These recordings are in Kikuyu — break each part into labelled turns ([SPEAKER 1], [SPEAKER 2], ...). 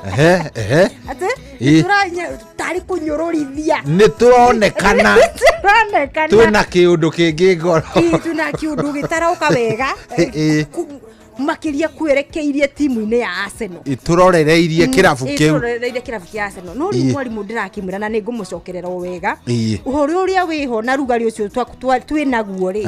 [SPEAKER 1] Ehe, ehe.
[SPEAKER 2] Atĩ tarĩ kũnyũrũrithia.
[SPEAKER 1] Nĩ tũronekana.
[SPEAKER 2] Tũronekana.
[SPEAKER 1] Twĩna kĩũndũ kĩngĩ ngoro.
[SPEAKER 2] Ĩ, twĩna kĩũndũ gĩtaroka wega. Makĩria kwerekeirie timu-inĩ ya Arsenal.
[SPEAKER 1] Tũrorereirie kĩrabu kĩu.
[SPEAKER 2] Tũrorereirie kĩrabu kĩa Arsenal. No rĩu mwarimũ ndĩrakĩmwĩra na nĩ ngũmũcokerera o wega. Ũhoro ũrĩa wĩho na rugarĩ ũcio twĩ naguo rĩ,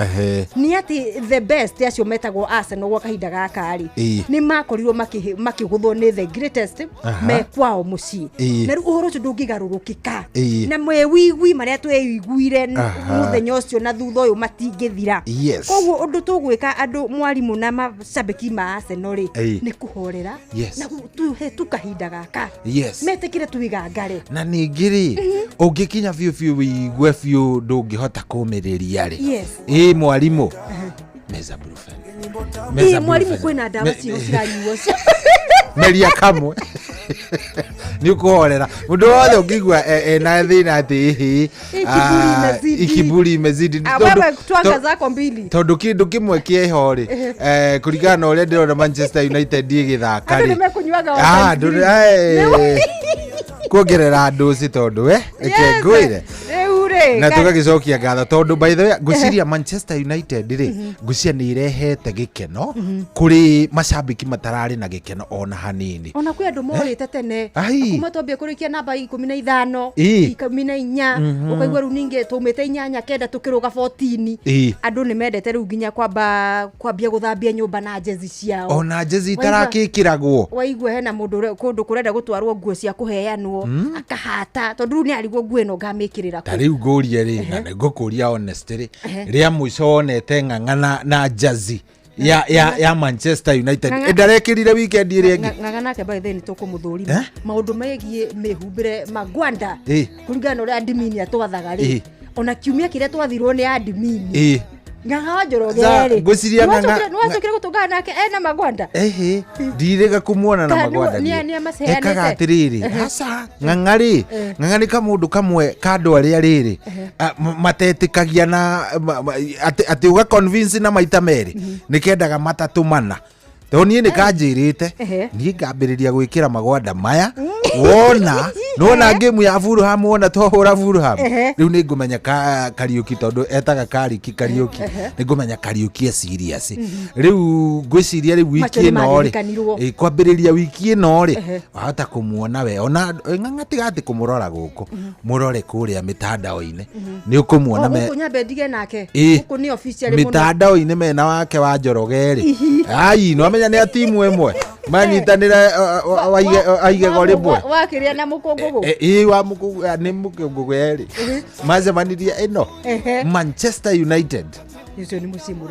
[SPEAKER 2] nĩ atĩ the best acio metagwo Arsenal gwa kahinda gaka rĩ, nĩ makorirwo makĩgũthwo nĩ the greatest me kwao mũciĩ. Na rĩu ũhoro ũcio ndũngĩgarũrũkĩka. Na mewigui marĩa tweiguire mũthenya ũcio na thutha ũyũ matingĩthira. Koguo ũndũ tũgwĩka andũ mwarimũ na macambĩki ma Arsenal rĩ, nĩ kũhorera na tũhe tu kahinda gaka. Metĩkĩre tuigangare.
[SPEAKER 1] Na ningĩ rĩ, ũngĩkinya biũ biũ wĩigue biũ ndũngĩhota kũmĩrĩria rĩ. Ĩ mwarimũ. Meza Brufen.
[SPEAKER 2] Ĩ mwarimũ kwĩna ndawa ciho ciranyuo.
[SPEAKER 1] Meria kamwe. Nĩ ũkũhorera. Mũndũ wothe ũngĩigua ena thĩna atĩ ĩhĩ.
[SPEAKER 2] Ikiburi
[SPEAKER 1] imezidi.
[SPEAKER 2] Twanga zako mbili.
[SPEAKER 1] Tondũ kĩndũ kĩmwe kĩeho rĩ, kũringana na ũrĩa ndĩrona Manchester United ĩgĩthaka rĩ.
[SPEAKER 2] Andũ nĩmekũnyuaga
[SPEAKER 1] Kuongerera ndũci tondũ we reke ngwĩre. Na tũgagĩcokia ngatho tondũ by the way ngwĩciria Manchester United rĩ, ngwĩciria nĩ irehete gĩkeno kũrĩ macambĩki matararĩ na gĩkeno ona hanini.
[SPEAKER 2] Ona kwĩ andũ morĩte tene. Kuma twambia kũrĩkia namba 15, 14, ũkaigua rĩu ningĩ twaumĩte 8 9 tũkĩrũga 14. Andũ nĩ mendete rĩu nginya kwambia gũthambia nyũmba na jezi ciao.
[SPEAKER 1] Ona jezi itarakĩkĩragwo.
[SPEAKER 2] Waigua hena mũndũ kũndũ kũrenda gũtwarwo nguo cia kũheanwo, akahata tondũ rĩu nĩ arigwo nguo ĩno ngamĩkĩrĩra kũ.
[SPEAKER 1] Ta rĩu ngũrie rĩ, na nĩ ngũkũria honest rĩ, rĩa mũico wonete ng'ang'a na jezi ya Manchester United ndarekĩrire weekend ĩrĩa ĩngĩ.
[SPEAKER 2] Ng'ang'a nake by the way nĩ tũkũmũthũrima maũndũ megiĩ mĩhumbĩre magwanda kũringana na ũrĩa admin atwathaga rĩ, ona kiumia kĩrĩa twathirwo nĩ admin. Ng'ang'a wa Njoroge rĩ,
[SPEAKER 1] ngwĩciria Ng'ang'a
[SPEAKER 2] nĩwacokire gũtũngana nake ena magwanda.
[SPEAKER 1] Ndirĩga kũmuona na magwanda. Ekaga atĩrĩrĩ, aca ng'ang'a rĩ, ng'ang'a nĩ kamũndũ kamwe ka andũ arĩa rĩrĩ matetĩkagia na atĩ ũga convince na maita merĩ, nĩ kendaga matatũ mana. Tondũ niĩ nĩ kanjĩrĩte, niĩ ngambĩrĩria gwĩkĩra magwanda maya, wona nona game ya Fulham, wona twahũra Fulham, rĩu nĩ ngũmenya Kariuki, tondũ etaga Kariki Kariuki, nĩ ngũmenya Kariuki e serious. Rĩu ngwĩciria rĩu wiki ĩno rĩ, kwambĩrĩria wiki ĩno rĩ, wahota kũmuona we ona ng'ang'a, tiga atĩ kũmũrora gũkũ, mũrore kũrĩa mitandao-inĩ, nĩ ũkũmuona
[SPEAKER 2] me nyambe ndige nake gũkũ nĩ official
[SPEAKER 1] mũno mitandao-inĩ mena wake wa Njoroge rĩ, ai no amenya nĩ a timu ĩmwe manyitanĩra aige go rĩmwe
[SPEAKER 2] wakĩrĩa na mũkũngũgũ.
[SPEAKER 1] Ĩ wa mũkũngũgũ nĩ mũkũngũgũ erĩ macemanirie ĩno Manchester United.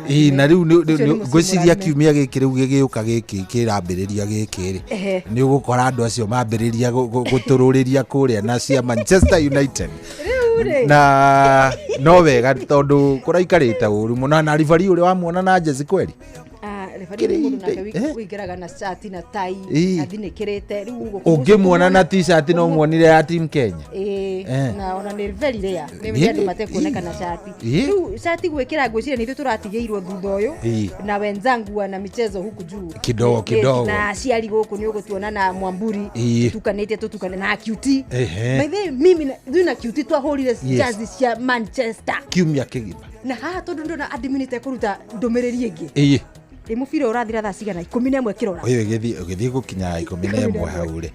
[SPEAKER 2] Ĩ
[SPEAKER 1] na rĩu ngwĩciria kiumia gĩkĩ rĩu gĩgĩũka gĩkĩ kĩrambĩrĩria gĩkĩ rĩ, nĩ ũgũkora andũ acio mambĩrĩria gũtũrũrĩria kũrĩa na cia Manchester United. Na no wega tondũ kũraikarĩte ũru mũno na ribari ũrĩa wamuona na jezi kweri.
[SPEAKER 2] Wĩingĩraga na shati na tai athinĩkĩrĩte rĩu
[SPEAKER 1] ũngĩmuona na t-shirt no muonire ya team Kenya.
[SPEAKER 2] Na ona nĩ very rare nĩ andũ matekuoneka na shati. Rĩu shati gwĩkĩra ngwĩciria nĩ ithuĩ tũratigĩirwo thutha ũyũ na wenzangu wana michezo huku juu
[SPEAKER 1] kidogo kidogo,
[SPEAKER 2] na aciari gũkũ nĩ ũgũtuona na Mwamburi tũtukanĩte tũtukane na QT. By the way, mimi ithuĩ na QT twahũrire jazi cia Manchester
[SPEAKER 1] kiumia kĩgima.
[SPEAKER 2] Na haha tondũ ndona admin tekũruta ndũmĩrĩri ĩngĩ. Ĩ mũbira ũrathira thaa cigana? 11 kĩrora.
[SPEAKER 1] Ũyũ ũgĩthiĩ gũkinya 11 hau rĩ.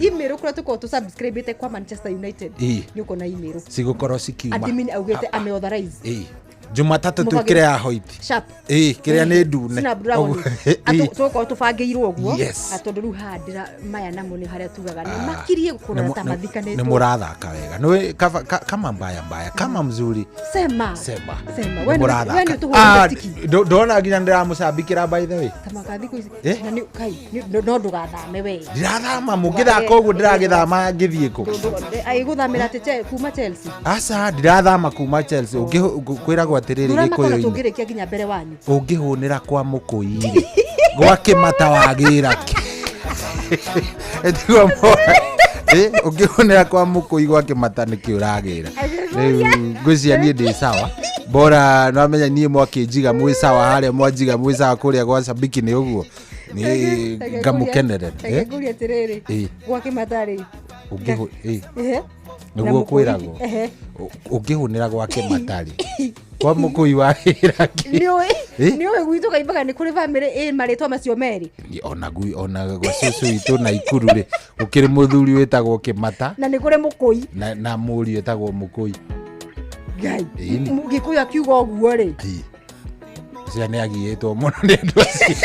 [SPEAKER 2] Email kũrĩa tũkoragwo tũ-subscribe-ĩte kwa Manchester United. Nĩ ũkona email.
[SPEAKER 1] Cigũkorwo cikiuma.
[SPEAKER 2] Admin augĩte ame authorize.
[SPEAKER 1] Jumatatũ twĩkĩre ya hoiti.
[SPEAKER 2] Sharp.
[SPEAKER 1] Kĩrĩa nĩ ndune.
[SPEAKER 2] Snapdragon. Tũgũkorwo tũbangĩirwo ũguo. Tondũ rĩu haha ndĩra maya namo nĩ harĩa tugaga nĩ makirie gũkorwo ta mathikanĩtwo.
[SPEAKER 1] Nĩ mũrathaka wega. Nĩ kama mbaya mbaya, kama mzuri.
[SPEAKER 2] Sema.
[SPEAKER 1] Sema.
[SPEAKER 2] Sema. We nĩ ũtũhũrĩte tiki.
[SPEAKER 1] Ndona nginya ndĩramũcambikĩra by the way.
[SPEAKER 2] Ta makathi kũ ici. Na nĩ kai no ndũgathame we.
[SPEAKER 1] Ndirathama mũngĩthaka ũguo ndĩragĩthama ngĩthiĩ kũ?
[SPEAKER 2] Gũthamĩra atĩ kuma Chelsea.
[SPEAKER 1] Aca ndirathama kuma Chelsea. Kwĩragwo atĩrĩrĩ Gĩkũyũ-inĩ.
[SPEAKER 2] Tũngĩrĩkia nginya mbere wanyu.
[SPEAKER 1] Ũngĩhũnĩra kwa mũkũi-rĩ, gwa kĩmata wagĩra kĩ? Ũngĩhũnĩra kwa mũkũi gwa kĩmata nĩkĩ ũragĩra? Rĩu ngwĩciria niĩ ndĩ sawa. Bora no amenya niĩ mwakĩnjiga mwĩ sawa harĩa mwanjiga mwĩ sawa kũrĩa gwa Shabiki nĩ ũguo. Nĩ ngamũkenerera.
[SPEAKER 2] Reke ngũrie atĩrĩrĩ, gwa Kĩmata rĩ?
[SPEAKER 1] Ũngĩhũ
[SPEAKER 2] Ehe. Na
[SPEAKER 1] nĩguo
[SPEAKER 2] mũkũi-
[SPEAKER 1] kwĩragwo.
[SPEAKER 2] Ehe.
[SPEAKER 1] Ũngĩhũnĩra gwa Kĩmata rĩ, kwa mũkũi wa wĩra kĩ?
[SPEAKER 2] Nĩũĩ
[SPEAKER 1] Eh?
[SPEAKER 2] nĩũĩ gwitũ kaimbaga nĩ kũrĩ bamĩrĩ ĩ marĩtwa macio merĩ.
[SPEAKER 1] Ona gui ona gwa cũcũ witũ na ikuru rĩ, gũkĩrĩ mũthuri wĩtagwo Kĩmata
[SPEAKER 2] Na nĩ kũrĩ mũkũi.
[SPEAKER 1] na mũriũ wĩtagwo Mũkũi.
[SPEAKER 2] Ngai.
[SPEAKER 1] Ĩni.
[SPEAKER 2] Gĩkũyũ akiuga ũguo rĩ.
[SPEAKER 1] Cia nĩ agiĩtwo mũno nĩ andũ acio.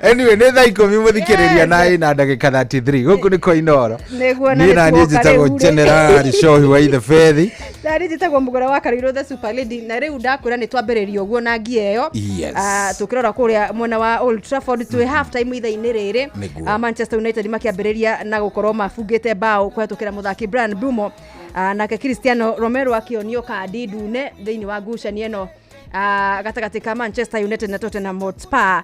[SPEAKER 1] Anyway, nĩ thaa 10 mũthikĩrĩria na ĩna ndagĩka 33, gũkũ nĩ kwa Inooro.
[SPEAKER 2] Nĩguo, na
[SPEAKER 1] Niĩ na niĩ
[SPEAKER 2] nĩtuoka
[SPEAKER 1] njĩtagwo
[SPEAKER 2] rĩu rĩ.
[SPEAKER 1] General Shohi wa Ithe Bethi.
[SPEAKER 2] Ndarĩ njĩtagwo Mũgũra wa Karũirũ, the super lady, na rĩu ndakwĩra nĩ twambĩrĩria ũguo na ngia ĩyo.
[SPEAKER 1] Yes.
[SPEAKER 2] Tũkĩrora kũrĩa mwena wa Old Trafford, twĩ half time ithaa-inĩ rĩrĩ.
[SPEAKER 1] Nĩguo.
[SPEAKER 2] Manchester United makĩambĩrĩria na gũkorwo mabungĩte bao kũhetũkĩra mũthaki Brian Mbeumo. Nake Cristiano Romero akĩonio kandi ndune thĩinĩ wa ngucanio ĩno gatagatĩ ka Manchester United na Tottenham Hotspur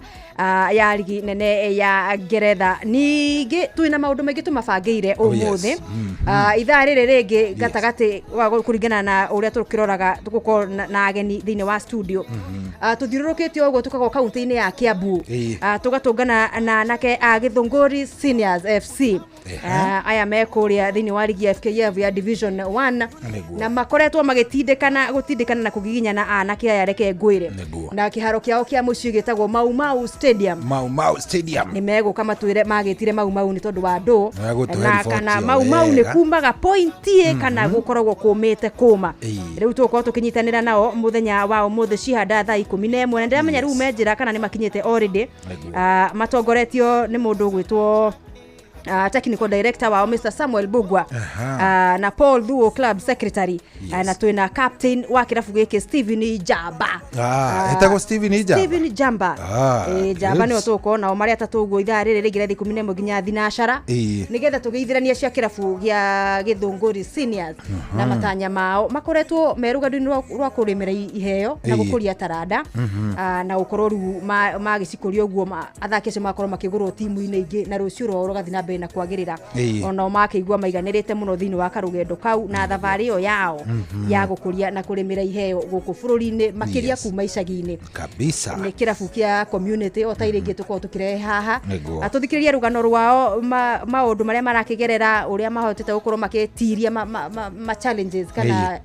[SPEAKER 2] ya rigi nene ya Ngeretha. Ningĩ twĩna maũndũ maingĩ tũmabangĩire
[SPEAKER 1] Oh, yes.
[SPEAKER 2] ũmũthĩ. Ithaa rĩrĩ rĩngĩ gatagatĩ wa kũringana na ũrĩa tũkĩroraga, tũgũkorwo na ageni thĩinĩ wa studio. Tũthiũrũrũkĩte ũguo tũkagwo kaunti-inĩ ya Kiambu. Tũgatũngana na anake a Gĩthũngũri Seniors FC. Aya me kũrĩa thĩinĩ wa rigi ya FKF ya Division 1
[SPEAKER 1] Nĩguo.
[SPEAKER 2] na makoretwo magĩtindĩkana gũtindĩkana na kũgiginyana anake aya, reke ngwĩre. Na kĩharo kĩao kĩa mũciĩ gĩtagwo Mau Mau Stadium.
[SPEAKER 1] Mau Mau Stadium.
[SPEAKER 2] Nĩ megũka matwĩre magĩtire Mau Mau nĩ tondũ wa ndũ
[SPEAKER 1] Nĩmegũtũhe
[SPEAKER 2] na
[SPEAKER 1] riboti
[SPEAKER 2] kana
[SPEAKER 1] o
[SPEAKER 2] Mau Mau nĩ
[SPEAKER 1] wega.
[SPEAKER 2] kumaga pointi kana gũkoragwo kũmĩte kũma. Rĩu tũgũkorwo tũkĩnyitanĩra nao mũthenya wa ũmũthĩ cihanda thaa 11, na ndĩramenya rĩu menjĩra kana nĩ makinyĩte already. Matongoretio nĩ mũndũ ũgwĩtwo technical director wao Mr Samuel Bugwa na Paul Thuo, club secretary. Na twĩna captain wa kĩrabu gĩkĩ, Steven Jamba.
[SPEAKER 1] Ah, etagwo Steven Jamba?
[SPEAKER 2] Steven Jamba. Jamba nĩo tũgũkorwo nao marĩ atatũ ũguo ithaa rĩrĩ rĩngĩ rĩa 11 nginya thinacara, nĩgetha tũgĩithĩrania cia kĩrabu gĩa Gĩthũngũri Seniors na matanya mao makoretwo me rũgendo-inĩ rwa kũrĩmĩra iheo na gũkũria taranda. Na gũkorwo rĩu magĩcikũria ũguo, athaki acio magakorwo makĩgũrwo timu-inĩ ingĩ na rũciũ rwao rũgathiĩ na mbere na kwagĩrĩra. Onao makĩigua maiganĩrĩte mũno thĩinĩ wa karũgendo kau na thabarĩ ĩyo yao ya gũkũria na kũrĩmĩra iheo gũkũ bũrũri-inĩ, makĩria kuma icagi-inĩ. Nĩ kĩrabu kĩa community o ta iria ingĩ tũkoragwo tũkĩrehe haha. Tũthikĩrĩrie rũgano rwao, maũndũ marĩa marakĩgerera, ũrĩa mahotete gũkorwo makĩtiria ma challenges kana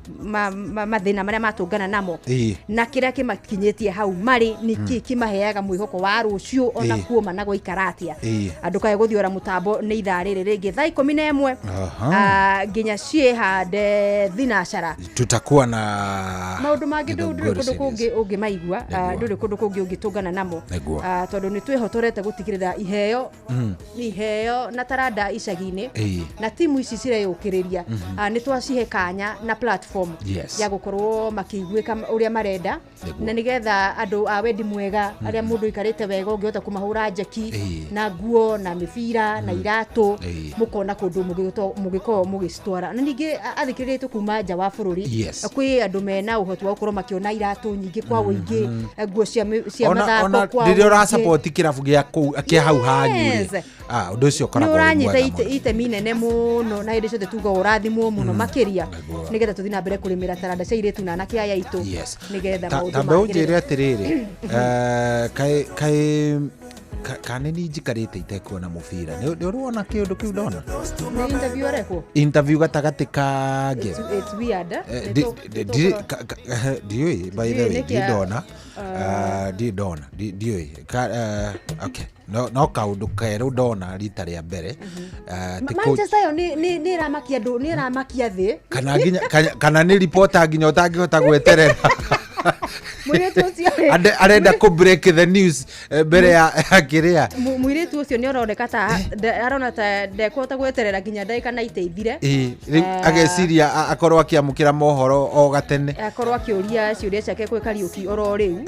[SPEAKER 2] mathĩna marĩa matũngana namo na kĩrĩa kĩmakinyĩtie hau marĩ, nĩkĩ kĩmaheaga mwĩhoko wa rũciũ ona kuoma na gwaikara atĩa. Andũ kae gũthiora mũtambo nĩ ithaa rĩrĩ rĩngĩ thaa 11 nginya ciĩhande thinacara.
[SPEAKER 1] Tutakuwa na
[SPEAKER 2] Maũndũ mangĩ ndũrĩ
[SPEAKER 1] Gĩthũngũri
[SPEAKER 2] kũndũ
[SPEAKER 1] series.
[SPEAKER 2] kũngĩ ũngĩmaigua. Ndũrĩ kũndũ kũngĩ ũngĩtũngana namo. Tondũ nĩ twĩhotorete gũtigĩrĩra iheo na taranda icagi-inĩ na timu ici cireyũkĩrĩria. Nĩ twacihe kanya na platform ya gũkorwo makĩiguĩka ũrĩa marenda na nĩgetha andũ a wendi mwega, arĩa mũndũ ũikarĩte wega ũngĩhota kũmahũra njeki na nguo na mĩbira na iratũ, mũkona kũndũ mũgĩkorwo mũgĩcitwara. Na ningĩ athikĩrĩria aitũ kuma nja wa bũrũri, kwĩ andũ mena ũhoti wa gũkorwo makĩona iratũ nyingĩ kwa ũingĩ, nguo cia mathako
[SPEAKER 1] ona
[SPEAKER 2] kwa
[SPEAKER 1] rĩrĩa
[SPEAKER 2] ũingĩ.
[SPEAKER 1] ũrasupport kĩrabu gĩa kũu kĩa hau hanyu rĩ, ũndũ ũcio
[SPEAKER 2] Nĩ
[SPEAKER 1] ũkoragwo wĩ
[SPEAKER 2] ũranyita
[SPEAKER 1] mwega mũno.
[SPEAKER 2] itemi inene mũno, na hĩndĩ ciothe tuga ũrathimwo mũno makĩria nĩgetha tũthiĩ na mbere kũrĩmĩra taranda cia airĩtu na anake aya aitũ nĩgetha maũndũ
[SPEAKER 1] Ta mbe
[SPEAKER 2] magĩrĩre.
[SPEAKER 1] ũnjĩre atĩrĩrĩ, kaĩ kana nĩ njikarĩte itekuona mũbira, nĩ ũrĩ wona kĩũndũ kĩu ndona?
[SPEAKER 2] Nĩ interview arekwo.
[SPEAKER 1] Interview gatagatĩ ka game.
[SPEAKER 2] It's weird, eh? Nĩ
[SPEAKER 1] Ndiũĩ, by the
[SPEAKER 2] Ndiũĩ
[SPEAKER 1] way,
[SPEAKER 2] nĩkĩ
[SPEAKER 1] ndirĩ ndona. Ndirĩ ndona. Ndiũĩ. Okay, no kaũndũ kerũ ndona rita rĩa mbere. Ti
[SPEAKER 2] Manchester ĩyo nĩ ĩramakia andũ, nĩ ĩramakia thĩ.
[SPEAKER 1] Kana nginya kana nĩ reporter nginya ũtangĩhota gweterera.
[SPEAKER 2] Mũirĩtu ũcio rĩ,
[SPEAKER 1] Arenda kũ break the news mbere ya kĩrĩa.
[SPEAKER 2] Mũirĩtu ũcio nĩ aroneka ta arona ta ndekũhota gweterera nginya ndagĩka na iteithire.
[SPEAKER 1] Rĩu ageciria akorwo akĩamũkĩra mohoro o gatene.
[SPEAKER 2] Akorwo akĩũria ciũria ciake kwĩ Kariũki oro rĩu.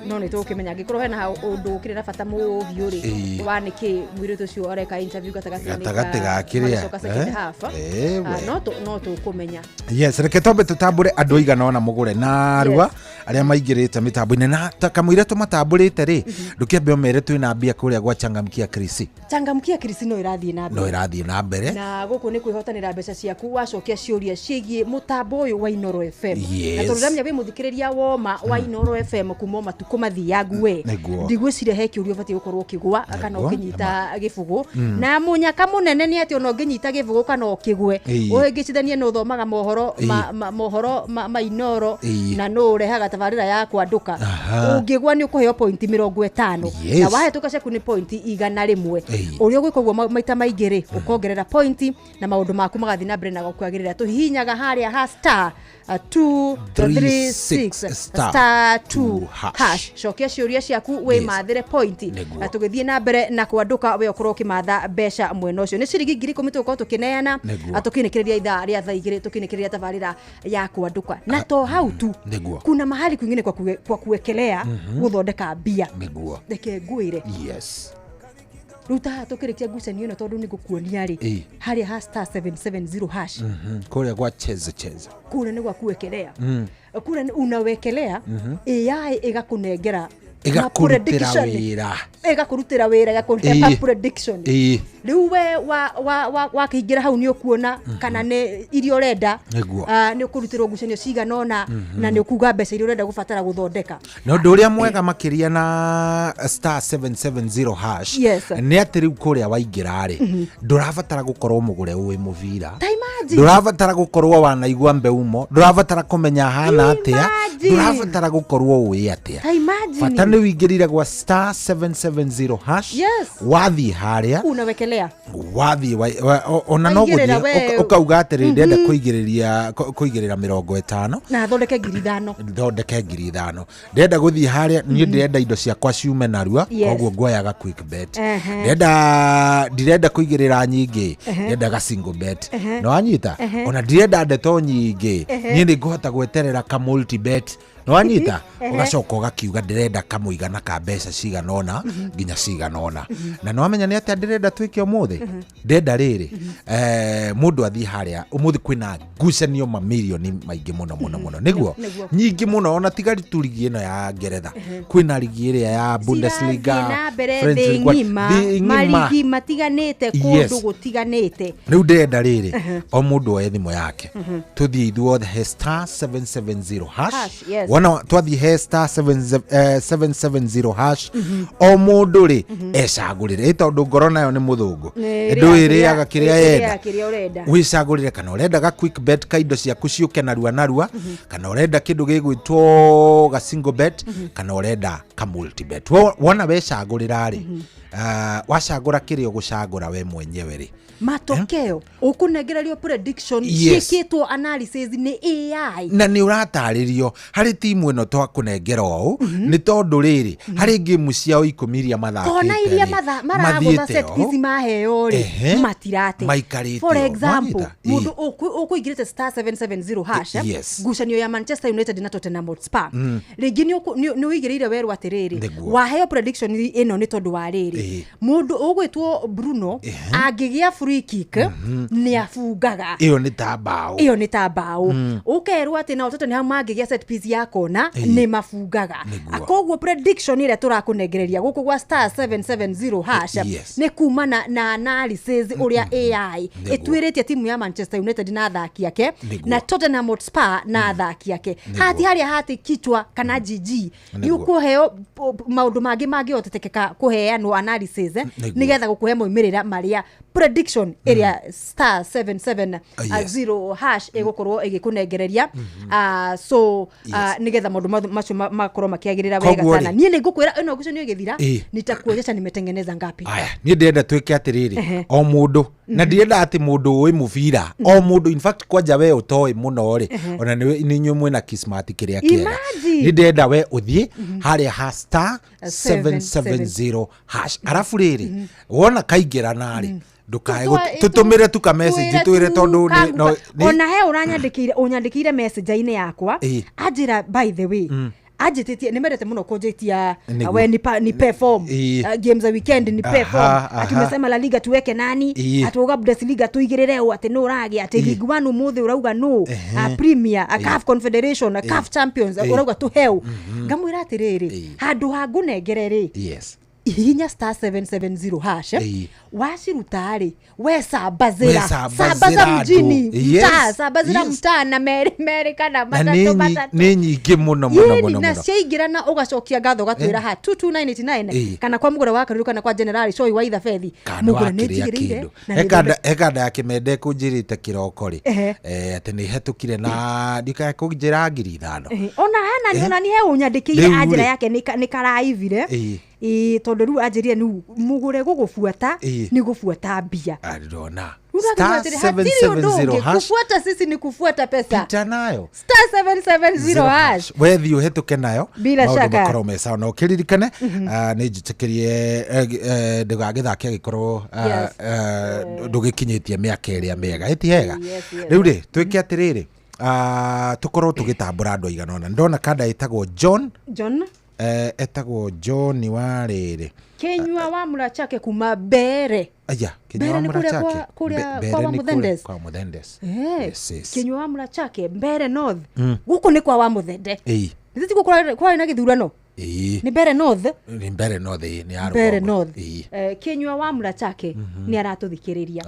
[SPEAKER 2] No nĩ tũgũkĩmenya angĩkorwo hena ũndũ ũkĩrĩ na bata mũhiũ rĩ wa nĩkĩ mũirĩtu ũcio areka interview gatagatĩ-inĩ
[SPEAKER 1] Gatagatĩ ga kĩrĩa,
[SPEAKER 2] magĩcoka second half. No tũkũmenya.
[SPEAKER 1] Yes, reke twambe tũtambũre andũ aigana ona mũgũre narua arĩa maingĩrĩte mĩtambo-inĩ na kamũira tũmatambũrĩte rĩ, ndũkĩambe ũmere twĩna mbia kũrĩa gwa Changamkia Krisi.
[SPEAKER 2] Changamkia Krisi no ĩrathiĩ na
[SPEAKER 1] No
[SPEAKER 2] mbere.
[SPEAKER 1] Ĩrathiĩ na mbere.
[SPEAKER 2] Na gũkũ nĩ kwĩhotanĩra mbeca ciaku wacokia ciũria ciĩgiĩ mũtambo ũyũ wa Inoro FM. Na tondũ ndamenya wĩ mũthikĩrĩria woma wa Inoro FM kuma o matukũ mathiangu we.
[SPEAKER 1] Nĩguo.
[SPEAKER 2] Ndigwĩciria he kĩũria ũbatiĩ gũkorwo ũkĩgwa kana
[SPEAKER 1] Nĩguo.
[SPEAKER 2] ũkĩnyita gĩbũgũ. Na mũnyaka mũnene nĩ atĩ ona ũngĩnyita gĩbũgũ kana ũkĩgwe, ũhĩngĩcithanie nĩ ũthomaga mohoro mohoro ma Inoro na nũ ũrehaga tabarĩra ya kwandũka. Ũngĩgwa nĩ ũkũheo pointi 50. Na wahĩtũka ciaku nĩ pointi 100. Ũrĩa ũgwĩka ũguo maita maingĩ rĩ, ũkongerera pointi na maũndũ maku magathiĩ na mbere na gũkwagĩrĩra. Tũhihinyaga harĩa ha star 2 3 6
[SPEAKER 1] star
[SPEAKER 2] star 2
[SPEAKER 1] 2 hash.
[SPEAKER 2] Hash. Cokia ciũria ciaku wĩmathĩre pointi.
[SPEAKER 1] Nĩguo.
[SPEAKER 2] Tũgĩthiĩ na mbere na kwandũka, we ũkorwo ũkĩmatha mbeca mwena ũcio. Nĩ ciringi 10,000 tũgũkorwo tũkĩneana.
[SPEAKER 1] Nĩguo.
[SPEAKER 2] Tũkĩnĩkĩrĩria ithaa rĩa thaa 2, tũkĩnĩkĩrĩria tabarĩra ya kwandũka. Na to hau tu,
[SPEAKER 1] Nĩguo.
[SPEAKER 2] kuna mahali kwingine kwa kuwekelea gũthondeka mbia.
[SPEAKER 1] Nĩguo.
[SPEAKER 2] Reke ngwĩre, rĩu ta haha tũkĩrĩkia ngucanio ĩno, tondũ nĩ ngũkuonia rĩ, harĩa ha star 770 hash.
[SPEAKER 1] Kũrĩa gwa cheza cheza.
[SPEAKER 2] Kũrĩa nĩ gwa kuwekelea, kũrĩa unawekelea AI ĩgakũnengera
[SPEAKER 1] Ĩgakũrutĩra
[SPEAKER 2] ma-prediction.
[SPEAKER 1] wĩra.
[SPEAKER 2] Ĩgakũrutĩra wĩra, ĩgakũhe ma-prediction. Rĩu we wakĩingĩra hau nĩ ũkuona kana nĩ iria ũrenda. Nĩ ũkũrutĩrwo ngucanio cigana ũna na nĩ ũkuga mbeca iria ũrenda gũbatara gũthondeka.
[SPEAKER 1] Na ũndũ ũrĩa mwega makĩria na star 770 hash nĩ atĩ rĩu kũrĩa waingĩra rĩ, ndũrabatara gũkorwo mũgũre ũĩ mũbira.
[SPEAKER 2] Ta imagine.
[SPEAKER 1] Ndũrabatara gũkorwo wanaigua mbeumo, ndũrabatara kũmenya hana atĩa,
[SPEAKER 2] Imagine.
[SPEAKER 1] ndũrabatara gũkorwo ũĩ atĩa.
[SPEAKER 2] Ta imagine.
[SPEAKER 1] Bata nĩ ũingĩrire gwa star 770 hash. Wathiĩ harĩa,
[SPEAKER 2] unawekelea,
[SPEAKER 1] wathiĩ ona no
[SPEAKER 2] Waigĩrĩra
[SPEAKER 1] gũthiĩ
[SPEAKER 2] we.
[SPEAKER 1] ũkauga atĩrĩ, ndĩrenda kũigĩrĩra 50
[SPEAKER 2] na thondeke 5,000.
[SPEAKER 1] Thondeke 5,000. Ndĩrenda gũthiĩ harĩa, niĩ ndĩrenda indo ciakwa ciume narua, koguo nguoyaga quick bet. Ndirenda kũigĩrĩra nyingĩ, ndĩrenda ga single bet. Na wanyita, ona ndirenda ndeto nyingĩ, niĩ nĩ ngũhota gweterera ka multi bet. Na wanyita, ũgacoka ũgakiuga ndĩrenda kamũigana ka mbeca cigana ũna nginya cigana ũna. Na nĩ wamenya nĩ atĩa ndĩrenda twĩke ũmũthĩ? Ndĩrenda rĩrĩ, mũndũ athiĩ harĩa ũmũthĩ kwĩna ngucanio mamirioni maingĩ mũno mũno mũno, nĩguo?
[SPEAKER 2] Nĩguo.
[SPEAKER 1] Nyingĩ mũno, ona tiga tu ligi ĩno ya Ngeretha, kwĩna ligi ĩrĩa ya Bundesliga,
[SPEAKER 2] Cirathiĩ na mbere
[SPEAKER 1] French
[SPEAKER 2] thĩ
[SPEAKER 1] League One,
[SPEAKER 2] ng'ima,
[SPEAKER 1] thĩ ng'ima.
[SPEAKER 2] Marigi matiganĩte, kũndũ gũtiganĩte.
[SPEAKER 1] Rĩu ndĩrenda rĩrĩ, o mũndũ oe thimũ yake, tũthiĩ ithuothe he star 770 hash.
[SPEAKER 2] Hash, yes.
[SPEAKER 1] Wona twathiĩ he star 770 hash, o mũndũ rĩ ecagũrĩre, ĩ tondũ ngoro nayo nĩ mũthũngũ,
[SPEAKER 2] Nĩ
[SPEAKER 1] ndũĩ ĩrĩaga kĩrĩa yenda.
[SPEAKER 2] Ĩrĩaga kĩrĩa ũrenda.
[SPEAKER 1] Wĩcagũrĩre kana ũrenda ga quick bet, ka indo ciaku ciũke narua narua, kana ũrenda kĩndũ gĩgwĩtwo ga single bet, kana ũrenda ka multi bet. Wona wecagũrĩra rĩ, wacagũra kĩrĩa ũgũcagũra we mwenyewe rĩ,
[SPEAKER 2] Matokeo ũkũnengererio prediction ciĩkĩtwo analysis nĩ AI.
[SPEAKER 1] Na nĩ ũratarĩrio harĩ timu ĩno twakũnengera ũũ nĩ tondũ rĩrĩ, harĩ ngĩmu ciao 10 iria mathakĩte
[SPEAKER 2] Kona iria
[SPEAKER 1] rĩ,
[SPEAKER 2] maragũtha
[SPEAKER 1] mathiĩte
[SPEAKER 2] set
[SPEAKER 1] ũũ.
[SPEAKER 2] piece maheo rĩ, matirate.
[SPEAKER 1] Maikarĩte
[SPEAKER 2] For
[SPEAKER 1] ũũ.
[SPEAKER 2] example,
[SPEAKER 1] Wanyita?
[SPEAKER 2] mũndũ ũkũingĩrĩte star 770 hash, ngucanio ya Manchester United na Tottenham Hotspur, rĩngĩ nĩ ũigĩrĩire werwo atĩrĩrĩ, waheo prediction ĩno nĩ tondũ wa rĩrĩ, mũndũ ũgwĩtwo Bruno angĩgĩa free kick nĩ abungaga.
[SPEAKER 1] Ĩyo nĩ ta mbaũ.
[SPEAKER 2] Ĩyo nĩ ta mbaũ. Ũkerwo atĩ nao Tottenham mangĩgĩa set piece ya kona nĩ mabungaga. Koguo prediction ĩrĩa tũrakũnengereria gũkũ gwa star 770 hash nĩ kumana na analysis ũrĩa AI ĩtuĩrĩtie timu ya Manchester United na athaki ake na Tottenham Hotspur na athaki ake. Hati harĩa hati kichwa kana GG nĩ ũkũheo maũndũ mangĩ mangĩhotekeka kũheanwo analysis, nĩgetha gũkũhe moimĩrĩra marĩa prediction ĩrĩa star 770 zero hash ĩgũkorwo ĩgĩkũnengereria. So nĩgetha maũndũ macio makorwo makĩagĩrĩra wega
[SPEAKER 1] Koguo
[SPEAKER 2] sana.
[SPEAKER 1] rĩ-
[SPEAKER 2] Niĩ nĩ ngũkwĩra ĩno ngucanio ĩgĩthira nitakuonyesha nimetengeneza ngapi.
[SPEAKER 1] Aya, niĩ ndĩrenda twĩke atĩrĩrĩ, o mũndũ, na ndirenda atĩ mũndũ ũĩ mũbira, o mũndũ, in fact kwanja we ũtoĩ mũno rĩ, ona nĩ inyuĩ mwĩna kismati kĩrĩa kĩega.
[SPEAKER 2] Imagine.
[SPEAKER 1] Nĩ ndĩrenda we ũthiĩ harĩa ha star
[SPEAKER 2] 7
[SPEAKER 1] 770 hash, arabu rĩrĩ, wona kaingĩrana rĩ, ndũkae tũtũmĩre tu ka message, twĩre tondũ
[SPEAKER 2] Ona he ũranyandĩkĩire, ũnyandĩkĩire message-inĩ yakwa, anjĩra, by the way, anjĩtĩtie nĩ mendete mũno kũnjĩtia, we ni perform games za weekend, ni perform, ati umesema La Liga tuweke nani, ati uga Bundesliga tuigĩrĩre ũ, atĩ nũ ũragĩa, atĩ League One ũmũthĩ ũrauga nũ, Premier, CAF Confederation, CAF Champions, ũrauga tũheu. Ngamwĩra atĩrĩrĩ, handũ ha ngũnengere rĩ, Hihinya *770 hash. Waciruta rĩ, we sambazĩra.
[SPEAKER 1] We sambazĩra
[SPEAKER 2] Sambaza
[SPEAKER 1] andũ.
[SPEAKER 2] mjini, mtaa, sambazĩra mtaa na merĩ merĩ kana
[SPEAKER 1] Na
[SPEAKER 2] matatũ
[SPEAKER 1] nĩ
[SPEAKER 2] matatũ.
[SPEAKER 1] nĩ nyingĩ mũno mũno
[SPEAKER 2] Yeni,
[SPEAKER 1] mũno
[SPEAKER 2] na
[SPEAKER 1] mũno.
[SPEAKER 2] ciaingĩra na ũgacokia ngatho ũgatwĩra ha 22989 kana kwa mũgũra wa Karũrũ kana kwa Generali Choi wa Ithabethi.
[SPEAKER 1] Kana
[SPEAKER 2] Mũgũra nĩ
[SPEAKER 1] wakĩrĩa
[SPEAKER 2] njigĩrĩire
[SPEAKER 1] kĩndũ.
[SPEAKER 2] na nĩ thondeke-
[SPEAKER 1] He kanda ya kĩmende kũnjĩrĩte kĩroko rĩ, atĩ nĩ hetũkire na ndikae kũnjĩra 5,000.
[SPEAKER 2] Ona hana ona ni he ũnyandĩkĩire
[SPEAKER 1] Rĩu
[SPEAKER 2] anjĩra
[SPEAKER 1] rĩ.
[SPEAKER 2] yake nĩ karaivire. Ĩĩ, tondũ rĩu anjĩrire nĩu mũgũre gũgũbuata nĩ gũbuata mbia.
[SPEAKER 1] Arona.
[SPEAKER 2] Rĩu
[SPEAKER 1] Star
[SPEAKER 2] ndakĩmwĩra atĩrĩ, hatirĩ ũndũ
[SPEAKER 1] 770
[SPEAKER 2] ũngĩ
[SPEAKER 1] hash.
[SPEAKER 2] kufuata sisi ni kufuata pesa.
[SPEAKER 1] Pita nayo.
[SPEAKER 2] *770 hash.
[SPEAKER 1] Wethi ũhetũke nayo.
[SPEAKER 2] Bila
[SPEAKER 1] Maũndũ
[SPEAKER 2] shaka.
[SPEAKER 1] makorwo me sawa na ũkĩririkane, nĩ njĩtĩkĩrie, ndũgagĩthake agĩkorwo ndũgĩkinyĩtie mĩaka ĩrĩa mĩega ĩti hega.
[SPEAKER 2] Yes.
[SPEAKER 1] Rĩu rĩ, twĩke atĩrĩrĩ, tũkorwo tũgĩtambũra andũ aigana ũna. Ndona kanda ĩtagwo John.
[SPEAKER 2] John.
[SPEAKER 1] Etagwo John wa rĩrĩ.
[SPEAKER 2] Kenyua wa Murachake kuma Mbere.
[SPEAKER 1] Aya, Kinyua
[SPEAKER 2] Mbere
[SPEAKER 1] wa
[SPEAKER 2] nĩ kũrĩa
[SPEAKER 1] Murachake.
[SPEAKER 2] kũrĩa
[SPEAKER 1] Mbere
[SPEAKER 2] kwa
[SPEAKER 1] nĩ
[SPEAKER 2] wa
[SPEAKER 1] kũrĩa
[SPEAKER 2] Muthendes.
[SPEAKER 1] kwa Muthendes. Yes.
[SPEAKER 2] Kinyua wa Murachake, Mbere North. Gũkũ nĩ kwa wa Muthende. Nĩ tiguo kũrarĩ na gĩthurano?
[SPEAKER 1] Ĩĩ.
[SPEAKER 2] Nĩ Mbere North.
[SPEAKER 1] Nĩ Mbere North, ĩĩ, nĩ ya
[SPEAKER 2] Mbere
[SPEAKER 1] rũgongo.
[SPEAKER 2] North. Kinyua wa Murachake nĩ aratũthikĩrĩria.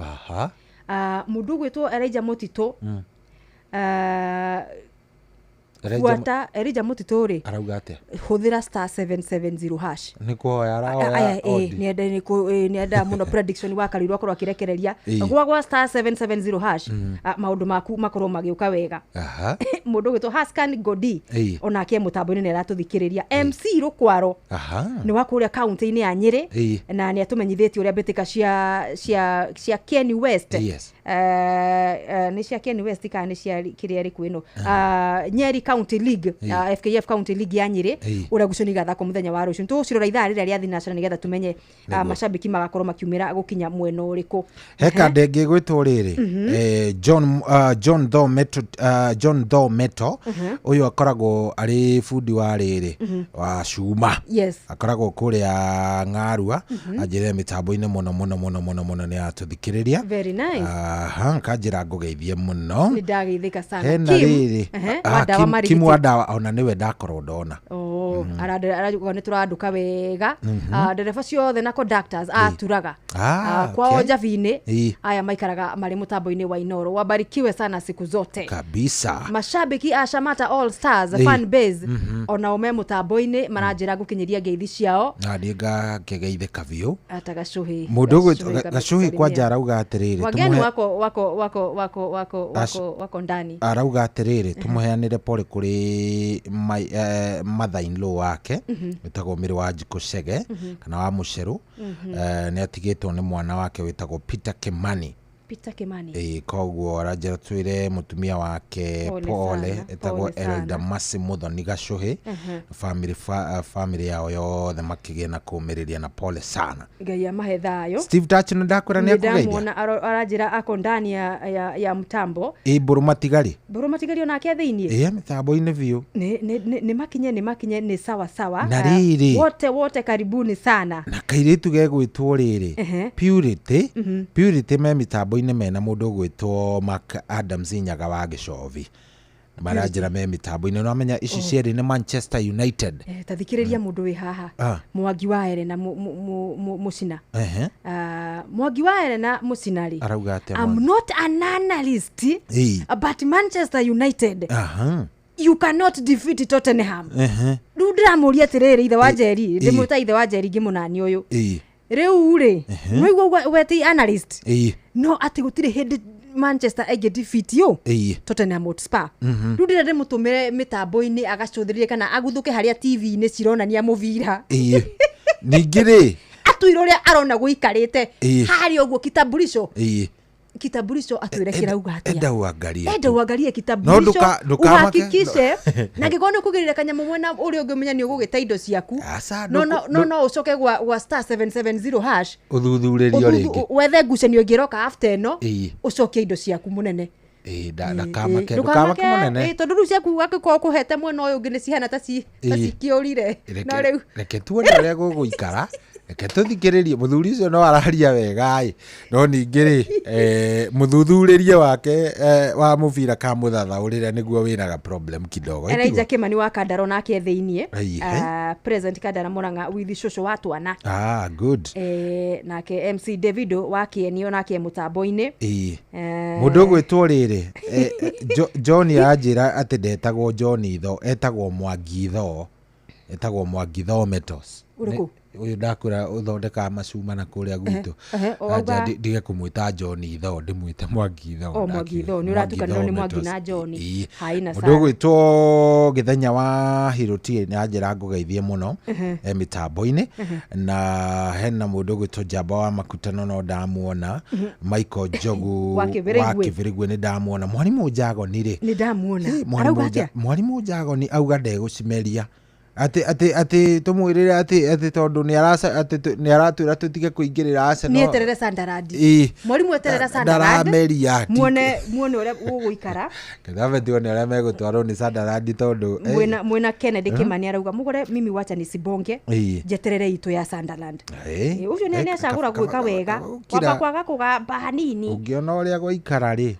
[SPEAKER 2] Mũndũ ũgwĩtwo Elijah Mũtitũ. Buata Elijah Mũtitũ rĩ,
[SPEAKER 1] Arauga atĩa?
[SPEAKER 2] Hũthĩra *770 hash.
[SPEAKER 1] Nĩ kũhoya arahoya
[SPEAKER 2] Aya,
[SPEAKER 1] ondi.
[SPEAKER 2] nĩendaga mũno prediction wa Karũirũ akorwo akĩrekereria gwa *770 hash, maũndũ maku makorwo magĩũka wega. Mũndũ ũgwĩtwo Haskan Godi, onake e mũtambo-inĩ nĩ aratũthikĩrĩria. MC Rũkwaro nĩ wa kũrĩa kaunti-inĩ ya Nyĩrĩ na nĩ atũmenyithĩtie ũrĩa mbĩtĩka cia Ken West, nĩ cia Ken West kana nĩ cia kĩrĩa ĩrĩkũ ĩno, Nyeri County League, FKF County League ya Nyĩrĩ, ũrĩa ngucanio igathakwo mũthenya wa rũciũ. Tũgũcirora ithaa rĩrĩa rĩa thinacara nĩgetha tũmenye macambĩki magakorwo makiumĩra gũkinya mwena ũrĩkũ.
[SPEAKER 1] He kanda ĩngĩ ĩgwĩtwo rĩrĩ, John Tho Meto, John Tho Meto ũyũ akoragwo arĩ bundi wa rĩrĩ wa cuma. Akoragwo kũrĩa Ng'arua, anjĩrĩre mĩtambo-inĩ mũno mũno mũno mũno mũno, nĩ atũthikĩrĩria.
[SPEAKER 2] Very nice.
[SPEAKER 1] Aha, kanjĩra ngũgeithie mũno.
[SPEAKER 2] Nĩ ndageithĩka sana.
[SPEAKER 1] Hena
[SPEAKER 2] Kim,
[SPEAKER 1] rĩrĩ,
[SPEAKER 2] wa ndawa marigiti.
[SPEAKER 1] Kim wa ndawa ona nĩwe ndakorwo ndona.
[SPEAKER 2] Oh, arauga nĩ tũrandũka wega. Ndereba ciothe na conductors aturaga kwao Njabi-inĩ. Aya maikaraga marĩ mũtambo-inĩ wa Inoro, wabarikiwe sana siku zote.
[SPEAKER 1] Kabisa.
[SPEAKER 2] Mashabiki a Shamata All Stars fan base onao me mũtambo-inĩ, maranjĩra ngũkinyĩria ngeithi ciao.
[SPEAKER 1] Na niĩ ngakĩgeithĩka biũ.
[SPEAKER 2] Ata Gacũhĩ.
[SPEAKER 1] Mũndũ ũgwĩtwo Gacũhĩ kwanja arauga atĩrĩrĩ,
[SPEAKER 2] Wageni wako wako wako wako wako wako wako ndani.
[SPEAKER 1] Arauga atĩrĩrĩ, tũmũheanĩre pole kũrĩ mother in law wake wĩtagwo Mĩrĩ wa Njikũ Cege kana wa Mũcerũ. Nĩ atigĩtwo nĩ mwana wake wĩtagwo Peter Kimani.
[SPEAKER 2] Peter Kimani.
[SPEAKER 1] Ĩĩ, koguo aranjĩra twĩre mũtumia wake
[SPEAKER 2] Pole
[SPEAKER 1] pole,
[SPEAKER 2] sana,
[SPEAKER 1] ĩtagwo
[SPEAKER 2] pole sana.
[SPEAKER 1] Elda Mercy Muthoni Gacũhĩ, family yao yothe makĩgĩe na kũmĩrĩria na pole sana.
[SPEAKER 2] Ngai amahe thayũ.
[SPEAKER 1] Steve Touch nĩ ndakwĩra nĩ
[SPEAKER 2] nĩ
[SPEAKER 1] akũgeithia.
[SPEAKER 2] Ndamuona aranjĩra ako ndani ya mtambo.
[SPEAKER 1] Ĩ, mbũrũ matigari.
[SPEAKER 2] Mbũrũ matigari onake thĩiniĩ.
[SPEAKER 1] Ĩ, mĩtambo-inĩ biũ.
[SPEAKER 2] Nĩ makinye nĩ sawa sawa.
[SPEAKER 1] Na rĩrĩ.
[SPEAKER 2] Wote wote karibuni sana.
[SPEAKER 1] Na kairĩtu gegwĩtwo rĩrĩ, Purity. Purity me mĩtambo-inĩ mena mũndũ ũgwĩtwo Mark Adams Nyaga wa Gĩcovi, maranjĩra me mĩtambo-inĩ. Nĩwamenya ici cierĩ nĩ Manchester United.
[SPEAKER 2] Ta thikĩrĩria mũndũ wĩ haha. Mwangi wa Elena Mũcina. Mwangi wa Elena Mũcina rĩ,
[SPEAKER 1] Arauga atĩa?
[SPEAKER 2] I'm not an analyst, but Manchester United, you cannot defeat Tottenham. Rĩu ndĩramũria atĩrĩrĩ, ithe wa Njeri, ndĩmwĩta ithe wa Njeri ngĩmũnani ũyũ. Rĩu rĩ, nĩwaigua we ti analyst, no atĩ gũtirĩ hĩndĩ Manchester ĩngĩ defeat you Tottenham Hotspur. Rĩu ndĩrenda ndĩmũtũmĩre mĩtambo-inĩ agacũthĩrĩrie kana aguthũke harĩa TV-inĩ cironania mũbira.
[SPEAKER 1] Ningĩ rĩ,
[SPEAKER 2] atwĩre ũrĩa arona gũikarĩte harĩa ũguo kitambulisho. Kitambulisho, atwĩre kĩrauga atĩa.
[SPEAKER 1] Enda uangalie
[SPEAKER 2] Enda
[SPEAKER 1] tu.
[SPEAKER 2] uangalie
[SPEAKER 1] No
[SPEAKER 2] kitambulisho
[SPEAKER 1] ndũkamake-
[SPEAKER 2] uhakikishe na angĩkorwo nĩ ũkũgĩrĩra kanyamũ mwena ũrĩa ũngĩ ũmenya nĩ ũgũgĩta indo ciaku.
[SPEAKER 1] Aca,
[SPEAKER 2] no no no no ũcoke gwa *770#
[SPEAKER 1] ũthuthurĩrio rĩngĩ.
[SPEAKER 2] Wethe ngucanio ĩngĩ ĩroka after ĩno, ũcokie indo ciaku mũnene.
[SPEAKER 1] Ĩĩ, ndakamake, ndũkamake mũnene.
[SPEAKER 2] Tondũ rĩu ciaku angĩkorwo kũhete mwena ũyũ ũngĩ nĩ cihana ta cikĩũrire, no rĩu
[SPEAKER 1] Reke tuone ũrĩa gũgũikara. Reke tũthikĩrĩrie mũthuri ũcio no araria wega ĩ, no ningĩ rĩ, mũthuthurĩrie wake wa mũbira ka mũthathaũrĩre nĩguo wĩnaga problem kidogo.
[SPEAKER 2] Elijah Kimani wa Kandara nake thĩiniĩ. Present Kandara Murang'a with cũcũ wa twana.
[SPEAKER 1] Ah, good.
[SPEAKER 2] Nake MC Davido wa Kĩenio nake mũtambo-inĩ.
[SPEAKER 1] Mũndũ ũgwĩtwo rĩrĩ, John anjĩra atĩ ndetagwo John Itho, etagwo Mwangi Itho, etagwo Mwangi Itho Metals.
[SPEAKER 2] Ũrĩkũ?
[SPEAKER 1] Ũyũ ndakwĩra ũthondekaga macuma na kũrĩa gwitũ. Ndige kũmwĩta John Itho, ndĩmwĩte Mwangi Itho.
[SPEAKER 2] O, Mwangi Itho, nĩ ũratukanĩrwo nĩ Mwangi na John. Hai na
[SPEAKER 1] Mũndũ ũgwĩtwo Gĩthenya wa Hiroti nĩ anjĩra ngũgeithie mũno, mĩtambo-inĩ. Na hena mũndũ ũgwĩtwo Njamba wa Makutano no ndamuona. Michael Njogu
[SPEAKER 2] Wa
[SPEAKER 1] Kĩbĩrĩgwe. Kĩbĩrĩgwe nĩ ndamuona. Mwarimũ Njagoni rĩ?
[SPEAKER 2] Nĩ ndamuona. Arauga atĩa?
[SPEAKER 1] Mwarimũ Njagoni auga ndegũcimeria. Atĩ tũmwĩrĩre atĩ tondũ nĩ aratwĩra tũtige kũingĩrĩra Arsenal.
[SPEAKER 2] Nĩ eterere Sunderland. Mwarimũ eterere Sunderland.
[SPEAKER 1] Ndarameria.
[SPEAKER 2] Muone ũrĩa gũgũikara.
[SPEAKER 1] Kethambe tuone ũrĩa megũtwarwo nĩ Sunderland tondũ,
[SPEAKER 2] Mwĩna Kennedy Kimani arauga mũgũre mimi wacha nisibonge. Njeterere itũ ya Sunderland. Ũcio nĩ acagũra gwĩka wega. Kwamba kwaga kũgamba hanini.
[SPEAKER 1] Ũngĩona ũrĩa gwaikara rĩ.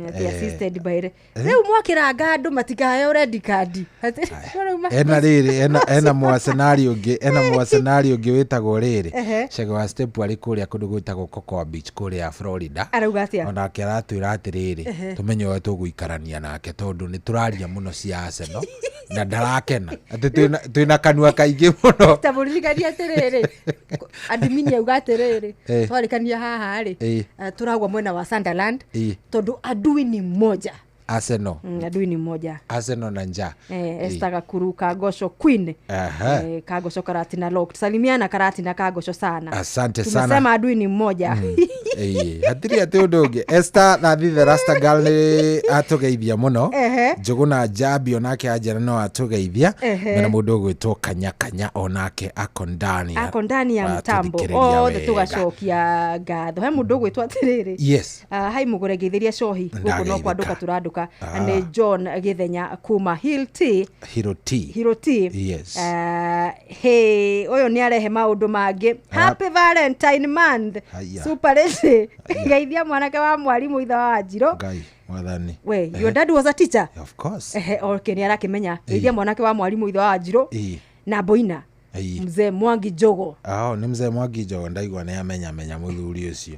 [SPEAKER 2] Ati assisted by rĩu mwakĩranga andũ matikaheo red card.
[SPEAKER 1] Ena rĩrĩ, ena mwacenari ũngĩ, ena mwacenari ũngĩ wĩtagwo rĩrĩ. Chege wa Step arĩ kũrĩa kũndũ gwĩtagwo Cocoa Beach kũrĩa Florida.
[SPEAKER 2] Arauga atĩa?
[SPEAKER 1] Onake aratwĩra atĩrĩrĩ, tũmenye ũrĩa tũgũikarania nake tondũ nĩ tũraria mũno cia Arsenal na ndarakena. Atĩ twĩna kanua kaingĩ mũno.
[SPEAKER 2] Ta mũririkanie atĩrĩrĩ, admini auga atĩrĩrĩ, twarĩkania haha rĩ, tũragwa mwena wa Sunderland tondũ adui ni mmoja.
[SPEAKER 1] Arsenal.
[SPEAKER 2] Adui ni mmoja.
[SPEAKER 1] Arsenal na njaa.
[SPEAKER 2] Esther Gakuru Kagosho Queen. Kagosho Karatina Locked. Salimiana Karatina Kagosho sana.
[SPEAKER 1] Asante sana.
[SPEAKER 2] Tumesema adui ni mmoja.
[SPEAKER 1] Hatirĩ atĩ ũndũ ũngĩ. Esther Nathi the Rasta Girl nĩ atũgeithia mũno. Njũgũna Njambi onake anjĩra no atũgeithia. Na mũndũ ũgwĩtwo Kanya Kanya onake ako ndani.
[SPEAKER 2] Ako ndani ya mtambo. Othe tũgacokia ngatho. He mũndũ ũgwĩtwo atĩrĩrĩ.
[SPEAKER 1] Yes.
[SPEAKER 2] Hai mũgũre ngeithĩria cohi. Gũkũ no kwandũka tũrandũka. Nĩ John Gĩthenya kuma Hill T.
[SPEAKER 1] Hero T.
[SPEAKER 2] Hero T.
[SPEAKER 1] Yes.
[SPEAKER 2] Hey, ũyũ nĩ arehe maũndũ mangĩ. Happy Valentine month. Super Lady. Geithia mwanake wa mwarimũ ithe wa Njirũ.
[SPEAKER 1] Ngai mwathani.
[SPEAKER 2] We, your dad was a teacher?
[SPEAKER 1] Of course.
[SPEAKER 2] Okay, nĩ arakĩmenya. Geithia mwanake wa mwarimũ ithe wa Njirũ. Na Boina. Mzee Mwangi Njogo.
[SPEAKER 1] Nĩ mzee Mwangi Njogo ndaigua nĩ amenya menya mũthuri ũcio.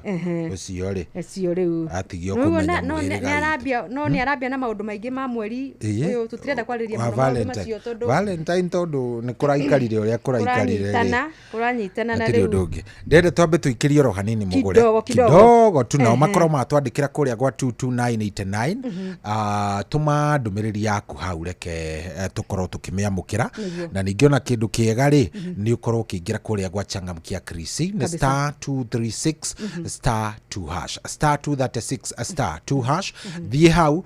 [SPEAKER 1] Ũcio rĩ.
[SPEAKER 2] Ũcio rĩu.
[SPEAKER 1] Atigio kũmenya mũhĩrĩga.
[SPEAKER 2] No nĩ arambia na maũndũ maingĩ ma mweri ũyũ tũtirenda kwarĩrĩria mũno maũndũ macio tondũ
[SPEAKER 1] Valentine tondũ nĩ kũraikarire ũrĩa kũraikarire
[SPEAKER 2] rĩ. Kũranyitana na rĩu.
[SPEAKER 1] Ũndũ ũngĩ. Ndĩrenda twambe tũikĩrie oro hanini mũgũre. Kidogo tu nao makorwo matwandĩkĩra kũrĩa gwa 22989. Tũma ndũmĩrĩri yaku hau reke tũkorwo tũkĩmĩamũkĩra. Na ningĩ ona kĩndũ kĩega rĩ nĩ ũkorwo ũkĩingĩra kũrĩa gwa Changamkia Krisi nĩ star 236 star 2 hash star 236 star 2 hash. Thiĩ hau,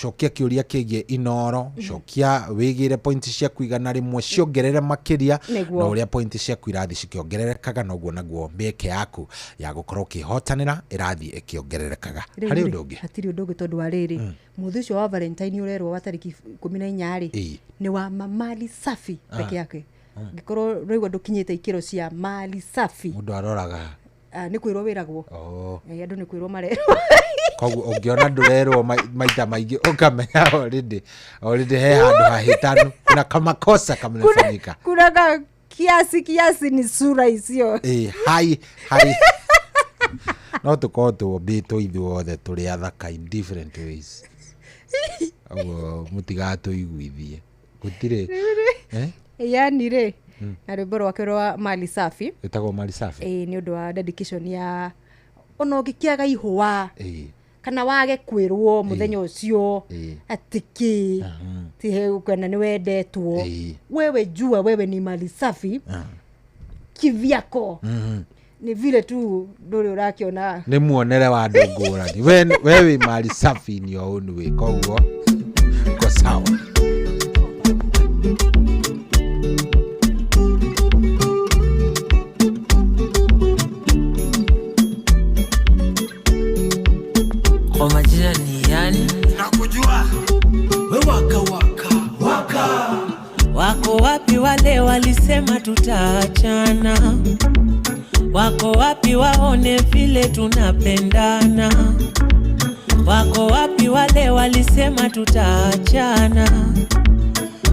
[SPEAKER 1] cokia kĩũria kĩgiĩ Inoro, cokia wĩgĩre point ciaku 100 ciongerere makĩria na ũrĩa point ciaku irathiĩ cikĩongererekaga noguo naguo mĩeke yaku ya gũkorwo ũkĩhotanĩra ĩrathiĩ ĩkĩongererekaga. Harĩ ũndũ ũngĩ?
[SPEAKER 2] Hatirĩ ũndũ ũngĩ tondũ wa rĩrĩ mũthĩ ũcio wa Valentine ũrerwo wa tarĩki 14 rĩ nĩ wa mali safi peke yake. Ngĩkorwo rĩu ndũkinyĩte ikĩro cia mali safi.
[SPEAKER 1] Mũndũ aroraga.
[SPEAKER 2] Nĩ kwĩrwo wĩragwo. Andũ nĩ kwĩrwo marerwo.
[SPEAKER 1] Koguo ũngĩona ndũrerwo maita maingĩ ũkamenya already he handũ hahĩtanu kuna kamakosa kamefanyika.
[SPEAKER 2] Kuna ka kiasi ni sura icio.
[SPEAKER 1] Hai. No tũkorwo tũmbĩtwo ithuothe tũrĩ athaka in different ways. Ũguo mũtigatũiguithie. Gũtirĩ.
[SPEAKER 2] Yani rĩ na rwĩmbo rwake rwa mali safi.
[SPEAKER 1] Ĩtagwo mali safi.
[SPEAKER 2] Nĩ ũndũ wa dedication ya ona ũngĩkĩaga ihũa kana wage kwĩrwo mũthenya ũcio atĩ kĩ ti kana nĩ wendetwo, wewe jua wewe ni mali safi kivyako. Ni vile tu ndũrĩ ũrakĩona
[SPEAKER 1] nĩ muonere wa andũ ngũrani. Wewe mali safi in your own way, koguo ko sawa.
[SPEAKER 3] Kwa majina ni yani nakujua we waka waka waka. Wako wapi wale wale Walisema tutaachana? Wako wapi waone vile tunapendana? Wako wapi wale walisema tutaachana?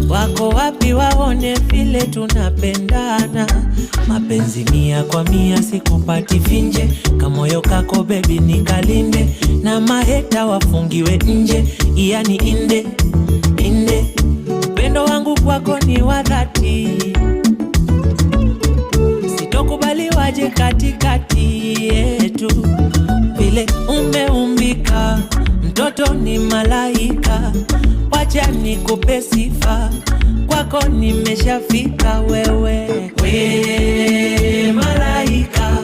[SPEAKER 3] Wako wapi waone vile tunapendana? Mapenzi mia kwa mia sikupati finje, kamoyo kako baby nikalinde, na maheta wafungiwe nje, yani inde inde. Upendo wangu kwako ni wa dhati, sitokubali waje katikati yetu. Vile umeumbika, mtoto ni malaika, wacha nikupe sifa, kwako nimeshafika. Wewe we malaika,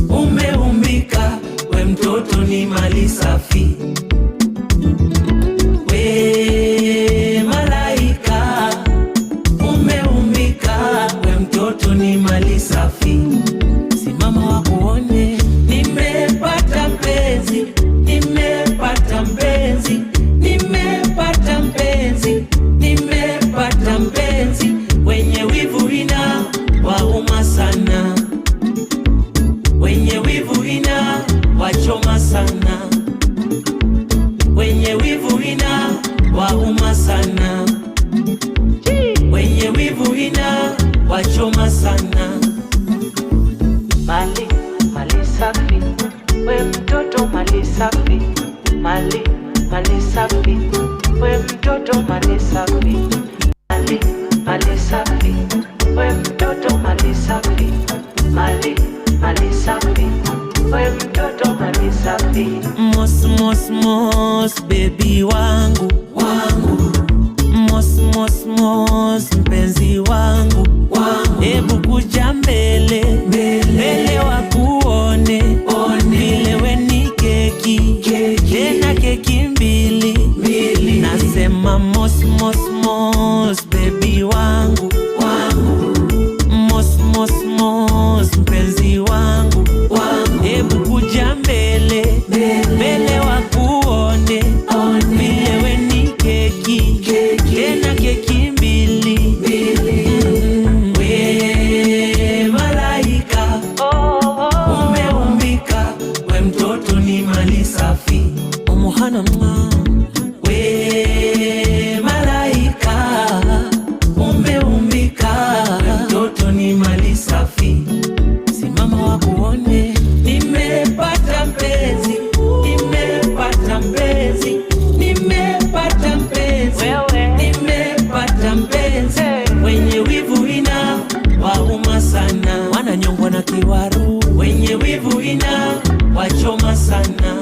[SPEAKER 3] umeumbika, we mtoto ni mali safi. We malaika, umeumbika, we mtoto ni mali safi. Simama wakuone, nimepata mpenzi, nimepata mpenzi, nimepata mpenzi, nimepata mpenzi. Wenye wivu ina wauma sana, wenye wivu ina wachoma sana, wenye wivu ina wauma sana, wenye wivu ina wachoma sana. Mali, mali safi, we mtoto mali safi. Mali, mali safi, we mtoto mali safi. Mali, mali safi, we mtoto mali safi. Mali, mali safi, we mtoto mali safi. Mos, mos, mos, baby wangu, wangu. Mos, mos, mos, mpenzi wangu, wangu. Hebu kuja mbele, mbele wakuone, vile we ni keki, tena keki mbili, mbili. Nasema mos, mos, mos, baby wangu, wangu. Mos, mos, mos, mpenzi wangu, wangu. Hebu kuja mbele, mbele wakuone, vile we ni keki, tena keki mbili, mbili. We malaika, umeumbika, we mtoto ni mali safi. Umuhana mwa. We malaika, umeumbika, we mtoto ni mali safi. Simama wakuone, nimepata mpenzi, nimepata mpenzi, nimepata mpenzi, nimepata mpenzi. Wenye wivu ina wauma sana, wananyongwa na kiwaru. Wenye wivu ina wachoma sana,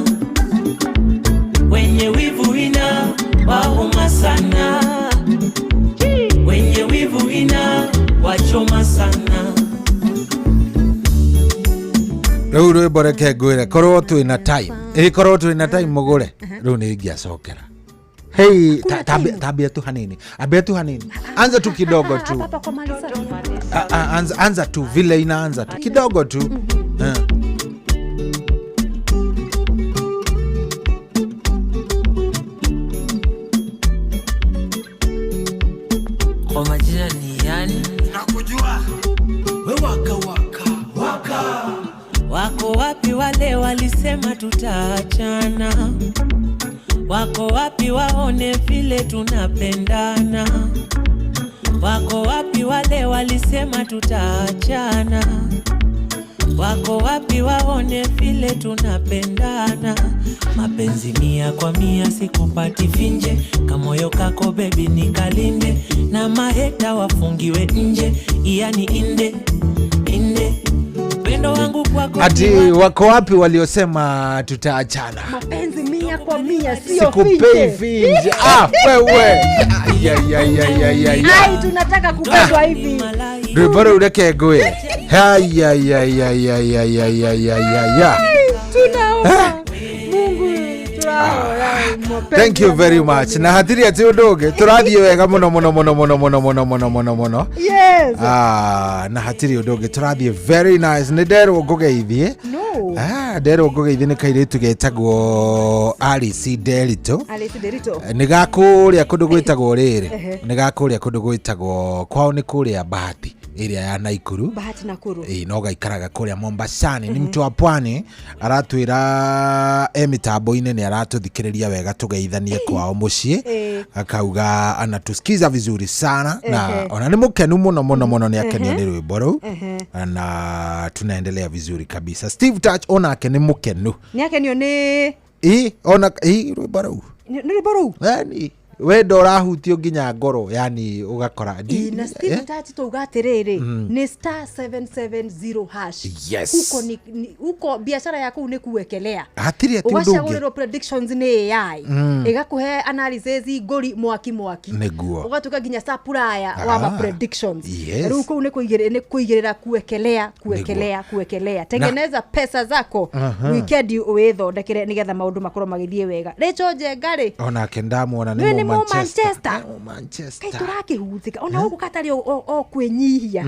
[SPEAKER 3] wenye wivu ina wauma sana, wenye wivu ina wachoma sana.
[SPEAKER 1] Rĩu rwĩmbo reke ngwĩre, korwo twĩna time, ĩ korwo twĩna time mũgũre rĩu nĩ ingĩacokera. Hey,
[SPEAKER 2] Kuna time.
[SPEAKER 1] Tambia tu hanini, ambia tu hanini, anza tu kidogo tu.
[SPEAKER 2] Hapa kwa mali safi.
[SPEAKER 1] Anza tu vile inaanza tu kidogo tu.
[SPEAKER 3] Kwa majina ni yani
[SPEAKER 4] Nakujua we waka waka waka.
[SPEAKER 3] Wako wapi wale walisema tutaachana? Wako wapi waone vile tunapendana? Wako wapi wale walisema tutaachana? Wako wapi waone vile tunapendana? Mapenzi mia kwa mia sikupati finje, kamoyo kako baby nikalinde, na maheta wafungiwe nje, yani inde inde. Upendo wangu kwako
[SPEAKER 1] Ati
[SPEAKER 3] ni wa-
[SPEAKER 1] wako wapi waliosema tutaachana?
[SPEAKER 2] Mapenzi mia kwa mia sio
[SPEAKER 1] Sikupei
[SPEAKER 2] finje.
[SPEAKER 1] finje. Ah, wewe. Ai, ai, ai, ai, ai, ai.
[SPEAKER 2] Ai, tunataka kupendwa hivi.
[SPEAKER 1] Rwĩmbo rũu reke ngwĩre. Ai, ai, ai, ai, ai, ai, ai, ai, ai, ai, ai.
[SPEAKER 2] Tunaomba Mungu tunaomba mapenzi
[SPEAKER 1] Thank you
[SPEAKER 2] ya
[SPEAKER 1] very
[SPEAKER 2] Mungu.
[SPEAKER 1] much. Na hatirĩ atĩ ũndũ ũngĩ tũrathiĩ wega mũno mũno mũno mũno mũno mũno mũno mũno mũno.
[SPEAKER 2] Yes.
[SPEAKER 1] Ah, na hatirĩ ũndũ ũngĩ tũrathiĩ very nice. Nĩ nderwo ngũgeithie.
[SPEAKER 2] No.
[SPEAKER 1] Ah, Nderwo ngũgeithie nĩ kairĩtu getagwo Alice Nderito.
[SPEAKER 2] Alice Nderito.
[SPEAKER 1] Nĩ gakũrĩa kũndũ gwĩtagwo rĩrĩ, nĩ gakũrĩa kũndũ gwĩtagwo kwao nĩ kũrĩa Bahati ĩrĩa ya Naikuru.
[SPEAKER 2] Bahati Nakuru.
[SPEAKER 1] Ĩĩ, no gaikaraga kũrĩa Mombasani, nĩ mtu wa pwani, aratwĩra e mĩtambo-inĩ nĩ aratũthikĩrĩria wega tũgeithanie kwao mũciĩ. Akauga anatusikiza vizuri sana na ona nĩ mũkenu mũno mũno mũno, nĩ akenio nĩ rwĩmbo rũu na tunaendelea vizuri kabisa. Steve Touch onake nĩ mũkenu.
[SPEAKER 2] Nĩ akenio nĩ
[SPEAKER 1] Ĩ, ona ĩ rwĩmbo rũu.
[SPEAKER 2] Nĩ rwĩmbo rũu.
[SPEAKER 1] Yani wendo ũrahutio nginya ngoro, yani ũgakora
[SPEAKER 2] Na Steve Touch twauga atĩrĩrĩ, nĩ *770#. Huko ni huko biashara yaku nĩ kuwekelea.
[SPEAKER 1] Hatirĩ ati ũndũ ũngĩ.
[SPEAKER 2] Ũgacagũrĩrwo predictions nĩ AI, ĩgakũhe analysis ngũri mwaki mwaki.
[SPEAKER 1] Nĩguo.
[SPEAKER 2] Ũgatuĩka nginya supplier wa ma predictions. Rĩu kũu nĩ kũigĩrĩra, kuwekelea, kuwekelea, kuwekelea, tengeneza pesa zako weekend, wĩthondekere nĩgetha maũndũ makorwo magĩthiĩ wega. Rachel Njenga rĩ,
[SPEAKER 1] onake ndamwona.
[SPEAKER 2] Nĩ
[SPEAKER 1] nĩ
[SPEAKER 2] nĩ
[SPEAKER 1] mũ
[SPEAKER 2] mũ Manchester.
[SPEAKER 1] Nĩ mũ Manchester.
[SPEAKER 2] Kaĩ tũrakĩhutĩka ona gũkũ katarĩ o kwĩnyihia.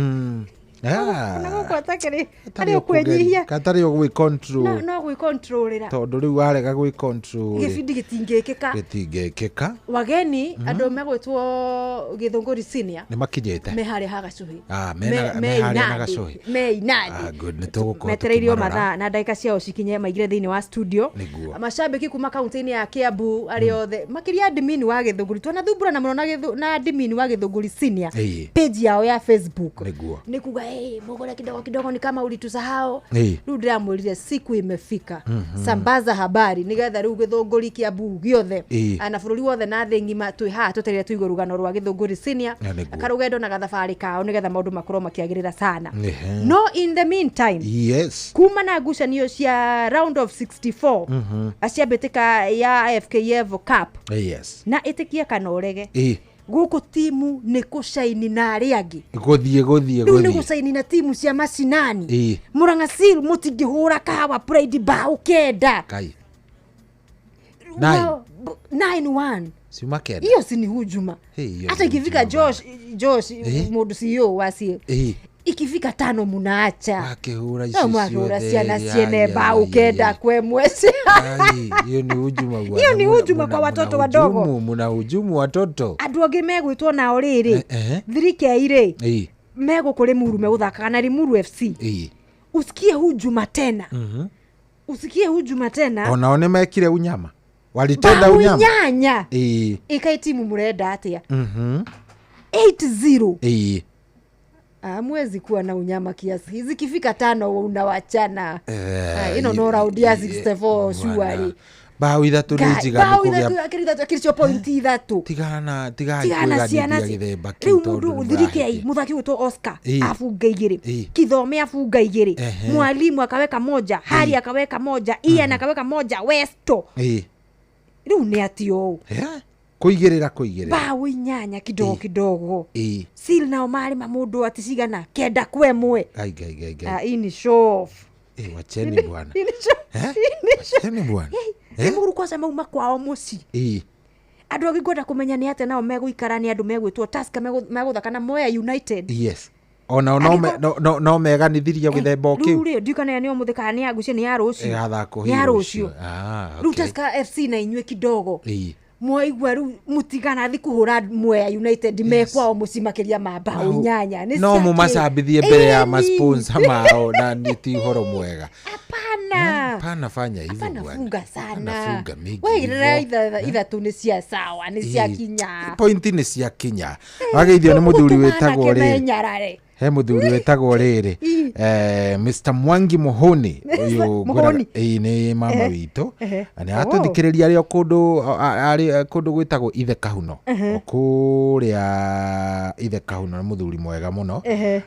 [SPEAKER 2] Ona gũkũ atakĩrĩ
[SPEAKER 1] Gatarĩ
[SPEAKER 2] arĩ o kwĩnyihia.
[SPEAKER 1] Gatarĩ o gwĩ control.
[SPEAKER 2] No gwĩ controlĩra.
[SPEAKER 1] Tondũ rĩu warega gwĩ control rĩ,
[SPEAKER 2] gĩbindi gĩtingĩkĩka.
[SPEAKER 1] Gĩtingĩkĩka.
[SPEAKER 2] Wageni andũ megwĩtwo Gĩthũngũri Senior
[SPEAKER 1] nĩ makinyĩte.
[SPEAKER 2] Me harĩa ha Gacuhi.
[SPEAKER 1] Ah, me harĩa na Gacuhi.
[SPEAKER 2] Me inadi.
[SPEAKER 1] Ah, good, nĩ tũgũkorwo
[SPEAKER 2] metereirio
[SPEAKER 1] tũkĩmarora.
[SPEAKER 2] Mathaa na ndagĩka ciao cikinye maigire thĩinĩ wa studio.
[SPEAKER 1] Nĩguo.
[SPEAKER 2] Macambĩki kuma kaunti-inĩ ya Kiambu arĩa othe, makĩria admin wa Gĩthũngũri, twanathumbũrana mũno na admin wa Gĩthũngũri Senior page yao ya Facebook. Nĩ kuga, "Hey, mũgũre kidogo kidogo, ni kama ulitusahau." Rĩu ndĩramwĩrire siku imefika, sambaza habari nĩgetha rĩu Gĩthũngũri, Kiambu gĩothe na bũrũri wothe na thĩ ng'ima twĩ haha twetereire tũigue rũgano rwa Gĩthũngũri Senior,
[SPEAKER 1] Na nĩguo.
[SPEAKER 2] karũgendo na gathabarĩ kao nĩgetha maũndũ makorwo makĩagĩrĩra sana. No in the meantime, kuma na ngucanio cia round of 64 cia mbĩtĩka ya FKF Cup, na ĩtĩkie kana ũrege, gũkũ timu nĩ kũcaini na arĩa angĩ.
[SPEAKER 1] Gũthiĩ gũthiĩ.
[SPEAKER 2] Rĩu nĩ
[SPEAKER 1] gũthiĩ
[SPEAKER 2] gũcaini na timu cia macinani. Murang'a Seal mũtingĩhũra Kahawa Pride bao 9.
[SPEAKER 1] Kai. Nine.
[SPEAKER 2] 9-1.
[SPEAKER 1] Ciuma 9.
[SPEAKER 2] Hiyo si ni hujuma?
[SPEAKER 1] Hey, hiyo
[SPEAKER 2] Hata
[SPEAKER 1] ni
[SPEAKER 2] ikifika
[SPEAKER 1] hujuma.
[SPEAKER 2] Josh, mũndũ CEO wa Seal, ikifika 5 munaacha.
[SPEAKER 1] Akĩhũra ici
[SPEAKER 2] No mwahũra
[SPEAKER 1] ciothe,
[SPEAKER 2] ciana ciene
[SPEAKER 1] ai,
[SPEAKER 2] bao
[SPEAKER 1] ai,
[SPEAKER 2] 9
[SPEAKER 1] ai.
[SPEAKER 2] kwa mwezi.
[SPEAKER 1] Ai, hiyo ni hujuma bwana.
[SPEAKER 2] Hiyo ni hujuma kwa watoto wadogo.
[SPEAKER 1] Muna hujumu watoto.
[SPEAKER 2] Andũ angĩ megwĩtwo nao rĩrĩ, 3K rĩ, megũkũ Limuru megũthakaga na Limuru FC. Usikie hujuma tena, usikie hujuma tena.
[SPEAKER 1] Onao nĩ mekire unyama, walitenda
[SPEAKER 2] Bao
[SPEAKER 1] unyama.
[SPEAKER 2] 8. Ĩkai timu mũrenda atĩa? 8-0. Mwezi kuwa na unyama kiasi, zikifika 5 unawachana. Ĩno no round ya 64 surely.
[SPEAKER 1] Bao 3 nĩ njiganu
[SPEAKER 2] Bao
[SPEAKER 1] kũgĩa
[SPEAKER 2] 3, akĩrĩ 3, akĩrĩ cio point 3.
[SPEAKER 1] Tigana tigai
[SPEAKER 2] Tigana ciana
[SPEAKER 1] kwĩganithia gĩthemba kĩu
[SPEAKER 2] rĩu
[SPEAKER 1] tondũ
[SPEAKER 2] mũndũ
[SPEAKER 1] nĩ
[SPEAKER 2] 3K
[SPEAKER 1] mũrahĩtia.
[SPEAKER 2] mũthaki gwĩtwo Oscar abunga 2, Kithome abunga 2, mwalimu akaweka moja, Hari akaweka moja, Ian akaweka moja, Westo. Rĩu nĩ atĩ ũũ?
[SPEAKER 1] Kũigĩrĩra kũigĩrĩra.
[SPEAKER 2] Bao 8 kidogo kidogo. Seal nao marĩma mũndũ ati cigana? 9-1.
[SPEAKER 1] Ngai ngai ngai ngai.
[SPEAKER 2] Ah, hii ni show off.
[SPEAKER 1] Wacheni bwana.
[SPEAKER 2] Hii ni show.
[SPEAKER 1] Eh?
[SPEAKER 2] Hii ni show.
[SPEAKER 1] Wacheni bwana.
[SPEAKER 2] Limuru kwanza mauma kwao mũciĩ. Andũ angĩ ngwenda kũmenya nĩ atĩa nao megũikara nĩ andũ megwĩtwo Tusker megũthaka na Mwea United.
[SPEAKER 1] Yes, onao no no meganithirie gĩthemba o
[SPEAKER 2] Rĩu
[SPEAKER 1] kĩu.
[SPEAKER 2] rĩ, ndikana nĩ ũmũthĩ kana nĩ ya ngucio, nĩ ya rũciũ.
[SPEAKER 1] Ĩgathakwo
[SPEAKER 2] Nĩ ya
[SPEAKER 1] hihi
[SPEAKER 2] rũciũ.
[SPEAKER 1] rũciũ. Ah,
[SPEAKER 2] Rĩu
[SPEAKER 1] okay.
[SPEAKER 2] Tusker FC na inyuĩ kidogo mwaigua rĩu mũtiganathi kũhũra Mwea United me kwao mũciĩ makĩria ma bao 8. Nĩ
[SPEAKER 1] No
[SPEAKER 2] cia kĩ?
[SPEAKER 1] mũmacambithie mbere ya
[SPEAKER 2] Ĩni.
[SPEAKER 1] masponsor mao na nĩ ti ũhoro mwega.
[SPEAKER 2] Hapana.
[SPEAKER 1] Hapana, fanya hivyo
[SPEAKER 2] Hapana,
[SPEAKER 1] bwana.
[SPEAKER 2] funga sana.
[SPEAKER 1] Hapana, funga mingi
[SPEAKER 2] Waigĩrĩra
[SPEAKER 1] hivyo.
[SPEAKER 2] 3 nĩ cia sawa, nĩ cia kinya.
[SPEAKER 1] Pointi nĩ cia kinya. Wageithio nĩ mũthuri wĩtagwo rĩrĩ,
[SPEAKER 2] Menyarare.
[SPEAKER 1] He mũthuri wĩtagwo rĩrĩ, Mr Mwangi Muhoni ũyũ.
[SPEAKER 2] Muhoni.
[SPEAKER 1] Ĩĩ, nĩ mama witũ. Na nĩ aratũthikĩrĩria arĩ o kũndũ arĩ kũndũ gwĩtagwo Ithe Kahuno, o kũrĩa Ithe Kahuno. Nĩ mũthuri mwega mũno.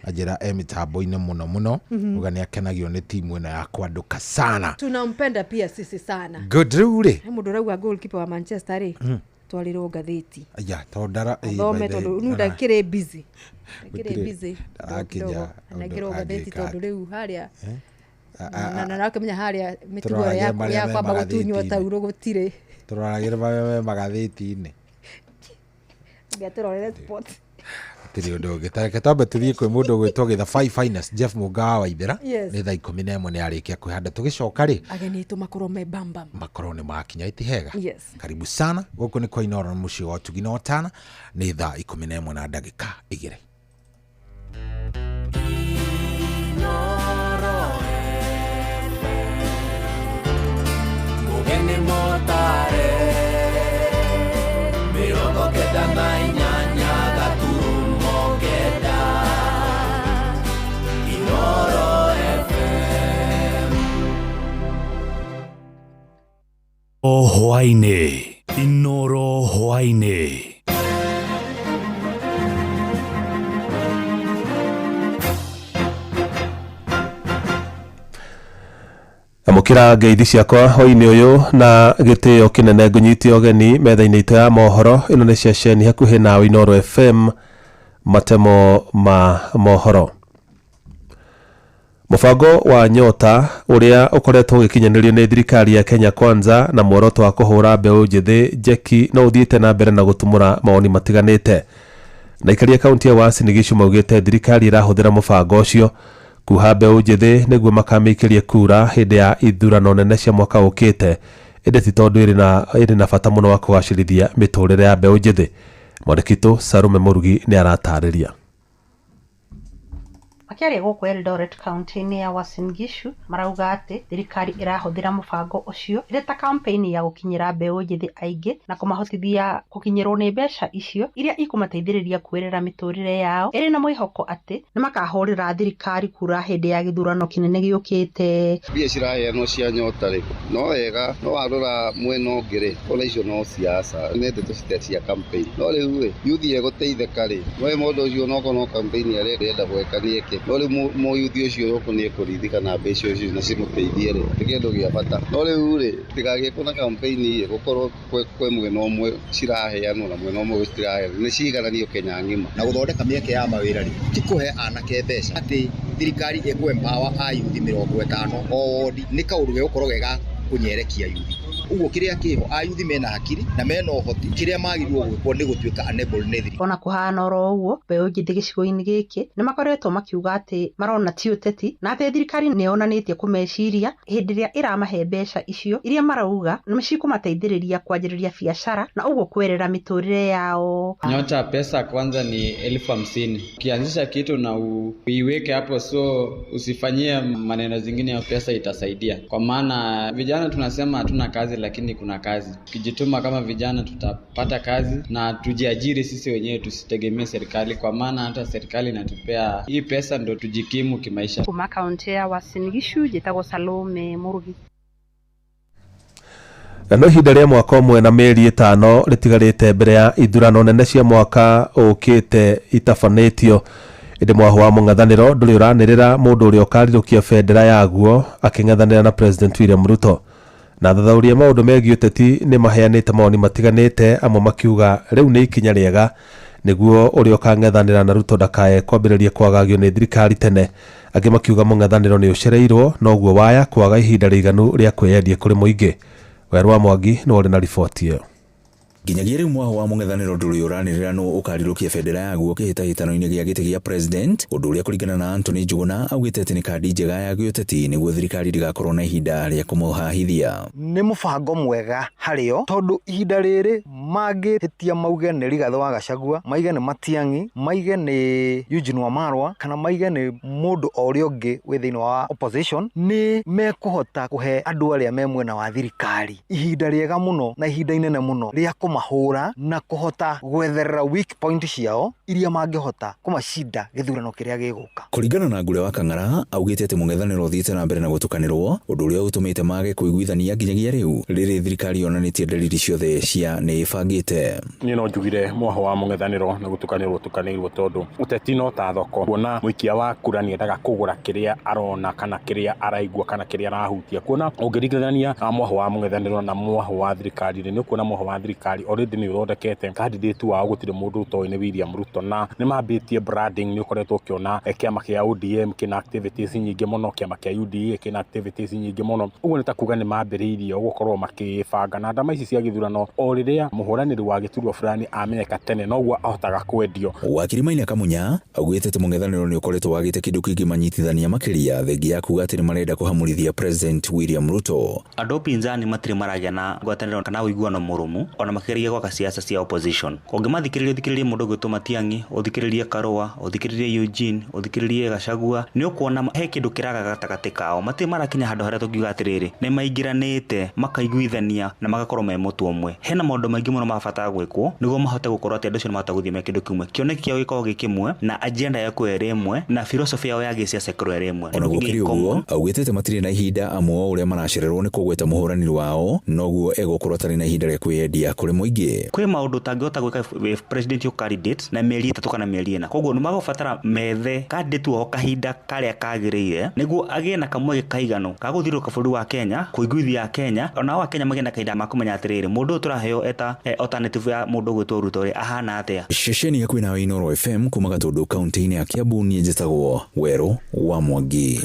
[SPEAKER 1] Anjĩra e mĩtambo-inĩ mũno mũno, uga nĩ akenagio nĩ timu ĩno ya kwandũka sana.
[SPEAKER 2] Tunampenda pia sisi sana.
[SPEAKER 1] Good, rĩu rĩ,
[SPEAKER 2] He mũndũ ũrauga goalkeeper wa Manchester rĩ, twarĩrwo ngathĩti
[SPEAKER 1] aya tondũ ndara
[SPEAKER 2] athome,
[SPEAKER 1] by the-
[SPEAKER 2] tondũ rĩu ndakĩrĩ busy, ndakĩrĩ
[SPEAKER 1] Gũtirĩ-
[SPEAKER 2] busy.
[SPEAKER 1] ndarakinya
[SPEAKER 2] Kidogo,
[SPEAKER 1] ũndũ
[SPEAKER 2] anengerwo ngathĩti
[SPEAKER 1] angĩka.
[SPEAKER 2] tondũ rĩu harĩa na nakĩmenya harĩa mĩtugo
[SPEAKER 1] Tũroragĩra
[SPEAKER 2] ya
[SPEAKER 1] marĩa
[SPEAKER 2] ya
[SPEAKER 1] me
[SPEAKER 2] kwamba gũtunywo
[SPEAKER 1] magathĩti-inĩ.
[SPEAKER 2] taurũ gũtirĩ.
[SPEAKER 1] Tũroragĩre marĩa me magathĩti-inĩ.
[SPEAKER 2] Ngatũrorere sport.
[SPEAKER 1] Hatirĩ ũndũ ũngĩ. Ta reke twambe tũthiĩ kwĩ mũndũ ũgwĩtwo Gĩtha Five Finest Jeff Mũnga wa Waithera.
[SPEAKER 2] Yes.
[SPEAKER 1] Nĩ thaa 11 nĩ arĩkia kwĩhanda. Tũgĩcoka rĩ,
[SPEAKER 2] ageni aitũ makorwo me bambam,
[SPEAKER 1] makorwo nĩ makinya iti hega.
[SPEAKER 2] Yes.
[SPEAKER 1] Karibu sana gũkũ nĩ kwa Inooro mũciĩ wa ũtugi na ũtana. Nĩ thaa 11 na ndagĩka 2.
[SPEAKER 3] Mugeni motare 98.9 Inooro FM.
[SPEAKER 4] O hwaĩ-inĩ, Inooro hwaĩ-inĩ.
[SPEAKER 5] Amũkĩra ngeithi ciakwa hwaĩ-inĩ ũyũ na gĩtĩo kĩnene ngũnyite ũgeni metha-inĩ itũ ya mohoro. Ĩno nĩ ceceni hakuhĩ nawe Inooro FM, matemo ma mohoro. Mũbango wa Nyota ũrĩa ũkoretwo ũgĩkinyanĩrio nĩ thirikari ya Kenya Kwanza na muoroto wa kũhũra mbeũ njĩthĩ njeki no ũthiĩte na mbere na gũtumũra mawoni matiganĩte. Na ikaria kaunti ya Uasin Gishu maugĩte thirikari ĩrahũthĩra mũbango ũcio kuha mbeũ njĩthĩ nĩguo makamĩikĩrie kura hĩndĩ ya ithurano nene cia mwaka ũkĩte, ĩndĩ ti tondũ ĩrĩ na bata mũno wa kũgacĩrithia mĩtũrĩre ya mbeũ njĩthĩ. Mwandĩki Sarume Mũrugi nĩ aratarĩria.
[SPEAKER 6] Makĩaria gũkũ Eldoret kaunti-inĩ ya Uasin Gishu marauga atĩ thirikari ĩrahũthĩra mũbango ũcio ĩrĩ ta kampeni ya gũkinyĩra mbeũ njĩthĩ aingĩ na kũmahotithia gũkinyĩrwo nĩ mbeca icio iria ikũmateithĩrĩria kwĩrera mĩtũrĩre yao, ĩrĩ na mwĩhoko atĩ nĩmakahũrĩra thirikari kura hĩndĩ ya gĩthurano kĩnene gĩũkĩte.
[SPEAKER 7] Mbia ciraheanwo cia Nyota rĩ, no wega, no warora mwena ũngĩ rĩ, ona icio no siasa, nĩ ndeto cia campaign. No rĩu rĩ, yuthi ĩgũteithĩka rĩ, we mũndũ ũcio onokorwo no campaign arenda gwĩka nĩ eke. No rĩu mũyuthi ũcio ũkũ nĩ ekũrithika na mbeca icio na cimũteithie rĩ, nĩ kĩndũ gĩa bata. No rĩu rĩ, tigagiĩkwo na campaign ĩ, gũkorwo kwĩ mwena ũmwe ciraheanwo na mwena ũmwe citiraheanwo, nĩ ciigananio Kenya ng'ima.
[SPEAKER 8] Na gũthondeka mĩeke ya mawĩra rĩ, ti kũhe anake mbeca, atĩ thirikari ĩkũ empower ayuthi 50 o wodi, nĩ kaũndũ gegũkorwo gega kũnyerekia yuthi. Ũguo kĩrĩa kĩho, ayuthi mena hakiri na mena ũhoti, kĩrĩa magĩrĩirwo gwĩkwo nĩ gũtuĩka enabled nĩ thirikari.
[SPEAKER 6] Ona kũhana oro ũguo, mbeũ njĩthĩ gĩcigo-inĩ gĩkĩ nĩ makoretwo makiuga atĩ marona ti ũteti na atĩ thirikari nĩ yonanĩtie kũmeciria hĩndĩ ĩrĩa ĩramahe mbeca icio iria marauga nĩ cikũmateithĩrĩria kwanjĩrĩria biacara na ũguo kwerera mĩtũrĩre yao.
[SPEAKER 9] Nyota pesa kwanza ni 50,000. Ukianzisha kitu na uiweke hapo, so usifanyie maneno zingine, ya pesa itasaidia. Kwa maana vijana tunasema hatuna kazi, lakini kuna kazi. Tukijituma kama vijana tutapata kazi na tujiajiri sisi wenyewe, tusitegemee serikali, kwa maana hata serikali inatupea hii pesa ndo tujikimu kimaisha.
[SPEAKER 6] Kuma kaunti ya Uasin Gishu njĩtagwo Salome Mũrugi.
[SPEAKER 5] Na no ihinda rĩa mwaka ũmwe na mĩeri 5 rĩtigarĩte mbere ya ithurano nene cia mwaka ũkĩte itabanĩtio, ĩndĩ mwaho wa mũng'ethanĩro ndũrĩ ũranĩrĩra mũndũ ũrĩa ũkarirũkia bendera yaguo akĩng'ethanĩra na President William Ruto. Na athathaũri a maũndũ megiĩ ũteti nĩ maheanĩte mawoni matiganĩte, amwe makiuga rĩu nĩ ikinya rĩega nĩguo ũrĩa ũkang'ethanĩra na Ruto ndakae kwambĩrĩria kwagagio nĩ thirikari tene. Angĩ makiuga mũng'ethanĩro nĩ ũcereirwo noguo waya kwaga ihinda rĩiganu rĩa kwĩyendia kũrĩ mũingĩ. Werũ wa Mwangi nĩ ũrĩ na riboti ĩyo.
[SPEAKER 10] Nginyagia rĩu mwaho wa mũng'ethanĩro ndũrĩ ũranĩrĩra nũ ũkarirũkia bendera yaguo kĩhĩtahĩtano-inĩ gĩa gĩtĩ gĩa president, ũndũ ũrĩa kũringana na Anthony Njuguna augĩte atĩ nĩ kandi njega ya gĩũteti nĩguo thirikari ndĩgakorwo na ihinda rĩa kũmũhahithia.
[SPEAKER 8] Nĩ mũbango mwega harĩo tondũ ihinda rĩrĩ mangĩhĩtia mauge nĩ Rigathĩ wa Gachagua, maige nĩ Matiang'i, maige nĩ Eugene Wamalwa, kana maige nĩ mũndũ o ũrĩa ũngĩ wĩ thĩinĩ wa opposition, nĩ mekũhota kũhe andũ arĩa me mwena wa thirikari ihinda rĩega mũno na ihinda inene mũno rĩa kũmahũra na kũhota gwetherera weak point ciao iria mangĩhota kũmacinda gĩthurano kĩrĩa gĩgũka.
[SPEAKER 10] Kũringana na Ngure wa Kang'ara augĩte atĩ mũng'ethanĩro ũthiĩte na mbere na gũtukanĩrwo, ũndũ ũrĩa ũtũmĩte mage kũiguithania nginyagia rĩu rĩrĩ thirikari yonanĩtie ndariri ciothe cia nĩ ĩbangĩte.
[SPEAKER 11] Niĩ no njugire mwaho wa mũng'ethanĩro nĩ gũtukanĩrwo ũtukanĩirwo tondũ ũteti no ta thoko, kuona mũikia wa kura nĩendaga kũgũra kĩrĩa arona kana kĩrĩa araigua kana kĩrĩa arahutia. Kuona ũngĩringithania mwaho wa mũng'ethanĩro na mwaho wa thirikari nĩ ũkuona mwaho wa thirikari thirikari already nĩ ũthondekete candidate wao, gũtirĩ mũndũ ũtoĩ nĩ William Ruto, na nĩ mambĩtie branding. Nĩ ũkoretwo ũkĩona kĩama kĩa ODM kĩna activities nyingĩ mũno, kĩama kĩa UDA kĩna activities nyingĩ mũno. Ũguo nĩ ta kuga nĩ mambĩrĩirie gũkorwo makĩbanga na ndama ici cia gĩthurano. O rĩrĩa mũhũranĩri wa gĩturwa fulani amenyeka tene, noguo ahotaga kwendio.
[SPEAKER 10] Wakiri Maina Kamunya augĩte atĩ mũng'ethanĩro nĩ ũkoretwo wagĩte kĩndũ kĩngĩmanyitithania makĩria thengia ya kuga atĩ nĩ marenda kũhamũrithia President William Ruto.
[SPEAKER 12] Andũ a upinzani matirĩ maragĩa na ngwatanĩro kana ũiguano mũrũmu ona makĩgeria gwaka siasa cia opposition. Ũngĩmathikĩrĩria, ũthikĩrĩrie mũndũ ũgwĩtwo Matiang'i, ũthikĩrĩrie Karũa, ũthikĩrĩrie Eugene, ũthikĩrĩrie Gachagua, nĩ ũkuona he kĩndũ kĩraga gatagatĩ kao. Matirĩ marakinya handũ harĩa tũngiuga atĩrĩrĩ, nĩ maingĩranĩte, makaiguithania na magakorwo me mũtwe ũmwe. Hena maũndũ maingĩ mũno marabatara gwĩkwo nĩguo mahote gũkorwo atĩ andũ acio nĩ mahota gũthiĩ me kĩndũ kĩmwe, kĩoneki kĩao gĩkorwo gĩ kĩmwe, na agenda yao ĩkorwo ĩrĩ ĩmwe, na philosophy yao ya gĩsiasa ĩkorwo ĩrĩ ĩmwe.
[SPEAKER 10] Ona gũkĩrĩ ũguo, augĩte atĩ matirĩ na ihinda amu o ũrĩa maracererwo nĩ kũgweta mũhũranĩri wao, noguo egũkorwo atarĩ na ihinda rĩa kwĩyendia kũrĩ mũingĩ.
[SPEAKER 12] Kwĩ maũndũ ũtangĩhota gwĩka wĩ presidential candidate na mĩeri 3 kana mĩeri 4. Koguo nĩ magũbatara methe candidate wao kahinda karĩa kagĩrĩire nĩguo agĩe na kamweke kaiganu ga gũthiũrũrũka bũrũri wa Kenya, kũiguithia Akenya, onao Akenya magĩe na kahinda ma kũmenya atĩrĩrĩ, mũndũ ũyũ tũraheo eta alternative ya mũndũ ũgwĩtwo Ruto rĩ, ahana atĩa.
[SPEAKER 10] Ceceni hakuhĩ nawe Inooro FM kuma Gatũndũ kaunti-inĩ ya Kiambu, niĩ njĩtagwo Werũ wa Mwangi.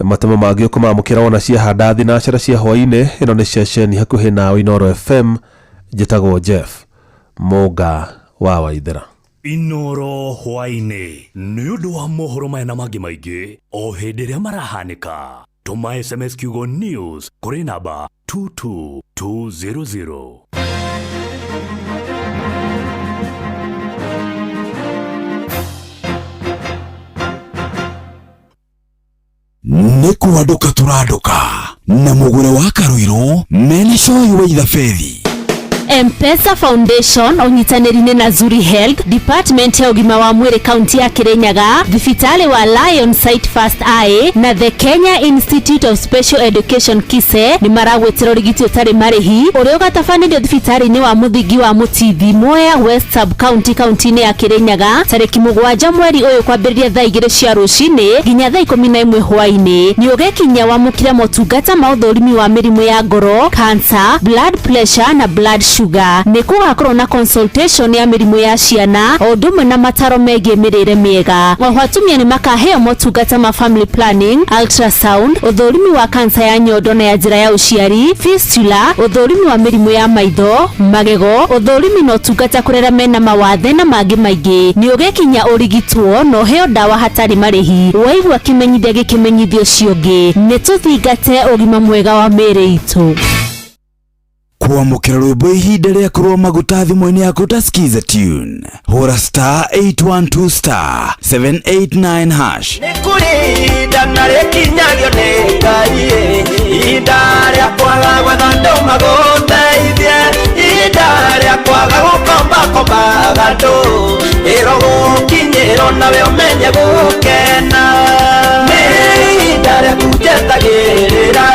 [SPEAKER 5] Matemo mangĩ ũkũmamũkĩra wona ciahanda thinacara cia hwaĩ-inĩ. Ĩno nĩ ceceni hakuhĩ nawe Inooro FM, njĩtagwo Jeff Mũnga wa Waithera.
[SPEAKER 4] Inooro hwaĩ-inĩ nĩ ũndũ wa mohoro maya na mangĩ maingĩ o hĩndĩ ĩrĩa marahanĩka. Tũma SMS kiugo news kũrĩ namba 22200.
[SPEAKER 13] Nĩ kwandũka tũrandũka na mũgũre wa Karũirũ mena coĩ wa ithabethi.
[SPEAKER 14] M-Pesa Foundation ũnyitanĩri-inĩ na Zuri Health Department ya ũgima wa mwĩrĩ kaunti ya Kirinyaga, thibitarĩ wa Lion Sight First Eye na The Kenya Institute of Special Education KISE nĩ maragwĩtĩra ũrigiti ũtarĩ marĩhi ũrĩa ũgatabanĩrio thibitarĩ-inĩ wa mũthingi wa Mũtithi, Mwea West Sub County, kaunti-inĩ ya Kirinyaga tarĩki 7 mweri ũyũ kwambĩrĩria thaa 2 cia rũcinĩ nginya thaa 11 hwaĩ-inĩ. Nĩ ũgekinyia wamũkĩre motungata ma ũthũrimi wa mĩrimũ ya ngoro, cancer, blood pressure na blood sugar. Nĩ gũgakorwo na consultation ya mĩrimũ ya ciana o ũndũ ũmwe na mataro megiĩ mĩrĩre mĩega. Oho atumia nĩ makaheo motungata ma family planning, ultrasound, ũthũrimi wa cancer ya nyondo na ya njĩra ya ũciari, fistula, ũthũrimi wa mĩrimũ ya maitho, magego, ũthũrimi na ũtungata kũrera mena mawathe na mangĩ maingĩ. Nĩ ũgekinya ũrigitwo na ũheo ndawa hatarĩ marĩhi. Waigua kĩmenyithia gĩkĩmenyithio ũcio ũngĩ, nĩ tũthingate ũgima mwega wa mĩĩrĩ itũ.
[SPEAKER 13] Kwamũkĩra rwĩmbo ihinda rĩa kũrũa maguta thimũ-inĩ yaku ta Skiza Tune. Hũra star 812 star 789 hash.
[SPEAKER 15] Nĩ kũrĩ ihinda na rĩkinyagio nĩ Ngai, ihinda rĩa kwaga gwetha andũ magũteithie, ihinda rĩa kwaga gũkombakombaga andũ, ĩro gũkinyĩrwo nawe ũmenye gũkena. Nĩ ihinda rĩaku njetagĩrĩra,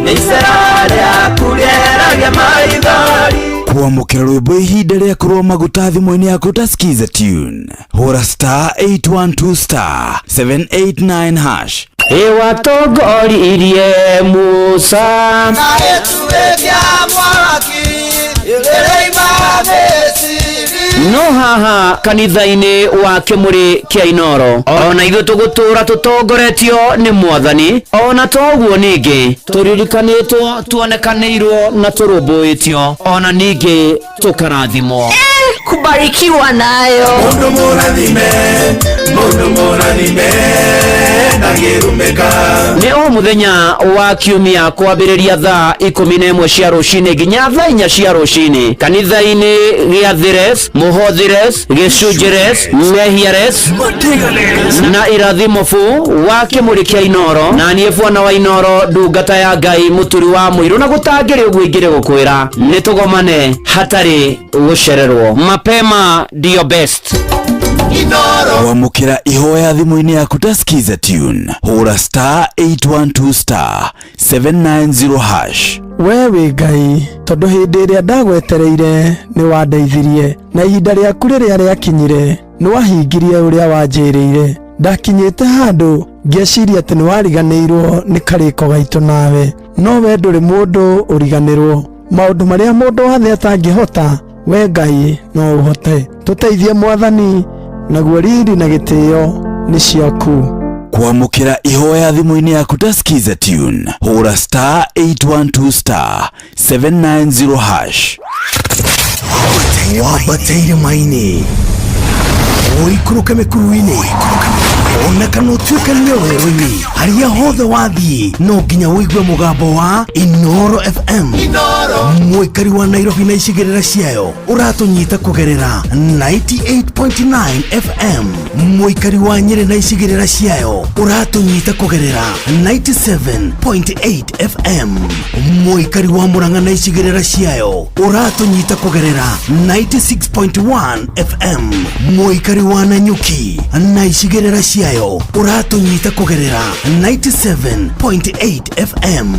[SPEAKER 15] nĩ icera rĩaku rĩeheragia maithori.
[SPEAKER 13] Kwamũkĩra rwĩmbo ihinda rĩa kũrũa maguta thimũ-inĩ yaku ta Skiza Tune. Hũra star 812 star 789 hash.
[SPEAKER 16] Ĩwatongoririe Musa
[SPEAKER 15] na gĩtugĩ kĩa mwaki ĩrĩima Misiri.
[SPEAKER 16] No haha kanitha-inĩ wa kĩmũrĩ kĩa Inooro ona ithuĩ tũgũtũra tũtongoretio nĩ Mwathani, ona toguo ningĩ tũririkanĩtwo, tuonekanĩirwo na tũrũmbũĩtio, ona ningĩ tũkarathimwo.
[SPEAKER 17] Kubarikiwa nayo.
[SPEAKER 15] Mundu mũrathime, mundu mũrathime, ndangĩrumĩka.
[SPEAKER 16] Nĩ o mũthenya wa kiumia kwambĩrĩria thaa 11 cia rũcinĩ nginya thaa 4 cia rũcinĩ kanitha-inĩ gĩa Thires, Mũhothires, Gĩcunjĩres, Mehiares na Irathimobu wa kĩmũrĩ kĩa Inooro. Na niĩ bwana wa Inooro, ndungata ya Ngai, mũturi wa mũirũ, na gũtangĩrĩ ũguo ingĩrĩ gũkwĩra nĩ tũgomane hatarĩ gũcererwo. Mapema ndio best.
[SPEAKER 13] Kwamũkĩra ihoya thimũ-inĩ yaku ta Skiza Tune. Hũra star 812 star 790 hash.
[SPEAKER 18] We wĩ Ngai, tondũ hĩndĩ ĩrĩa ndagwetereire nĩ wandeithirie, na ihinda rĩaku rĩrĩa rĩakinyire nĩ wahingirie ũrĩa wanjĩrĩire. Ndakinyĩte handũ ngĩciria atĩ nĩ wariganĩirwo nĩ karĩko gaitũ nawe, no we ndũrĩ mũndũ ũriganĩrwo. Maũndũ marĩa mũndũ wa thĩ atangĩhota, We Ngai no ũhote. Tũteithie Mwathani, naguo riri na gĩtĩo nĩ ciaku.
[SPEAKER 13] Kwamũkĩra ihoya thimũ-inĩ yaku ta Skiza Tune, hũra star 812 star 790 hash.
[SPEAKER 19] Wambate irĩma-inĩ, ũikũrũke mĩkuru-inĩ, ona kana ũtuĩkanie werũ-inĩ, harĩa hothe wathiĩ no nginya ũigue mũgambo wa Inoro FM. Mũikari wa Nairobi na icigĩrĩra ciayo ũratũnyita kũgerera 98.9 FM. Mũikari wa Nyĩrĩ na icigĩrĩra ciayo ũratũnyita kũgerera 97.8 FM. Mũikari wa Murang'a na icigĩrĩra ciayo ũratũnyita kũgerera 96.1 FM. Mũikari wa Nanyuki na icigĩrĩra ciayo ũratũnyita kũgerera 97.8 FM.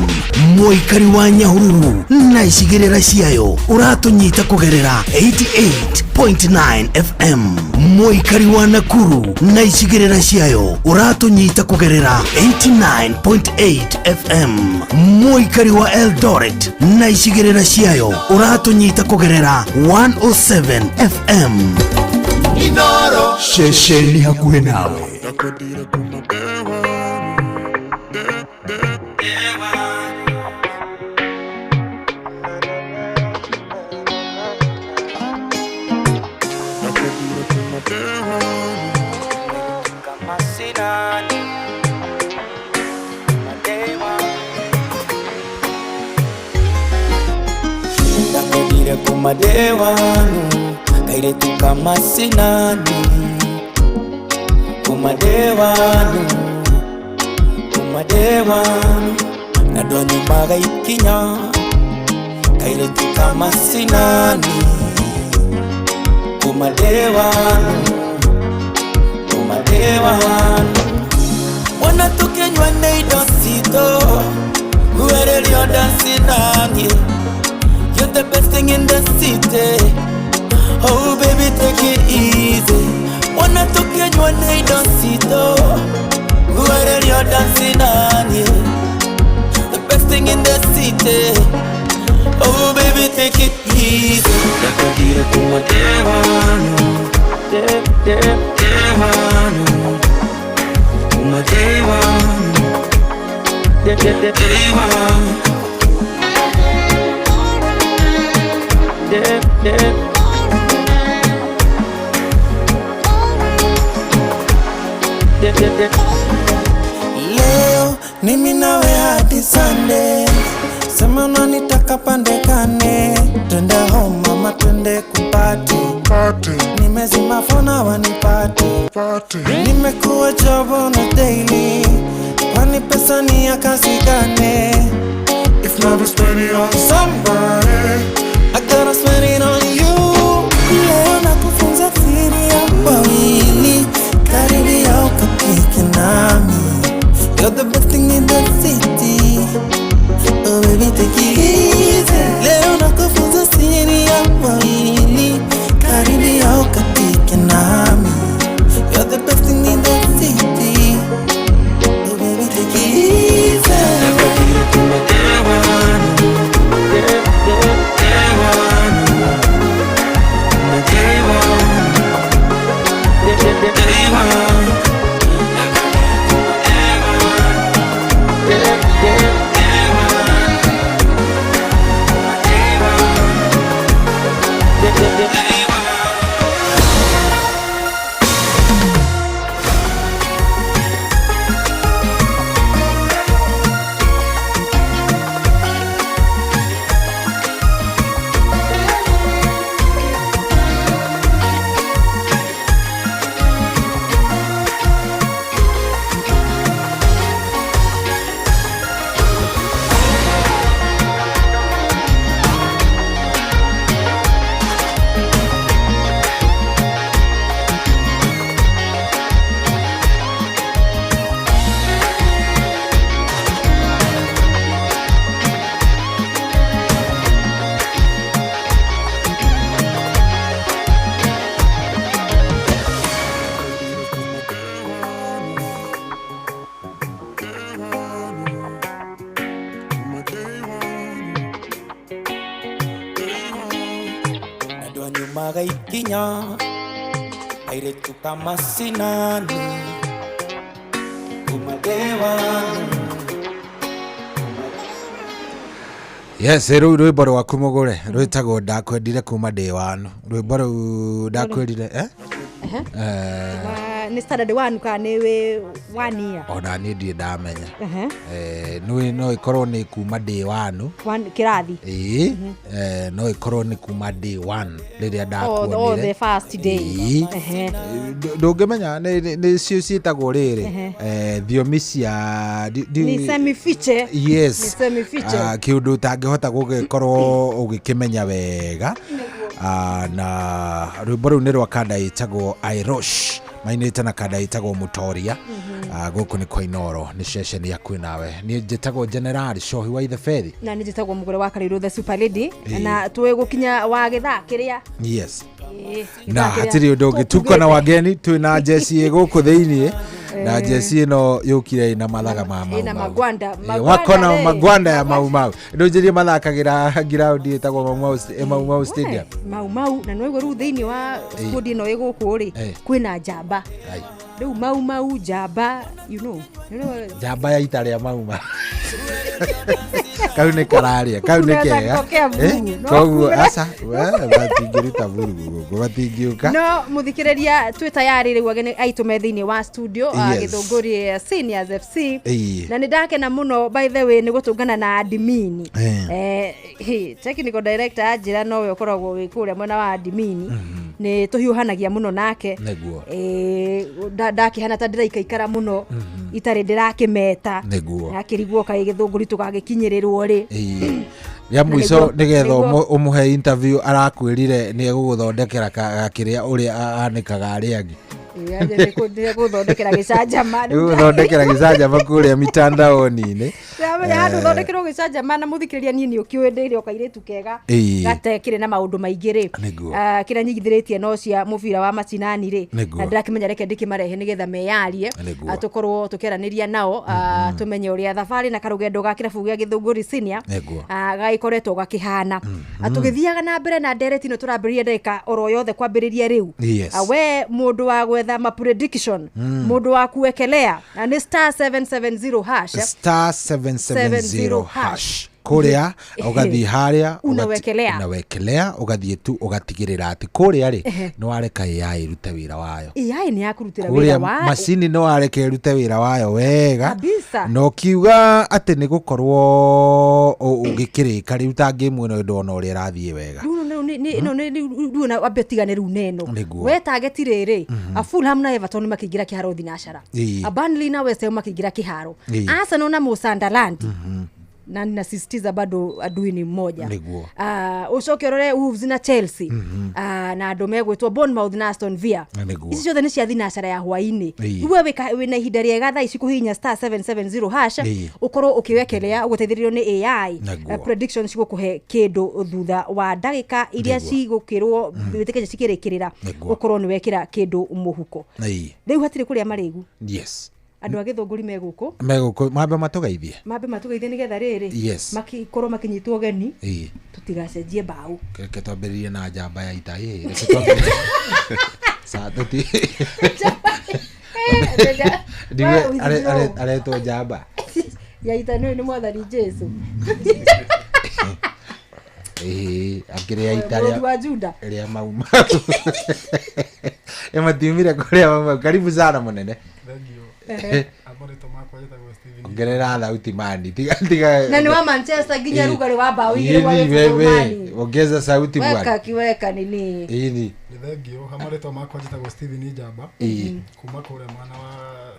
[SPEAKER 19] Mũikari wa Nyahururu na icigĩrĩra ciayo ũratũnyita kũgerera 88.9 FM. Mũikari wa Nakuru na icigĩrĩra ciayo ũratũnyita kũgerera 89.8 FM. Mũikari wa Eldoret na icigĩrĩra ciayo ũratũnyita kũgerera 107 FM.
[SPEAKER 15] Inoro.
[SPEAKER 19] Ceceni hakuhĩ nawe.
[SPEAKER 3] Ndakwendire kuma day one, kairetu kama sinani. Kuma day one, kuma day one, na ndwanyumaga ikinya, kairetu kama sinani. Kuma day one, kuma day one, wana tukinywa na indo citũ, guererio ndacinani. You're the best thing in the city. Oh baby, take it easy. Wanna tukinywa na indo citũ, guererio ndacinani. The best thing in the city. Oh baby, take it easy. Ndakwendire kuma day one, day, day, day one. Kuma day one, day, day, day one. Day, day. Day, day, day.
[SPEAKER 20] Leo mimi nawe hadi Sunday. Sema unanitaka pande kane. Twende home mama, twende kupati. Nimezima phone wanipate. Nimekuwa job on a daily. Kwani pesa ni ya kazi gani?
[SPEAKER 21] If never spend it on somebody,
[SPEAKER 20] I gotta spend it on you. Leo nakufunza siri ya wawili. Karibia ukapike nami. You're the best thing in the city. Oh baby, take it easy. Leo nakufunza siri ya wawili. Karibia ukapike nami. You're the best thing in the city. Oh baby, take it easy.
[SPEAKER 3] Ndakwendire kuma day one, day, Nyonaga ikinya airĩtu kamacinani kuma ndewanu.
[SPEAKER 1] Yes, rĩu rwĩmbo rwaku mũgũre rwĩtagwo ndakwendire kuma ndĩ wanu, rwĩmbo rũu ndakwĩrire eh?
[SPEAKER 2] Ehe.
[SPEAKER 1] Eh,
[SPEAKER 2] Nĩ standard one kana nĩ wĩ one year?
[SPEAKER 1] Ona niĩ ndirĩ ndamenya.
[SPEAKER 2] Ehe.
[SPEAKER 1] Eh, no ĩkorwo nĩ kuma ndĩ wanu.
[SPEAKER 2] One kĩrathi.
[SPEAKER 1] Ĩĩ, no ĩkorwo nĩ kuma day one rĩrĩa
[SPEAKER 2] Oh, the
[SPEAKER 1] ndakuonire.
[SPEAKER 2] first day.
[SPEAKER 1] Ĩĩ.
[SPEAKER 2] Ehe.
[SPEAKER 1] Ndũngĩmenya nĩ cio ciĩtagwo rĩrĩ
[SPEAKER 2] Ehe.
[SPEAKER 1] thiomi cia
[SPEAKER 2] Ni semifiche.
[SPEAKER 1] Yes.
[SPEAKER 2] Ni semifiche.
[SPEAKER 1] Ah, kĩũndũ ũtangĩhota gũgĩkorwo ũgĩkĩmenya wega. Ah, na rwĩmbo rũu nĩ rwa kanda ĩtagwo Irosh mainĩte na kanda ĩtagwo Mũtoria. Ah, gũkũ nĩ kwa Inoro, nĩ ceceni ya kwĩ nawe. Niĩ njĩtagwo General Cohi wa Itheberi.
[SPEAKER 2] Na nĩ njĩtagwo mũgũre wa Karĩrũ the super lady.
[SPEAKER 1] Ĩĩ.
[SPEAKER 2] Na twĩ gũkinya wa gĩthaa kĩrĩa.
[SPEAKER 1] Yes.
[SPEAKER 2] Ĩĩ,
[SPEAKER 1] Na
[SPEAKER 2] gĩthaa kĩrĩa
[SPEAKER 1] hatirĩ ũndũ ũngĩ, tuko na wageni, twĩ na njeci ĩ gũkũ thĩiniĩ, na njeci ĩno yũkire ĩna mathaga ma
[SPEAKER 2] ĩna
[SPEAKER 1] Mau Mau.
[SPEAKER 2] magwanda.
[SPEAKER 1] Ĩ, wako na
[SPEAKER 2] rĩ.
[SPEAKER 1] magwanda ya Mau Mau. Ndũnjĩrie mathakagĩra ground ĩtagwo Mau Mau Mau Mau Stadium.
[SPEAKER 2] Mau Mau na noigua rĩu thĩinĩ wa
[SPEAKER 1] Ĩĩ.
[SPEAKER 2] squad ĩno ĩ gũkũ rĩ,
[SPEAKER 1] Ĩĩ.
[SPEAKER 2] kwĩna njamba.
[SPEAKER 1] Ai.
[SPEAKER 2] Rĩu Mau Mau njamba, you know, you know.
[SPEAKER 1] Njamba ya ita rĩa Mau Mau kau nĩ kararia, kau nĩ
[SPEAKER 2] Unaweza
[SPEAKER 1] kega.
[SPEAKER 2] kutokea vurugu, no?
[SPEAKER 1] Koguo aca we, matingĩruta vurugu gũkũ, matingĩũka.
[SPEAKER 2] No muthikiriria, twĩ tayari rĩu ageni aitũ me thĩinĩ wa studio,
[SPEAKER 1] Yes.
[SPEAKER 2] Gĩthũngũri Seniors FC.
[SPEAKER 1] Ĩĩ.
[SPEAKER 2] Na nĩ ndakena mũno by the way nĩ gũtũngana na admin. Hey, technical director anjĩra nowe ũkoragwo wĩ kũrĩa mwena wa admin, nĩ tũhiũhanagia mũno nake.
[SPEAKER 1] Nĩguo.
[SPEAKER 2] Ndakĩhana ta ndĩraikaikara mũno itarĩ ndĩrakĩmeta.
[SPEAKER 1] Nĩguo.
[SPEAKER 2] Akĩrigwo kaĩ Gĩthũngũri tũgagĩkinyĩrĩrwo rĩ.
[SPEAKER 1] Ĩĩ. Rĩa mũico
[SPEAKER 2] Nĩguo-
[SPEAKER 1] nĩgetha
[SPEAKER 2] nĩguo.
[SPEAKER 1] ũmũhe interview, arakwĩrire nĩ egũgũthondekera gakĩrĩa ũrĩa anĩkaga arĩa angĩ.
[SPEAKER 2] Gũthondekera gĩcanjama.
[SPEAKER 1] Gũthondekera gĩcanjama kũrĩa mitandaoni-inĩ.
[SPEAKER 2] Ndĩramenya handũ thondekerwo gĩcanjama. Na mũthikĩrĩria, niĩ nĩ ũkĩũĩ ndĩrĩ o kairĩtu kega
[SPEAKER 1] Ĩĩ.
[SPEAKER 2] gatekĩrĩ na maũndũ maingĩ rĩ.
[SPEAKER 1] Nĩguo.
[SPEAKER 2] Ah, kĩrĩa nyigithĩrĩtie no cia mũbira wa macinani rĩ.
[SPEAKER 1] Nĩguo.
[SPEAKER 2] Na ndĩrakĩmenya reke ndĩkĩmarehe nĩgetha meyarie.
[SPEAKER 1] Nĩguo.
[SPEAKER 2] Ah, tũkorwo tũkĩaranĩria nao, ah, tũmenye ũrĩa thabarĩ na karũgendo ga kĩrabu gĩa Gĩthũngũri Senior
[SPEAKER 1] Nĩguo.
[SPEAKER 2] ah, gagĩkoretwo gakĩhana. Ah, tũgĩthiaga na mbere na ndereti ĩno tũrambĩrĩria ndagĩka oro yothe kwambĩrĩria rĩu.
[SPEAKER 1] Yes.
[SPEAKER 2] Ah, we mũndũ wa gwetha ma prediction, mũndũ wa kuwekelea, na nĩ star 770 hash.
[SPEAKER 1] Star 770 hash kũrĩa ũgathiĩ harĩa
[SPEAKER 2] Unawekelea.
[SPEAKER 1] unawekelea, ũgathiĩ tu ũgatigĩrĩra atĩ kũrĩa rĩ,
[SPEAKER 2] Ehe.
[SPEAKER 1] nĩ wareka AI ĩrute wĩra wayo.
[SPEAKER 2] AI nĩ yakũrutĩra
[SPEAKER 1] Kũrĩa
[SPEAKER 2] wĩra wa
[SPEAKER 1] macini nĩ wareka ĩrute wĩra wayo wega.
[SPEAKER 2] Kabisa.
[SPEAKER 1] Na ũkiuga atĩ nĩ gũkorwo ũgĩkĩrĩka rĩu ta ngĩmu ĩno, ndona ũrĩa ĩrathiĩ wega.
[SPEAKER 2] Rĩu ĩno rĩu ona wambe ũtigane rĩu na ĩno.
[SPEAKER 1] Nĩguo.
[SPEAKER 2] We target rĩrĩ, a Fulham na Everton makĩingĩra kĩharo thinacara,
[SPEAKER 1] Ĩĩ.
[SPEAKER 2] a Burnley na West Ham makĩingĩra kĩharo,
[SPEAKER 1] Ĩĩ.
[SPEAKER 2] Arsenal na Sunderland, na ninasisitiza bado adui ni mmoja.
[SPEAKER 1] Nĩguo.
[SPEAKER 2] Ah, ũcoke ũrore Wolves na Chelsea, Ah, na andũ megwĩtwo Bournemouth na Aston Villa.
[SPEAKER 1] Nĩguo.
[SPEAKER 2] Ici ciothe nĩ cia thinacara ya hwainĩ.
[SPEAKER 1] Ĩĩ.
[SPEAKER 2] Rĩu we wĩna ihinda rĩega thaa ici kũhihinya star 770 hash,
[SPEAKER 1] Ĩĩ.
[SPEAKER 2] ũkorwo ũkĩwekelea ũgũteithĩrĩrio nĩ AI.
[SPEAKER 1] Nĩguo.
[SPEAKER 2] Predictions cigũkũhe kĩndũ thutha wa ndagĩka iria
[SPEAKER 1] Nĩguo.
[SPEAKER 2] cigũkĩrwo wĩtĩkĩtie cikĩrĩkĩrĩra,
[SPEAKER 1] Nĩguo.
[SPEAKER 2] ũkorwo nĩ wekĩra kĩndũ mũhuko.
[SPEAKER 1] Ĩĩ.
[SPEAKER 2] Rĩu hatirĩ kũrĩa marĩgu.
[SPEAKER 1] Yes.
[SPEAKER 2] Andũ a Gĩthũngũri me gũkũ.
[SPEAKER 1] Megũkũ mambe matũgeithie.
[SPEAKER 2] Mambe matũgeithie nĩgetha rĩrĩ,
[SPEAKER 1] Yes.
[SPEAKER 2] makorwo makinyitwo ũgeni,
[SPEAKER 1] Ĩĩ.
[SPEAKER 2] tũtigacenjie mbaũ.
[SPEAKER 1] Reke twambĩrĩrie na njamba ya ita. Ĩĩ, reke twambĩrĩrie. Sa, Ndigue
[SPEAKER 2] We withdraw.
[SPEAKER 1] aretwo njamba
[SPEAKER 2] Ya ita nĩ mwathani Jesu.
[SPEAKER 1] Ĩĩ, akĩrĩ ya ita
[SPEAKER 2] Mũrũthi
[SPEAKER 1] rĩa
[SPEAKER 2] wa Juda.
[SPEAKER 1] rĩa Mau Mau. Ĩ, matiumire kũrĩa Mau Mau. Karibu sana mũnene.
[SPEAKER 2] Ehe.
[SPEAKER 21] Marĩtwa makwa njĩtagwo Steven.
[SPEAKER 1] Ongerera thauti mani, tiga tiga.
[SPEAKER 2] Na nĩ wa Manchester nginya
[SPEAKER 1] Ĩĩ.
[SPEAKER 2] rugarĩ wa mbaũ igĩrĩ gwa
[SPEAKER 1] Ĩni,
[SPEAKER 2] gĩbũgũ
[SPEAKER 1] wewe,
[SPEAKER 2] mani.
[SPEAKER 1] ongeza sauti
[SPEAKER 2] Weka
[SPEAKER 1] bwana.
[SPEAKER 2] kiweka nini.
[SPEAKER 1] Ĩni.
[SPEAKER 21] Nĩ thengio. Ha marĩtwa makwa njĩtagwo Steven Njamba.
[SPEAKER 1] Ĩĩ.
[SPEAKER 21] Kuma kũrĩa mwena wa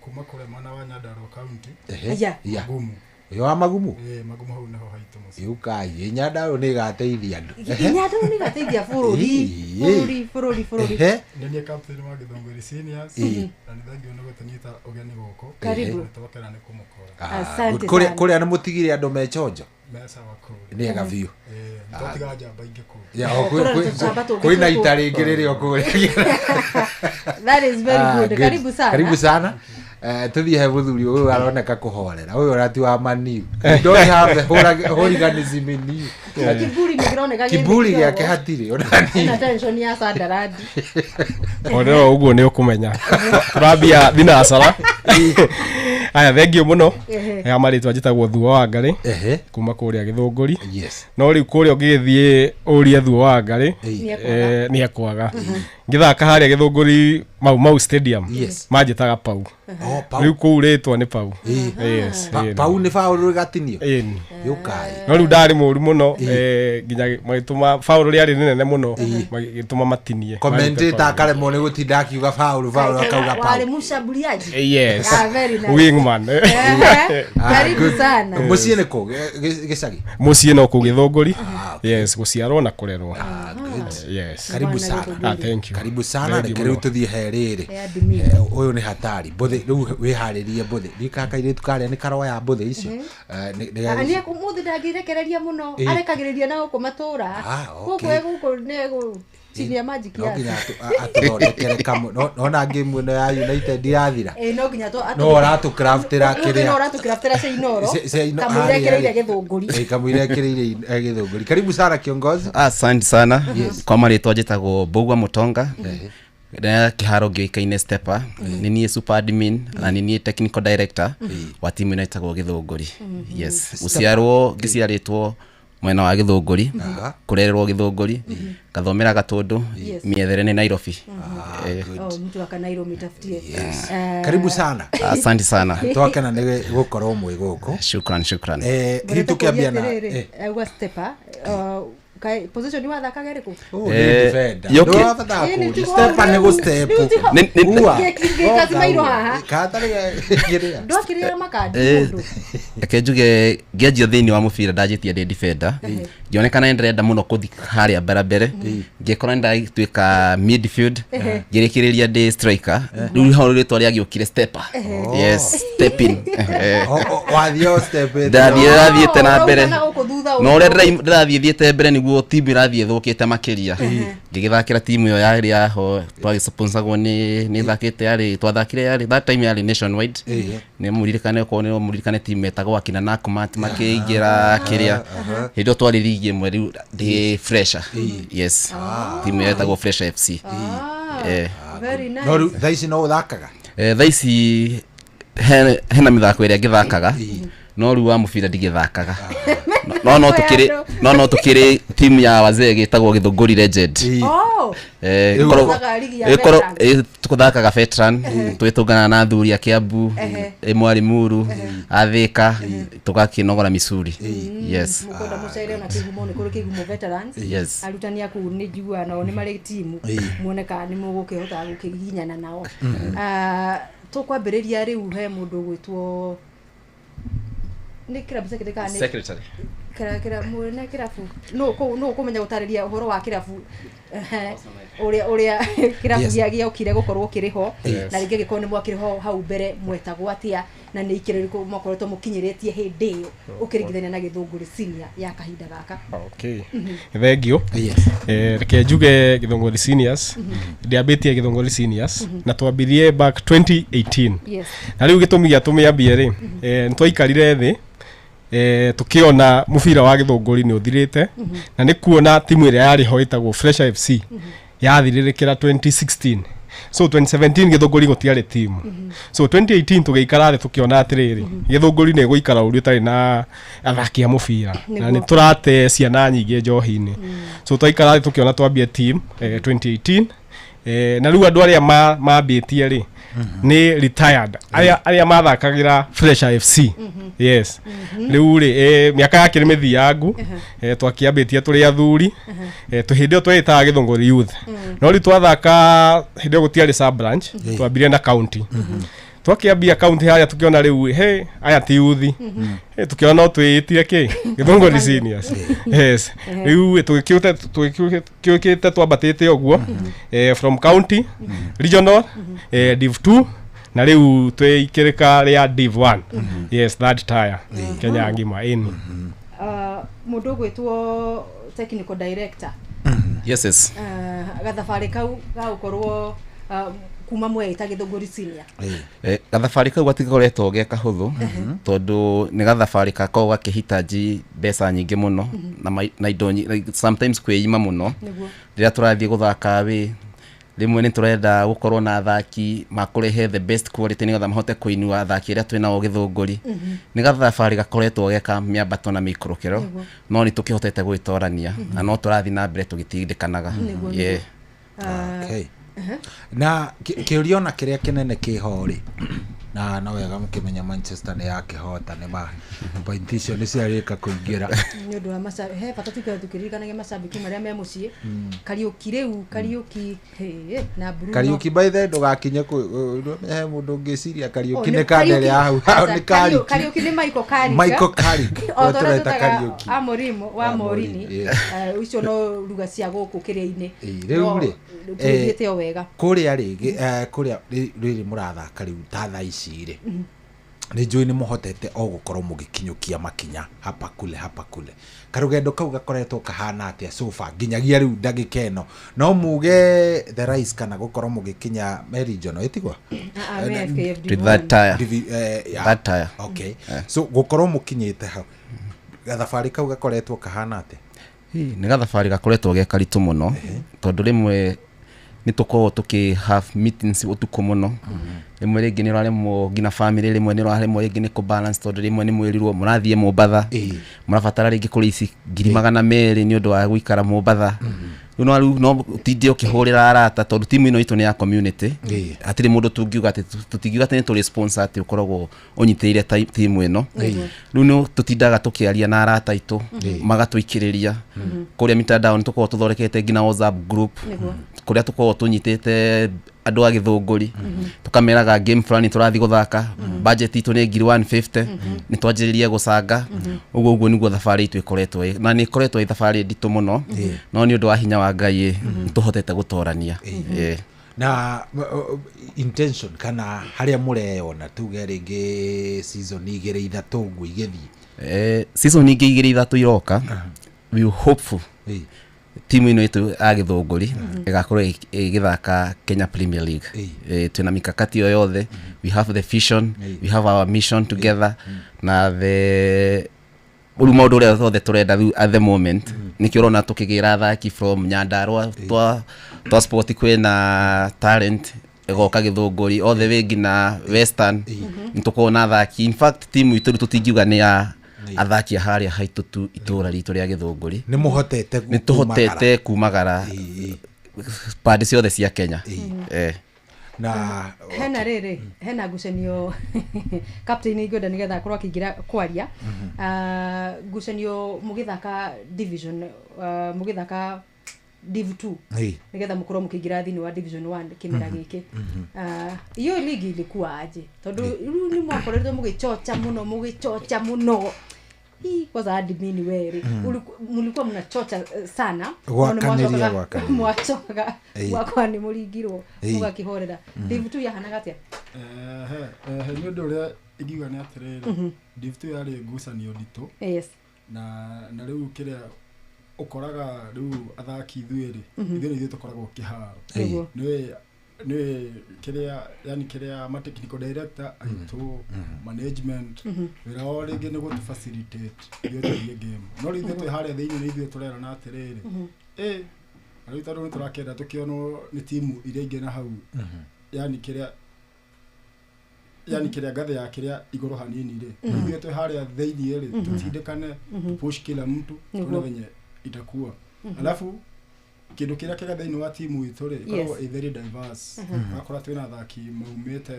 [SPEAKER 21] kuma kũrĩa mwena wa Nyandarua County.
[SPEAKER 1] Ehe.
[SPEAKER 2] Aya.
[SPEAKER 1] Ya.
[SPEAKER 21] Magumu.
[SPEAKER 1] Ũyũ wa Magumu.
[SPEAKER 21] Ĩĩ, Magumu hau nĩho haitũ mũciĩ.
[SPEAKER 1] Yũkai Nyandarua nĩ ĩgateithia andũ. Ehe.
[SPEAKER 2] Nyandarua nĩ ĩgateithia bũrũri.
[SPEAKER 1] Ĩĩ.
[SPEAKER 2] Bũrũri bũrũri bũrũri.
[SPEAKER 1] Ehe.
[SPEAKER 21] Nĩ niĩ captain wa Gĩthũngũri Seniors.
[SPEAKER 1] Ĩĩ.
[SPEAKER 21] Na nĩ thengio nĩ gũtũnyita ũgeni gũkũ.
[SPEAKER 2] Karibu.
[SPEAKER 21] Nĩ twakena nĩ kũmũkora.
[SPEAKER 1] Ah,
[SPEAKER 2] Asante
[SPEAKER 1] good. Kũrĩa
[SPEAKER 2] sana.
[SPEAKER 1] kũrĩa nĩ mũtigire andũ me chonjo.
[SPEAKER 21] Me sawa kũrĩa.
[SPEAKER 1] Nĩ ega biũ.
[SPEAKER 21] Ĩĩ, nĩ twatiga njamba ingĩ kũu.
[SPEAKER 1] Ya, o,
[SPEAKER 2] Kũrĩa tũcamba tũngĩ
[SPEAKER 1] kwĩna
[SPEAKER 2] tũkũ.
[SPEAKER 1] ita rĩngĩ rĩrĩ o kũrĩa.
[SPEAKER 2] That is very
[SPEAKER 1] Ah,
[SPEAKER 2] good. Karibu sana.
[SPEAKER 1] Karibu sana. Tuthiĩ he mũthuri ũyũ aroneka kũhorera ũyũ ũrati wa maniu. You don't have the hooliganism in you.
[SPEAKER 2] Kiburi nĩ kĩroneka gĩ
[SPEAKER 1] Kiburi
[SPEAKER 2] thĩ
[SPEAKER 1] gĩake
[SPEAKER 2] kidogo.
[SPEAKER 1] hatirĩ ona
[SPEAKER 2] Ena tension ya Sunderland.
[SPEAKER 7] Onero ũguo nĩ ũkũmenya tũrambia thinacara. Aya, thengiũ mũno. Ya marĩtwa njĩtagwo Thuo wa Ngarĩ kuma kũrĩa Gĩthũngũri. No rĩu kũrĩa ũngĩgĩthiĩ ũrie Thuo wa Ngarĩ, nĩ ekwaga. Ngĩthaka harĩa Gĩthũngũri Mau Mau Stadium, manjĩtaga Pau.
[SPEAKER 1] Oh, Pau.
[SPEAKER 7] Rĩu kũu rĩtwa nĩ Pau. Yes, ĩni.
[SPEAKER 1] Pau nĩ faũlũ ĩgatinio.
[SPEAKER 7] Ĩni.
[SPEAKER 1] Yũkai.
[SPEAKER 7] No rĩu ndarĩ mũru mũno, nginya magĩtũma faũlũ rĩarĩ rĩnene mũno, magĩtũma matinie.
[SPEAKER 1] Commentator akaremwo nĩ gũtinda akiuga faũlũ faũlũ, akauga Pau.
[SPEAKER 2] Wale mshambuliaji.
[SPEAKER 7] Yes.
[SPEAKER 2] Ah, very nice.
[SPEAKER 7] Wingman.
[SPEAKER 2] Ehe. Karibu
[SPEAKER 1] Good.
[SPEAKER 2] sana.
[SPEAKER 1] Mũciĩ nĩ kũ? Gĩcagi?
[SPEAKER 7] Mũciĩ no kũu Gĩthũngũri. Yes, gũciarwo na kũrerwo. Yes.
[SPEAKER 1] Karibu sana.
[SPEAKER 7] Ah, thank you.
[SPEAKER 1] Karibu sana.
[SPEAKER 7] Thank you
[SPEAKER 1] Reke rĩu
[SPEAKER 7] mũno.
[SPEAKER 1] tũthiĩ he rĩrĩ.
[SPEAKER 2] Eh, admin.
[SPEAKER 1] Ũyũ nĩ hatari mbũthĩ rĩu wĩharĩrie mbũthĩ ndikaka kairĩtu karĩa nĩ karoya mbũthĩ icio.
[SPEAKER 2] Ah, nĩ mũthĩ ndangĩrekereria mũno, arekagĩrĩria na gũkũ matũra.
[SPEAKER 1] Ah, okay.
[SPEAKER 2] Gũkũ gũkũ nĩ gũtinia magic
[SPEAKER 1] No
[SPEAKER 2] yake.
[SPEAKER 1] nginya atũthondekere kamwe. Nona game ĩno ya United yathira,
[SPEAKER 2] Ĩ, no nginya
[SPEAKER 1] no ũratũcraftĩra
[SPEAKER 2] kĩrĩa
[SPEAKER 1] kĩrĩa
[SPEAKER 2] ũratũcraftĩra cia Inooro,
[SPEAKER 1] Kamũira
[SPEAKER 2] kamũira
[SPEAKER 1] ekĩrĩire
[SPEAKER 2] ekĩrĩire Gĩthũngũri.
[SPEAKER 1] Kamũira ekĩrĩire Gĩthũngũri. Karibu sana, kiongozi.
[SPEAKER 22] Asante sana. Kwa marĩtwa njĩtagwo Mbũgua Mũtonga na kĩharo ngĩũĩkaine Stepper. Nĩ niĩ super admin na nĩ niĩ technical director wa timu ĩno ĩtagwo Gĩthũngũri. Yes, gũciarwo ngĩciarĩtwo mwena wa Gĩthũngũri, kũrererwo Gĩthũngũri, ngathomera Gatũndũ, mĩethere nĩ Nairobi.
[SPEAKER 2] Oh, mtu wa Nairobi tafutie.
[SPEAKER 1] Karibu sana.
[SPEAKER 22] Asante sana.
[SPEAKER 1] Twakena nĩ gũkorwo mwĩ gũkũ.
[SPEAKER 22] Shukran, shukran.
[SPEAKER 1] Hihi tũkĩambia na
[SPEAKER 2] Atĩrĩrĩ, auga Stepper, position wathakaga ĩrĩkũ?
[SPEAKER 1] Ũyũ nĩ defender. Ndũrabatara
[SPEAKER 2] Ĩ, nĩ
[SPEAKER 1] kũũria.
[SPEAKER 2] tigo
[SPEAKER 1] Stepper nĩ
[SPEAKER 2] rĩu.
[SPEAKER 1] gũ-step.
[SPEAKER 2] Rĩu tigo-
[SPEAKER 1] Ua.
[SPEAKER 2] Ngĩkacimairwo haha.
[SPEAKER 1] Katarĩ kĩrĩa.
[SPEAKER 2] Ndwakĩrĩaga makandi mũndũ.
[SPEAKER 22] Reke njuge ngĩanjia thĩinĩ wa mũbira ndanjĩtie ndĩ defender, ngĩonekana nĩ ndĩrenda mũno kũthi harĩa mbere mbere, ngĩkora nĩ ndatuĩka midfield, ngĩrĩkĩrĩria ndĩ striker. Rĩu hau rĩtwa rĩagĩũkire Stepper. Yes, step in.
[SPEAKER 1] Wathiĩ o step ĩte.
[SPEAKER 22] Ndathiĩ ndathiĩte na mbere,
[SPEAKER 2] Ũrauma na gũkũ thutha
[SPEAKER 22] no ũrĩa
[SPEAKER 2] ũguo.
[SPEAKER 22] ndĩrathiĩ thiĩte mbere nĩguo timu ĩrathiĩ ĩthũkĩte makĩria. Ngĩgĩthakĩra timu ĩyo yarĩ yaho twagĩsponsagwo nĩ thakĩte yarĩ twathakire yarĩ that time yarĩ nationwide. Nĩ mũririkane okorwo nĩ mũririkane timu etagwo akina Nakumatt makĩingĩra kĩrĩa hĩndĩ ĩyo twarĩ ligi ĩmwe rĩu ndĩ Fresher. Yes, timu ĩyo yetagwo Fresher FC.
[SPEAKER 2] Very nice.
[SPEAKER 1] No rĩu thaa ici no ũthakaga?
[SPEAKER 22] Thaa ici hena mĩthako ĩrĩa ngĩthakaga, no rĩu wa mũbira ndigĩthakaga. No tũkĩrĩ timu ya wazee gĩtagwo Gĩthũngũri Legend.
[SPEAKER 2] Oh.
[SPEAKER 22] Eh,
[SPEAKER 2] Rĩu Tũthakaga ligi ya veteran.
[SPEAKER 22] Tũthakaga veteran, twĩtũngana na athuri a Kiambu, mwarĩ Muru, a Thĩka, tũgakĩnogora micuri. Yes.
[SPEAKER 2] Mũkwenda mũcere ona kĩgumo nĩ kũrĩ kĩgumo veterans. Arutani aku nĩ njiguaga nao nĩ marĩ timu, muone kana nĩ mũgũkĩhota gũkĩgiginyana nao. Ah, tũkwambĩrĩria rĩu he mũndũ ũgwĩtwo nĩ kĩrabu secretary kana nĩ
[SPEAKER 22] Secretary.
[SPEAKER 2] Kĩra mwene kĩrabu no ũkũmenya gũtarĩria ũhoro wa kĩrabu, ũrĩa kĩrabu gĩokire gũkorwo kĩrĩ ho, na rĩngĩ angĩkorwo nĩ mwakĩrĩ ho hau mbere mwetagwo atĩa, na nĩ ikĩro irĩkũ mwakoretwo mũkinyĩrĩtie hĩndĩ ĩyo ũkĩringithania na Gĩthũngũri Senior ya kahinda gaka?
[SPEAKER 7] Okay, thengiũ. Reke njuge Gĩthũngũri Seniors ndĩambĩtie Gĩthũngũri Seniors na twambirie back 2018. Na rĩu gĩtũmi gĩa tũmĩambie rĩ, nĩ twaikarire thĩ, tũkĩona mũbira wa Gĩthũngũri nĩ ũthirĩte, na nĩ kuona timu ĩrĩa yarĩ ho ĩtagwo Fresher FC yathirĩrĩkĩra 2016, so 2017 Gĩthũngũri gũtiarĩ timu. So 2018 tũgĩikara thĩ tũkĩona atĩrĩrĩ, Gĩthũngũri nĩ ĩgũikara ũru ĩtarĩ na athaki a mũbira na nĩ tũrate ciana nyingĩ njohi-inĩ. So twaikara thĩ tũkĩona twambie team 2018, na rĩu andũ arĩa mambĩtie rĩ nĩ retired arĩa mathakagĩra Fresher FC. Yes, rĩu rĩ, mĩaka yake nĩ mĩthiangu, twakĩambĩtie tũrĩ athuri, hĩndĩ ĩyo twĩtaga Gĩthũngũri Youth, no rĩu twathaka hĩndĩ ĩyo gũtiarĩ sub branch, twambirie na county. Twakĩambia county harĩa tũkĩona rĩu he aya ti yuthi. Tũkĩona no twĩĩtire kĩ Gĩthũngũri Seniors. Yes, rĩu tũgĩkĩũkĩte twambatĩte ũguo, from county, regional, div 2, na rĩu twĩikĩrĩka rĩa div 1. Yes, third tier Kenya ngima ĩni.
[SPEAKER 2] Mũndũ ũgwĩtwo technical director,
[SPEAKER 22] Yes.
[SPEAKER 2] Gathabarĩ kau ga gũkorwo kuma mweita Githũngũri Senior.
[SPEAKER 22] Gathabarĩ kau gatigoretwo ge kahũthũ tondũ nĩ gathabarĩ gakoragwo gakĩhitaji mbeca nyingĩ mũno na indo sometimes kwĩima mũno. Rĩrĩa tũrathiĩ gũthaka wĩ rĩmwe nĩ tũrenda gũkorwo na athaki makũrehe the best quality nĩgetha mahote kũinua athaki arĩa twĩnao Githũngũri. Nĩ gathabarĩ gakoretwo geka mĩambato na mĩikũrũkĩro, no nĩ tũkĩhotete gwĩtorania na no tũrathiĩ na mbere tũgĩtindĩkanaga.
[SPEAKER 1] Okay. Na kĩũria ona kĩrĩa kĩnene kĩho rĩ, na no wega mũkĩmenya Manchester nĩ yakĩhota nĩ ma point icio nĩ ciarĩka kũingĩra.
[SPEAKER 2] Nĩ ũndũ wa he bata tukĩririkanage macambĩki marĩa me mũciĩ. Kariũki rĩu, Kariũki na Bruno.
[SPEAKER 1] Kariũki by the ndũgakinye he mũndũ ũngĩciria Kariũki nĩ kandere ya hau nĩ Kariũki.
[SPEAKER 2] Kariũki nĩ Michael Carrick.
[SPEAKER 1] Michael Carrick.
[SPEAKER 2] O tũreta Kariũki. Amorim wa Morini. Ucio no ruga cia gũkũ kĩrĩa-inĩ.
[SPEAKER 1] Rĩu rĩ
[SPEAKER 2] tũthiĩte o wega.
[SPEAKER 1] Kũrĩa rĩ kũrĩa rĩrĩ mũrathaka rĩu ta thaa ici rĩ, nĩ njũĩ nĩ mũhotete o gũkorwo mũgĩkinyũkia makinya hapa kule hapa kule. Karũgendo kau gakoretwo kahana atĩa so far nginyagia rĩu ndagĩka ĩno? No muge the rise kana gũkorwo mũgĩkinya me regional ĩtigwa?
[SPEAKER 22] That tire.
[SPEAKER 1] Okay. So gũkorwo mũkinyĩte hau, gathabarĩ kau gakoretwo kahana atĩa?
[SPEAKER 22] Nĩ gathabarĩ gakoretwo ge karitũ mũno tondũ rĩmwe nĩ tũkoragwo tũkĩ have meetings ũtukũ mũno. Rĩmwe rĩngĩ nĩ ũraremwo nginya family, rĩmwe nĩ ũraremwo rĩngĩ nĩ kũ balance tondũ rĩmwe nĩ mwĩrirwo mũrathiĩ Mombatha, mũrabatara rĩngĩ kũrĩ ici 200,000 nĩ ũndũ wa gũikara Mombatha. Rĩu no rĩu no ũtinde ũkĩhũrĩra arata tondũ timu ĩno itũ nĩ ya community. Hatirĩ mũndũ tũngiuga atĩ tũtingiuga atĩ nĩ tũrĩ sponsor atĩ ũkoragwo ũnyitĩrĩire timu ĩno. Rĩu no tũtindaga tũkĩaria na arata aitũ magatũikĩrĩria kũrĩa mitandao nĩ tũkoragwo tũthondekete nginya WhatsApp group kũrĩa tũkoragwo tũnyitĩte andũ a Githũngũri, tũkameraga game fulani tũrathiĩ gũthaka, budget itũ nĩ 150,000, nĩ twanjĩrĩrie gũcanga. Ũguo ũguo nĩguo thabarĩ itũ ĩkoretwo, na nĩ ĩkoretwo ĩ thabarĩ nditũ mũno, no nĩ ũndũ wa hinya wa Ngai nĩ tũhotete gũtorania.
[SPEAKER 1] Na intention kana harĩa mũreyona tuge rĩngĩ season 2 3 ũguo igĩthiĩ?
[SPEAKER 22] Season ingĩ 2 3 iroka, we hopeful timu ĩno itũ ya Githũngũri ĩgakorwo ĩgĩthaka Kenya Premier League. Twĩna mikakati o yothe, we have the vision, we have our mission together, na the rĩu maũndũ ũrĩa othe tũrenda rĩu at the moment nĩkĩo ũrona tũkĩgĩra athaki from Nyandarua twa sport kwĩna talent ĩgoka Githũngũri all the way nginya Western, nĩ tũkoragwo na athaki. In fact timu itũ rĩu tũtingiuga nĩ ya athaki a harĩa haitũ tu itũra ritũ rĩa Githũngũri.
[SPEAKER 1] Nĩ mũhotete
[SPEAKER 22] nĩ tũhotete kumagara pande ciothe cia Kenya.
[SPEAKER 1] Na
[SPEAKER 2] hena rĩrĩ hena ngucanio captain ingĩenda nĩgetha akorwo akĩingĩra kwaria. Ngucanio mũgĩthaka division, mũgĩthaka Div 2 nĩgetha mũkorwo mũkĩingĩra thĩinĩ wa Division 1 kĩmera gĩkĩ. Iyo ligi ilikuwa aje? Tondũ rĩu nĩ mwakoretwo mũgĩchocha mũno mũgĩchocha mũno. Hii kwanza admin wewe mlikuwa mnachocha sana, mwachoka mwakwa ni muringirwo mugakihorera. Div 2 yahanaga atia?
[SPEAKER 6] Nĩ ũndũ ũrĩa ingiuga nĩ atĩrĩrĩ, Div 2 yarĩ ngucanio nditũ.
[SPEAKER 2] Yes.
[SPEAKER 6] Na rĩu kĩrĩa ũkoraga rĩu athaki ithuĩ rĩ, ithuĩ ithuĩ tũkoragwo kĩharo. Nĩ nĩ kĩrĩa yani kĩrĩa ma technical director aitũ management wĩra wao rĩngĩ nĩ gũtũ facilitate ithuĩ tũthiĩ game, no rĩu ithuĩ twĩ harĩa thĩinĩ nĩ ithuĩ tũrerana atĩrĩrĩ, rĩu tondũ nĩ tũrakĩenda tũkĩonwo nĩ timu iria ingĩ na hau, yani kĩrĩa ngathĩ ya kĩrĩa igũrũ hanini rĩ, ithuĩ twĩ harĩa thĩinĩ rĩ tũtindĩkane push kila mtu tuone venye itakuwa. Alafu kindu kiria kiga thiini wa timu itu ri ikoragwo i very diverse. Wakora twina athaki maumite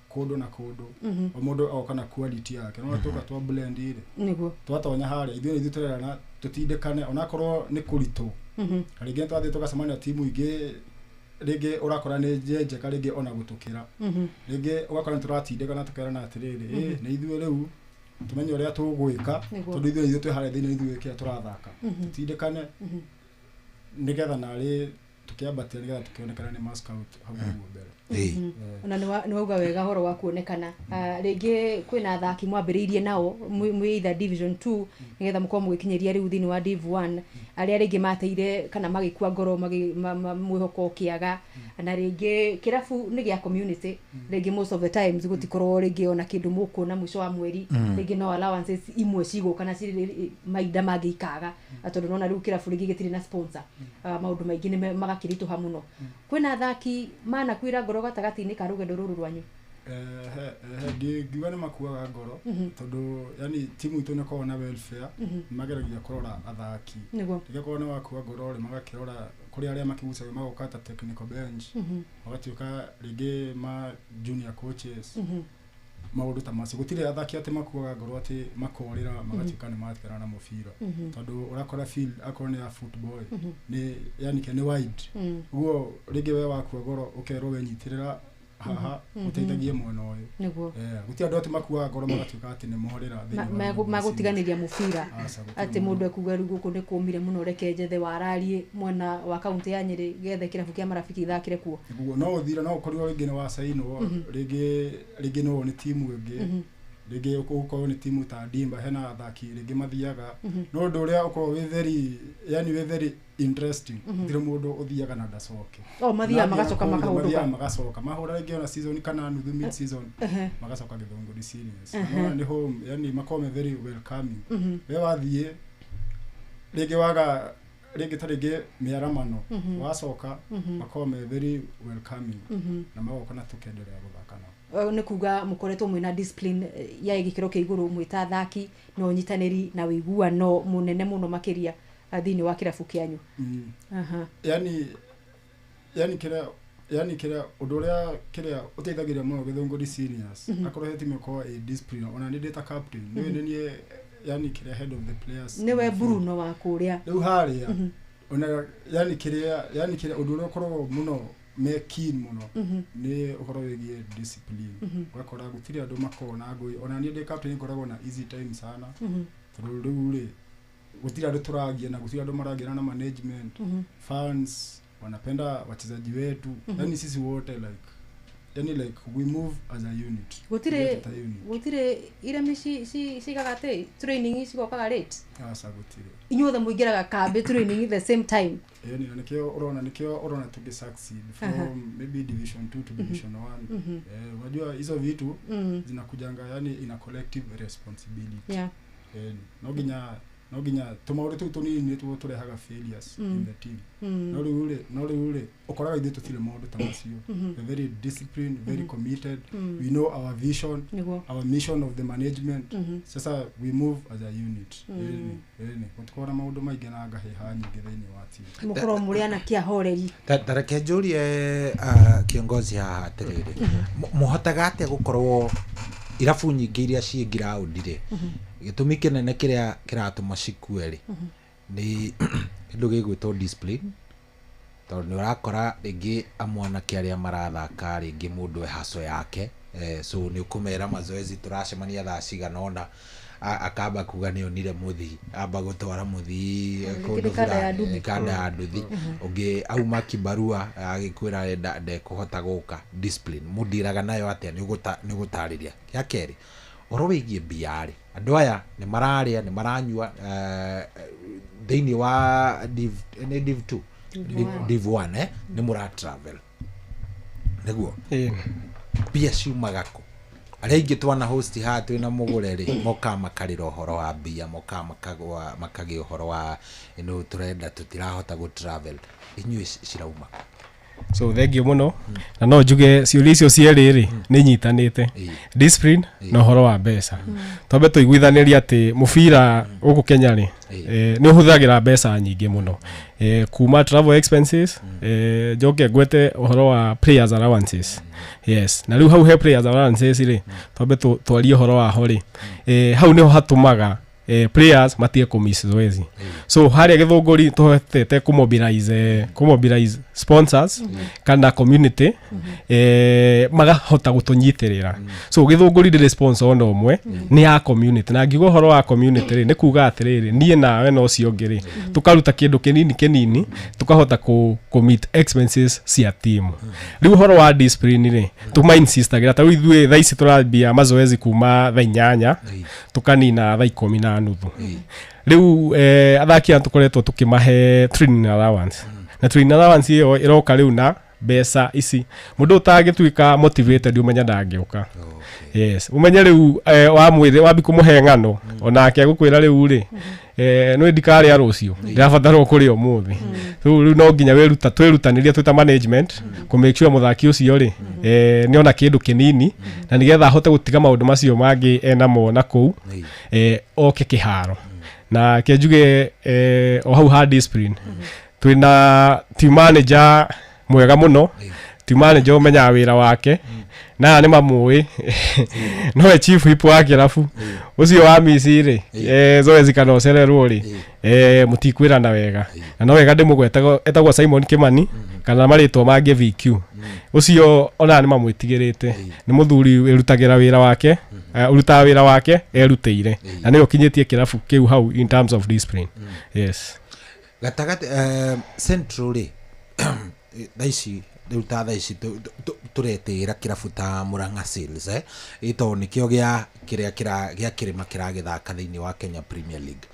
[SPEAKER 6] kundu na kundu, o mundu oka na quality yake, no tuka twa blend ri
[SPEAKER 2] niguo
[SPEAKER 6] twatonya haria ithuĩ ithuĩ turerana tutindikane onakorwo ni kuritu. Ringi twathie tugacemania timu ingi ringi urakora ni njeka ringi ona gutukira, ringi ugakora turatindikana tukerana atiriri ni ithuĩ riu tumenye uria tugwika tondu ithuĩ ithuĩ twi haria thiini ithuĩ kia turathaka tutindikane nigetha nari Tũkĩambatia nĩgetha tũkĩonekana nĩ ma scout hau ũguo mbere.
[SPEAKER 2] Ona nĩ wauga wega horo wa kuonekana. Ah, rĩngĩ kwĩna athaki mwambĩrĩirie nao mwĩ either division 2 nĩgetha mũkorwo mũgĩkinyĩria rĩu thĩinĩ wa div 1, arĩa rĩngĩ mateire kana magĩkua ngoro, mwĩhoko ũkĩaga, na rĩngĩ kĩrabu nĩ gĩa community, rĩngĩ most of the times gũtikorwo rĩngĩ ona kĩndũ mũkuona mũico wa mweri, rĩngĩ no allowances imwe cigũka na cirĩ mahinda mangĩ ikaga, tondũ nona rĩu kĩrabu rĩngĩ gĩtirĩ na sponsor. Ah, maũndũ maingĩ nĩ magakĩritũha mũno. Kwĩna athaki manakuĩra ngoro gatagatĩ-inĩ ka rũgendo rũrũ rwanyu?
[SPEAKER 6] Ndingiuga nĩ makuaga ngoro, tondũ yani timu itũ nĩ ĩkoragwo na welfare. Nĩ mageragia kũrora athaki. Rĩngĩ akorwo nĩ wakua ngoro rĩ, magakĩrora kũrĩ arĩa makĩgucagio magoka ta technical bench, magatuĩka rĩngĩ ma junior coaches, maũndũ ta macio. Gũtirĩ athaki atĩ makuaga ngoro atĩ makorĩra magatuĩka nĩ matigana na mũbira, tondũ ũrakora field akorwo nĩ ya football, nĩ yani ke nĩ wide. Ũguo rĩngĩ we wakua ngoro ũkerwo wenyitĩrĩra haha, ũteithagie mwena ũyũ. Gũtirĩ andũ atĩ makuaga ngoro magatuĩka atĩ nĩ morĩra thĩinĩ wa Gĩthũngũri.
[SPEAKER 2] Magũtiganĩria mũbira.
[SPEAKER 6] Aca, gũtirĩ.
[SPEAKER 2] Atĩ mũndũ ekuga rĩu gũkũ nĩ kũmire mũno, reke njethe warariĩ mwena wa kaunti ya Nyĩrĩ, gethe kĩrabu kĩa Marafiki ithakĩre kuo.
[SPEAKER 6] Nĩguo, no ũthire no ũkorirwo rĩngĩ nĩ wacainwo, rĩngĩ no nĩ timu ĩngĩ, rĩngĩ ũkorwo nĩ timu ta Dimba, hena athaki rĩngĩ mathiaga. No ũndũ ũrĩa ũkoragwo wĩ very, yani wĩ very interesting, gũtirĩ mũndũ ũthiaga na ndacoke.
[SPEAKER 2] O mathiaga
[SPEAKER 6] Mathiaga
[SPEAKER 2] magacoka
[SPEAKER 6] kũu,
[SPEAKER 2] makahũndũka.
[SPEAKER 6] Mathiaga magacoka mahũra rĩngĩ ona season kana nuthu mid season, magacoka Gĩthũngũri Seniors. Nona nĩ home, yani makoragwo me very welcoming. We wathiĩ rĩngĩ waga rĩngĩ ta rĩngĩ mĩaramano, wacoka makoragwo me very welcoming na magoka na tũkenderea gũthaka nao.
[SPEAKER 2] Nĩ kuga mũkoretwo mwĩna discipline ya gĩkĩro kĩa igũrũ mwĩ ta athaki, na ũnyitanĩri na ũiguano mũnene mũno makĩria, thĩinĩ wa kĩrabu kĩanyu.
[SPEAKER 6] Yani kĩrĩa ũndũ ũrĩa kĩrĩa ũteithagĩrĩria mũno Gĩthũngũri Seniors, akorwo he timu ĩkorwo ĩ discipline, ona nĩ ndĩ ta captain nĩ nĩ niĩ yani kĩrĩa head of the players.
[SPEAKER 2] Nĩwe Bruno wa kũrĩa.
[SPEAKER 6] Rĩu harĩa ona yani kĩrĩa ũndũ ũrĩa ũkoragwo mũno me keen mũno nĩ ũhoro wĩgiĩ discipline. Ũgakora gũtirĩ andũ makoragwo na ngũĩ. Ona niĩ ndĩ captain ngoragwo na easy time sana, tondũ rĩu rĩ gũtirĩ andũ tũragia na gũtirĩ andũ maragiana na management. Fans wanapenda wachezaji wetu. Yani sisi wote like yani like we move as a unit.
[SPEAKER 2] Gũtirĩ
[SPEAKER 6] Ta unit.
[SPEAKER 2] Gũtirĩ iremi cigaga atĩ training cigokaga late?
[SPEAKER 6] Aca, gũtirĩ.
[SPEAKER 2] Inyuothe mũingĩraga kambĩ training the same time?
[SPEAKER 6] Ĩyo nĩ nĩkĩo ũrona tuki succeed from maybe division 2 to division 1. Unajua hizo vitu zinakujanga yani ina collective responsibility. No nginya tũmaũndũ tũu tũnini nĩtuo tũrehaga failures in the team. No rĩu rĩ ũkoraga ithuĩ tũtirĩ maũndũ ta macio. We're very disciplined, very committed. We know our vision, our mission of the management. Sasa we move as a unit. Ĩni gũtikorwo na maũndũ maingĩ na ngahĩha nyingĩ thĩinĩ wa team.
[SPEAKER 2] Mũkorwo mũrĩ anake ahoreri.
[SPEAKER 1] Ta reke njũrie kiongozi haha atĩrĩrĩ, mũhotaga atĩa gũkorwo irabu nyingĩ iria ciĩ ngiraũndi rĩ, gĩtũmi kĩnene kĩrĩa kĩratũma cikue rĩ nĩ kĩndũ gĩgwĩtwo discipline, tondũ nĩ ũrakora rĩngĩ amwanake arĩa marathaka rĩngĩ mũndũ e haco yake, so nĩ ũkũmera mazoezi tũracemania thaa cigana ũna, akamba kuga nĩ onire mũthi, amba gũtwara mũthi kũndũ
[SPEAKER 2] Nĩ kanda ya
[SPEAKER 1] fulani,
[SPEAKER 2] nduthi.
[SPEAKER 1] Kanda ya nduthi, ũngĩ auma kibarua agĩkwĩra arenda ndekũhota gũka. Discipline mũndiraga nayo atĩa? Nĩ ũgũtarĩria. Gĩa kerĩ, ũhoro wĩgiĩ mbia rĩ, andũ aya nĩ mararĩa, nĩ maranyua, thĩinĩ wa div, nĩ div 2?
[SPEAKER 2] Div one.
[SPEAKER 1] Div 1, nĩ mũra travel nĩguo?
[SPEAKER 7] Ĩĩ.
[SPEAKER 1] Mbia ciumaga kũ? Arĩa aingĩ twana host haha twĩna mũgũre rĩ, mokaga makarĩra ũhoro wa mbia, mokaga makagwa makagĩa ũhoro wa ĩno tũrenda tũtirahota gũ travel. Inyuĩ cirauma kũ?
[SPEAKER 7] So thank you mũno, na no njuge ciũria icio cierĩ rĩ nĩ inyitanĩte, discipline na ũhoro wa mbeca. Twambe tũiguithanĩrie atĩ mũbira gũkũ Kenya rĩ, nĩ ũhũthagĩra mbeca nyingĩ mũno, kuma travel expenses, njoke ngwete ũhoro wa players allowances. Yes, na rĩu hau he players allowances rĩ, twambe twarie ũhoro waho rĩ, hau nĩho hatũmaga Players matige kũ miss zoezi. So harĩa Gĩthũngũri tũhotete kũ mobilize sponsors kana community, magahota gũtũnyitĩrĩra. So Gĩthũngũri ndĩrĩ sponsor ona ũmwe, nĩ ya community. Na ngiuga ũhoro wa community rĩ, nĩ kuga atĩrĩrĩ, niĩ nawe na ũcio ũngĩ rĩ, tũkaruta kĩndũ kĩnini kĩnini, tũkahota kũ meet expenses cia team. Rĩu ũhoro wa discipline rĩ, tũma-insistagĩra. Ta rĩu ithuĩ thaa ici tũrambia mazoezi kuma thaa 8, tũkanina thaa 10:30. Rĩu athaki aya tũkoretwo tũkĩmahe training allowance, na training allowance ĩyo ĩroka rĩu na mbeca ici. Mũndũ ũtangĩtuĩka motivated, ũmenya ndangĩũka. Yes, ũmenye rĩu wamwĩre wambi kũmũhe ng'ano, onake agũkwĩra rĩu rĩ, nĩ ndikarĩa rũciũ, ndĩrabatarwo kũrĩa ũmũthĩ. So rĩu no nginya wĩruta twĩrutanĩrie twĩ ta management kũ make sure mũthaki ũcio rĩ, nĩona kĩndũ kĩnini, na nĩgetha ahote gũtiga maũndũ macio mangĩ enamo na kũu, oke kĩharo. Na ke njuge, o hau ha discipline, twĩna team manager mwega mũno, team manager ũmenyaga wĩra wake, na aya nĩ mamũĩ, nowe chief whip wa kĩrabu ũcio wa mici rĩ, zoezi kana ũcererwo rĩ, mũtikwĩrana wega. Na no wega ndĩmũgwetaga, etagwo Simon Kimani kana marĩtwa mangĩ VQ. Ũcio ona nĩ mamwĩtigĩrĩte, nĩ mũthuri wĩrutagĩra wĩra wake, ũrutaga wĩra wake erutĩire, na nĩwe ũkinyĩtie kĩrabu kĩu hau in terms of discipline. Yes.
[SPEAKER 1] Gatagatĩ Central rĩ, thaa ici rĩu, ta thaa ici tũretĩĩra kĩrabu ta Murang'a Seals, ĩ tondũ nĩkĩo gĩa kĩrĩa gĩa kĩrĩma kĩragĩthaka thĩinĩ wa Kenya Premier League.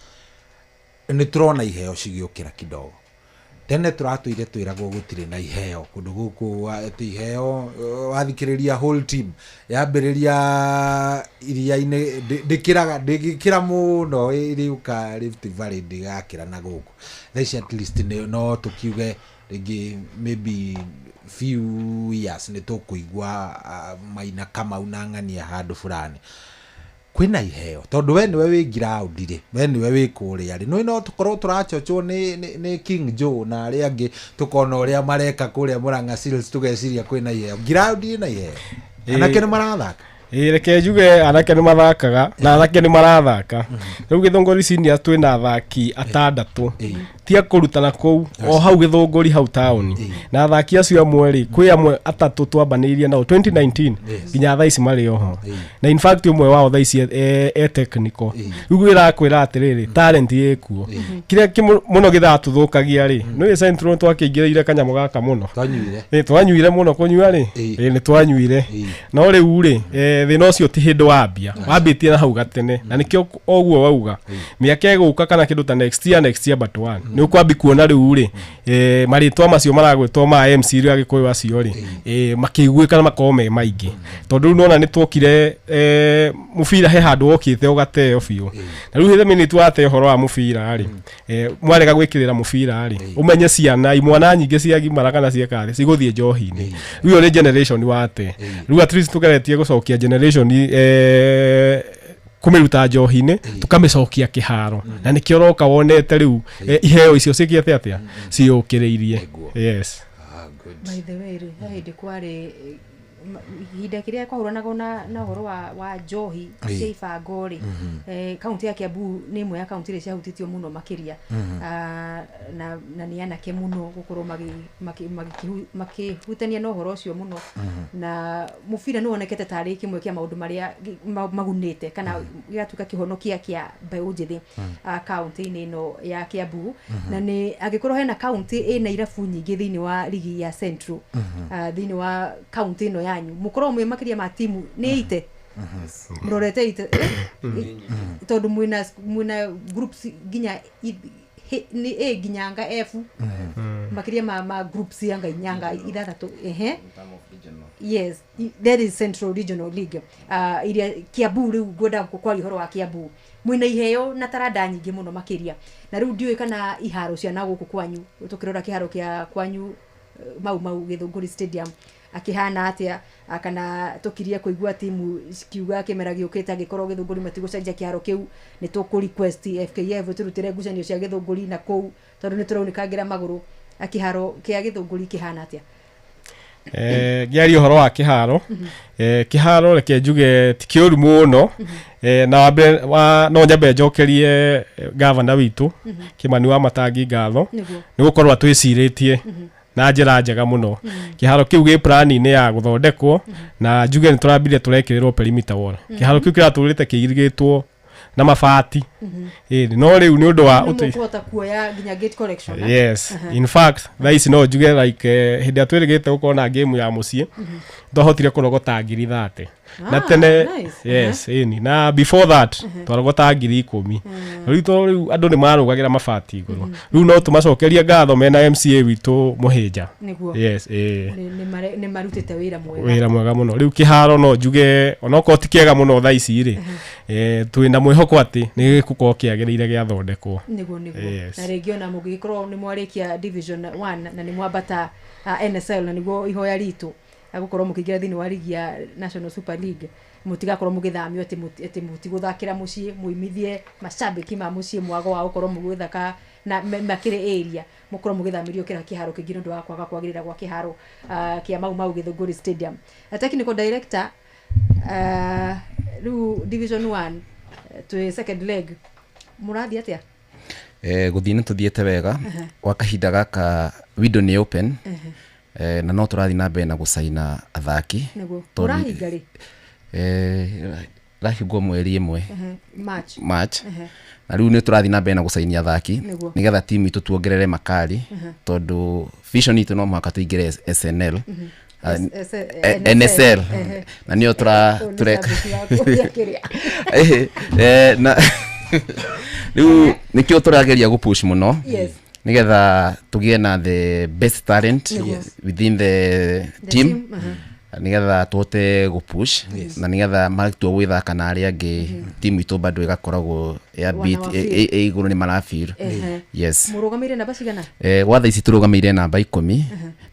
[SPEAKER 1] Nĩ tũrona iheo cigĩũkĩra kidogo. Tene tũratũire twĩragwo gũtirĩ na iheo kũndũ gũkũ, atĩ iheo, wathikĩrĩria whole team yambĩrĩria iria-inĩ, ndĩkĩraga, ndĩngĩkĩra mũno, ĩrĩũka Rift Valley, ndĩgakĩra na gũkũ. Thaa ici at least no tũkiuge rĩngĩ maybe few years nĩ tũkũigua Maina Kamau na ng'ania handũ fulani kwĩna iheo, tondũ we nĩwe wĩ ground rĩ, we nĩwe wĩ kũrĩa rĩ, nĩ no tũkorwo tũrachochwo nĩ King Joe na arĩa angĩ, tũkona ũrĩa mareka kũrĩa Murang'a Seals, tũgeciria kwĩna iheo ground, ĩna iheo, anake nĩ marathaka.
[SPEAKER 7] Ĩĩ, reke njuge anake nĩ mathakaga na anake nĩ marathaka. Rĩu Gĩthũngũri Seniors twĩna athaki atandatũ tia kũrutana kũu o hau Gĩthũngũri hau taũni, na athaki acio amwe rĩ, kwĩ amwe atatũ twambanĩirie nao 2019 nginya thaa ici marĩ oho, na in fact ũmwe wao thaa ici e technical. Rĩu ĩrakwĩra atĩrĩrĩ, talent ĩkuo. Kĩrĩa mũno gĩthatũthũkagia rĩ, nĩ Central twakĩingĩrĩire kanyamũ gaka mũno.
[SPEAKER 1] Twanyuire.
[SPEAKER 7] Ĩ, twanyuire mũno. Kũnyua rĩ, ĩ nĩ twanyuire, no rĩu rĩ, thĩna ũcio ti hĩndĩ wambia, wambĩtie na hau gatene, na nĩkĩo oguo wauga mĩaka ĩgũka kana kĩndũ ta next year, next year but one, nĩ ũkwambi kuona rĩu rĩ, marĩtwa macio maragwĩtwo ma MC rĩ, Agĩkũyũ acio rĩ, makĩiguĩka na makorwo me maingĩ, tondũ rĩu nona nĩ twokire, mũbira he handũ wokĩte ũgateo biũ. Na rĩu the minute wate ũhoro wa mũbira rĩ, mwarega gwĩkĩrĩra mũbira rĩ, ũmenye ciana imwana nyingĩ ciagimara kana cieka thĩ cigũthiĩ njohi-inĩ. Rĩu ĩyo nĩ generation wate. Rĩu at least tũgeretie gũcokia generation, kũmĩruta njohi-inĩ tũkamĩcokia kĩharo, na nĩkĩo ũroka wonete rĩu iheo icio ciĩkĩte atĩa, ciũkĩrĩirie. Yes.
[SPEAKER 2] By the way rĩ, he hĩndĩ kwarĩ ihinda kĩrĩa kwahũranagwo na ũhoro wa njohi cia ibango rĩ, kaunti ya Kiambu nĩ ĩmwe ya kaunti iria ciahutĩtio mũno makĩria. Ah, na nĩ anake mũno gũkorwo makĩhutania na ũhoro ũcio mũno, na mũbira nĩ wonekete tarĩ kĩmwe kĩa maũndũ marĩa magunĩte kana gĩgatuĩka kĩhonokia kĩa mbeũ njĩthĩ kaunti-inĩ ĩno ya Kiambu. Na nĩ angĩkorwo hena kaunti ĩna irabu nyingĩ thĩinĩ wa ligi ya Central, thĩinĩ wa kaunti ĩno yanyu mũkorwo mwĩ makĩria ma timu nĩ ite mũrorete ite, tondũ mwĩna groups nginya nĩ A nginya nga F, makĩria ma groups ya nga inya, nga ithathatũ, ehe. Yes, that is Central Regional League, iria Kiambu. Rĩu ngwenda kwaria ũhoro wa Kiambu, mwĩna iheo na taranda nyingĩ mũno makĩria. Na rĩu ndiũĩ kana iharo cia na gũkũ kwanyu, tũkĩrora kĩharo kĩa kwanyu, Mau Mau Gĩthũngũri Stadium akĩhana atĩa, kana tũkirie kũigua timu cikiuga kĩmera gĩũkĩte angĩkorwo Gĩthũngũri matigũcenjia kĩharo kĩu, nĩ tũkũ request FKF tũrutĩre ngucanio cia Gĩthũngũri na kũu, tondũ nĩ tũraunĩkangĩra magũrũ. Kĩharo kĩa Gĩthũngũri kĩhana atĩa?
[SPEAKER 7] Ngĩaria ũhoro wa kĩharo, kĩharo reke njuge ti kĩũru mũno, na no nyambe njokerie gavana witũ Kimani wa Matangi ngatho nĩ gũkorwo atwĩcirĩtie na njĩra njega mũno. Kĩharo kĩu gĩ plan-inĩ ya gũthondekwo, na njuge nĩ tũrambire tũrekĩrĩrwo perimeter wall. Kĩharo kĩu kĩratũrĩte kĩirigĩtwo na mabati. No rĩu nĩ ũndũ wa
[SPEAKER 2] ũkũhota kuoya nginya gate collection.
[SPEAKER 7] Yes. In fact, thaa ici no njuge like hĩndĩ ĩrĩa twĩrĩgĩte gũkorwo na game ya mũciĩ, twahotire kũrogota 30,000. Na tene, yes, ĩni. Na before that twarogota 10,000. Rĩu to rĩu andũ nĩ marũgagĩra mabati igũrũ. Rĩu no tũmacokerie ngatho mena MCA witũ Mũhĩnja. Yes,
[SPEAKER 2] nĩ marutĩte wĩra mwega.
[SPEAKER 7] Wĩra mwega mũno. Rĩu kĩharo no njuge onokorwo ti kĩega mũno thaa ici rĩ, twĩna mwĩhoko atĩ nĩ gĩgũkorwo kĩagĩrĩire gĩathondekwo.
[SPEAKER 2] Nĩguo. Na rĩngĩ ona mũngĩgĩkorwo nĩ mwarĩkia Division 1 na nĩ mwambata NSL, na nĩguo ihoya ritũ agũkorwo mũkĩingĩra thĩinĩ wa ligi ya National Super League, mũtigakorwo mũgĩthamio atĩ mũtigũthakĩra mũciĩ, mũimithie macambĩki ma mũciĩ mwago wa gũkorwo mũgĩthaka na makĩrĩ area, mũkorwo mũgĩthamĩrio kĩra kĩharo kĩngĩ nĩ ũndũ wa kwaga kwagĩrĩra gwa kĩharo kĩa Mau Mau Gĩthũngũri Stadium. Technical director, rĩu Division 1 twĩ second leg, mũrathiĩ atĩa?
[SPEAKER 22] Gũthiĩ nĩ tũthiĩte wega. Kwa kahinda gaka window nĩ open, na no tũrathiĩ na mbere na gũcaina athaki.
[SPEAKER 2] Ũrahinga rĩ?
[SPEAKER 22] Rahingwo mweri ĩmwe
[SPEAKER 2] March.
[SPEAKER 22] Na rĩu nĩ tũrathiĩ na mbere na gũcainia athaki nĩgetha timu itũ tuongerere makali, tondũ vision itũ no mũhaka tũingĩre SNL, NSL, na nĩyo tũreka na rĩu nĩkĩo tũrageria gũpush mũno nĩgetha tũgĩe na the best talent within the team, nĩgetha tũhote gũpush, na nĩgetha matua gwĩthaka na arĩa angĩ timu itũ bado ĩgakoragwo ya beat ĩ igũrũ, nĩ marafeel. Yes.
[SPEAKER 2] Mũrũgamĩire namba cigana?
[SPEAKER 22] Gwa thaa ici tũrũgamĩire namba 10,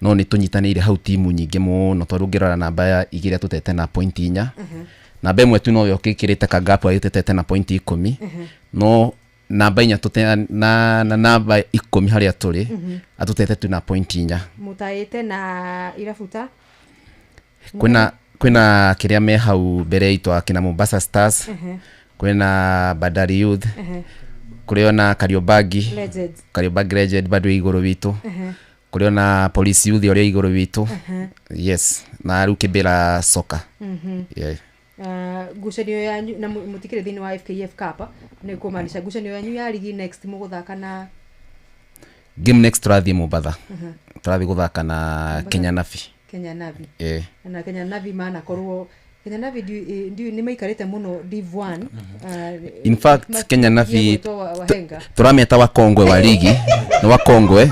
[SPEAKER 22] no nĩ tũnyitanĩire hau timu nyingĩ mũno, tondũ ũngĩrora namba ya 2 tũtete na point 4, namba 1 tu no yokĩkĩrĩte kagapu agĩtetete na point 10, no namba 4 tũte na namba 10 harĩa tũrĩ atũtete tu na point 4.
[SPEAKER 2] Mũtaĩte na irabuta
[SPEAKER 22] kwĩna kĩrĩa me hau mbere itũ akina Mombasa Stars, kwĩna Bandari Youth, kũrĩ ona Kariobangi
[SPEAKER 2] Legends,
[SPEAKER 22] Kariobangi Legend bado igũrũ witũ, kũrĩ ona Police Youth ũrĩa igũrũ witũ. Yes, na rĩu Kibera Soccer. Yeah.
[SPEAKER 2] Ngucanio yanyu na mũtikĩrĩ thĩinĩ wa FKF Cup, nĩ kũmaanisha ngucanio yanyu ya ligi next mũgũthaka na
[SPEAKER 22] game next tũrathiĩ Mombatha, tũrathiĩ gũthaka na Kenya Navi.
[SPEAKER 2] Kenya Navi. Na Kenya Navi manakorwo Kenya Navi ndiũ nĩ maikarĩte mũno Div 1.
[SPEAKER 22] In fact Kenya Navi tũrameta wakongwe wa ligi, nĩ wakongwe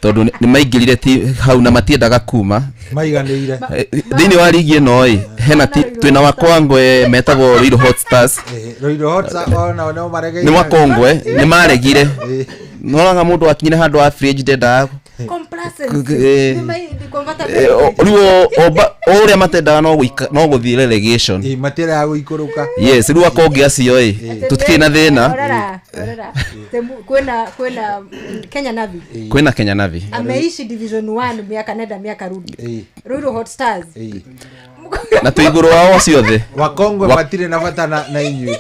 [SPEAKER 22] tondũ nĩ maingĩrire hau na matiendaga kuma,
[SPEAKER 1] maiganĩire
[SPEAKER 22] thĩinĩ wa ligi ĩno ĩ hena twĩna wakongwe metagwo Ruiru Hot Stars.
[SPEAKER 1] Ruiru Hot Stars ona no maregeire,
[SPEAKER 22] nĩ wakongwe, nĩ maregire. Noraga mũndũ akinyire handũ wa fridge ndendaga rĩu ũrĩa matendaga no gũthiĩ relegation,
[SPEAKER 1] matiendaga gũikũrũka.
[SPEAKER 22] Yes, rĩu akonge acio ĩ tũtikĩrĩ na thĩna.
[SPEAKER 2] Kwĩna Kenya Navi,
[SPEAKER 22] kwĩna Kenya Navi
[SPEAKER 2] ameishi Division 1 miaka nenda miaka rudi. Ruiru Hot Stars
[SPEAKER 22] na twĩ igũrũ wao ciothe.
[SPEAKER 1] Wakongwe matirĩ na bata na inyuĩ.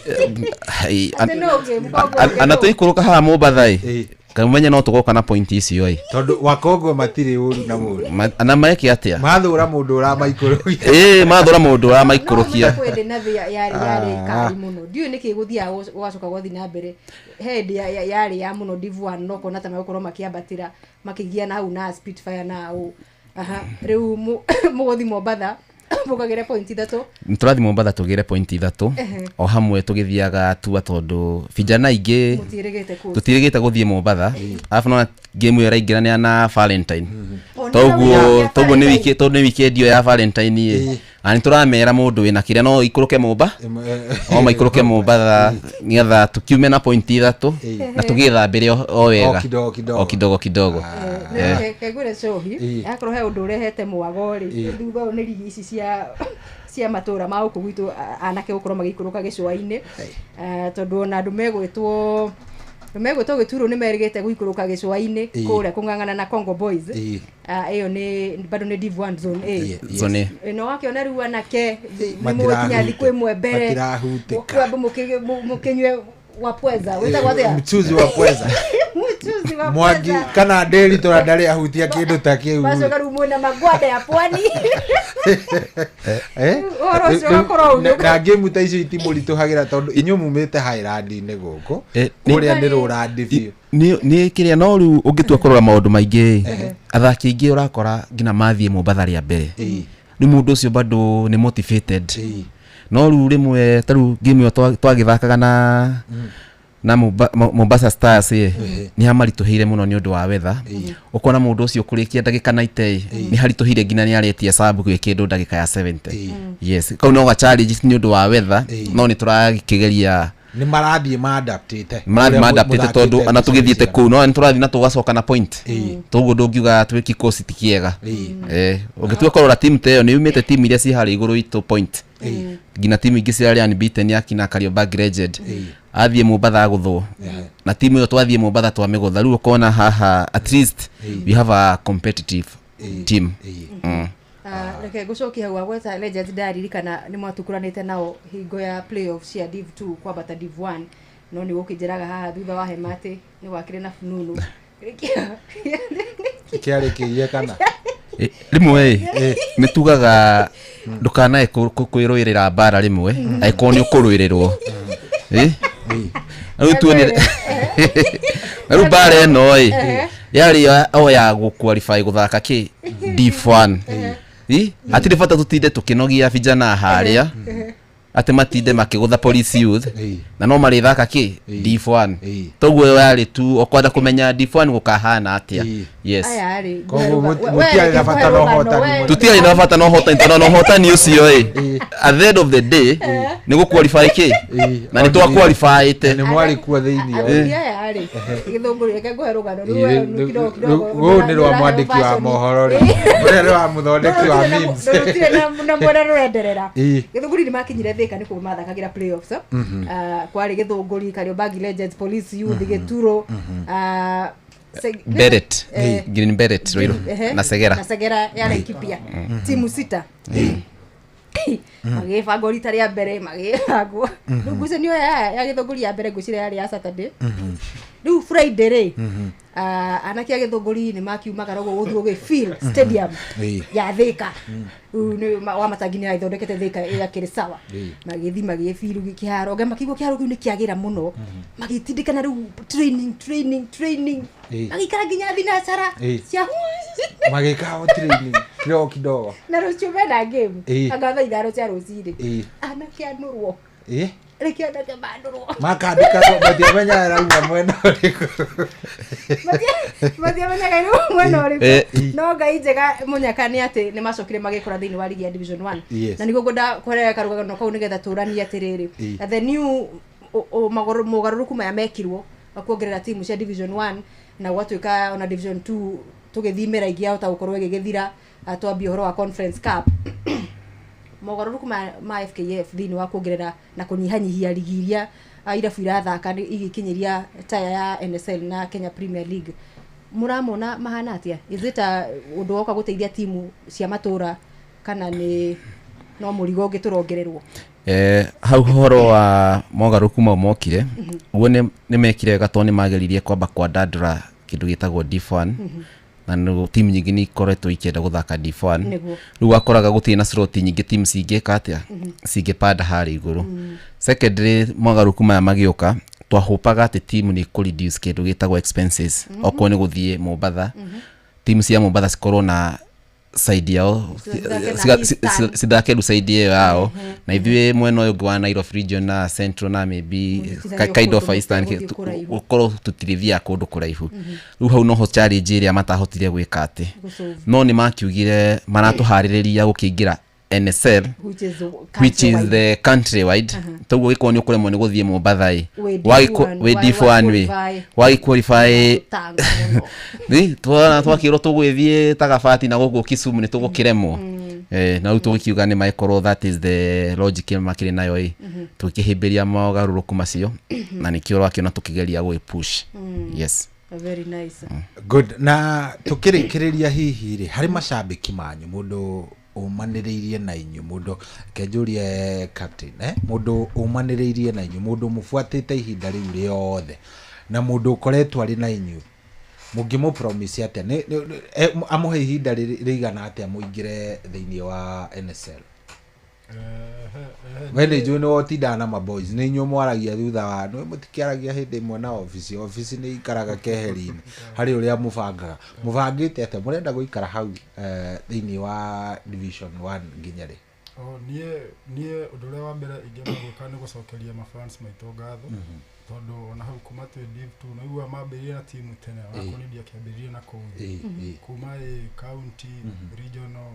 [SPEAKER 22] Ana tũikũrũka haha Mombatha ĩ kamenya no tũgoka na point icio ĩ,
[SPEAKER 1] tondũ wakongwe matirĩ ũru na mũndũ.
[SPEAKER 22] Na meke atĩa?
[SPEAKER 1] Mathũra mũndũ ũramaikũrũkia.
[SPEAKER 22] Mathũra mũndũ ũramaikũrũkia.
[SPEAKER 2] No kwĩ Navi yarĩ kali mũno, ndiũĩ nĩkĩ gũthiaga gũgacoka gwathiĩ na mbere. He hĩndĩ yarĩ ya mũno Div 1, no kona ta megũkorwo makĩambatĩra makĩgiana hau na Spitfire na ũ. Rĩu mũgũthiĩ Mombatha mũkagĩre point 3.
[SPEAKER 22] Tũrathiĩ Mombatha tũgĩre point 3 o hamwe tũgĩthiaga tua, tondũ vijana aingĩ tũtirĩgĩte gũthiĩ Mombatha, arabu nona game ĩyo ĩraingĩrania na Valentine, toguo nĩ wiki, tondũ nĩ weekend ĩyo ya Valentine ĩ, na nĩ tũramera mũndũ wĩna kĩrĩa no ikũrũke Momba, o maikũrũke Mombatha nĩgetha tũkiume na point 3 na tũgĩthambĩre o wega o kidogo kidogo.
[SPEAKER 2] Kegũre cohi akorwo he ũndũ ũrehete mwago rĩ, thutha ũyũ nĩ ligi ici cia matũra ma gũkũ gwitũ anake gũkorwo magĩikũrũka gĩcũa-inĩ, tondũ ona andũ megwĩtwo Megwĩtwo Gĩturo nĩ merĩgĩte gũikũrũka gĩcũa-inĩ kũrĩa kũng'ang'ana na Congo Boys. Ah, ĩyo nĩ bado nĩ Div 1 Zone A.
[SPEAKER 22] Zone A.
[SPEAKER 2] Ĩno wakĩona rĩu anake nĩ mũgũkinya thikũ ĩmwe mbere
[SPEAKER 1] Matirahutĩka.
[SPEAKER 2] Mũkwamba mũkĩnyue wa pweza wĩtagwo atĩa?
[SPEAKER 1] Mchuzi wa pweza.
[SPEAKER 2] Mchuzi wa
[SPEAKER 1] Mwangi
[SPEAKER 2] pweza.
[SPEAKER 1] kana nderi tũra ndarĩ ahutia kĩndũ ta kĩu.
[SPEAKER 2] Macoka rĩu mwĩna magwanda ya pwani.
[SPEAKER 1] Eh?
[SPEAKER 2] Ũhoro ũcio ũgakorwo
[SPEAKER 1] Na- na ngĩmu ta icio itimũritũhagĩra tondũ inyuĩ mumĩte Highland-inĩ gũkũ kũrĩa nĩ rũrandi biũ.
[SPEAKER 22] Nĩ kĩrĩa, no rĩu ũngĩtua kũrora maũndũ maingĩ, athaki aingĩ ũrakora nginya mathiĩ Mombatha rĩa mbere, rĩu mũndũ ũcio bado nĩ motivated. No rĩu rĩmwe ta rĩu game ĩyo twagĩthakaga na Mombasa Stars ĩ, nĩ hamaritũhĩire mũno nĩ ũndũ wa weather. Ũkona mũndũ ũcio kũrĩkia ndagĩka 90 nĩ haritũhire, nginya nĩ aretia sub gwĩ kĩndũ ndagĩka ya 70. Yes, kau no ga challenge nĩ ũndũ wa weather, no nĩ tũrakĩgeria.
[SPEAKER 1] Nĩ marathiĩ maadaptĩte.
[SPEAKER 22] Marathiĩ maadaptĩte, tondũ ona tũgĩthiĩte kũu no nĩ tũrathiĩ na tũgacoka na point. Toguo ndũngiuga twĩ kikosi ti kĩega. Ũngĩtua kũrora timu ta ĩyo nĩ yumĩte timu iria ciĩ harĩa igũrũ itũ point, nginya timu ingĩ cirarĩ unbeaten akina Kariobangi Legend athiĩ Mombatha agũthwo, na timu ĩyo twathiĩ Mombatha twamĩgũtha. Rĩu ũkona haha at least we have a competitive team.
[SPEAKER 2] Ah, reke ngũcokie hau agweta Legends, ndaririkana nĩ mwatukuranĩte nao hingo ya playoff cia Div 2 kwambata Div 1, no nĩ gũkĩnjĩraga haha thutha wa hema atĩ nĩ wakĩrĩ na fununu.
[SPEAKER 1] Kĩarĩ kĩiye kana?
[SPEAKER 22] Rĩmwe ĩ nĩ tugaga ndũkanae kwĩrũĩrĩra mbara rĩmwe angĩkorwo nĩ ũkũrũĩrĩrwo. Rĩu tuonire na rĩu mbara ĩno ĩ yarĩ o ya gũ-qualify gũthaka kĩ Div 1. Hatirĩ bata tũtinde tũkĩnogia vijana harĩa atĩ matinde makĩgũtha Police Youth na no marĩthaka kĩ Div 1. Toguo ĩyo yarĩ tu okwenda kũmenya Div 1 gũkahana atĩa. Yes.
[SPEAKER 2] Aya rĩ.
[SPEAKER 1] Koguo mũtiarĩ na bata na ũhotani mũnene.
[SPEAKER 22] Tutiarĩ na bata na ũhotani, tondũ na ũhotani ũcio ĩ at the end of the day nĩ gũ-qualify kĩ na nĩ twa-qualifyĩte.
[SPEAKER 1] Nĩ mwarĩ kuo thĩinĩ.
[SPEAKER 2] Athuri aya rĩ, Gĩthũngũri, reke ngũhe rũgano rũu we kidogo kidogo.
[SPEAKER 1] Rũu nĩ rwa mwandĩki wa mohoro rĩ, ũrĩa nĩ wa mũthondeki wa memes.
[SPEAKER 2] Rũtirĩ na mwena rũrenderera. Gĩthũngũri nĩ makinyire Thĩka nĩ kuo mathakagĩra playoffs. Ah, kwarĩ Gĩthũngũri, Kariobangi Legends, Police Youth, Gĩturo, ah,
[SPEAKER 22] Beret. Green Beret Ruiru. Na Segera.
[SPEAKER 2] Na Segera ya Laikipia, timu sita magĩbangwo rita rĩa mbere, magĩbangwo. Rĩu ngucanio ya Gĩthũngũri ya mbere ngwĩciria yarĩ ya Saturday. Rĩu Friday rĩ, ah, anake a Gĩthũngũri nĩ makiumagara ũguo gũthiĩ gũgĩfill stadium ya Thĩka. Rĩu nĩ wa Matangi nĩ athondekete Thĩka ĩgakĩrĩ sawa. Magĩthiĩ magĩfill kĩharo, makĩigua kĩharo kĩu nĩ kĩagĩra mũno, magĩtindĩkana rĩu training, training, training, magĩikara nginya thinacara cia
[SPEAKER 1] Magĩka o training kidogo kidogo.
[SPEAKER 2] Na rũciũ mena game anga thaa 5 cia rũcinĩ. Anake anũrwo. Reke anake manũrwo.
[SPEAKER 1] Makandĩka matiamenya ĩrauma mwena ũrĩkũ.
[SPEAKER 2] Matiamenyaga nĩ mwena ũrĩkũ. No Ngai njega mũnyaka nĩ atĩ nĩ macokire magĩkora thĩinĩ wa ligi ya Division 1. Na nĩguo ngwenda kũrera karũgano kau nĩgetha tũranie atĩrĩrĩ, the new mogarũrũku maya mekirwo kuongerera timu cia Division 1 na gwatuĩka ona Division 2 tũgĩthimĩra ingĩ yahota gũkorwo ĩgĩgĩthira. Ah, twambie ũhoro wa Conference Cup, mogarũrũku ma FKF thĩinĩ wa kuongerera na kũnyihanyihia ligi iria, ah, irabu irathaka nĩ igĩkinyĩria taya ya NSL na Kenya Premier League, mũramona mahana atĩa? Is it a ũndũ woka gũteithia timu cia matũra kana nĩ no mũrigo ũngĩ tũrongererwo?
[SPEAKER 22] Hau ũhoro wa mogarũrũku mau mokire ũguo nĩ mekire wega, tondũ nĩ mageririe kwamba kwandandũra kĩndũ gĩtagwo Div 1, na nĩ timu nyingĩ nĩ ikoretwo ikĩenda gũthaka Div 1. Rĩu wakoraga gũtirĩ na slot nyingĩ timu cingĩka atĩa, cingĩpanda harĩa igũrũ. Secondly, mogarũrũku maya magĩũka twahũpaga atĩ timu nĩ kũ reduce kĩndũ gĩtagwo expenses. Okorwo nĩ gũthiĩ Mombatha, timu cia Mombatha cikorwo na side yao.
[SPEAKER 2] Cithake na Eastern.
[SPEAKER 22] Cithake rĩu side ĩyo yao, na ithuĩ mwena ũyũ ũngĩ wa Nairobi region na Central na maybe
[SPEAKER 2] Mũtithiĩ
[SPEAKER 22] kind of
[SPEAKER 2] kũndũ
[SPEAKER 22] Eastern
[SPEAKER 2] mũtagũthiĩ kũraihu.
[SPEAKER 22] Gũkorwo tũtirithiaga kũndũ kũraihu. Rĩu hau noho challenge ĩrĩa matahotire gwĩka atĩ
[SPEAKER 2] Gũsolve.
[SPEAKER 22] No nĩ makiugire maratũharĩrĩria gũkĩingĩra NSL,
[SPEAKER 2] which is
[SPEAKER 22] which is
[SPEAKER 2] countrywide.
[SPEAKER 22] the country wide. Toguo gĩkorwo nĩ ũkũremwo nĩ gũthiĩ Mombatha ĩ
[SPEAKER 2] Wĩ Div 1,
[SPEAKER 22] wĩ Div 1 wĩ
[SPEAKER 2] qualify.
[SPEAKER 22] wagĩqualify.
[SPEAKER 2] Tanga mũno.
[SPEAKER 22] Nĩ twona twakĩrwo tũgwĩthiĩ ta Gabati na gũkũ Kisumu nĩ tũgũkĩremwo. Na rĩu tũgĩkiuga nĩ magĩkorwo that is the logic makĩrĩ nayo ĩ, tũkĩhĩmbĩria mogarũrũku macio, na nĩkĩo ũrakĩona tũkĩgeria gũgĩ push. Yes.
[SPEAKER 2] Very nice.
[SPEAKER 1] Good. Na tukĩrĩkĩrĩria hihi rĩ, harĩ macambĩki manyu, mũndũ ũmanĩrĩirie na inyuĩ, mũndũ kenjũrie captain, mũndũ ũmanĩrĩirie na inyuĩ, mũndũ mũbuatĩte ihinda rĩu rĩothe, na mũndũ ũkoretwo arĩ na inyuĩ, mũngĩmũ promise atĩa? Amũhe ihinda rĩigana atĩa mũingĩre thĩinĩ wa NSL? We nĩ njũĩ nĩ wotindaga na maboys, nĩ inyuĩ mwaragia thutha wa, nĩ mũtikĩaragia hĩndĩ ĩmwe na obici, obici nĩ ikaraga keheri-inĩ harĩ ũrĩa mũbangaga. Mũbangĩte atĩa? Mũrenda gũikara hau thĩinĩ wa Division 1 nginya rĩ?
[SPEAKER 6] Niĩ ũndũ ũrĩa wa mbere ingĩamba gwĩka nĩ gũcokeria mafans maitũ ngatho, tondũ ona hau kuma twĩ Div 2 naigua mambĩrĩrie na timu tene, onakorwo nĩ ndiakĩambĩrĩrie na kũu kuma county, regional,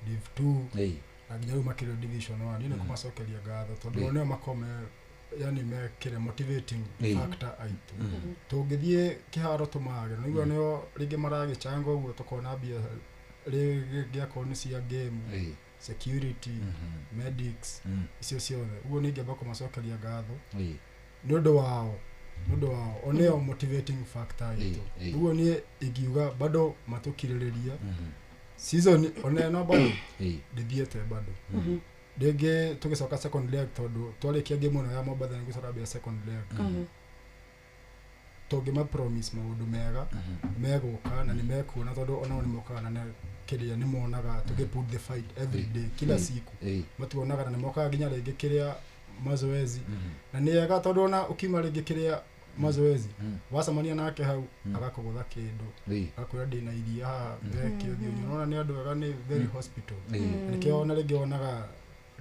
[SPEAKER 6] Div 2 na nginya rĩu makĩrĩ Division 1. Niĩ nĩ kũmacokeria ngatho tondũ nĩo makome, yani mekĩre motivating factor aitũ. Tũngĩthiĩ kĩharo tũmage, naigua nĩo rĩngĩ maragĩchanga ũguo, tũkona mbia rĩngĩ akorwo nĩ cia game, security, medics, icio ciothe. Ũguo nĩ ingĩamba kũmacokeria ngatho nĩ ũndũ wao, o nĩo motivating factor aitũ. Ũguo niĩ ingiuga bado matũkirĩrĩria season ona ĩno bado ndithiĩte bado rĩngĩ tũgĩcoka second leg, tondũ twarĩkia game ĩno ya Mombatha nĩguo tũrambia second leg. Tũngĩma promise maũndũ mega megũka na nĩ mekuona, tondũ onao nĩ mokaga na kĩrĩa nĩ monaga tũgĩ put the fight every day, kila siku matuonaga na nĩ mokaga nginya rĩngĩ kĩrĩa mazoezi, na nĩ ega tondũ ona ũkiuma rĩngĩ kĩrĩa mazoezi wacemania nake hau agakũgũtha kĩndũ, agakwĩra ndĩna iria haha mbeke ũthiĩ ũnyue. Ũrona nĩ andũ ega, nĩ very hospital, nĩkĩo ona rĩngĩ wonaga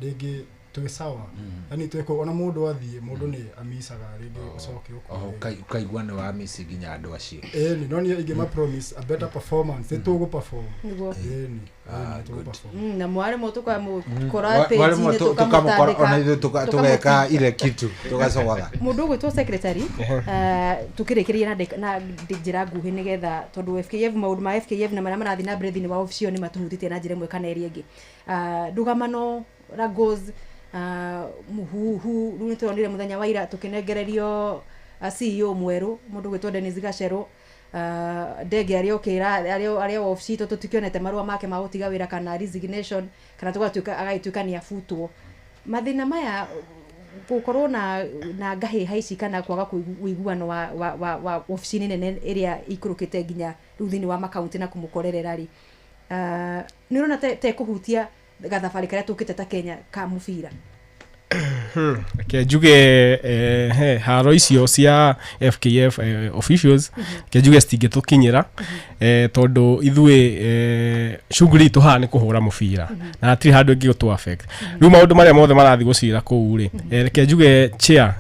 [SPEAKER 6] rĩngĩ twĩ sawa, yani twĩ kũ ona mũndũ athiĩ, mũndũ nĩ amicaga rĩngĩ ũcoke ũkore
[SPEAKER 1] ũkaigua nĩ wamici nginya andũ acio.
[SPEAKER 6] Ĩni, no niĩ ingĩma promise a better performance, nĩ tũgũ perform. Ĩni, tũgũ perform.
[SPEAKER 2] Na mwarĩmũ tũkamũkora page-inĩ,
[SPEAKER 1] tũkamũkora ona ithuĩ tũgeka ile kitu tũgacogotha.
[SPEAKER 2] Mũndũ ũgwĩtwo secretary, tũkĩrĩkĩrĩria na njĩra nguhĩ nĩgetha, tondũ FKF, maũndũ ma FKF na marĩa marathiĩ na mbere thĩinĩ wa obici ĩyo nĩ matũhutĩtie na njĩra ĩmwe kana ĩrĩa ĩngĩ. Ndũgamano, Ragos, muhuhu, rĩu nĩtũronire mũthenya wa ira tũkĩnengererio CEO mwerũ, mũndũ ũgwĩtwo Dennis Gacerũ, Ndege arĩa okĩra arĩa obici itũ tũtikĩonete marũa make ma gũtiga wĩra kana resignation, kana tũgatuĩka agagĩtuĩka nĩ abutwo. Mathĩna maya gũkorwo na ngahĩha ici kana kwaga ũiguano wa obici nene ĩrĩa ikũrũkĩte nginya rĩu thĩinĩ wa makaunti na kũmũkorerera rĩ, nĩ ũrona te kũhutia gathabarĩ karĩa tũkĩte ta Kenya ka mũbira?
[SPEAKER 7] Reke njuge haro icio cia FKF officials, reke njuge citingĩtũkinyĩra, tondũ ithuĩ shughuli itũ haha nĩ kũhũra mũbira na hatirĩ handũ ĩngĩgũtũ affect. Rĩu maũndũ marĩa mothe marathiĩ gũcira kũu rĩ, reke njuge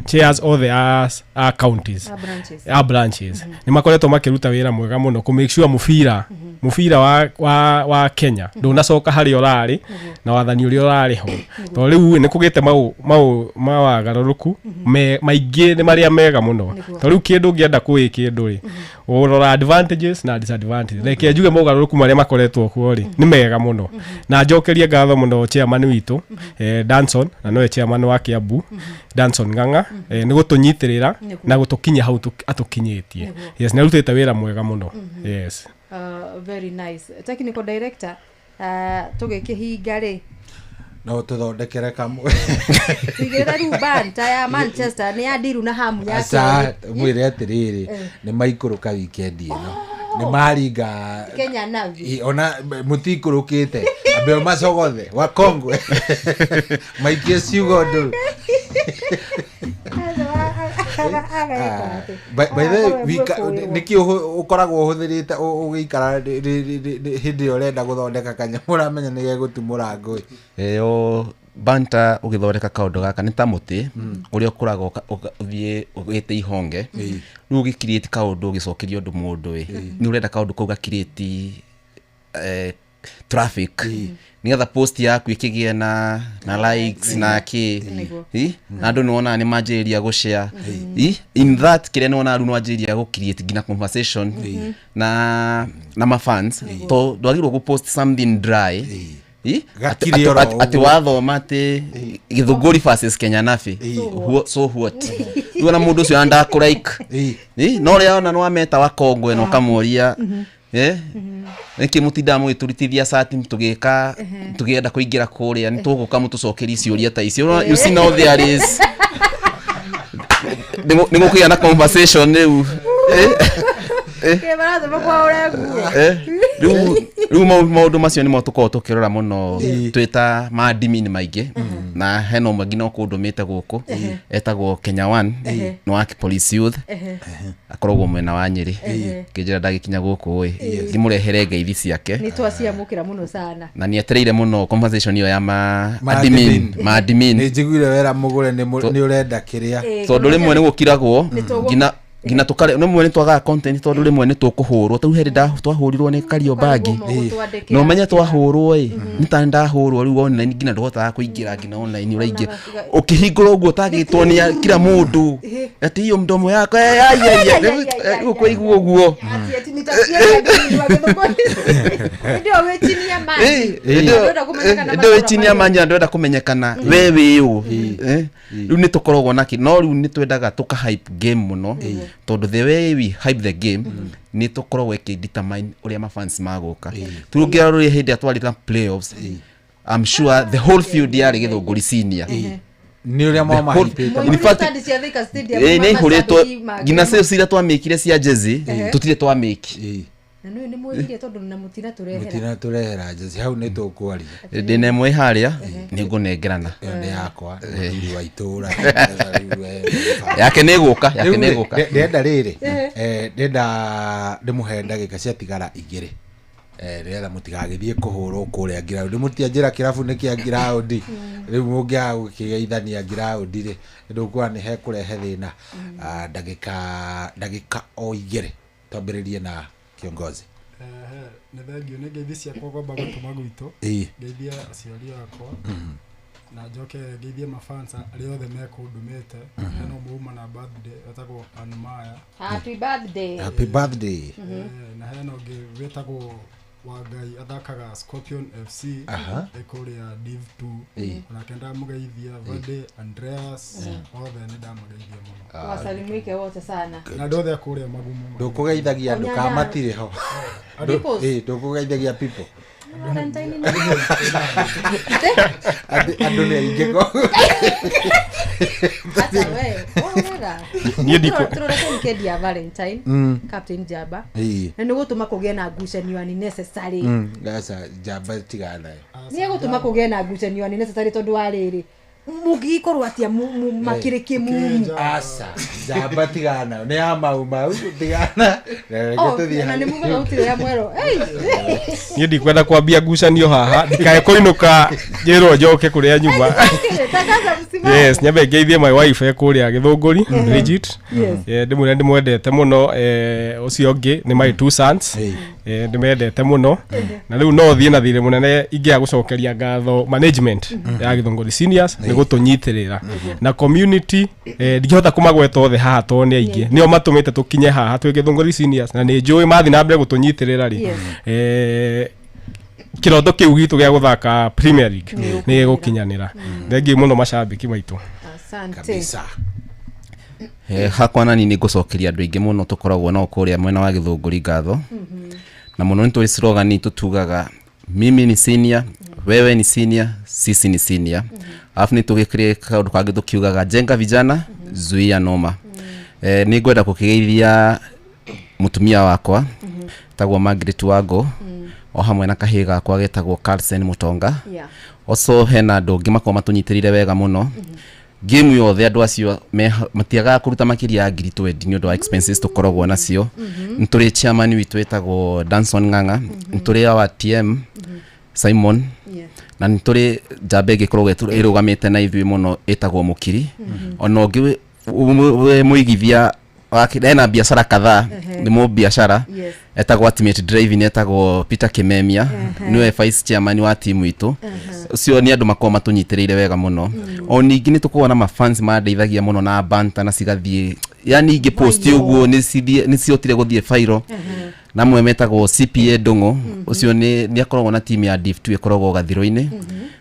[SPEAKER 7] chairs othe a counties, a branches nĩ makoretwo makĩruta wĩra mwega mũno kũ make sure mũbira wa Kenya ndũnacoka harĩa ũrarĩ na wathani ũrĩa ũrarĩ ho, tondũ rĩu nĩ kũgĩte mawagarũrũku maingĩ nĩ marĩa mega mũno. Tondũ rĩu kĩndũ ũngĩenda kũĩ kĩndũ rĩ, ũrora advantages na disadvantages. Reke njuge mogarũrũku marĩa makoretwo kuo rĩ nĩ mega mũno, na njokerie ngatho mũno chairman witũ Danson, na nowe chairman wa Kiambu Danson Ng'ang'a, nĩ gũtũnyitĩrĩra na gũtũkinyia hau atũkinyĩtie. Yes, nĩ arutĩte wĩra mwega mũno. Yes.
[SPEAKER 2] Very nice. Technical director, tũgĩkĩhinga rĩ,
[SPEAKER 1] no tũthondekere kamwe
[SPEAKER 2] tigĩrĩra rĩu banta ya Manchester nĩ ya ndiru na hamu ya
[SPEAKER 1] aca mwĩre atĩrĩrĩ, nĩ maikũrũka weekend ĩno, nĩ maringa
[SPEAKER 2] Kenya Navi,
[SPEAKER 1] ona mũtikũrũkĩte ambe macogothe wakongwe maikie ciugo ndũru. By the way, nĩkĩ ũkoragwo ũhũthĩrĩte ũgĩikara hĩndĩ ĩrĩa ũrenda gũthondeka kanyamũ ũramenya nĩ gegũtumũra ngũĩ?
[SPEAKER 22] Ĩyo banta ũgĩthondeka kaũndũ gaka nĩ ta mũtĩ ũrĩa ũkũraga ũthiĩ ũgĩte ihonge, rĩu ũgĩ create kaũndũ ũgĩcokeria ũndũ mũndũ ĩ, nĩ ũrenda kaũndũ kau ga create traffic nĩgetha post yaku ĩkĩgĩe na likes na kĩ, na andũ nĩwonaga nĩ manjĩrĩria gũshare. In that kĩrĩa nĩwonaga rĩu nĩwanjĩrĩria gũ create nginya conversation na mafans, to ndwagĩrĩirwo gũ post something dry.
[SPEAKER 1] Gakire oro
[SPEAKER 22] Atĩ
[SPEAKER 1] ũguo.
[SPEAKER 22] Wathoma atĩ Gĩthũngũri versus Kenya Nabi. So what? Rĩu ona mũndũ ũcio ndakũraik no ũrĩa ona nĩwameta wakongwe na ũkamũria, nĩkĩ mũtindaga mũgĩtũrutithia cati tũgĩka tũgĩenda kũingĩra kũrĩa, nĩ tũgũka mũtũcokerie ciũria ta icio. You see, now there is nĩ gũkũgĩa na conversation rĩu.
[SPEAKER 2] Kĩ marathoma kwa ũrenguo.
[SPEAKER 22] Rĩu maũndũ macio nĩmo tũkoragwo tũkĩrora mũno twĩ ta madimini maingĩ, na hena ũmwe nginya ũkũndũmĩte gũkũ etagwo Kenya One, nĩ wa Police Youth, akoragwo mwena wa Nyĩrĩ. Ngĩnjĩra ndagĩkinya gũkũ ĩ ngĩmũrehere ngeithi ciake.
[SPEAKER 2] Nĩ twaciamũkĩra mũno sana.
[SPEAKER 22] Na nĩ etereire mũno conversation ĩyo ya ma
[SPEAKER 1] Ma
[SPEAKER 22] admin
[SPEAKER 1] admin.
[SPEAKER 22] ma admin.
[SPEAKER 1] Nĩ njiguire wera mũgũre nĩ ũrenda kĩrĩa.
[SPEAKER 22] Tondũ rĩmwe nĩ gũkiragwo
[SPEAKER 2] Nĩ tũgũ-
[SPEAKER 22] nginya tũkare rĩmwe nĩ twagaga content, tondũ rĩmwe nĩ tũkũhũrwo. Tarĩu hĩndĩ twahũrirwo nĩ Kariobangi,
[SPEAKER 2] Mũgũtwandĩkĩra.
[SPEAKER 22] na ũmenye twahũrwo ĩ nĩ ta ndahũrwo rĩu online, nginya ndũhotaga kũingĩra nginya online, ũraingĩra ũkĩhingũra ũguo ũtagĩtwo nĩ kila mũndũ ati hiyo mdomo yako, eh, ai, ai, ai. Rĩu ũkũigua ũguo.
[SPEAKER 2] Ati ati nitaciaria ndio wĩchinia maji. Ndũrenda kũmenyekana
[SPEAKER 22] Ndå
[SPEAKER 2] matũũra
[SPEAKER 22] wä chinia
[SPEAKER 2] marĩa.
[SPEAKER 22] manja, ndwenda kũmenyekana we wĩ ũ. Rĩu nĩ tũkoragwo na no rĩu nĩ twendaga tũka hype game mũno, tondũ the way we hype the game nĩ tũkoragwo ĩkĩ determine ũrĩa mafans magũka. Tũngĩra rũrĩa hĩndĩ ĩrĩa twarĩ na playoffs, I'm sure the whole field yarĩ Gĩthũngũri Senior.
[SPEAKER 1] Nĩ ũrĩa mwamahypĩte.
[SPEAKER 22] In fact,
[SPEAKER 2] Stand cia Thika Stadium,
[SPEAKER 22] nĩ ihũrĩtwo
[SPEAKER 2] mashabiki ma-
[SPEAKER 22] nginya sales iria twamĩkire cia jezi tũtirĩ twamĩki.
[SPEAKER 2] Na nĩ nĩ mwĩrire tondũ na mũtinatũrehera.
[SPEAKER 1] Mũtina tũrehera jezi hau nĩ tũkwaria.
[SPEAKER 22] Ndĩna ĩmwe harĩa nĩ ngũnengerana.
[SPEAKER 1] Ĩyo nĩ yakwa, mũthuri wa itũra.
[SPEAKER 22] Yake nĩ ĩgũka, yake
[SPEAKER 1] Rĩu
[SPEAKER 22] nĩ
[SPEAKER 1] rĩ,
[SPEAKER 22] ĩgũka.
[SPEAKER 1] Ndĩrenda rĩrĩ, ndĩrenda ndĩmũhe ndagĩka ciatigara 2, nĩgetha mũtigagĩthiĩ kũhũrwo kũrĩa ngiraũndi. Mũtianjĩra kĩrabu nĩ kĩa ngiraũndi. Rĩu mũngĩaga gũkĩgeithania ngiraũndi rĩ, ndũkuona nĩ hekũrehe thĩna. Ah, ndagĩka o 2, twambĩrĩrie na kiongozi.
[SPEAKER 6] Ehe, nĩ thengio, nĩ ngeithi ciakwa kwamba gũtũma gwitũ, ngeithie aciari akwa, na njoke ngeithie mafans arĩa othe mekũndũmĩte. Hena ũmwe uma na birthday etagwo Anmaya.
[SPEAKER 2] Happy birthday.
[SPEAKER 1] Happy birthday.
[SPEAKER 6] Na hena ũngĩ wĩtagwo Wangai, athakaga Scorpion FC, ĩ kũrĩa Div 2. Onake ndamũgeithia. Vade Andreas, othe nĩ ndamageithia mũno.
[SPEAKER 2] Wasalimike wote sana.
[SPEAKER 6] Na andũ othe a kũrĩa Magumu.
[SPEAKER 1] Ndũkũgeithagia andũ
[SPEAKER 2] Onyanya.
[SPEAKER 1] kana matirĩ ho?
[SPEAKER 2] Peoples.
[SPEAKER 1] Ndũkũgeithagia people?
[SPEAKER 2] Valentine
[SPEAKER 1] Andũ nĩ aingĩ ko.
[SPEAKER 2] Hata we wega.
[SPEAKER 7] Niĩ ndikũ-
[SPEAKER 2] Tũrorete weekend ya Valentine, Captain Jaba, na nĩ gũtũma kũgĩe na ngucanio unnecessary.
[SPEAKER 1] Aca, njamba tigana nayo.
[SPEAKER 2] Nĩ egũtũma kũgĩe na ngucanio unnecessary, tondũ wa rĩrĩ, mũngĩgĩkorwo atĩa makĩrĩ kĩmumu?
[SPEAKER 1] Aca, njamba tigana nayo, nĩ ya mau mau, tigana. Reke
[SPEAKER 2] Oh,
[SPEAKER 1] tũthiĩ
[SPEAKER 2] na nĩ
[SPEAKER 1] hau.
[SPEAKER 2] mugaga gũtirĩ ya mwero. Ei!
[SPEAKER 7] Niĩ ndikwenda kwambia ngucanio haha, ndikae kũinũka njĩrwo njoke kũrĩa nyuma.
[SPEAKER 2] Tangaza msimamo.
[SPEAKER 7] Yes, nyambe ngeithie my wife e kũrĩa Gĩthũngũri, Bridget. Ndĩmwĩre ndĩmwendete mũno. Ũcio ũngĩ nĩ my two sons. Ndĩmendete mũno, na rĩu no thiĩ na thirĩ mũnene ingĩaga gũcokeria ngatho management ya Gĩthũngũri Seniors nĩ gũtũnyitĩrĩra na community. Ndingĩhota kũmagweta othe haha tondũ nĩ aingĩ, nĩo matũmĩte tũkinye haha twĩ Gĩthũngũri Seniors, na nĩ njũĩ mathiĩ na mbere gũtũnyitĩrĩra rĩ, kĩroto kĩu gitũ gĩa gũthaka Premier League nĩ gĩgũkinyanĩra. Thengiũ mũno macambĩki maitũ.
[SPEAKER 2] Asante.
[SPEAKER 1] Kabisa.
[SPEAKER 22] Hakwa nani nĩ ngũcokeria andũ aingĩ mũno tũkoragwo nao kũrĩa mwena wa Gĩthũngũri ngatho, na mũno nĩ tũrĩ slogan tũtugaga, "Mimi ni senior, wewe ni senior, sisi ni senior." Alafu nĩ tũgĩkĩrĩ kaũndũ kangĩ tũkiugaga, "Jenga vijana, zuia noma." Nĩ ngwenda gũkĩgeithia mũtumia wakwa tagwo Margaret Wango, o hamwe na kahĩĩ gakwa getagwo Carlsen Mutonga. Also hena andũ angĩ makoragwo matũnyitĩrĩire wega mũno game yothe. Andũ acio matiagaga kũruta makĩria ya 20,000 nĩ ũndũ wa expenses tũkoragwo nacio. Nĩ tũrĩ chairman witũ wĩtagwo Danson Ng'ang'a, nĩ tũrĩ our TM Simon, na nĩ tũrĩ njamba ĩngĩ ĩkoragwo ĩrũgamĩte na ithuĩ mũno ĩtagwo Mũkiri. Ona ũngĩ wĩ mũigithia ena biacara kadhaa, nĩ mũbiacara, etagwo Ultimate Driving, etagwo Peter Kimemia, nĩwe vice chairman wa timu itũ. Ũcio nĩ andũ makoragwo matũnyitĩrĩire wega mũno. O ningĩ nĩ tũkoragwo na mafans mandeithagia mũno na banta na cigathiĩ, yani ingĩ post ũguo nĩ cihotire gũthiĩ viral. Na amwe metagwo CPA Ndung'u, ũcio nĩ akoragwo na team ya Div 2 ĩkoragwo Gathirũ-inĩ.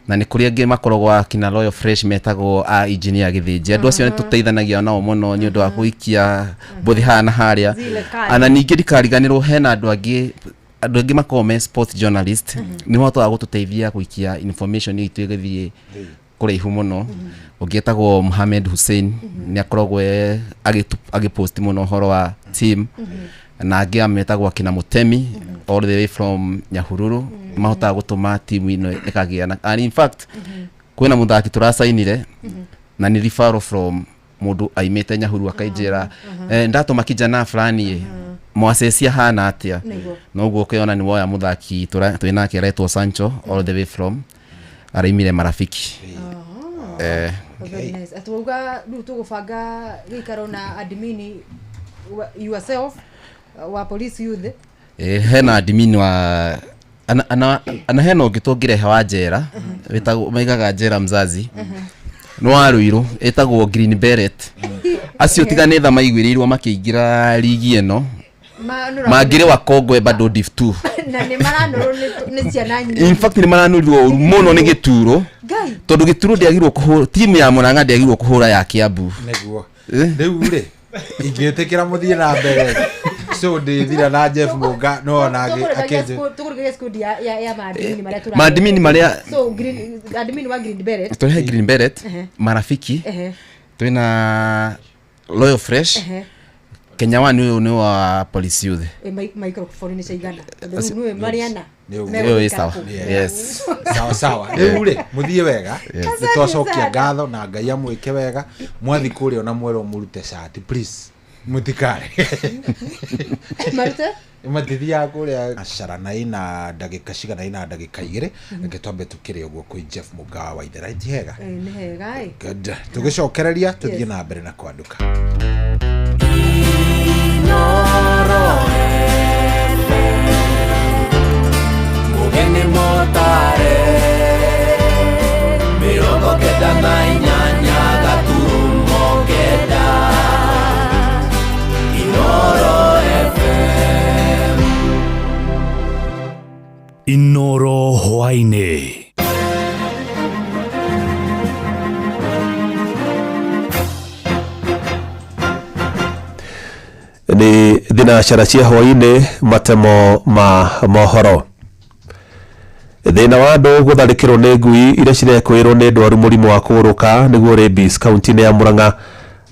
[SPEAKER 22] Na nĩ kũrĩ angĩ makoragwo akina Loyal Fresh metagwo a engineer Gĩthĩnji. Andũ acio nĩ tũteithanagia nao mũno nĩ ũndũ wa gũikia mbũthi haha na harĩa.
[SPEAKER 2] Zile kadi.
[SPEAKER 22] Ana ningĩ ndikariganĩrwo hena andũ angĩ makoragwo me sport journalist, nĩ mahotaga gũtũteithia gũikia information itũ ĩgĩthiĩ kũraihu mũno. Ũngĩ etagwo Mohamed Hussein, nĩ akoragwo agĩpost mũno ũhoro wa team. Na angĩ ametagwo akina Mutemi all the way from Nyahururu, mahotaga gũtũma timu ĩno ĩkagĩa na, and in fact kwĩna mũthaki tũracainire na nĩ referral from mũndũ aimĩte Nyahururu, akainjĩra ndatũma kijana fulani ĩ mwacecia hana atĩa.
[SPEAKER 2] Nĩguo.
[SPEAKER 22] Noguo ũkĩona nĩ woya mũthaki twĩnake aretwo Sancho all the way from araimire Marafiki.
[SPEAKER 2] Very nice. Atwauga rĩu tũgũbanga gĩikaro na admin yourself wa police youth.
[SPEAKER 22] Hena admin wa ana hena ũngĩ tũngĩrehe wa njera wĩtagwo maigaga njera mzazi nĩ wa Ruiru ĩtagwo Green Beret. Acio tiga nĩ tha maiguĩrĩirwo makĩingĩra ligi ĩno mangĩrĩ wa Kongwe bado Div 2.
[SPEAKER 2] Na nĩ maranũrwo nĩ ciana nyingĩ.
[SPEAKER 22] In fact nĩ maranũrirwo ũru mũno nĩ Gĩturo.
[SPEAKER 2] Ngai.
[SPEAKER 22] Tondũ Gĩturo ndĩagĩrĩirwo kũhũra timu ya Murang'a, ndĩagĩrĩirwo kũhũra ya Kiambu.
[SPEAKER 1] Nĩguo rĩu rĩ ingĩtĩkĩra mũthiĩ na mbere, so ndĩthira na Jeff Mũnga no ona akĩnjĩ
[SPEAKER 2] Tũkũrũgagia squad ya maadmini marĩa tũra-
[SPEAKER 22] Maadmini marĩa-
[SPEAKER 2] So green admin wa Green Beret.
[SPEAKER 22] Tũrehe Green Beret, Marafiki, twĩna Loyal Fresh, Kenya One, ũyũ nĩ wa Police Youth.
[SPEAKER 2] Microphone nĩ ciaigana tondũ rĩu nĩwe Mariana.
[SPEAKER 22] Ũyũ ĩ sawa. Yes.
[SPEAKER 1] Sawa sawa, rĩu rĩ mũthiĩ wega, nĩ twacokia ngatho na Ngai amwĩke wega. Mwathi kũrĩa ona mwerwo mũrute cati, please mũtikare.
[SPEAKER 2] Marute.
[SPEAKER 1] Matithiaga kũrĩa acara na ina ndagĩka cigana ina ndagĩka 2. Reke twambe tũkĩrĩ ũguo kwĩ Jeff Mũnga wa Waithera ti hega.
[SPEAKER 2] Nĩ hega ĩ.
[SPEAKER 1] Good. Tũgĩcokereria tũthiĩ na mbere na kwandũka.
[SPEAKER 15] Mugeni motare 98.9 Inoro FM.
[SPEAKER 4] Inoro hwaĩ-inĩ.
[SPEAKER 5] Nĩ thinacara cia hwaĩ-inĩ, matemo ma mohoro. Thĩna wa andũ gũtharĩkĩrwo nĩ ngui iria cirekwĩrwo nĩ ndwaru mũrimũ wa kũgũrũka nĩguo rabies kaunti-inĩ ya Murang'a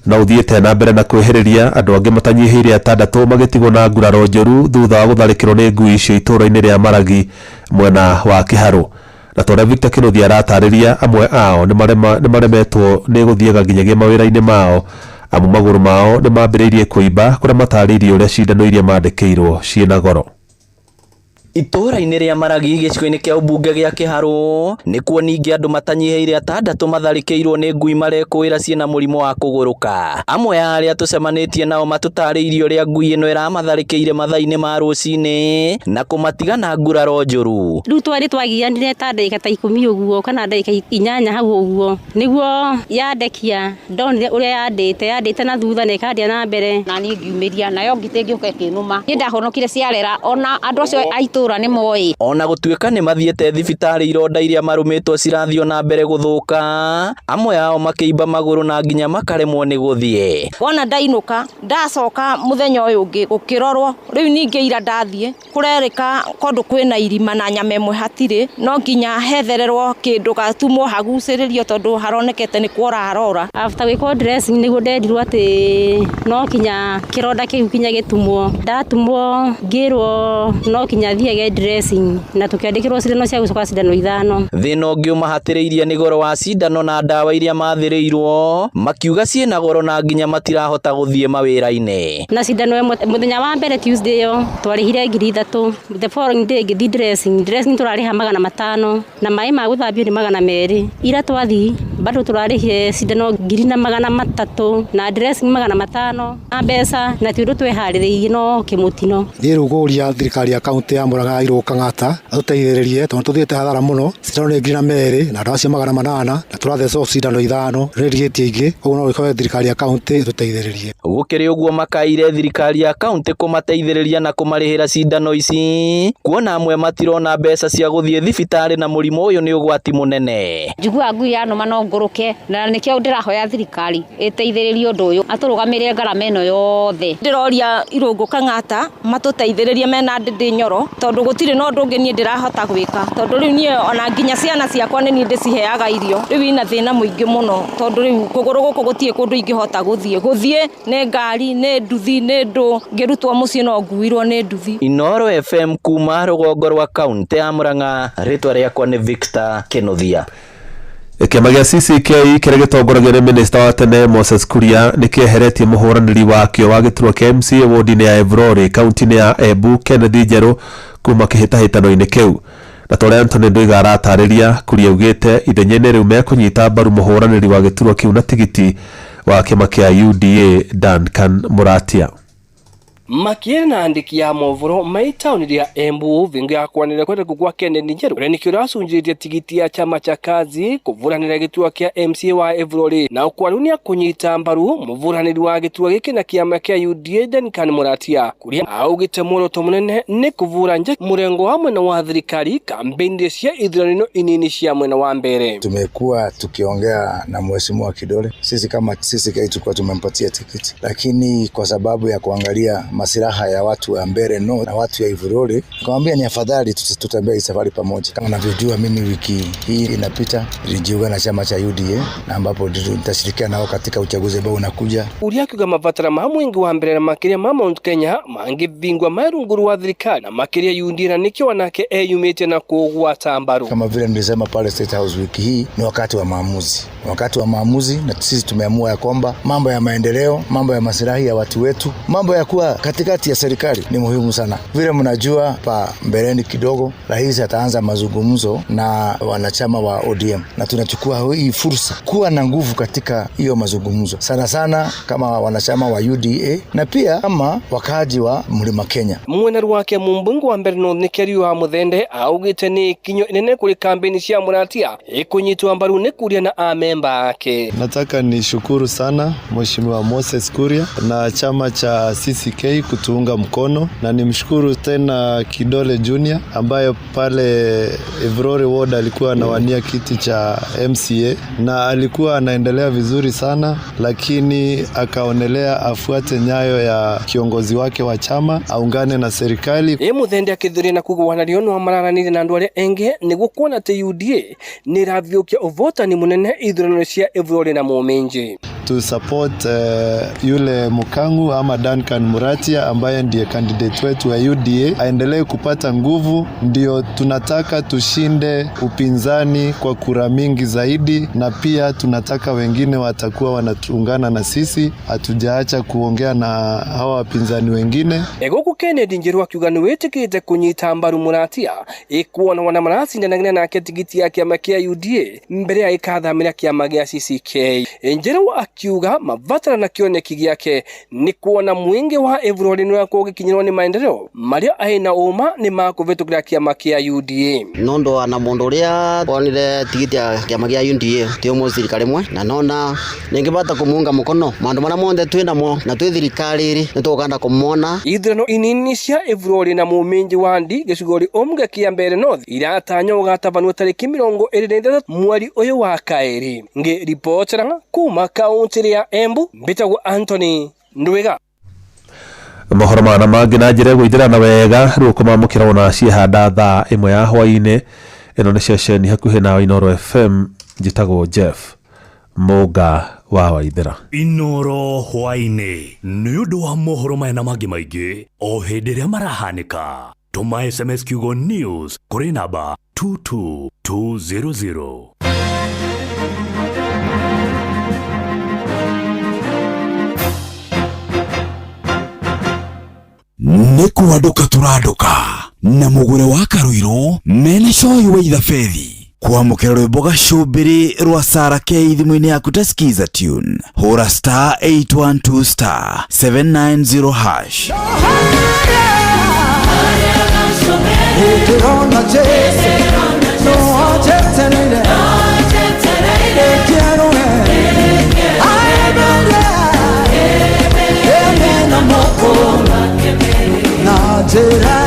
[SPEAKER 5] na ũthiĩte na mbere na kwĩhĩrĩria andũ angĩ matanyihĩire 6 magĩtigwo na nguraro njũru thutha wa gũtharĩkĩrwo nĩ ngui icio itũũra-inĩ rĩa Maragi mwena wa Kĩharũ. Na ta ũrĩa Victor Kĩnuthia aratarĩria, amwe ao nĩ maremetwo nĩ gũthiaga nginyagia mawĩra-inĩ mao amu magũrũ mao nĩ mambĩrĩirie kũimba kũrĩa matarĩirie ũrĩa cindano iria mandĩkĩirwo ciĩna goro.
[SPEAKER 8] Itũũra-inĩ rĩa Maragi gĩcigo-inĩ kĩa ũmbunge gĩa Kĩharũ nĩkuo ningĩ andũ matanyihĩire 6 matharĩkĩirwo nĩ ngui marekũĩra ciĩna mũrimũ wa kũgũrũka. Amwe a arĩa tũcemanĩtie nao matũtarĩirie ũrĩa ngui ĩno ĩramatharĩkĩire mathaa-inĩ ma rũcinĩ na kũmatiga na nguraro njũru.
[SPEAKER 9] Rĩu twarĩ twagianire ta ndagĩka ta 10 ũguo kana ndagĩka 8 hau ũguo nĩguo yandekia, ndonire ũrĩa yandĩte na thutha na ĩkandia na mbere
[SPEAKER 23] na niĩ ngiumĩria nayo ngitĩ ngĩũka ĩkĩnũma. Niĩ ndahonokire ciarera ona andũ acio a itũũra nĩ moĩ.
[SPEAKER 8] Ona gũtuĩka nĩ mathiĩte thibitarĩ ironda iria marũmĩtwo cirathiĩ na mbere gũthũka, amwe ao makĩimba magũrũ na nginya makaremwo nĩ gũthiĩ.
[SPEAKER 23] Wona ndainũka ndacoka mũthenya ũyũ ũngĩ gũkĩrorwo, rĩu ningĩ ira ndathiĩ kũrerĩka kũndũ kwĩna irima na nyama ĩmwe hatirĩ, no nginya hethererwo kĩndũ gatumwo hagucĩrĩrio tondũ haronekete nĩ kuora harora.
[SPEAKER 9] After gwĩkwo dressing nĩguo nderirwo atĩ no kinya kĩronda kĩu kinya gĩtumwo, ndatumwo ngĩrwo no kinya thiage dressing na tukiandĩkĩrwo cindano cia gũcoka cindano 5.
[SPEAKER 8] Thĩna ũngĩ ũmahatĩrĩirie nĩ goro wa cindano na ndawa iria mathĩrĩirwo, makiuga ciĩna goro na nginya matirahota gũthiĩ mawĩra-inĩ.
[SPEAKER 9] Na cindano ĩmwe mũthenya wa mbere Tuesday ĩyo twarĩhire 3,000, the following day ngĩthiĩ dressing tũrarĩha 500 na maĩ ma gũthambio nĩ 200. Ira twathi Bado tũrarĩhire cindano 1300 na dressing 500 na mbeca na ti ũndũ tweharĩrĩirie no kĩmũtino.
[SPEAKER 10] Niĩ rĩu ngũria thirikari ya kaunti ya Murang'a Irũngũ Kang'ata atũteithĩrĩrie tondũ tũthiĩte hathara mũno. Cindano nĩ 2000 na ndawa cia 800 na tũrathecwo cindano 5 nĩ ndigĩtie ingĩ, koguo no gĩkorwo thirikari ya kaunti ĩtũteithĩrĩrie.
[SPEAKER 8] Gũkĩrĩ ũguo makaire thirikari ya kaunti kũmateithĩrĩria na kũmarĩhĩra cindano ici kuona amwe matirona mbeca cia gũthiĩ thibitarĩ na mũrimũ ũyũ nĩ ũgwati mũnene.
[SPEAKER 11] Njiguaga ngui yanũma no ngũrũke na nĩkĩo ndĩrahoya thirikari ĩteithĩrĩrie ũndũ ũyũ atũrũgamĩrĩre ngarama ĩno yothe.
[SPEAKER 23] Ndĩroria Irũngũ Kang'ata matũteithĩrĩrie mena Ndĩndĩ Nyoro tondũ gũtirĩ na ũndũ ũngĩ niĩ ndĩrahota gwĩka tondũ rĩu niĩ ona nginya ciana ciakwa nĩ niĩ ndĩciheaga irio. Rĩu ina thĩna mũingĩ mũno tondũ rĩu kũgũrũ gũkũ gũtirĩ kũndũ ingĩhota gũthiĩ. Gũthiĩ nĩ ngari, nĩ nduthi, nĩ ndũ, ngĩrutwo mũciĩ no nguirwo nĩ nduthi.
[SPEAKER 8] Inooro FM kuma rũgongo rwa kaunti ya Murang'a, rĩtwa rĩakwa nĩ Victor Kĩnuthia.
[SPEAKER 5] Kĩama gĩa CCK kĩrĩa gĩtongoragio nĩ minista wa tene Moses Kuria nĩ kĩeheretie mũhũranĩri wakĩo wa gĩturwa kĩa MCA wodi-inĩ ya Evrori kaunti-inĩ ya Embu Kenneth Njerũ kuma kĩhĩtahĩtano-inĩ kĩu. Na ta ũrĩa Anthony Ndwiga aratarĩria, Kuria augĩte ithenya-inĩ rĩu mekũnyita mbaru mũhũranĩri wa gĩturwa kĩu na tigiti wa kĩama kĩa UDA Duncan Muratia.
[SPEAKER 12] Makiere na andiki ya movoro mai tauni ya Embu vingu ya kwanira kwenda kugwa Kennedy Njeru uri nikio racunjiritie tigiti ya chama cha kazi kuvuranira gitua kia MCA wa Evrori na ukwarunia kunyita mbaru muvuraniri wa gitua giki na kiama kia UDA Duncan Muratia kuria augite muoroto munene ni kuvura nje murengo wa mwena wa thirikari kampeni cia ithurano inini cia mwena wa mbere.
[SPEAKER 24] Tumekuwa tukiongea na mheshimiwa Kidole, sisi kama CCK tulikuwa tumempatia tikiti, lakini kwa sababu ya kuangalia masilaha ya watu wa Mbeere North na watu ya Ivurore, nikamwambia ni afadhali tutembee hii safari pamoja. Kama unavyojua, mimi wiki hii inapita nilijiunga na chama cha UDA na ambapo nitashirikiana nao katika uchaguzi ambao unakuja.
[SPEAKER 12] Uria akiuga mabatara ma mwingi wa mbere na makiria ma Mount Kenya mangĩbingwa me rungu rwa thirikari na makiria UDA na nikio wanake eyumĩtie na kũgwata mbaru.
[SPEAKER 24] Kama vile nilisema pale State House wiki hii ni wakati wa maamuzi. Wakati wa maamuzi, na sisi tumeamua ya kwamba mambo ya maendeleo, mambo ya masilahi ya watu wetu, mambo ya kuwa katikati ya serikali ni muhimu sana. Vile mnajua pa mbeleni kidogo rais ataanza mazungumzo na wanachama wa ODM, na tunachukua hii fursa kuwa na nguvu katika hiyo mazungumzo, sana sana kama wanachama wa UDA na pia kama wakaaji wa Mlima Kenya.
[SPEAKER 12] Mwena wake mumbungu wa Mbeere North ni Keriu wa Muthende augite ni kinyo inene kuri kampeni cia Muratia ikunyitwa mbaru ni Kuria na amemba ake.
[SPEAKER 25] Nataka nishukuru sana Mheshimiwa Moses Kuria na chama cha CCK kutuunga mkono, na nimshukuru tena Kidole Junior ambaye pale Evrori Ward alikuwa anawania kiti cha MCA na alikuwa anaendelea vizuri sana, lakini akaonelea afuate nyayo ya kiongozi wake wa chama aungane na serikali.
[SPEAKER 12] Muthende akithuria na kuga wanariono mararanire na andu aria enge niguo kuona ati UDA ni irathiokia uvotani munene ithurano cia Evrori na Muminji.
[SPEAKER 25] To support yule Mukangu ama Duncan Muratia ambaye ndiye candidate wetu wa UDA aendelee kupata nguvu, ndio tunataka tushinde upinzani kwa kura mingi zaidi, na pia tunataka wengine watakuwa wanatuungana na sisi, hatujaacha kuongea na hawa wapinzani wengine.
[SPEAKER 12] Egoku Kennedy Njeru akiuga ni witikite kunyita mbaru Muratia ikuona wana maracindanagira nake tigiti ya kiama kia UDA mbere ya ikathamira kiama gia CCK. Njeru akiuga mabatara na kioneki giake ni kuona mwingi wa Evrori ni wakorwo ugikinyirwo ni maendeleo maria aina uma ni makuvitukira kiama kia UDA.
[SPEAKER 26] Nondo na mundu uria wonire tigiti ya kiama gia UDA ti umu thirikari mwe na nona ningibata kumuunga mukono maundu maria monthe twinamo na twi thirikari ri nitugukanda kumona.
[SPEAKER 12] Ithurano inini cia Evrori na Muminji wa Ndi gicugori umge kia Mbeere North iratanywo gugatabanwo tariki 23 mweri uyu wa kairi. Ngiripotera kuma kaunti ya Embu mbitagwo Anthony Ndwiga.
[SPEAKER 5] Mohoro mana mangĩ na njĩra ĩgũithĩrana wega rĩu ũkũmamũkĩra ona ciehanda thaa 1 ya hwaĩ-inĩ. Ĩno nĩ ceceni hakuhĩ nawe Inooro FM, njĩtagwo Jeff Mũnga wa Waithĩra.
[SPEAKER 4] Inooro hwaĩ-inĩ nĩ ũndũ wa mohoro maya na mangĩ maingĩ o hĩndĩ ĩrĩa marahanĩka. Tũma SMS kiugo news kũrĩ namba 22200.
[SPEAKER 13] Nĩ kwandũka tũrandũka na mũgũre wa Karũirũ mena coĩ wa ithabethi. Kwamũkĩra rwĩmbo gacũmbĩrĩ rwa Sarah K thimũ-inĩ yaku ta Skiza tune, hũra star 812 star 790 hash.
[SPEAKER 21] Ndĩrona Jesũ, no anjetereire, njeterere, aemerie, eme na moko, na njĩra.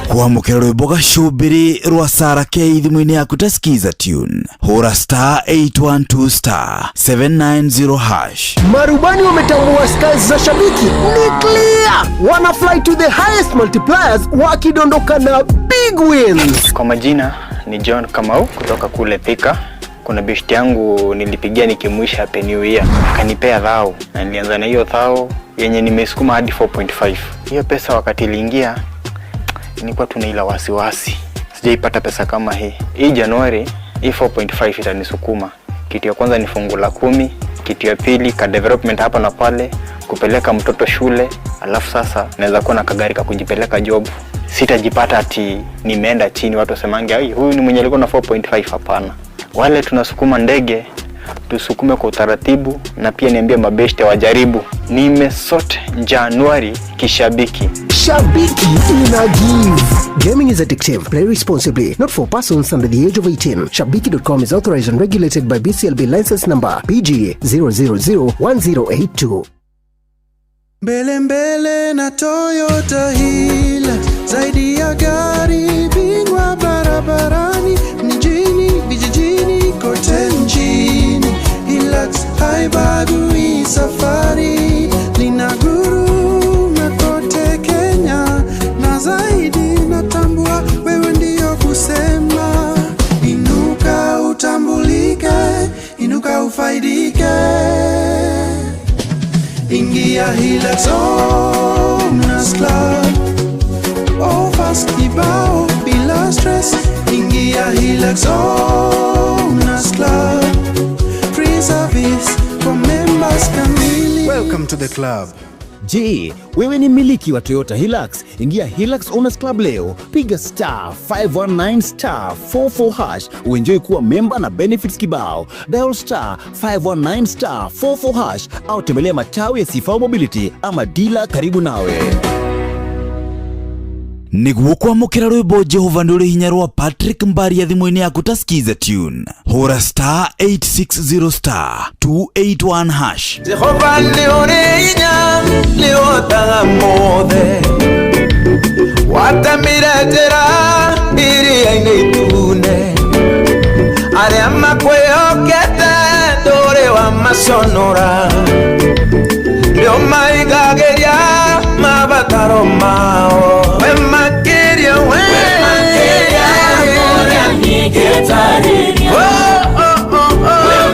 [SPEAKER 13] Kwamũkĩra rwĩmbo gacũmbĩrĩ rwa Sarah K thimũ-inĩ yaku ta Skiza tune, hũra star 812 star 790 hash.
[SPEAKER 14] Marubani wametambua skies za shabiki ni clear, wana fly to the highest multipliers wakidondoka na big wins.
[SPEAKER 15] Kwa majina ni John Kamau kutoka kule Thika. Kuna beshti yangu nilipigia nikimwisha happy new year, akanipea thao na nilianza na hiyo thao yenye nimesukuma hadi 4.5. Hiyo pesa wakati iliingia nilikuwa tuna ila wasiwasi, sijaipata pesa kama hii. Hii Januari hii 4.5 itanisukuma. Kitu ya kwanza ni fungu la 10, kitu ya pili ka development hapa na pale, kupeleka mtoto shule, alafu sasa naweza kuwa na kagari ka kujipeleka job. Sitajipata ati nimeenda chini watu wasemange ai huyu ni mwenye alikuwa na 4.5. Hapana. Wale tunasukuma ndege tusukume kwa utaratibu, na pia niambie mabeshte wajaribu. Nimesort Januari kishabiki.
[SPEAKER 14] Shabiki ina give. Gaming is addictive. Play responsibly. Not for persons under the age of 18. Shabiki.com is authorized and regulated by BCLB license number PG 0001082.
[SPEAKER 21] Mbele mbele na Toyota Hilux, zaidi ya gari bingwa barabarani, mjini, vijijini, kote nchini. Hilux haibagui safari, linaguruma kote Kenya na zaidi. Natambua wewe ndiyo kusema, inuka utambulike, inuka ufaidike. Ingia Hilux Owners Club, offers kibao bila stress. Ingia Hilux Owners Club, free service for members kamili.
[SPEAKER 16] Welcome to the club.
[SPEAKER 17] Je, wewe ni mmiliki wa Toyota Hilux? Ingia Hilux Owners Club leo, piga star 519 star 44 hash uenjoy kuwa memba na benefits kibao. Dial star 519 star 44 hash au tembelea matawi ya Sifao Mobility ama dealer karibu nawe.
[SPEAKER 13] Nĩguo kwamũkĩra rwĩmbo Jehova nĩ ũrĩ hinya rwa Patrick Mbaria thimũ-inĩ yaku ta Skiza tune, hũra star 860 star 281 hash.
[SPEAKER 21] Jehova nĩ ũrĩ hinya, nĩ ũhotaga mothe, watemire njĩra iria-inĩ itune, arĩa makwĩhokete ndũrĩ wamaconũra, nĩ ũmaigagĩria mabataro mao. We makĩria, we makĩria ũrĩa ningĩtarĩria, we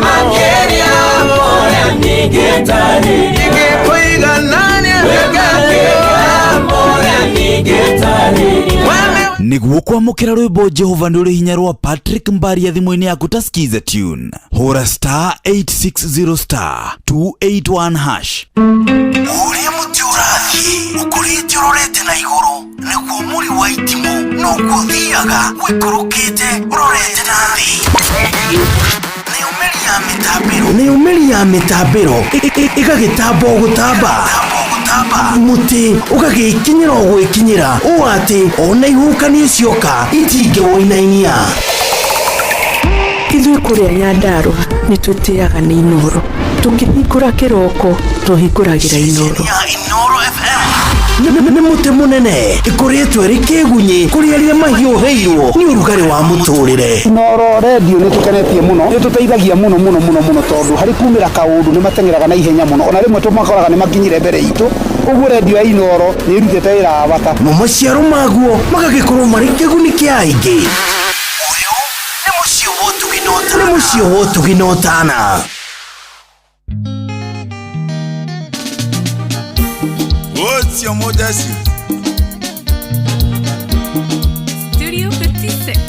[SPEAKER 21] makĩria ũrĩa ningĩtarĩria, ingĩkũiganania we makĩria ũrĩa ningĩtarĩria.
[SPEAKER 13] Nĩguo kwamũkĩra rwĩmbo Jehova nĩ ũrĩ hinya rwa Patrick Mbaria thimũ-inĩ yaku ta Skiza tune, hũra star 860 star 281 hash. Ũrĩa mũtĩ ũrathiĩ ũkũrĩte ũrorete na igũrũ, nĩguo mũri wa itimũ noguo ũthiaga ũikũrũkĩte ũrorete na thĩ. Nĩyo mĩri ya mĩtambĩro ĩgagĩtamba o gũtamba, mũtĩ ũgagĩkinyĩra o gwĩkinyĩra, ũũ atĩ ona ihuhũkanio cioka itingĩwũinainia.
[SPEAKER 18] Ithuĩ kũrĩa Nyandarũa nĩ twĩtĩaga nĩ Inooro. Tũkĩhingũra kĩroko tũhingũragĩra Inooro.
[SPEAKER 13] Nĩ mũtĩ mũnene ĩkoretwo ĩrĩ kĩgunyĩ kũrĩ arĩa mahiũhĩirwo nĩ ũrugarĩ wa mũtũrĩre.
[SPEAKER 19] Inooro redio nĩ tũkenetie mũno, nĩ tũteithagia mũno mũno mũno mũno, tondũ harĩ kumĩra kaũndũ nĩ mateng'eraga na ihenya mũno, ona rĩmwe tũmakoraga nĩ makinyire mbere itũ. Ũguo redio ya Inooro nĩ ĩrutĩte wĩra wa bata.
[SPEAKER 13] Mo maciaro maguo magagĩkorwo marĩ kĩguni kĩa aingĩ. Nĩ mũciĩ wa ũtugi na ũtana.
[SPEAKER 21] What's your modesty?
[SPEAKER 20] Studio 56.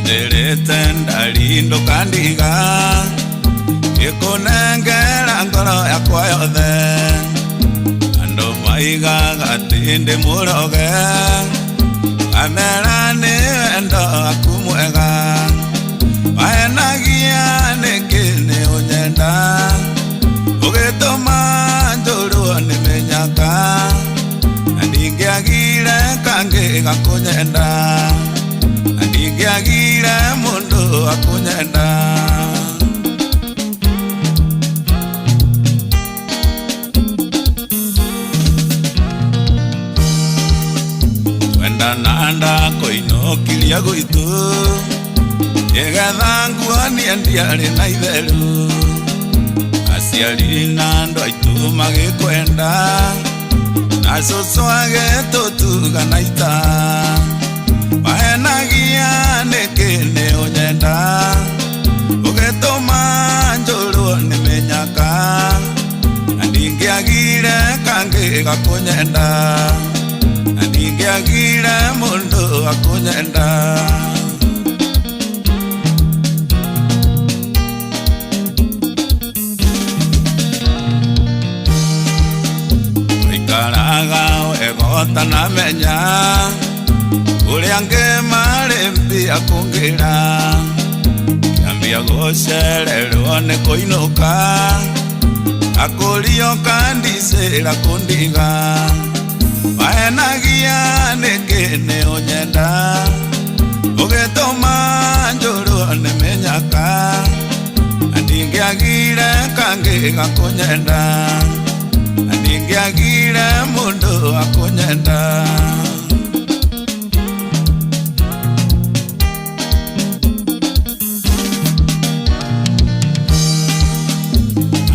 [SPEAKER 21] Nderete ndalindo kandiga Ngĩkũnengera ngoro yakwa yothe andũ maigaga atĩ ndĩ mũroge amera nĩ wendo waku mwega wahenagia nĩkĩ nĩ ũnyenda ũgĩtũma njũrwo nĩ mĩnyaka na ndingĩagire kangĩ gakũnyenda na ndingĩagire mũndũ akũnyenda. Nanda koinokiria gwitu igetha nguonie ndiarĩ na itheru aciari na andũ aitũ magĩkwenda na cũcũ agĩtũtuga na ita mahenagia nĩkĩ nĩ ũnyenda ũgĩtũma njũrwo nĩ mĩnyaka na ndingĩagire kangĩ gakũnyenda na ndingĩagire mũndũ akũnyenda. Tũikaraga wega ũtanamenya ũrĩa angĩ marĩ mbia kũngĩra kĩambia gũcererwo nĩ kũinũka akũrio kandicĩra kũndiga mahenagia nĩkĩ nĩ ũnyenda ũgĩtũma njũrwo nĩ mĩnyaka na ndingĩagire kangĩ gakũnyenda na ndingĩagire mũndũ akũnyenda.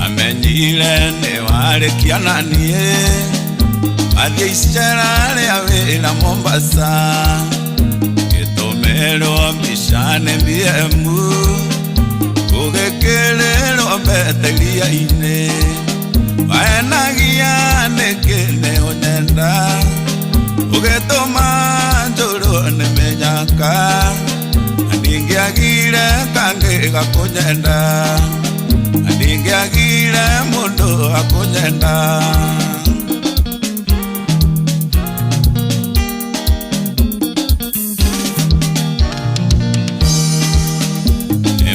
[SPEAKER 21] Amenyire nĩ warĩkia na niĩ athiĩ icera rĩa wĩra Mombasa gĩtũmĩrwo mbica nĩ BM gũgĩkĩrĩrwo mbete iria-inĩ wahenagia nĩkĩ nĩ ũnyenda ũgĩtũma njũrwo nĩ mĩnyaka na ndingĩagire kangĩ gakũnyenda na ndingĩagire mũndũ akũnyenda.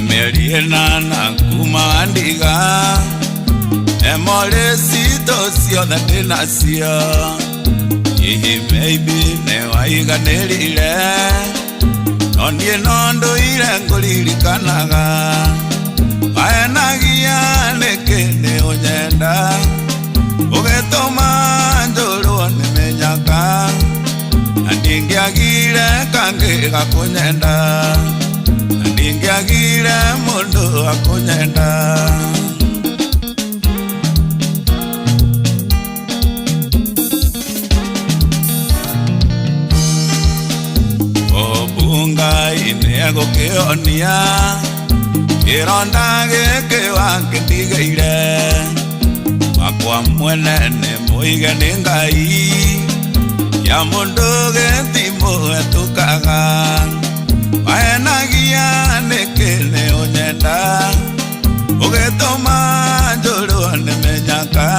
[SPEAKER 21] Mĩeri ĩnana kuma ndiga emorĩ citũ ciothe ndĩnacio hihi maybe nĩ waiganĩrire no niĩ no ndũire ngũririkanaga wahenagia nĩkĩ nĩ ũnyenda ũgĩtũma njũrwo nĩ mĩnyaka na ndingĩagire kangĩ gakũnyenda na ndingĩagire mũndũ akũnyenda. Obunga-inĩ egũkĩonia kĩronda gĩkĩ wakĩndigĩire wakwa mwene nĩ mũige nĩ Ngai ya mũndũ gĩtimũhetũkaga wahenagia nĩkĩ nĩ ũnyenda ũgĩtũma njũrwo nĩ mĩnyaka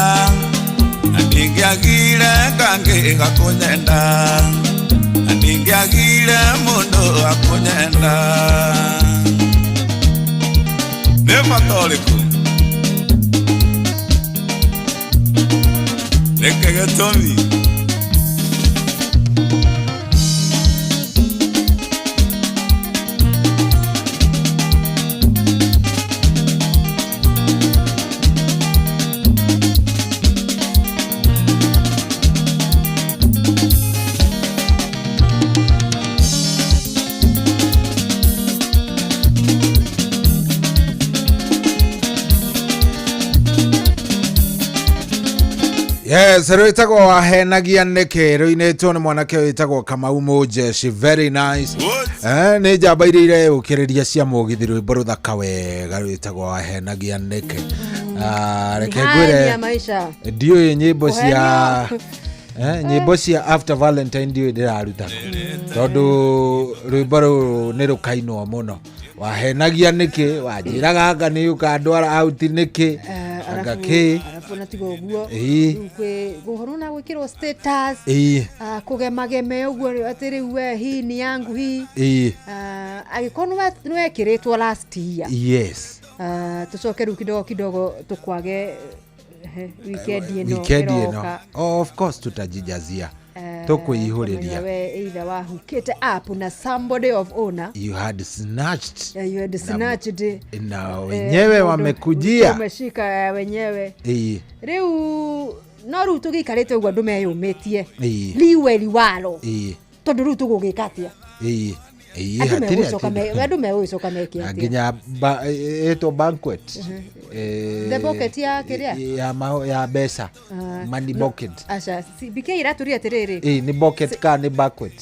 [SPEAKER 21] na ndingĩagire kangĩ gakũnyenda na ndingĩagire mũndũ akũnyenda. Nĩ bata ũrĩkũ nĩkĩ gĩtũmi
[SPEAKER 1] Yes, rwĩtagwo wahenagia nĩkĩ rũinĩtwo nĩ mwanake wĩtagwo Kamau Mũjeshi. Very nice. Nĩ njamba iria ireyũkĩrĩria cia mũgithi rwĩmbo rũthaka wega rwĩtagwo wahenagia nĩkĩ. Reke
[SPEAKER 2] Hali ya
[SPEAKER 1] ngwĩre
[SPEAKER 2] maisha
[SPEAKER 1] ndiũĩ nyĩmbo cia
[SPEAKER 2] Kũhenio.
[SPEAKER 1] Nyĩmbo cia after Valentine ndiũĩ ndĩraruta tondũ rwĩmbo rũrũ nĩ rũkainwo mũno. Wahenagia nĩkĩ? Wanjĩraga anga nĩ ũkandwara out nĩkĩ? Anga kĩ?
[SPEAKER 2] Arabu na tiga ũguo.
[SPEAKER 1] Ĩĩ.
[SPEAKER 2] Rĩu kwĩ gũhoro na gwĩkĩrwo status.
[SPEAKER 1] Ĩĩ.
[SPEAKER 2] Ah, kũgemageme ũguo atĩ rĩu we hii ni yangu hii.
[SPEAKER 1] Ĩĩ.
[SPEAKER 2] Ah, angĩkorwo nĩwekĩrĩtwo last year.
[SPEAKER 1] Yes.
[SPEAKER 2] Ah, tũcoke rĩu kidogo kidogo tũkwage weekend ĩno
[SPEAKER 1] Weekend ĩno.
[SPEAKER 2] ĩroka.
[SPEAKER 1] Oh, of course tutajijazia.
[SPEAKER 2] Eh,
[SPEAKER 1] Tũkwĩihũrĩria.
[SPEAKER 2] kũmenya we either wahukĩte up na somebody of honor.
[SPEAKER 1] You had snatched.
[SPEAKER 2] You had snatched.
[SPEAKER 1] Na
[SPEAKER 2] Eh,
[SPEAKER 1] wenyewe
[SPEAKER 2] mũndũ
[SPEAKER 1] wamekujia.
[SPEAKER 2] umeshika wenyewe.
[SPEAKER 1] Ĩĩ.
[SPEAKER 2] Rĩu no rĩu tũgĩikarĩte ũguo andũ meyũmĩtie.
[SPEAKER 1] Ĩĩ.
[SPEAKER 2] Liwe liwalo.
[SPEAKER 1] Ĩĩ.
[SPEAKER 2] Tondũ rĩu tũgũgĩka atĩa?
[SPEAKER 1] Ĩĩ. Ĩĩ,
[SPEAKER 2] Andũ
[SPEAKER 1] hatirĩ
[SPEAKER 2] megũcoka
[SPEAKER 1] hatirĩ.
[SPEAKER 2] andũ megũgĩcoka meke
[SPEAKER 1] Na
[SPEAKER 2] atĩa?
[SPEAKER 1] nginya ĩtwo banquet. Eh,
[SPEAKER 2] The bucket ya kĩrĩa?
[SPEAKER 1] ya ya mbeca.
[SPEAKER 2] Ah,
[SPEAKER 1] Money
[SPEAKER 2] no,
[SPEAKER 1] bucket.
[SPEAKER 2] Aca, CBK iratũria atĩrĩrĩ.
[SPEAKER 1] Ĩĩ, nĩ bucket ka nĩ banquet?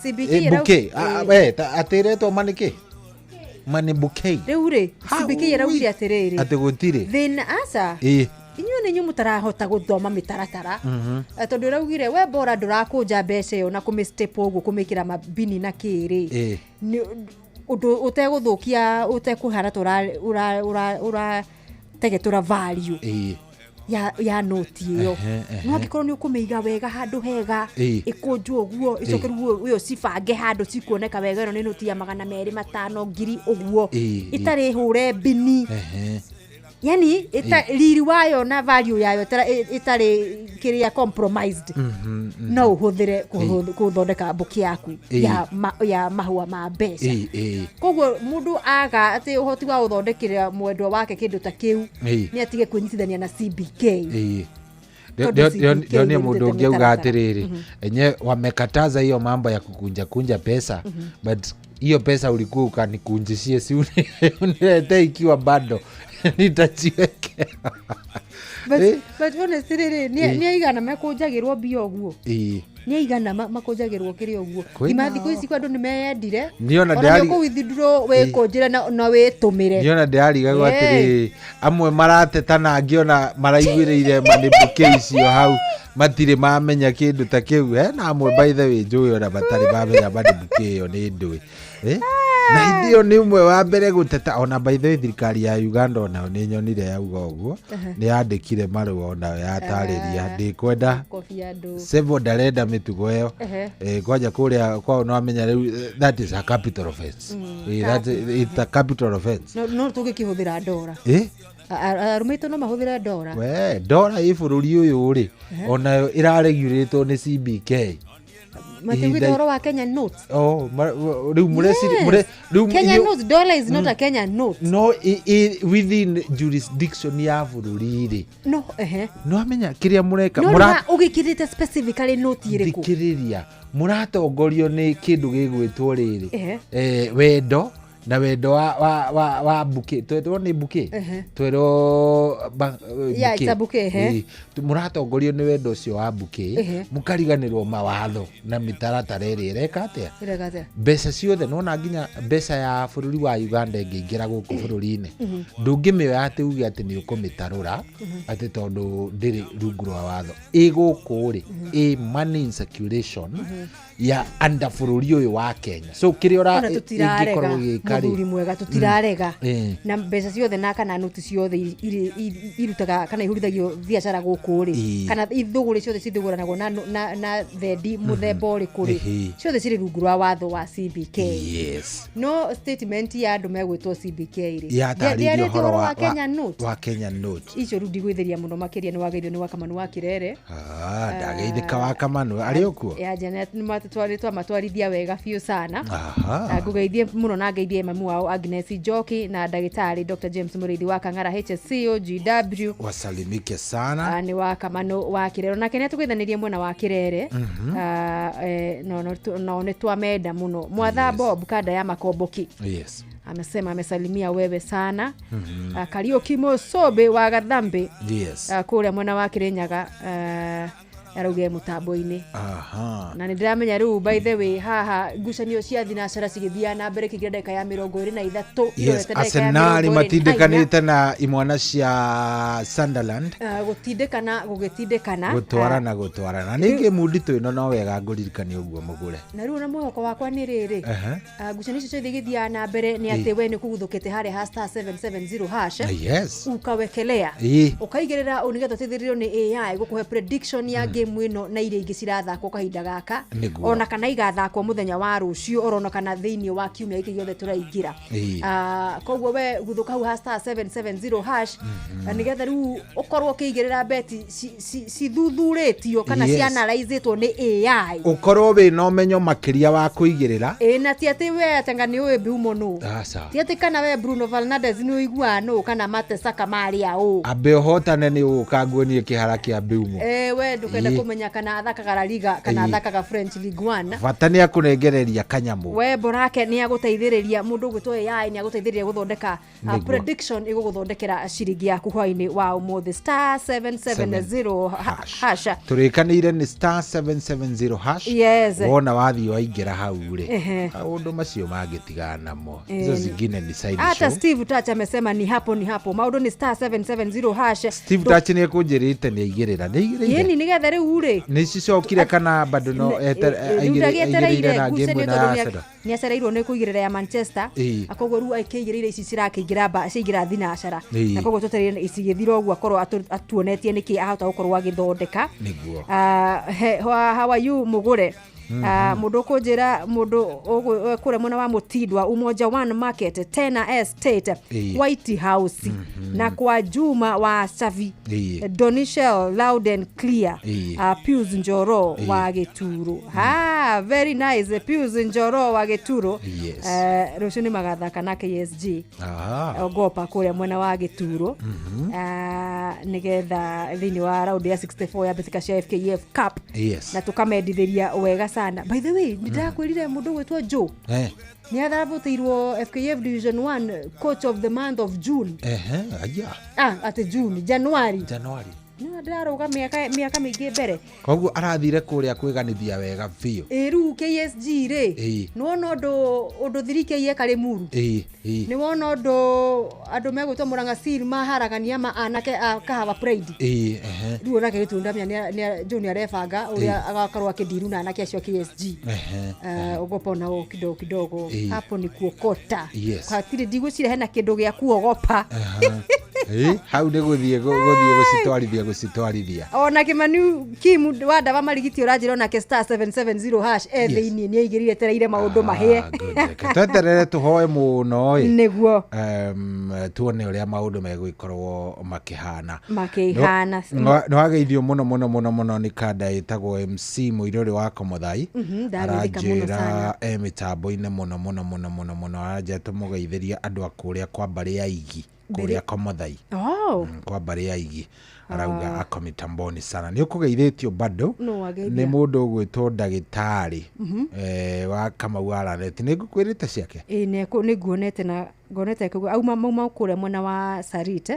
[SPEAKER 2] CBK
[SPEAKER 1] Eh, bouquet. Ah, eh, atĩ ĩretwo money kĩ? Money bouquet.
[SPEAKER 2] Rĩu rĩ, CBK ĩraugire atĩrĩrĩ.
[SPEAKER 1] Atĩ gũtirĩ.
[SPEAKER 2] Thĩna aca.
[SPEAKER 1] Ĩĩ.
[SPEAKER 2] Inyuĩ nĩ inyuĩ mũtarahota gũthoma mĩtaratara. Eh, tondũ ĩraugire we bora ndũrakũnja mbeca ĩyo na kũmĩ staple ũguo kũmĩkĩra mabini na kĩrĩ.
[SPEAKER 1] Ĩĩ.
[SPEAKER 2] Nĩ ũndũ ũtegũthũkia ũtekũhana ta ũrategetũra value
[SPEAKER 1] Ĩĩ.
[SPEAKER 2] ya noti ĩyo.
[SPEAKER 1] Ehe, ehe.
[SPEAKER 2] No angĩkorwo nĩ ũkũmĩiga wega handũ hega,
[SPEAKER 1] Ĩĩ.
[SPEAKER 2] ĩkũnjwo ũguo, ĩcoke rĩu ũyũ cibange handũ cikuoneka wega, ĩno nĩ noti ya 200, 500, 1000 ũguo.
[SPEAKER 1] Ĩĩ, ĩĩ.
[SPEAKER 2] Ĩtarĩ hũre mbini.
[SPEAKER 1] Ehe.
[SPEAKER 2] Yani riri wayo na value yayo ĩtarĩ kĩrĩa compromised. No ũhũthĩre gũthondeka mbuki yaku
[SPEAKER 1] Ĩĩ.
[SPEAKER 2] ya mahũa ma mbeca.
[SPEAKER 1] Ĩĩ, ĩĩ.
[SPEAKER 2] Koguo mũndũ aga atĩ ũhoti wa gũthondekera mwendwa wake kĩndũ ta kĩu,
[SPEAKER 1] Ĩĩ.
[SPEAKER 2] nĩ atige kwĩnyitithania na CBK.
[SPEAKER 1] Ĩĩ.
[SPEAKER 2] Tondũ CBK
[SPEAKER 1] Ndionie mũndũ
[SPEAKER 2] nĩrutĩte
[SPEAKER 1] ũngĩ auga
[SPEAKER 2] mĩtaratara.
[SPEAKER 1] atĩrĩrĩ, enye wamekataza hiyo mambo ya kukunja kunja pesa, but hiyo pesa ulikuwa ukanikunjishie, si unilete ikiwa bado nitajiwekea.
[SPEAKER 2] But,
[SPEAKER 1] Eh?
[SPEAKER 2] but honestly rĩ,
[SPEAKER 1] Ĩĩ.
[SPEAKER 2] nĩ aigana mekũnjagĩrwo mbia ũguo?
[SPEAKER 1] Ĩĩ.
[SPEAKER 2] Nĩ aigana makũnjagĩrwo kĩrĩa ũguo?
[SPEAKER 1] Kwĩna-
[SPEAKER 2] Ima thikũ ici kwa andũ nĩ meyendire.
[SPEAKER 1] Niĩ ona
[SPEAKER 2] Ona
[SPEAKER 1] ndĩrari-
[SPEAKER 2] nĩ ũkũ-withdraw wĩkũnjĩre na wĩtũmĩre.
[SPEAKER 1] Niona ndĩrarigagwo
[SPEAKER 2] Ĩĩ.
[SPEAKER 1] atĩrĩrĩ, amwe marateta na angĩ ona maraiguĩrĩire manĩmbũkĩ icio hau matirĩ mamenya kĩndũ ta kĩu. Hena amwe by the way njũĩ ona matarĩ mamenya manĩmbũkĩ ĩyo nĩ ndũĩ. Eh? Na hĩndĩ ĩyo nĩ ũmwe wa mbere gũteta. Ona by the way thirikari ya Uganda onayo nĩ nyonire yauga ũguo. Nĩ yandĩkire marũa onayo yatarĩria ndĩkwenda
[SPEAKER 2] Kobi ya andũ.
[SPEAKER 1] Sevo ndarenda mĩtugo ĩyo. Eh, kwanja kũrĩa kwao no amenya rĩu, that is a capital offense. Eh, it's a capital offense.
[SPEAKER 2] No tũngĩkĩhũthĩra ndora.
[SPEAKER 1] Eh?
[SPEAKER 2] Arũme aitũ no mahũthĩre ndora.
[SPEAKER 1] We ndora ĩ bũrũri ũyũ rĩ, onayo ĩraregurĩtwo nĩ CBK.
[SPEAKER 2] Matiugĩte
[SPEAKER 1] Ihinda-
[SPEAKER 2] ũhoro wa Kenya notes.
[SPEAKER 1] Oh, rĩu mũreciri
[SPEAKER 2] Yes.
[SPEAKER 1] rĩu
[SPEAKER 2] Kenya
[SPEAKER 1] inyuĩ-
[SPEAKER 2] notes, dollar is not a Kenya note.
[SPEAKER 1] No within jurisdiction ya bũrũri rĩ,
[SPEAKER 2] No, ehe.
[SPEAKER 1] no amenya kĩrĩa mũreka.
[SPEAKER 2] No rĩu ũgĩkĩrĩte specifically note ĩrĩkũ?
[SPEAKER 1] Thikĩrĩria, mũratongorio nĩ kĩndũ gĩgwĩtwo rĩrĩ,
[SPEAKER 2] Ehe.
[SPEAKER 1] wendo na wendo wa bouquet. Twerwo nĩ bouquet.
[SPEAKER 2] Ehe.
[SPEAKER 1] Twerwo
[SPEAKER 2] Yeah, it's a bouquet, ehe.
[SPEAKER 1] Ĩĩ. Mũratongorio nĩ wendo ũcio wa bouquet,
[SPEAKER 2] Ehe.
[SPEAKER 1] mũkariganĩrwo mawatho na mĩtaratara ĩrĩa ĩreka atĩa.
[SPEAKER 2] Ĩreka atĩa?
[SPEAKER 1] Mbeca ciothe nona nginya mbeca ya bũrũri wa Uganda ĩngĩingĩra gũkũ bũrũri-inĩ, ndũngĩmĩoya atĩ uge atĩ nĩ ũkũmĩtarũra atĩ tondũ ndĩrĩ rungu rwa watho. Ĩ gũkũ rĩ, ĩ money in circulation ya under bũrũri ũyũ wa Kenya, so kĩrĩa
[SPEAKER 2] Ona tũtirarega
[SPEAKER 1] ĩngĩkorwo ĩgĩka rĩ,
[SPEAKER 2] mũthuri mwega, tũtirarega.
[SPEAKER 1] Eh.
[SPEAKER 2] Na mbeca ciothe na kana noti ciothe irutaga kana ihurithagio biacara gũkũ rĩ,
[SPEAKER 1] Ĩĩ.
[SPEAKER 2] kana ithũgũrĩ ciothe cithũgũranagwo na thendi mũthemba ũrĩkũ rĩ,
[SPEAKER 1] Ĩhĩ.
[SPEAKER 2] ciothe cirĩ rungu rwa watho wa CBK.
[SPEAKER 1] Yes.
[SPEAKER 2] No statement ya andũ megwĩtwo CBK rĩ,
[SPEAKER 1] Yatarĩirie
[SPEAKER 2] ndĩarĩtie
[SPEAKER 1] ũhoro
[SPEAKER 2] ũhoro wa Kenya note.
[SPEAKER 1] wa Kenya note.
[SPEAKER 2] Icio rĩu ndigwĩthĩria mũno makĩria, nĩ wageithio nĩ Wakamanu wa Kĩrere.
[SPEAKER 1] Ah, ndageithĩka wa Kamanu arĩ o kuo.
[SPEAKER 2] Ya jana nĩ twamatwarithia wega biũ sana.
[SPEAKER 1] Aha.
[SPEAKER 2] Na ngũgeithie mũno na ngeithie mamu wao Agnes Njoki na ndagĩtarĩ Dr James Mũrĩithi wa Kang'ara HSC OGW.
[SPEAKER 1] Wasalimike sana.
[SPEAKER 2] Ah, nĩ wa Kamanu wa Kĩrere nake nĩ atũgeithanirie mwena wa Kĩrere. Ah, no nĩ twamenda mũno Mwatha Bob kanda ya Makomboki.
[SPEAKER 1] Yes.
[SPEAKER 2] Amesema amesalimia wewe sana. Ah, Kariuki Mũcũmbĩ wa Gathambi.
[SPEAKER 1] Yes.
[SPEAKER 2] Ah, kũrĩa mwena wa Kĩrĩnyaga, Arauge mũtambo-inĩ.
[SPEAKER 1] Aha.
[SPEAKER 2] Na nĩ ndĩramenya rĩu, by the way, haha ngucanio cia thinacara cigĩthiaga na mbere kĩingĩra ndagĩka ya 23.
[SPEAKER 1] Yes.
[SPEAKER 2] Irorete ndagĩka ya
[SPEAKER 1] Arsenal
[SPEAKER 2] 24.
[SPEAKER 1] Matindĩkanĩte na imwana cia Sunderland.
[SPEAKER 2] Ah, gũtindĩkana gũgĩtindĩkana.
[SPEAKER 1] Gũtwarana gũtwarana ningĩ munditũ ĩno no wega ngũririkanie ũguo mũgũre.
[SPEAKER 2] Na rĩu na mwĩhoko wakwa nĩ rĩrĩ,
[SPEAKER 1] Ehe.
[SPEAKER 2] Ah, ngucanio icio ciothe igĩthiaga na mbere nĩ atĩ we nĩ kũguthũkĩte harĩa ha star 770 hash.
[SPEAKER 1] Yes.
[SPEAKER 2] Ukawekelea, ũkaigĩrĩra ũ nĩgetha ũteithĩrĩrio nĩ AI gũkũhe prediction ya game ĩno na iria ingĩ cirathakwo kahinda gaka, ona kana igathakwo mũthenya wa rũciũ, orona kana thĩinĩ wa kiumia gĩkĩ gĩothe tũraingĩra. Ah, koguo we guthũka hau ha star 770 hash na nĩgetha rĩu ũkorwo ũkĩigĩrĩra beti cithuthurĩtio kana cianalyzĩtwo nĩ AI.
[SPEAKER 1] Ũkorwo wĩna ũmenyo makĩria wa kũigĩrĩra.
[SPEAKER 2] Ĩ, na ti atĩ we atanga nĩ ũĩ Mbeumo nũ,
[SPEAKER 1] Aca.
[SPEAKER 2] ti atĩ kana we Bruno Fernandes nĩ ũiguaga nũ kana Matesaka marĩa ũ.
[SPEAKER 1] Ambe ũhotane nĩ ũgũka nguonie kĩhara kĩa Mbeumo.
[SPEAKER 2] Eh, we ndũkenda kũmenya kana athakaga La Liga kana athakaga French League One.
[SPEAKER 1] Bata nĩ akũnengereria kanyamũ.
[SPEAKER 2] We borake nĩ agũteithĩrĩria, mũndũ ũgwĩtwo AI nĩ agũteithĩrĩria gũthondeka prediction ĩgũgũthondekera ciringi yaku hwainĩ wa ũmũthĩ, star 770 hash.
[SPEAKER 1] Tũrĩkanĩire nĩ star 770 hash.
[SPEAKER 2] Yes.
[SPEAKER 1] Wona wathiĩ waingĩra hau rĩ, maũndũ macio mangĩtigana namo, hizo zingine ni side
[SPEAKER 2] Hata
[SPEAKER 1] show.
[SPEAKER 2] Steve Touch amesema ni hapo ni hapo, maũndũ ni star 770 hash.
[SPEAKER 1] Steve Touch nĩ ekũnjĩrĩte nĩ aigĩrĩra, nĩ aigĩrĩire.
[SPEAKER 2] Yĩni nĩgetha rĩu rĩ
[SPEAKER 1] Nĩ cicokire kana bado no
[SPEAKER 2] rĩu
[SPEAKER 1] aigĩrĩire
[SPEAKER 2] ndagĩetereire
[SPEAKER 1] na game
[SPEAKER 2] ngucanio
[SPEAKER 1] ĩno
[SPEAKER 2] tondũ
[SPEAKER 1] ya Arsenal?
[SPEAKER 2] nĩ acereirwo nĩ kũigĩrĩra ya Manchester. Koguo rĩu akĩigĩrĩire ici cirakĩingĩra ciaingĩra thinacara. Na koguo twetereire cigĩthira ũguo akorwo atuonetie nĩkĩ ahota gũkorwo agĩthondeka.
[SPEAKER 1] Nĩguo.
[SPEAKER 2] Ah, how are you mũgũre? Ah, mũndũ ũkũnjĩra mũndũ kũrĩa mwena wa Mũtindwa, Umoja One Market, Tena Estate, White House, na kwa Juma wa Savi, Donishel, loud and clear. Pius Njoro wa Gĩturo. Ah, very nice, Pius Njoro wa Gĩturo.
[SPEAKER 1] Yes.
[SPEAKER 2] Eh, rũciũ nĩ magathaka na KSG. Ogopa kũrĩa mwena wa Gĩturo. Ah, nĩgetha thĩinĩ wa raundi ya 64 ya mbĩtĩka cia FKF Cup. Na tũkamendithĩria wega sana. By the way, nĩndakwĩrire mũndũ ũgwĩtwo Joe nĩ athavũtĩirwo FKF Division 1 coach of the month of June.
[SPEAKER 1] Ehe, aya.
[SPEAKER 2] Ah, atĩ June, January.
[SPEAKER 1] January.
[SPEAKER 2] No ndĩrarũga mĩaka mĩaka mĩingĩ mbere.
[SPEAKER 1] Koguo arathire kũrĩa kwĩganithia wega biũ.
[SPEAKER 2] Ĩ, rĩu KSG rĩ, nĩwona ũndũ ũndũ thirike eka Rĩmuru,
[SPEAKER 1] Ĩĩ, ĩĩ.
[SPEAKER 2] nĩ wona ũndũ andũ megwĩtwo Mũrang'a Seal maharagania ma anake a Kahawa Pride.
[SPEAKER 1] Ĩĩ, ehe.
[SPEAKER 2] Rĩu onake gĩtundamia John arebanga ũrĩa agakorwo akĩndiru na anake acio a KSG. Ogopa nao kidogo kidogo. Hapo ni kuokota. Hatirĩ, ndigwĩciria hena kĩndũ gĩa kuogopa.
[SPEAKER 1] Aha. Ĩĩ, hau nĩ gũthiĩ gũthiĩ gũcitwarithia gũcitwarithia.
[SPEAKER 2] Ona Kĩmani Kim wa ndawa marigiti ũranjĩra onake star 770 hash e thĩinĩ nĩ aigĩrire etereire maũndũ mahĩe.
[SPEAKER 1] Reke tweterere tũhoe mũno ĩ.
[SPEAKER 2] Nĩguo.
[SPEAKER 1] Tuone ũrĩa maũndũ megũgĩkorwo makĩhana.
[SPEAKER 2] Makĩhana.
[SPEAKER 1] Nĩ wageithio mũno mũno mũno mũno nĩ kanda ĩtagwo MC Mũirũrĩ wa Komothai.
[SPEAKER 2] Ndageithĩka mũno sana.
[SPEAKER 1] Aranjĩra e mĩtambo-inĩ mũno mũno mũno mũno mũno, aranjĩra tũmũgeithĩrie andũ a kũrĩa kwa mbarĩ ya Igi kũrĩa Komothai.
[SPEAKER 2] Oh.
[SPEAKER 1] Kwa mbarĩ ya Igi arauga ako mitamboni sana, nĩ ũkũgeithĩtio bado
[SPEAKER 2] No wageithia.
[SPEAKER 1] nĩ mũndũ ũgwĩtwo ndagĩtarĩ wa Kamau wa Lanet, nĩ ngũkwĩrĩte ciake.
[SPEAKER 2] Ĩ, nĩ nguonete na ngonete kũu auma mauma kũrĩa mwena wa Sarit.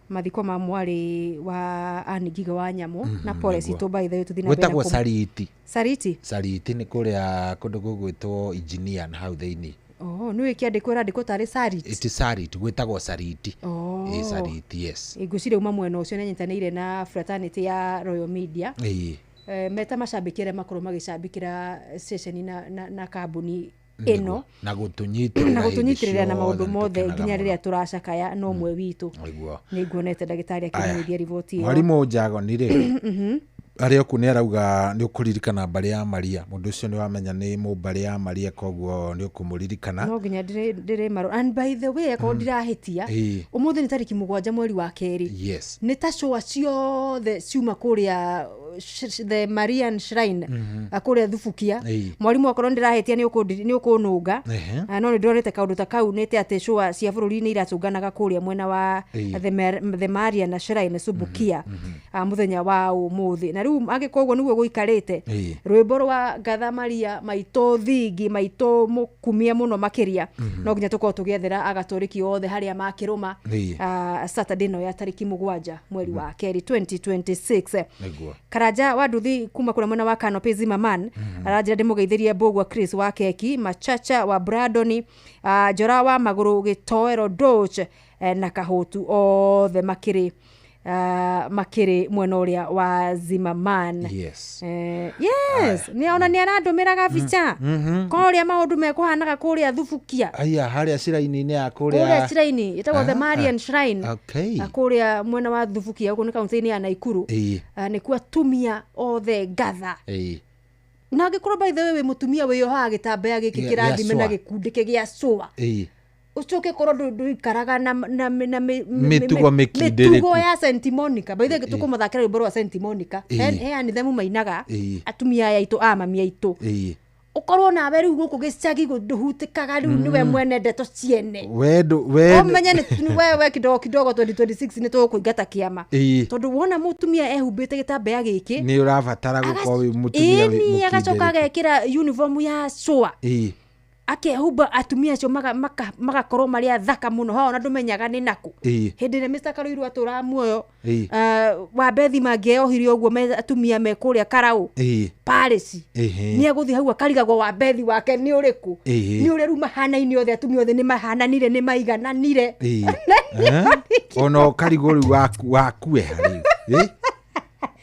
[SPEAKER 2] Mathiko ma mwarĩ wa Anne Ngigĩ wa Nyamũ, na pole citũ, by the way, tũthiĩ na mbere na
[SPEAKER 1] Gwĩtagwo Sariti.
[SPEAKER 2] Sariti.
[SPEAKER 1] Sariti nĩ kũrĩa kũndũ gũgwĩtwo engineer na hau thĩinĩ.
[SPEAKER 2] Oh, nĩ kĩandĩkwo ĩrandĩkwo tarĩ Sarit.
[SPEAKER 1] Iti Sarit, gwĩtagwo Sariti.
[SPEAKER 2] Oh.
[SPEAKER 1] Ĩ, Sariti, yes.
[SPEAKER 2] Ngwĩciria uma mwena ũcio nĩ anyitanĩire na fraternity ya Royal Media. Meta macambĩki arĩa makorwo magĩcambĩkĩra ceceni na kambuni ĩno
[SPEAKER 1] na gũtũnyitĩrĩra
[SPEAKER 2] na
[SPEAKER 1] hĩndĩ
[SPEAKER 2] gũtũnyitĩrĩra na maũndũ
[SPEAKER 1] ciothe,
[SPEAKER 2] mothe
[SPEAKER 1] nĩtũkenaga
[SPEAKER 2] nginya
[SPEAKER 1] mũno.
[SPEAKER 2] rĩrĩa tũracakaya no ũmwe witũ.
[SPEAKER 1] Nĩguo.
[SPEAKER 2] Nĩ nguonete ndagĩtarĩ akĩmenyithia riboti ĩyo.
[SPEAKER 1] Mwarimũ Njagoni rĩ, arĩ oku nĩ arauga nĩ ũkũririkana mbarĩ ya Maria, mũndũ ũcio nĩ wamenya nĩ mũmbarĩ ya Maria, koguo nĩ ũkũmũririkana.
[SPEAKER 2] No nginya ndĩrĩ maro, and by the way, akorwo ndirahĩtia, ũmũthĩ nĩ tarĩki 7 mweri wa kerĩ. Nĩ ta cũa ciothe ciuma kũrĩa the Marian Shrine, kũrĩa Thubukia. Mwarimũ, akorwo nĩndĩrahĩtia nĩ ũkũnũnga. Ah, no nĩ ndĩronete kaũndũ ta kau nĩte atĩ cũa cia bũrũri nĩ iratũnganaga kũrĩa mwena wa the Marian Shrine Subukia, ah, mũthenya wa ũmũthĩ, na rĩu angĩkorwo ũguo nĩguo gũikarĩte, rwĩmbo rwa Ngatha Maria maitũ thingi maitũ mũkumie mũno makĩria, no nginya tũkorwo tũgĩethera agatũrĩki othe harĩa makĩrũma. Ah, Saturday ĩno ya tarĩki 7 mweri wa kerĩ 2026.
[SPEAKER 1] Nĩguo.
[SPEAKER 2] Karanja wa Nduthi kuma kũrĩa mwena wa Canopy Zimmerman aranjĩra ndĩmũgeithĩrie Mbũgua Chris wa Keki, Machacha wa Bradoni, Njora wa Magũrũ, Gĩtoero Doch na Kahũtu, othe makĩrĩ mwena ũrĩa wa Zimmerman. Yes, nĩ ona nĩ arandũmĩra gabica kũrĩa maũndũ mekũhanaga kũrĩa Thubukia.
[SPEAKER 1] Aya harĩa shrine-inĩ ya
[SPEAKER 2] kũrĩa
[SPEAKER 1] kũrĩa.
[SPEAKER 2] Shrine ĩtagwo the Marian Shrine. Kũrĩa mwena wa Thubukia, gũkũ nĩ kaunti-inĩ ya Naikuru. Nĩkuo atumia othe ngatha na angĩkorwo by the way wĩ mũtumia wĩyohaga gĩtambaya gĩkĩ kĩrathime na
[SPEAKER 1] gĩa
[SPEAKER 2] gĩkundĩke gĩa cũa, ũcoke korwo ndũikaraga na
[SPEAKER 1] Mĩtugo mĩkindĩrĩku.
[SPEAKER 2] Mĩtugo ya St Monica. By the way, tũkũmathakĩra rwĩmbo rwa St Monica. He anithemu mainaga atumia aya aitũ, a mami aitũ, ũkorwo nawe rĩu gũkũ gĩcagi ndũhutĩkaga, rĩu nĩwe mwene ndeto ciene.
[SPEAKER 1] Wendo we.
[SPEAKER 2] Ũmenye nĩ wewe kidogo kidogo 2026 nĩ tũgũkũingata kĩama, tondũ wona mũtumia ehumbĩte gĩtambaya gĩkĩ,
[SPEAKER 1] nĩ ũrabatara gũkorwo wĩ mũtumia wĩ
[SPEAKER 2] ĩni agacoka
[SPEAKER 1] mũkindĩrĩku.
[SPEAKER 2] Agekĩra uniform ya cũa, akehumba, atumia acio magakorwo marĩ athaka mũno hao, na ndũmenyaga nĩ nakũ. Hĩndĩ ĩrĩa Mr. Karũirũ atũraga muoyo, wa Bethi mangĩohire ũguo atumia me kũrĩa Karaũ Paris, nĩ egũthiĩ hau akarigagwo wa Bethi wake nĩ ũrĩkũ, nĩ ũrĩa rĩu mahanaine othe, atumia othe nĩ mahananire, nĩ maigananire.
[SPEAKER 1] Ona ũkarigwo rĩu wakue harĩ.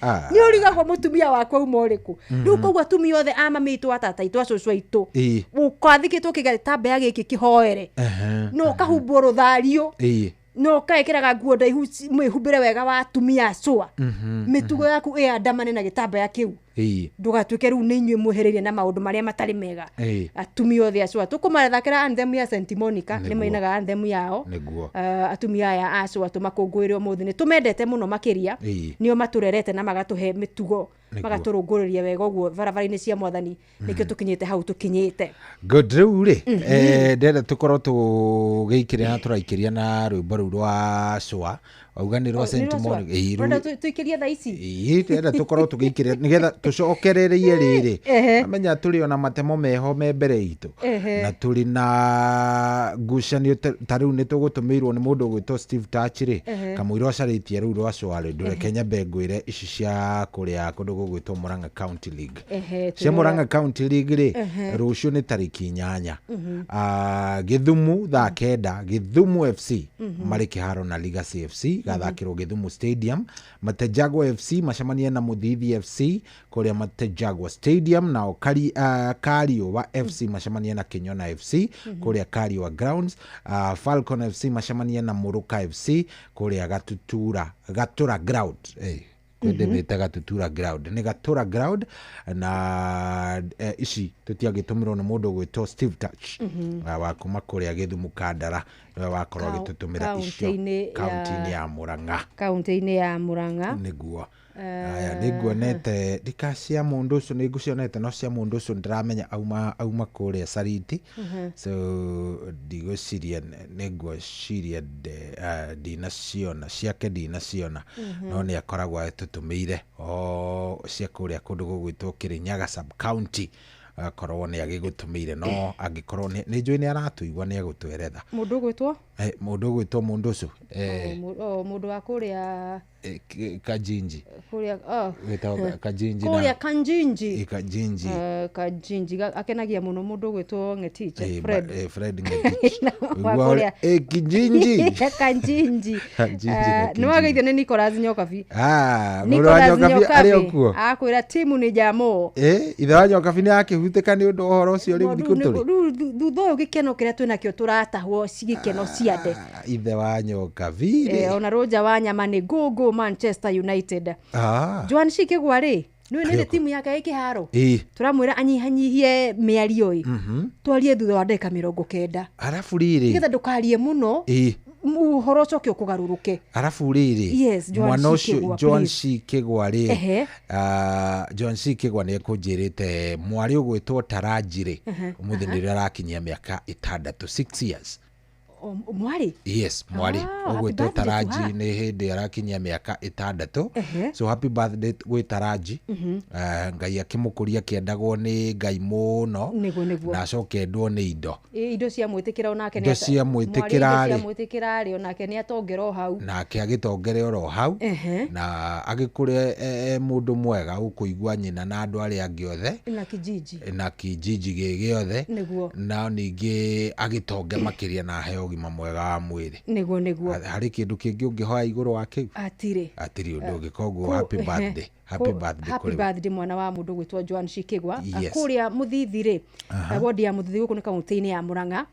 [SPEAKER 1] Ah.
[SPEAKER 2] Nĩ ũrigagwo mũtumia waku auma ũrĩkũ rĩu. Koguo atumia othe a mami aitũ, a tata aitũ, a cũcũ aitũ, ũkathikĩtwo kĩgatambaya gĩkĩ kĩhoere na ũkahumbwo rũthario na ũkaĩkĩraga nguo ndaihu mwĩhumbĩre wega wa atumia acũa, mĩtugo yaku ĩandamane na gĩtambaya kĩu, ndũgatuĩke rĩu nĩ inyuĩ mwehereire na maũndũ marĩa matarĩ mega. Atumia othe acũa tũkũmathakĩra anthem ya St Monica, nĩ mainaga anthem yao. Atumia aya acũa tũmakũngũĩre ũmũthĩ, nĩ tũmendete mũno makĩria. Nĩo matũrerete na magatũhe mĩtugo, magatũrũngũrĩria wega ũguo barabara-inĩ cia mwathani, nĩkĩo tũkinyĩte hau tũkinyĩte.
[SPEAKER 1] Good. Rĩu rĩ, ndĩrenda tũkorwo tũgĩikĩria na tũraikĩria na rwĩmbo rũu rwa cũa wauga nĩ rwa St Monica.
[SPEAKER 2] Ũrenda tũikĩrie thaa ici?
[SPEAKER 1] Ĩĩ, ndĩrenda tũkorwo tũgĩikĩria nĩgetha tũcokererie rĩrĩ. Amenya tũrĩ ona matemo meho me mbere itũ na tũrĩ na ngucanio ta rĩu nĩ tũgũtũmĩirwo nĩ mũndũ ũgwĩtwo Steve Touch rĩ, kamũira ũcarĩtie rĩu rwa cũa rĩ, ndũreke nyambe ngwĩre ici cia kũrĩa kũndũ gũgwĩtwo Murang'a County League. Cia Murang'a County League rĩ, rũciũ nĩ tarĩki 8. Ah, Gĩthumu thaa 9, Gĩthumu FC marĩ kĩharo na Legacy FC, gathakĩrwo Gĩthumu Stadium. Matejagwo FC macemanie na Mũthithi FC kũrĩa Matejagwo Stadium, nao Kariũa FC macemanie na Kĩnyona FC kũrĩa Kariũa Grounds. Falcon FC macemanie na Mũrũka FC kũrĩa Gatutura Gatũra Ground. Kwendemete Gatutura Ground, nĩ Gatũra Ground. Na ici tũtiagĩtũmĩrwo nĩ mũndũ ũgwĩtwo Steve Touch, wa kuma kũrĩa Gĩthumu Kandara, nĩwe wakorwo agĩtũtũmĩra icio.
[SPEAKER 2] Kaunti-inĩ
[SPEAKER 1] kaunti-inĩ ya Murang'a.
[SPEAKER 2] Kaunti-inĩ ya Murang'a.
[SPEAKER 1] Nĩguo. Aya, nĩnguonete ndika cia mũndũ ũcio, nĩngũcionete, no cia mũndũ ũcio ndĩramenya auma kũrĩa Sariti. So ndigwĩciria nĩngwĩciria ndinaciona ciake, ndinaciona, no nĩ akoragwo atũtũmĩire o cia kũrĩa kũndũ gũgwĩtwo Kĩrĩnyaga sub county, akorwo nĩ agĩgũtũmĩire, no angĩkorwo nĩ njũĩ nĩ aratũigua, nĩ egũtweretha.
[SPEAKER 2] Mũndũ ũgwĩtwo
[SPEAKER 1] Mũndũ ũgwĩtwo mũndũ ũcio
[SPEAKER 2] mũndũ wa kũrĩa
[SPEAKER 1] Kajinji.
[SPEAKER 2] Kũrĩa, oh.
[SPEAKER 1] Wĩtagwo Kajinji.
[SPEAKER 2] Kũrĩa Kanjinji.
[SPEAKER 1] Kajinji.
[SPEAKER 2] Kanjinji akenagia mũno mũndũ ũgwĩtwo Ngetich. Fred.
[SPEAKER 1] Fred Ngetich.
[SPEAKER 2] Wa
[SPEAKER 1] Ũiguaga
[SPEAKER 2] kũrĩa
[SPEAKER 1] Kijinji.
[SPEAKER 2] Kanjinji.
[SPEAKER 1] Kanjinji na
[SPEAKER 2] Nĩ wageithio nĩ Nicholas Nyokabi.
[SPEAKER 1] Ah, mũrũ wa
[SPEAKER 2] Nicholas
[SPEAKER 1] Nyokabi arĩ o kuo.
[SPEAKER 2] Akwĩra timu nĩ jamo.
[SPEAKER 1] Ithe wa Nyokabi nĩ akĩhutĩka nĩ ũndũ wa ũhoro ũcio rĩu thikũ tũrĩ.
[SPEAKER 2] Rĩu thutha ũyũ gĩkeno kĩrĩa twĩnakĩo tũratahwo gĩkeno ciande.
[SPEAKER 1] Ithe wa Nyokabi rĩ.
[SPEAKER 2] Ona Roger wa nyama nĩ go go Manchester United.
[SPEAKER 1] Ah.
[SPEAKER 2] Joan Shikĩgwa rĩ, nĩ
[SPEAKER 1] Arĩ
[SPEAKER 2] nĩ
[SPEAKER 1] o
[SPEAKER 2] timu yake ĩ kĩharo. Tũramwĩra anyihanyihie mĩario ĩ, twarie thutha wa ndagĩka 90,
[SPEAKER 1] Arabu rĩrĩ,
[SPEAKER 2] nĩgetha ndũkarie mũno, ũhoro ũcoke ũkũgarũrũke.
[SPEAKER 1] Arabu rĩrĩ,
[SPEAKER 2] Yes, Joan
[SPEAKER 1] mwana ũcio
[SPEAKER 2] Shikĩgwa,
[SPEAKER 1] Joan
[SPEAKER 2] please.
[SPEAKER 1] Shikĩgwa rĩ, Joan Shikĩgwa nĩ ekũnjĩrĩte mwarĩ ũgwĩtwo Taranji rĩ, ũmũthĩ nĩrĩo arakinyia mĩaka 6, 6 years.
[SPEAKER 2] Mwarĩ?
[SPEAKER 1] Yes, mwarĩ.
[SPEAKER 2] Ah, happy
[SPEAKER 1] Ũgwĩtwo
[SPEAKER 2] birthday to
[SPEAKER 1] Taraji
[SPEAKER 2] her.
[SPEAKER 1] nĩ hĩndĩ arakinyia mĩaka 6.
[SPEAKER 2] Ehe.
[SPEAKER 1] So happy birthday gwĩ Taraji. Ngai akĩmũkũria akĩendagwo nĩ Ngai mũno.
[SPEAKER 2] Nĩguo, nĩguo.
[SPEAKER 1] Na acoke endwo nĩ indo.
[SPEAKER 2] Ĩ, indo cia mwĩtĩkĩra onake
[SPEAKER 1] Indo cia mwĩtĩkĩra rĩ.
[SPEAKER 2] cia mwĩtĩkĩra rĩ, onake nĩ atongera o hau.
[SPEAKER 1] Nake agĩtongere oro hau.
[SPEAKER 2] Ehe.
[SPEAKER 1] Na agĩkũre e mũndũ mwega ũkũigua nyina na andũ arĩa angĩ othe.
[SPEAKER 2] Na kijiji.
[SPEAKER 1] Na kijiji gĩ gĩothe.
[SPEAKER 2] Nĩguo.
[SPEAKER 1] Na ningĩ agĩtonge makĩria na aheo ũgima mwega wa mwĩrĩ.
[SPEAKER 2] Nĩguo, nĩguo.
[SPEAKER 1] Harĩ kĩndũ kĩngĩ ũngĩhoya igũrũ wa kĩu?
[SPEAKER 2] Atirĩ.
[SPEAKER 1] Atirĩ ũndũ ũngĩ. Koguo happy birthday. Happy birthday
[SPEAKER 2] Happy
[SPEAKER 1] kũrĩ we.
[SPEAKER 2] birthday mwana wa mũndũ gwĩtwo Joan Shikigwa.
[SPEAKER 1] Yes.
[SPEAKER 2] Kũrĩa Mũthithi rĩ,
[SPEAKER 1] Aha.
[SPEAKER 2] wodi ya Mũthithi gũkũ nĩ kaunti-inĩ ya Murang'a.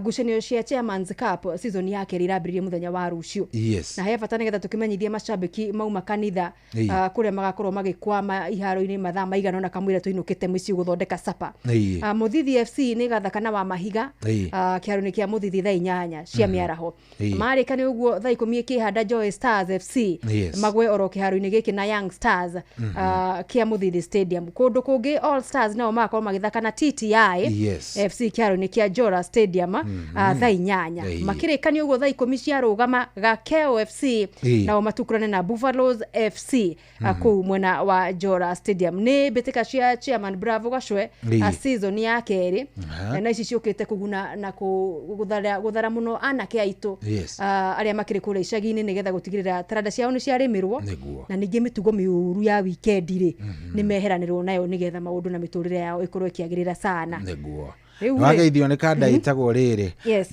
[SPEAKER 2] Ngucanio cia Chairman's Cup season ya kerĩ irambĩrĩria mũthenya wa rũciũ.
[SPEAKER 1] Yes.
[SPEAKER 2] Na he bata nĩgetha tũkĩmenyithie mashabiki mauma kanitha,
[SPEAKER 1] Ĩĩ.
[SPEAKER 2] kũrĩa magakorwo magĩkwama iharo-inĩ mathaa maigana ũna kamũira tũinũkĩte mũciĩ gũthondeka sapa.
[SPEAKER 1] Ĩĩ.
[SPEAKER 2] Mũthithi FC nĩ ĩgathaka na wa Mahiga,
[SPEAKER 1] Ĩĩ.
[SPEAKER 2] kĩharo-inĩ kĩa Mũthithi thaa 8 cia mĩaraho.
[SPEAKER 1] Ĩĩ.
[SPEAKER 2] Marĩka nĩ ũguo thaa 10 ĩkĩhanda Joy Stars FC.
[SPEAKER 1] Yes.
[SPEAKER 2] Magwe oro kĩharo-inĩ gĩkĩ na Young Stars, kĩa Mũthithi Stadium. Kũndũ kũngĩ All Stars nao magakorwo magĩthaka na TTI
[SPEAKER 1] Yes.
[SPEAKER 2] FC kĩharo-inĩ kĩa Jora Stadium, thaa 8.
[SPEAKER 1] Ĩĩ.
[SPEAKER 2] Makĩrĩkania ũguo thaa 10 ciarũgama Gakeo FC
[SPEAKER 1] Ĩĩ.
[SPEAKER 2] nao matukũrane na Buffaloes FC, kũu mwena wa Jora Stadium. Nĩ mbĩtĩka cia Chairman Bravo Gacwe,
[SPEAKER 1] Ĩĩ.
[SPEAKER 2] season ya kerĩ.
[SPEAKER 1] Aha.
[SPEAKER 2] Na ici ciũkĩte kũguna na gũthara mũno anake aitũ,
[SPEAKER 1] Yes.
[SPEAKER 2] arĩa makĩrĩ kũrĩa icagi-inĩ nĩgetha gũtigĩrĩra taranda ciao nĩ ciarĩmĩrwo.
[SPEAKER 1] Nĩguo.
[SPEAKER 2] Na ningĩ mĩtugo mĩũru ya wikendi rĩ, nĩ meheranĩrwo nayo nĩgetha maũndũ na mĩtũrĩre yao ĩkorwo ĩkĩagĩrĩra sana.
[SPEAKER 1] Nĩguo.
[SPEAKER 2] Rĩu rĩ-
[SPEAKER 1] Wageithio nĩ kanda ĩtagwo rĩrĩ.
[SPEAKER 2] Yes.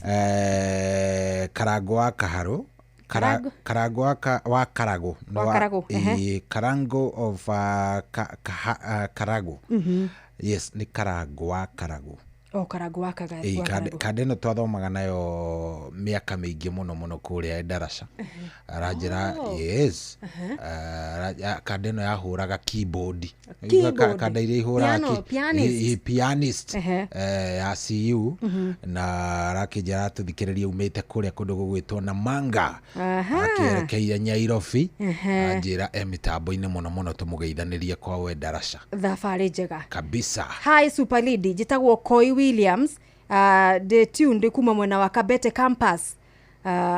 [SPEAKER 1] Karango wa Kaharũ.
[SPEAKER 2] Karango?
[SPEAKER 1] Karango wa Karagũ. Nĩ
[SPEAKER 2] Wa Karagũ, ehe.
[SPEAKER 1] Ĩĩ, Karango of Karagũ. Yes, nĩ Karango wa Karagũ.
[SPEAKER 2] O Karango wa
[SPEAKER 1] Ĩĩ,
[SPEAKER 2] wa Karagũ.
[SPEAKER 1] kanda ĩno twathomaga nayo mĩaka mĩingĩ mũno mũno kũrĩa ndaraca. Aranjĩra,
[SPEAKER 2] Oh.
[SPEAKER 1] yes.
[SPEAKER 2] Ehe.
[SPEAKER 1] Kanda ĩno yahũraga keyboard.
[SPEAKER 2] Keyboard.
[SPEAKER 1] Kanda iria ihũraga
[SPEAKER 2] Piano, pianist.
[SPEAKER 1] ĩ, pianist,
[SPEAKER 2] Ehe.
[SPEAKER 1] ya CU. Na arakĩnjĩra atũthikĩrĩrie umĩte kũrĩa kũndũ gũgwĩtwo Namanga.
[SPEAKER 2] Aha.
[SPEAKER 1] Akĩerekeire Nyairobi.
[SPEAKER 2] Ehe.
[SPEAKER 1] Anjĩra e mĩtambo-inĩ mũno mũno tũmũgeithanĩrie kwa we ndaraca.
[SPEAKER 2] Thabarĩ njega.
[SPEAKER 1] Kabisa.
[SPEAKER 2] Hi Super Lady, njĩtagwo Koi Williams, ndĩ tuned kuma mwena wa Kabete campus.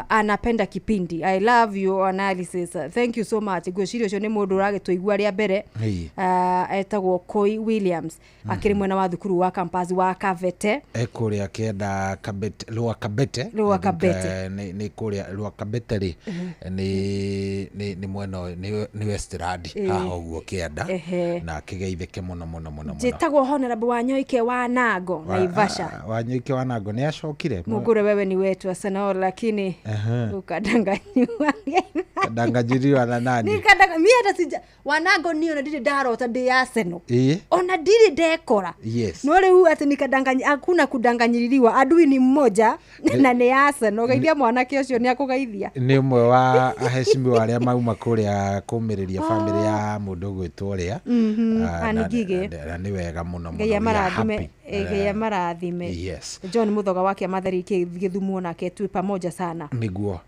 [SPEAKER 2] Anapenda kipindi. I love your analysis. Thank you so much. Ngwĩciria ũcio nĩ mũndũ ũragĩtũigua rĩa mbere.
[SPEAKER 1] Ĩĩ.
[SPEAKER 2] Etagwo Koi Williams. Akĩrĩ mwena wa thukuru wa campus wa Kabete.
[SPEAKER 1] E kũrĩa kĩenda Kabete, Lower Kabete.
[SPEAKER 2] Lower
[SPEAKER 1] I think,
[SPEAKER 2] Kabete.
[SPEAKER 1] nĩ kũrĩa Lower Kabete rĩ, nĩ mwena ũyũ, nĩ Westland,
[SPEAKER 2] Ĩĩ.
[SPEAKER 1] haha ũguo kĩanda.
[SPEAKER 2] Ehe.
[SPEAKER 1] Na akĩgeithĩke mũno mũno mũno mũno.
[SPEAKER 2] Njĩtagwo Honorable Wanyoike wa Nango, Naivasha.
[SPEAKER 1] Wanyoike wa Nango nĩ acokire.
[SPEAKER 2] Mugure wewe ni wetu Arsenal, lakini
[SPEAKER 1] Ehe.
[SPEAKER 2] ukadanganyiwa.
[SPEAKER 1] Kadanganyiriwa na nani?
[SPEAKER 2] Nikadanga mi hata sija Wanango niĩ ona ndirĩ ndarota ndĩ Arsenal.
[SPEAKER 1] Ĩĩ.
[SPEAKER 2] Ona ndirĩ ndekora.
[SPEAKER 1] Yes.
[SPEAKER 2] No rĩu atĩ nikadanganyi, hakuna kudanganyiriwa, adui ni mmoja na nĩ Arsenal. Geithia mwanake ũcio nĩ akũgeithia.
[SPEAKER 1] Nĩ ũmwe wa aheshimiwa arĩa mauma kũrĩa kũmĩrĩria bamĩrĩ ya mũndũ ũgwĩtwo ũrĩa.
[SPEAKER 2] Ann Ngigĩ.
[SPEAKER 1] Na nĩ wega mũno mũno.
[SPEAKER 2] Ngai
[SPEAKER 1] We are
[SPEAKER 2] amarathime,
[SPEAKER 1] happy.
[SPEAKER 2] Ngai amarathime.
[SPEAKER 1] Yes.
[SPEAKER 2] John Muthoga wa kĩama Theri Gĩthumo nake twĩ pamoja sana.
[SPEAKER 1] Nĩguo.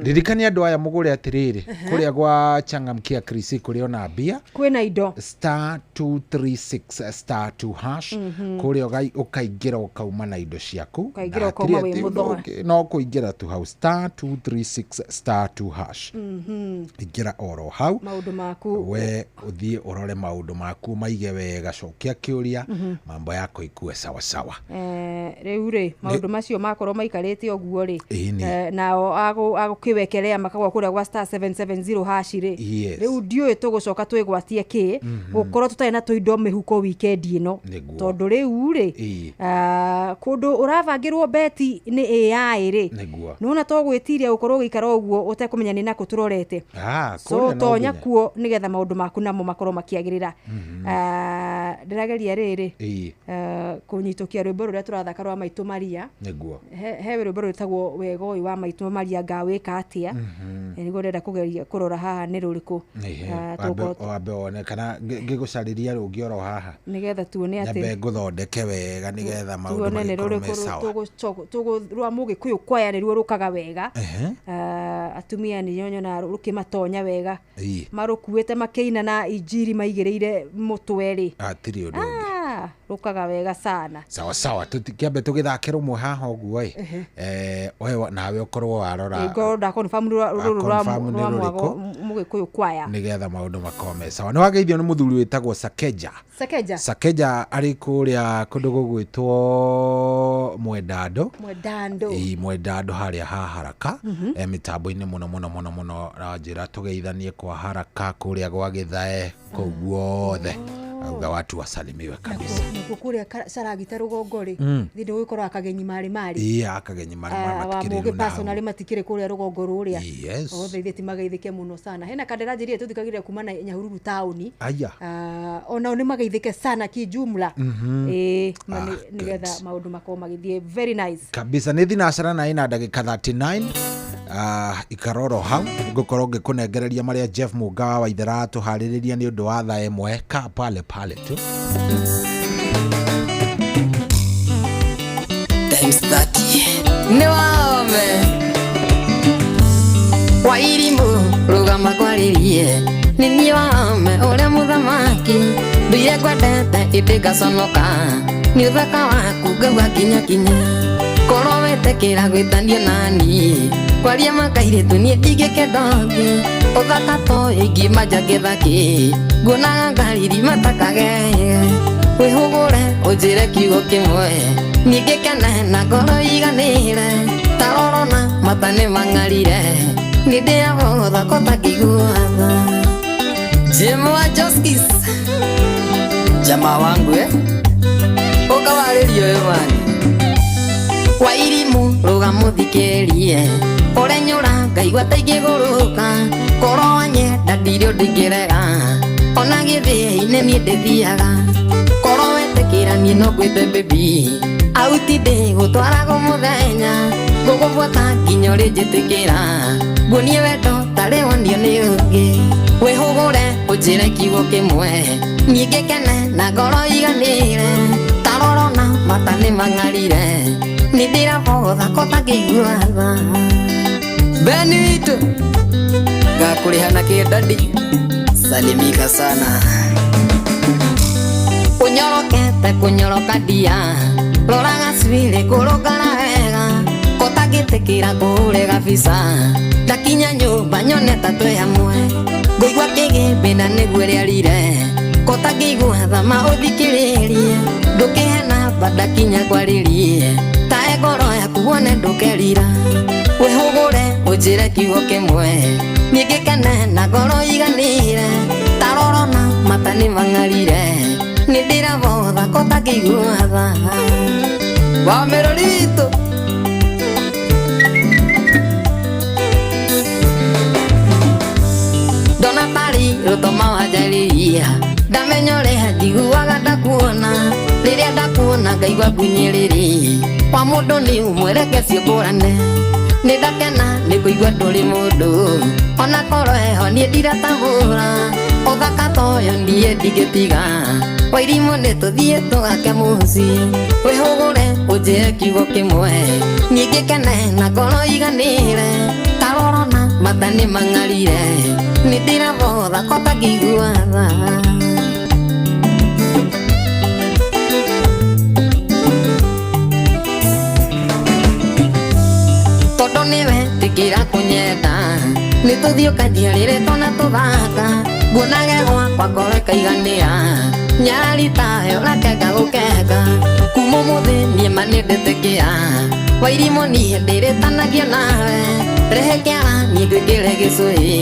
[SPEAKER 1] Ririkania andũ aya mũgũre atĩrĩrĩ, kũrĩa gwa Changamkia Krisi kũrĩ ona mbia.
[SPEAKER 2] Kwĩna indo.
[SPEAKER 1] Star 236 star 2 hash. Kũrĩa ũkaingĩra ũkauma na indo ciaku.
[SPEAKER 2] Ũkaingĩra
[SPEAKER 1] Na
[SPEAKER 2] ũkauma
[SPEAKER 1] hatirĩ
[SPEAKER 2] wĩ
[SPEAKER 1] atĩ ũndũ
[SPEAKER 2] mũthũa.
[SPEAKER 1] ũngĩ, no kũingĩra tu hau star 236 star 2 hash. Ingĩra oro hau.
[SPEAKER 2] Maũndũ maku.
[SPEAKER 1] We ũthiĩ ũrore maũndũ maku maige wega, cokia kĩũria, mambo yako ikue sawa sawa.
[SPEAKER 2] Rĩu rĩ, maũndũ macio makorwo maikarĩte ũguo rĩ,
[SPEAKER 1] Ĩni.
[SPEAKER 2] nao agũkĩwekerea makagwa kũrĩa gwa star 770 hash rĩ.
[SPEAKER 1] Yes.
[SPEAKER 2] Rĩu ndiũĩ tũgũcoka twĩgwatie kĩ, gũkorwo tũtarĩ na tũindo mĩhuko wikendi ĩno.
[SPEAKER 1] Nĩguo.
[SPEAKER 2] Tondũ rĩu rĩ,
[SPEAKER 1] Ĩĩ.
[SPEAKER 2] kũndũ ũrabangĩrwo beti nĩ AI rĩ,
[SPEAKER 1] Nĩguo.
[SPEAKER 2] nĩwona to gwĩtiria gũkorwo ũgĩikara ũguo ũtekũmenya nĩ nakũ tũrorete.
[SPEAKER 1] Ah,
[SPEAKER 2] So
[SPEAKER 1] kũrĩa no
[SPEAKER 2] tonya
[SPEAKER 1] nginya.
[SPEAKER 2] kuo nĩgetha maũndũ maku namo makorwo makĩagĩrĩra. Ndĩrageria rĩrĩ,
[SPEAKER 1] Ĩĩ.
[SPEAKER 2] kũnyitũkia rwĩmbo rũrĩa tũrathaka rwa Maitũ Maria.
[SPEAKER 1] Nĩguo.
[SPEAKER 2] He rwĩmbo rwĩtagwo wega ũyũ wa Maitũ Maria ngawĩka atĩa. Nĩguo ndĩrenda kũgeria kũrora haha nĩ rũrĩkũ.
[SPEAKER 1] Ĩhĩ, wambe wone kana ngĩgũcarĩria rũngĩ oro haha.
[SPEAKER 2] Nĩgetha tuone atĩ
[SPEAKER 1] Nyambe ngũthondeke wega nĩgetha maũndũ
[SPEAKER 2] tuone nĩ
[SPEAKER 1] magĩkorwo me
[SPEAKER 2] rũrĩkũ
[SPEAKER 1] sawa.
[SPEAKER 2] rwa Mũgĩkũyũ kwaya nĩruo rũkaga wega.
[SPEAKER 1] Ehe.
[SPEAKER 2] Atumia nĩo nyonaga rũkĩmatonya wega.
[SPEAKER 1] Ĩĩ.
[SPEAKER 2] Marũkuĩte makĩina na injiri maigĩrĩire mũtwe rĩ.
[SPEAKER 1] Hatirĩ ũndũ ũngĩ.
[SPEAKER 2] Rũkaga wega sana.
[SPEAKER 1] Sawa sawa, tũtikĩambe tũgĩthake rũmwe haha ũguo ĩ. We nawe ũkorwo warora.
[SPEAKER 2] Ngorwo nda confirm rũrũ rwa
[SPEAKER 1] Confirm nĩ
[SPEAKER 2] rwa
[SPEAKER 1] rũrĩkũ.
[SPEAKER 2] mwago mũgĩkũyũ kwaya.
[SPEAKER 1] Nĩgetha maũndũ makorwo me sawa. Nĩ wageithio nĩ mũthuri wĩtagwo Sakeja.
[SPEAKER 2] Sakeja.
[SPEAKER 1] Sakeja arĩ kũrĩa kũndũ gũgwĩtwo Mwendando.
[SPEAKER 2] Mwendando.
[SPEAKER 1] Ĩĩ, Mwendando harĩa ha Haraka. Mĩtambo-inĩ mũno mũno mũno mũno ranjĩra tũgeithanie kwa Haraka kũrĩa gwa Gĩthae kũu guothe. Auga watu wasalimiwe kabisa.
[SPEAKER 2] Nakuo kũrĩa Caragita rũgongo rĩ, thĩinĩ gũgĩkorwo akagenyi marĩ marĩ.
[SPEAKER 1] Ĩĩ, akagenyi marĩ
[SPEAKER 2] Wa
[SPEAKER 1] matikĩrĩ
[SPEAKER 2] Mũgĩ
[SPEAKER 1] rĩu na hau.
[SPEAKER 2] personally matikĩrĩ kũrĩa rũgongo rũrĩa.
[SPEAKER 1] Yes.
[SPEAKER 2] Othe ithuĩ timageithĩke mũno sana. Hena kandera njĩrire tũthikagĩrĩria kuma na Nyahururu taũni.
[SPEAKER 1] Aya.
[SPEAKER 2] Onao nĩ mageithĩke sana kijumla. Ĩĩ, ma nĩgetha
[SPEAKER 1] Good.
[SPEAKER 2] maũndũ makorwo magĩthiĩ very nice.
[SPEAKER 1] Kabisa nĩ thinacara na ĩna ndagĩka 39. Ikaroro hau ngũkorwo ngĩkũnengereria marĩa Jeff Mũnga wa Waithera atũharĩrĩria nĩ ũndũ wa thaa ĩmwe ka pale pale tu.
[SPEAKER 3] Times 30 nĩ wahome Wairimũ rũgama kwarĩrie nĩ niĩ wahome ũrĩa mũthamaki nduire ngwendete ĩndĩ ngaconoka nĩ ũthaka waku ngaigua kinya kinya korwo wetĩkĩra gwĩtanio naniĩ kwaria makairĩtu niĩ ndingĩkenda ũngĩ ũthaka ta ũyũ ingiuma nja ngĩthakĩ nguonaga ngariri matakageye wĩhũgũre ũnjĩre kiugo kĩmwe niĩ ngĩkene na ngoro iganĩre ta rorona mata nĩ mang'arire nĩ ndĩabotha kotangĩigua tha.
[SPEAKER 6] Jim wa Justice jamaa wangu ũkawarĩrio ũyũ mani.
[SPEAKER 3] Wairimũ rũgamũthikĩrie ũrenyũra ngaigua ta ingĩgũrũka korwo wanyenda ndirĩ ũndũ ingĩrega ona gĩthĩinĩ niĩ ndĩthiaga korwo wetĩkĩra niĩ no ngwĩte baby auti ndĩgũtwaragwo mũthenya ngũgũbuata nginya ũrĩnjĩtĩkĩra nguonie wendo tarĩ wonio nĩ ũngĩ wĩhũgũre ũnjĩre kiugo kĩmwe niĩ ngĩkene na ngoro iganĩre ta rorona mata nĩ mang'arire nĩ ndĩrabotha kotangĩigua tha.
[SPEAKER 6] Beni witũ ngakũrĩha na kĩndadi salimika sana.
[SPEAKER 3] Ũnyorokete kũnyoroka ndia rora gacuĩrĩ kũrũngara wega kotangĩtĩkĩra kũhũre gabica ndakinya nyũmba nyone ta twĩ hamwe ngũigua kĩgĩmbĩ na nĩguo rĩarire kotangĩigua thama ũthikĩrĩrie ndũkĩhe namba ndakinya kwarĩrie tae ngoro yaku wone ndũkerira wĩhũgũre ũnjĩre kiugo kĩmwe niĩ ngĩkene na ngoro iganĩre ta rorona mata nĩ mang'arire nĩ ndĩrabotha kotangĩigua tha.
[SPEAKER 6] Wa Merori witũ
[SPEAKER 3] ndona tarĩ rũtoma wanjarĩria ndamenya ũrĩa njiguaga ndakuona rĩrĩa ndakuona ngaigua ngunyĩrĩrĩ wa mũndũ nĩ ũmwe reke ciũmbũrane nĩ ndakena nĩ kũigua ndũrĩ mũndũ ona korwo heho niĩ ndiratahũra ũthaka ta ũyũ niĩ ndingĩtiga Wairimũ nĩ tũthiĩ tũgake mũciĩ wĩhũgũre ũnjĩre kiugo kĩmwe niĩ ngĩkene na ngoro iganĩre ta rorona mata nĩ mang'arire nĩ ndĩrabotha kotangĩigua tha. Tondũ nĩwe tĩkĩra kũnyenda nĩ tũthiĩ ũkanjiarĩre twana tũthaka nguonage gwakwa ngoro ĩkaiganĩra nyarari tayo rakenga gũkenga kuma ũmũthĩ niĩ ma nĩ ndĩtĩkĩra Wairimũ niĩ ndĩrĩtanagio nawe rehe kĩara niĩ ngwĩkĩre gĩcũhĩ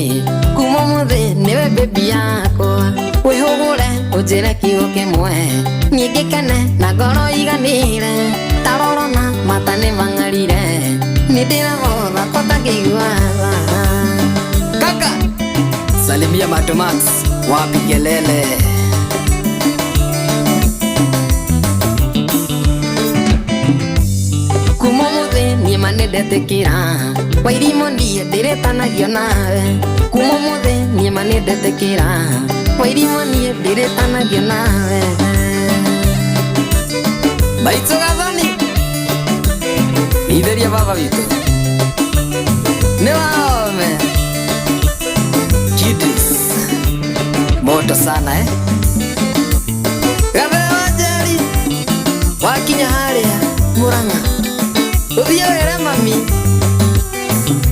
[SPEAKER 3] kuma ũmũthĩ nĩwe baby yakwa wĩhũgũre ũnjĩre kiugo kĩmwe niĩ ngĩkene na ngoro iganĩre ta rorona mata nĩ mang'arire nĩ ndĩrabotha kotangĩigua tha.
[SPEAKER 6] Kaka salimia Matomax wapi kelele.
[SPEAKER 3] Kuma ũmũthĩ niĩ ma nĩ ndetĩkĩra Wairimũ niĩ ndĩrĩtanagio nawe kuma ũmũthĩ niĩ ma nĩ ndetĩkĩra Wairimũ niĩ ndĩrĩtanagio nawe.
[SPEAKER 6] Maitũ Gathoni itheria baba witũ nĩ wahome Kidis moto sana Gathee wa Njeri Nginya harĩa Murang'a. Ũthiĩ wĩre mami.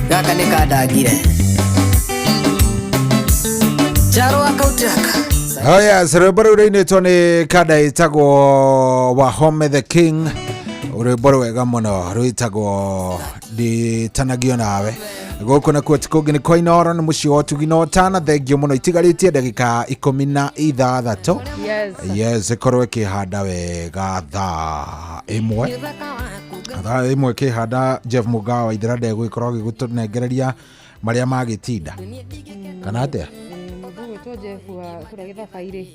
[SPEAKER 6] Gaka nĩ kandangire. Charo akautaka.
[SPEAKER 1] Oh yes, rwĩmbo rũu rũinĩtwo nĩ kanda ĩtagwo Wahome the King, rwĩmbo rwega mũno rwĩtagwo Ndĩtanagio Nawe. Gũkũ nakuo ti kũngĩ nĩ kwa Inooro, nĩ mũciĩ wa ũtugi na ũtana. Thengio mũno, itigarĩtie ndagĩka 16.
[SPEAKER 2] Yes.
[SPEAKER 1] Yes, ĩkorwo ĩkĩhanda wega thaa 1, thaa 1 ĩkĩhanda. Jeff Mũgawa Ithera ndegũgĩkorwo agĩgũtũnengereria marĩa magĩtinda kana atĩa?
[SPEAKER 2] Mũndũ ũgwĩtwo Jeff wa kũrĩa Gĩthabai-rĩ,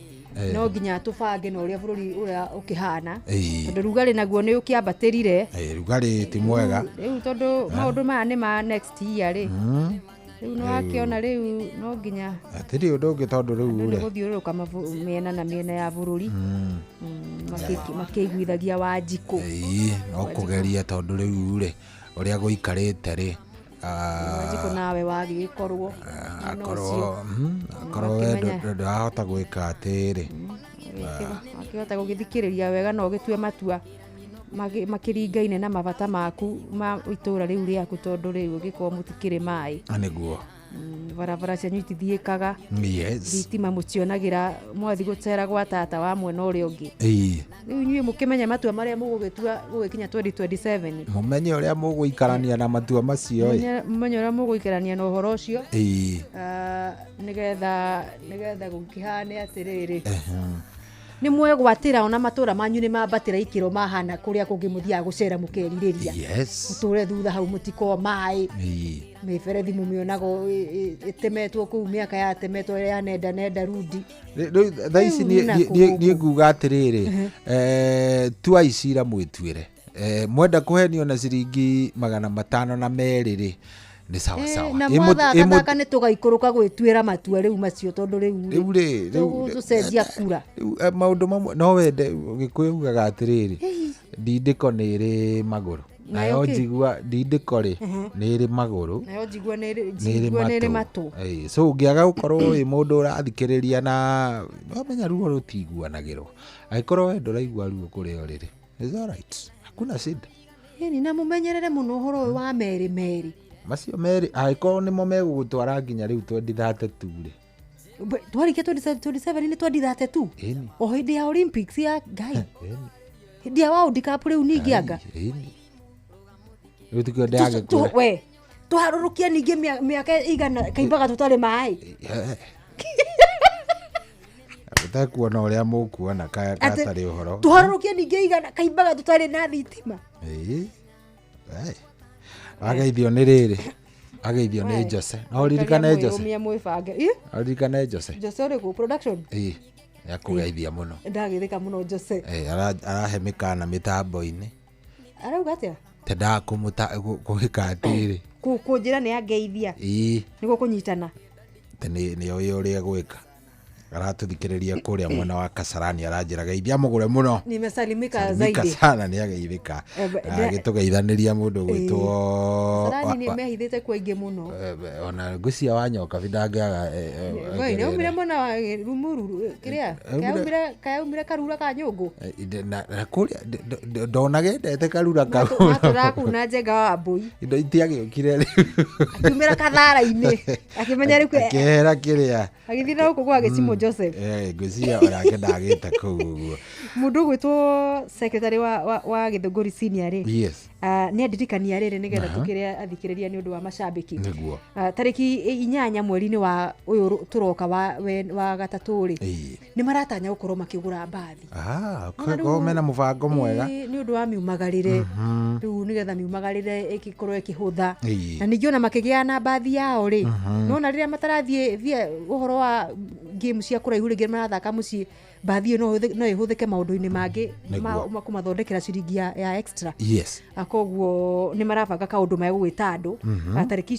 [SPEAKER 2] no nginya tũbange na ũrĩa bũrũri ũrĩa ũkĩhana, tondũ rugarĩ naguo nĩ ũkĩambatĩrire.
[SPEAKER 1] Rugarĩ ti mwega.
[SPEAKER 2] Rĩu tondũ maũndũ maya nĩ ma next year rĩ, rĩu nĩ wakĩona rĩu no nginya
[SPEAKER 1] Hatirĩ ũndũ ũngĩ tondũ rĩu
[SPEAKER 2] andũ nĩ
[SPEAKER 1] rĩ
[SPEAKER 2] gũthiũrũrũka mĩena na mĩena ya bũrũri, makĩiguithagia Wanjikũ.
[SPEAKER 1] Ĩĩ, no kũgeria tondũ rĩu rĩ ũrĩa gũikarĩte rĩ,
[SPEAKER 2] Wanjikũ nawe wagĩgĩkorwo mwena ũcio.
[SPEAKER 1] Akorwo we ndũrahota gwĩka atĩrĩ.
[SPEAKER 2] Wakĩhota gũgĩthikĩrĩria wega na ũgĩtue matua makĩringaine na mabata maku ma itũra rĩu rĩaku, tondũ rĩu ũgĩkorwo mũtikĩrĩ maĩ.
[SPEAKER 1] Nĩguo.
[SPEAKER 2] Barabara cianyu itithiĩkaga, thitima mũtionagĩra mwathi gũcera gwa tata wa mwena ũrĩa ũngĩ. Rĩu inyuĩ mũkĩmenye matua marĩa mũgũgĩtua gũgĩkinya 2027.
[SPEAKER 1] Mũmenye ũrĩa mũgũikarania na matua macio ĩ.
[SPEAKER 2] Mũmenye ũrĩa mũgũikarania na ũhoro ũcio. Nĩgetha gũkĩhane atĩrĩrĩ, nĩ mwegwatĩra ona matũra manyu nĩ mambatĩra ikĩro mahana kũrĩa kũngĩ mũthiaga gũcera mũkerirĩria. Mũtũre thutha hau mũtiko maĩ. Mĩberethi mũmĩonaga ĩtemetwo kũu mĩaka yatemetwo ya nenda nenda rudi.
[SPEAKER 1] Rĩu thaa ici
[SPEAKER 2] Rĩu na
[SPEAKER 1] niĩ nguga atĩrĩrĩ, tuai cira mwĩtuĩre. Mwenda kũhenio na ciringi 502 rĩ, nĩ sawa sawa.
[SPEAKER 2] Na mwathaka nĩ tũgaikũrũka gwĩtuĩra matua rĩu macio, tondũ rĩu
[SPEAKER 1] Rĩu rĩ, rĩu
[SPEAKER 2] tũcenjia kura.
[SPEAKER 1] Rĩu, maũndũ mamwe no wende Gĩkũyũ ugaga atĩrĩrĩ, ndindĩko nĩ ĩrĩ magũrũ.
[SPEAKER 2] Nayo
[SPEAKER 1] Nayo
[SPEAKER 2] kĩ?
[SPEAKER 1] njigua ndindĩko rĩ nĩ ĩrĩ magũrũ.
[SPEAKER 2] Nayo njigua nĩ ĩrĩ
[SPEAKER 1] Nĩ ĩrĩ
[SPEAKER 2] njigua nĩ ĩrĩ matũ.
[SPEAKER 1] So ũngĩaga gũkorwo wĩ mũndũ ũrathikĩrĩria na wamenya ruo rũtiguanagĩrwo, angĩkorwo we ndũraigua ruo kũrĩa ũrĩ rĩ, it's all right, hakuna shida.
[SPEAKER 2] Ĩni, na mũmenyerere mũno ũhoro ũyũ wa merĩ merĩ.
[SPEAKER 1] Macio merĩ angĩkorwo nĩmo megũgũtwara nginya rĩu 2032 rĩ.
[SPEAKER 2] Twarĩkia 27 nĩ 2032.
[SPEAKER 1] Ĩni.
[SPEAKER 2] O hĩndĩ ya Olympics ya Ngai.
[SPEAKER 1] Ĩni.
[SPEAKER 2] Hĩndĩ ya World Cup rĩu ningĩ anga.
[SPEAKER 1] Ĩni. Rĩu tikio ndĩragĩkwĩra.
[SPEAKER 2] We tũharũrũkie ningĩ mĩaka igana kaimbaga tũtarĩ maĩ.
[SPEAKER 1] Ũtekuona ũrĩa mũkuona
[SPEAKER 2] Atĩ
[SPEAKER 1] gatarĩ ũhoro.
[SPEAKER 2] Tũharũrũkie ningĩ igana kaimbaga tũtarĩ na thitima.
[SPEAKER 1] Ĩĩ. Ageithio nĩ rĩrĩ, ageithio nĩ
[SPEAKER 2] We.
[SPEAKER 1] Jose. No ũririkane Jose?
[SPEAKER 2] Mwĩyũmie mwĩbange. Ĩ?
[SPEAKER 1] No ũririkane Jose?
[SPEAKER 2] Jose ũrĩkũ? Production?
[SPEAKER 1] Ĩĩ, nĩakũgeithia mũno.
[SPEAKER 2] Ndagĩthĩka mũno Jose.
[SPEAKER 1] Ĩĩ, arahe mĩkana mĩtambo-inĩ.
[SPEAKER 2] Arauga atĩa?
[SPEAKER 1] Tendaga kũgĩka atĩrĩ.
[SPEAKER 2] Kũnjĩra nĩ angeithia.
[SPEAKER 1] Ĩĩ.
[SPEAKER 2] Nĩguo kũnyitana.
[SPEAKER 1] Atĩ nĩ oĩ ũrĩa egwĩka. Aratũthikĩrĩria kũrĩa mwena wa Kasarani, aranjĩra geithia mũgũre mũno.
[SPEAKER 2] Nimesalimika
[SPEAKER 1] Salimika
[SPEAKER 2] zaidi.
[SPEAKER 1] sana, nĩageithĩka. Agĩtũgeithanĩria mũndũ ũgwĩtwo
[SPEAKER 2] Kasarani nĩ mehithĩte kwa aingĩ mũno.
[SPEAKER 1] Ona ngwĩciria wa Nyokabi ndangĩaga,
[SPEAKER 2] Woi, nĩaumire mwena wa Rumuru, kĩrĩa? Kayaumire Karura ka Nyũngũ?
[SPEAKER 1] Na kũrĩa ndonaga endete Karura kau.
[SPEAKER 2] Matũraga kũu na Njenga wa Wambũi.
[SPEAKER 1] Indo itiagĩũkire rĩu.
[SPEAKER 2] Akiumĩra Kathara-inĩ. Akĩmenya rĩu
[SPEAKER 1] Akĩehera kĩrĩa.
[SPEAKER 2] Agĩthiĩ na gũkũ gwa Gĩcimũ Joseph.
[SPEAKER 1] Ngwĩciria onake ndagĩte kũu ũguo.
[SPEAKER 2] Mũndũ ũgwĩtwo secretary wa Gĩthũngũri senior rĩ.
[SPEAKER 1] Yes.
[SPEAKER 2] Nĩ andirikania rĩrĩ nĩgetha tũkĩre athikĩrĩria nĩ ũndũ wa macambĩki.
[SPEAKER 1] Nĩguo.
[SPEAKER 2] Tarĩki 8 mweri-inĩ wa ũyũ tũroka wa gatatũ rĩ. Nĩ maratanya gũkorwo makĩgũra mbathi. Ona rĩu
[SPEAKER 1] Koguo mena mũbango mwega.
[SPEAKER 2] Nĩ ũndũ wa miumagarĩre. Rĩu nĩgetha miumagarĩre ĩgĩkorwo ĩkĩhũtha. Na ningĩ ona makĩgĩa na mbathi yao rĩ. Nona rĩrĩa matarathiĩ ũhoro wa game cia kũraihu rĩngĩ marathaka mũciĩ, mbathi ĩyo no ĩhũthĩke maũndũ-inĩ mangĩ ma kũmathondekera ciringi ya extra.
[SPEAKER 1] Yes.
[SPEAKER 2] Koguo nĩ marabanga kaũndũ megũgwĩta andũ. Tarĩki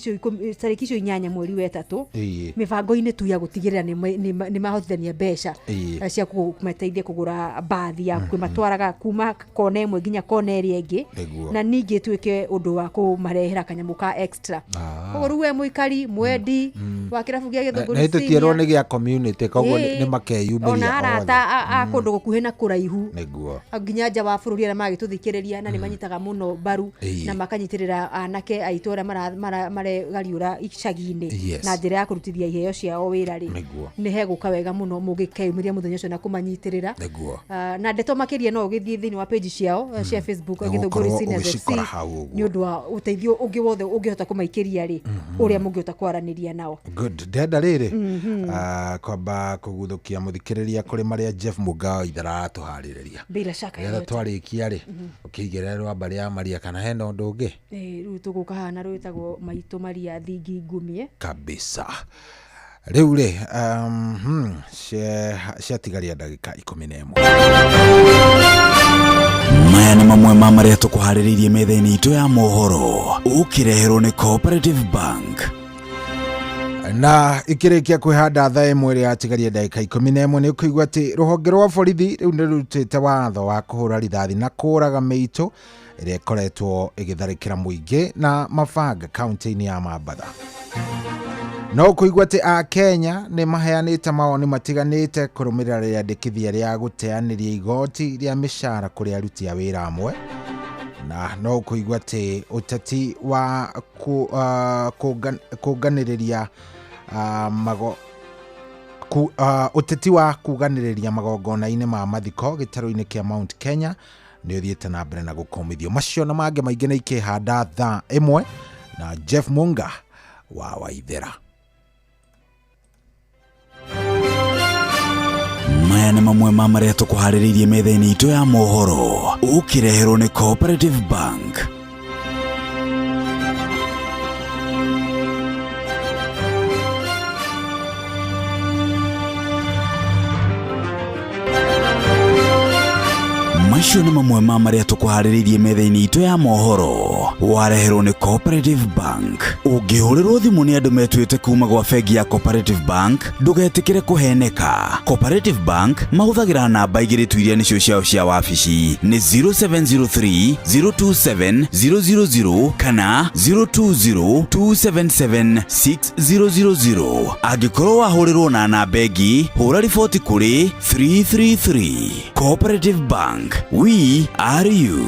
[SPEAKER 2] icio 8 mweri wa 3. Mĩbango-inĩ tu ya gũtigĩrĩra nĩ mahotithania mbeca cia kũmateithia kũgũra mbathi ya kũmatwaraga kuma kona ĩmwe nginya kona ĩrĩa ĩngĩ. Na ningĩ ĩtuĩke ũndũ wa kũmarehera kanyamũ ka extra. Koguo rĩu we mũikari, mwendi, Wa kĩrabu gĩa
[SPEAKER 1] Na
[SPEAKER 2] Gĩthũngũri
[SPEAKER 1] itå tierwo nä gä a community koguo
[SPEAKER 2] Ĩĩ.
[SPEAKER 1] nä makeyumä
[SPEAKER 2] Ona
[SPEAKER 1] ria
[SPEAKER 2] arata a kũndũ gũkuhĩ na kũraihu
[SPEAKER 1] nĩguo
[SPEAKER 2] nginya nja wa bũrũri arĩa magĩtũthikĩrĩria na nĩ manyitaga mũno mbaru
[SPEAKER 1] Ĩĩ.
[SPEAKER 2] na makanyitĩrĩra anake aitũ arĩa maregariũra icagi-inĩ
[SPEAKER 1] Yes.
[SPEAKER 2] na njĩra ya kũrutithia iheo ciao wĩra rĩ,
[SPEAKER 1] Nĩguo.
[SPEAKER 2] nĩ hegũka wega mũno mũngĩkeyumĩria mũthenya ũcio na kũmanyitĩrĩra.
[SPEAKER 1] Nĩguo.
[SPEAKER 2] Na ndeto makĩria no ũgĩthiĩ thĩinĩ wa page ciao cia Facebook,
[SPEAKER 1] Nĩ
[SPEAKER 2] Gĩthũngũri
[SPEAKER 1] gũkorwo
[SPEAKER 2] Seniors FC,
[SPEAKER 1] ũgĩcikora hau ũguo.
[SPEAKER 2] nĩ ũndũ wa ũteithio ũngĩ wothe ũngĩhota kũmaikĩria rĩ, ũrĩa mũngĩhota kwaranĩria nao.
[SPEAKER 1] Good, ndenda rĩrĩ kwamba kũguthũkia mũthikĩrĩria kũrĩ marĩa Jeff Mũgao ithara aratũharĩrĩria.
[SPEAKER 2] Bila shaka
[SPEAKER 1] Nĩgetha
[SPEAKER 2] yoyote.
[SPEAKER 1] twarĩkia rĩ, ũkĩigĩrĩra rwamba rĩa Maria kana hena ũndũ ũngĩ.
[SPEAKER 2] Rĩu tũgũka haha na rwĩtagwo Maitũ Maria Thingi Ngumie.
[SPEAKER 1] Kabisa. Rĩu rĩ ciatigaria ndagĩka 11.
[SPEAKER 13] Maya nĩ mamwe ma marĩa tũkũharĩrĩirie metha-inĩ itũ ya mohoro, ũkĩreherwo nĩ Cooperative Bank.
[SPEAKER 1] Na ikĩrĩkia kwĩhanda thaa 1 ĩrĩa yatigaria ndagĩka 11, nĩ ũkũigua atĩ rũhonge rwa borithi rĩu nĩ rũrutĩte watho wa kũhũra rithathi na kũũraga mĩitũ ĩrĩa ĩkoretwo ĩgĩtharĩkĩra mũingĩ na mabanga kaunti-inĩ ya Mambatha. No kũigua atĩ a Kenya nĩ maheanĩte mawoni matiganĩte kũrũmĩrĩra rĩandĩkithia rĩa gũteanĩria igoti rĩa mĩcara kũrĩ aruti a wĩra amwe. Na no kũigua atĩ ũteti wa kũnganĩrĩria ũteti wa kuganĩrĩria magongona-inĩ ma mathiko gĩtarũ-inĩ kĩa Mount Kenya nĩ ũthiĩte na mbere na gũkomithio. Macio na mangĩ maingĩ nĩ ikĩhanda thaa 1 na Jeff Munga wa Waithera.
[SPEAKER 13] Maya nĩ mamwe ma marĩa tũkũharĩrĩirie metha-inĩ itũ ya mohoro, ũkĩreherwo nĩ Cooperative Bank. Macio nĩ mamwe ma marĩa tũkũharĩrĩirie metha-inĩ itũ ya mohoro, wareherwo nĩ Cooperative Bank. Ũngĩhũrĩrwo thimũ nĩ andũ metuĩte kuma gwa bengi ya Cooperative Bank, ndũgetĩkĩre kũheneka. Cooperative Bank mahũthagĩra namba 2 tu iria nĩcio ciao cia wabici, nĩ 0703 027 000 kana 020 277 6000. Angĩkorwo wahũrĩrwo na namba ĩngĩ, hũra riboti kũrĩ 333. Cooperative Bank, we are you.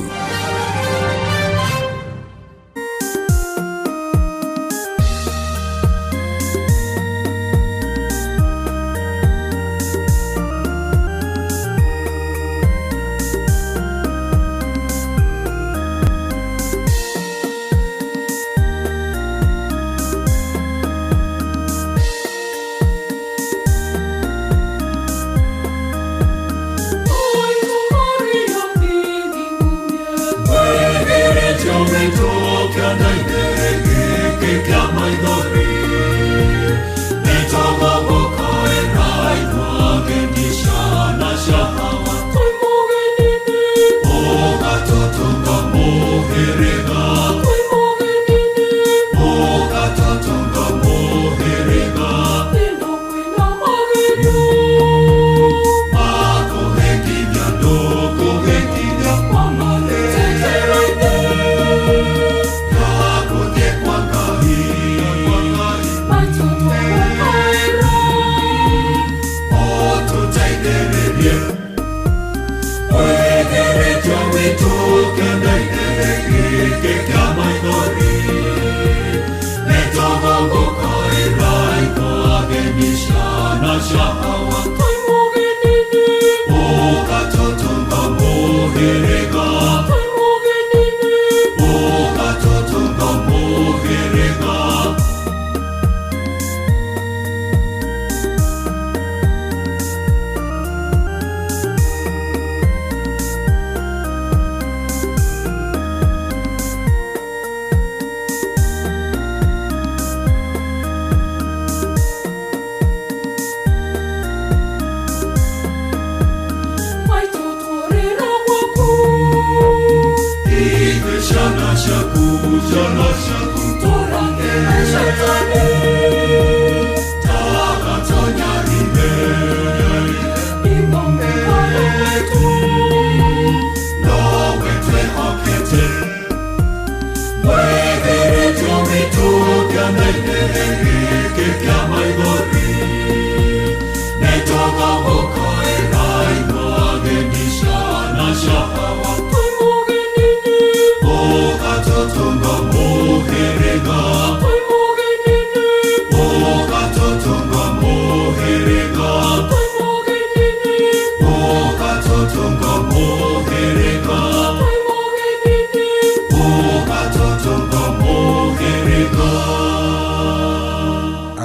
[SPEAKER 21] Ke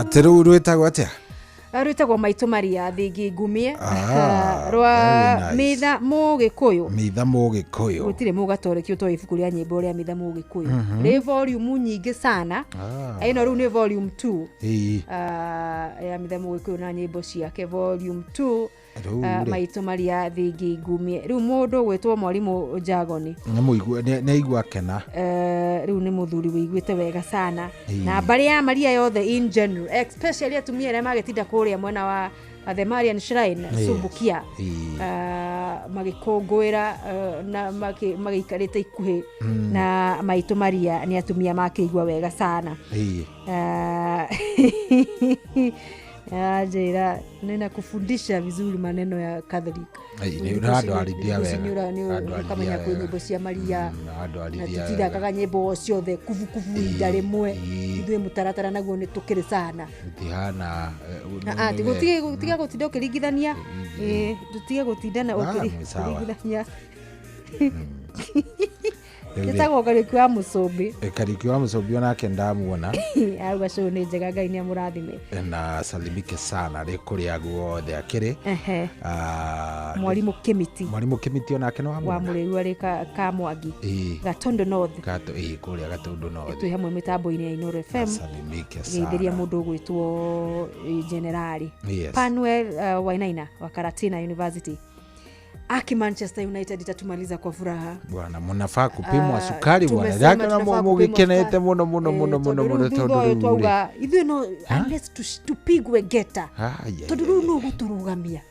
[SPEAKER 1] Atĩ rũu rwĩtagwo atĩa?
[SPEAKER 2] Rwĩtagwo Maitũ Maria Thingi Ngumie.
[SPEAKER 1] Ah,
[SPEAKER 2] Rwa
[SPEAKER 1] very nice.
[SPEAKER 2] Mitha Mũgĩkũyũ.
[SPEAKER 1] Mitha Mũgĩkũyũ.
[SPEAKER 2] Gũtirĩ mũgatoreki ũtoĩ ibuku rĩa nyĩmbo rĩa Mitha Mũgĩkũyũ. Rĩ volume nyingĩ sana. Ĩno rĩu nĩ volume 2. Ya Mitha Mũgĩkũyũ na nyĩmbo ciake volume 2.
[SPEAKER 1] Rĩu rĩ.
[SPEAKER 2] Maitũ Maria Thingi Ngumie. Rĩu mũndũ gwĩtwo mwarimũ Jagoni.
[SPEAKER 1] Nĩ aigua akena.
[SPEAKER 2] Rĩu nĩ mũthuri wĩiguĩte wega sana. Na mbarĩ ya Maria yothe in general, especially atumia arĩa magĩtinda kũrĩa mwena wa the Marian Shrine. Subukia. Magĩkũngũĩra na magĩikarĩte ikuhĩ na Maitũ Maria nĩ atumia makĩigua wega sana. Njĩra ninakufundisha vizuri maneno ya Catholic.
[SPEAKER 1] Nĩ ũrandwarithia wega.
[SPEAKER 2] Ũkamenya kwĩ nyĩmbo cia Maria na
[SPEAKER 1] Ũrandwarithia wega.
[SPEAKER 2] tũtithakaga nyĩmbo ciothe kubukubu ihinda rĩmwe. Ithuĩ mũtaratara naguo nĩ tũkĩrĩ sana.
[SPEAKER 1] Gũtihana.
[SPEAKER 2] Tiga gũtinda ũkĩringithania. Tũtige gũtinda na ũkĩringithania. Ĩtagwo Kariũki wa Mũcũmbĩ.
[SPEAKER 1] Kariũki wa Mũcũmbĩ onake ndamuona.
[SPEAKER 2] Auga show nĩ njega, Ngai nĩ amũrathime.
[SPEAKER 1] Na salimike sana rĩ kũrĩa guothe akĩrĩ.
[SPEAKER 2] Mwarimũ Kĩmiti.
[SPEAKER 1] Mwarimũ Kĩmiti onake nĩ
[SPEAKER 2] wa Mũrĩu arĩ Kamwangi. Gatondo North.
[SPEAKER 1] Kũrĩa Gatondo North.
[SPEAKER 2] Twĩ hamwe mĩtambo-inĩ ya Inooro FM.
[SPEAKER 1] Salimike sana.
[SPEAKER 2] Geithĩria mũndũ ũgwĩtwo Generali. Panuel Wainaina wa Karatina University. Aki Manchester United itatumaliza kwa furaha.
[SPEAKER 1] Bwana mnafaa kupimwa sukari bwana. Yake mugikenete muno muno muno muno muno tondu riu
[SPEAKER 2] twauga ithuĩ no unless tupigwe geta. Tondu riu no guturugamia.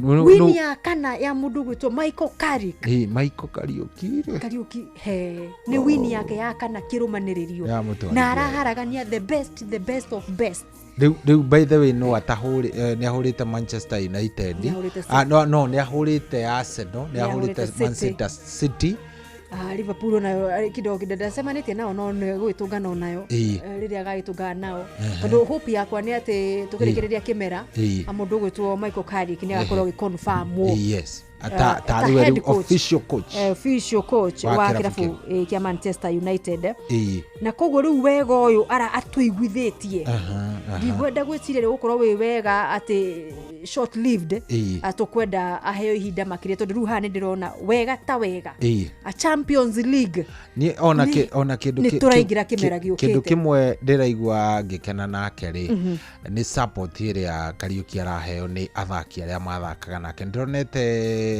[SPEAKER 2] Wini ya kana ya mundu gwitwo Michael Carrick.
[SPEAKER 1] Michael Kariuki.
[SPEAKER 2] Kariuki he ni wini yake ya kana kirumaniririo. Na araharagania the best, the best of best.
[SPEAKER 1] Rĩu by the way no atahũrĩ nĩ ahũrĩte Manchester United. No nĩ ahũrĩte Arsenal, nĩ ahũrĩte Manchester City.
[SPEAKER 2] Liverpool nayo kidogo kidogo ndacemanĩtie nao no nĩ gũgĩtũngana nayo rĩrĩa agagĩtũngana nao tondũ hope yakwa nĩ atĩ tũkĩrĩkĩrĩria kĩmera mũndũ ũgwĩtwo Michael Carrick nĩ agakorwo agĩconfirmwo.
[SPEAKER 1] Yes. Tarĩ we official coach.
[SPEAKER 2] Official coach wa kĩrabu kĩa Manchester United. Na koguo rĩu wega ũyũ ara atũiguithĩtie. Ndigwenda gwĩciria rĩ gũkorwo wĩ wega atĩ short lived atũkwenda aheo ihinda makĩria tondũ rĩu haha nĩ ndĩrona wega ta wega. A Champions League.
[SPEAKER 1] Ni ona kĩndũ
[SPEAKER 2] nĩ tũraingĩra kĩmera gĩũkĩte.
[SPEAKER 1] Kĩndũ kĩmwe ndĩraigua ngĩkena nake rĩ nĩ support ĩrĩa Kariuki araheo nĩ athaki arĩa mathakaga nake. Ndĩronete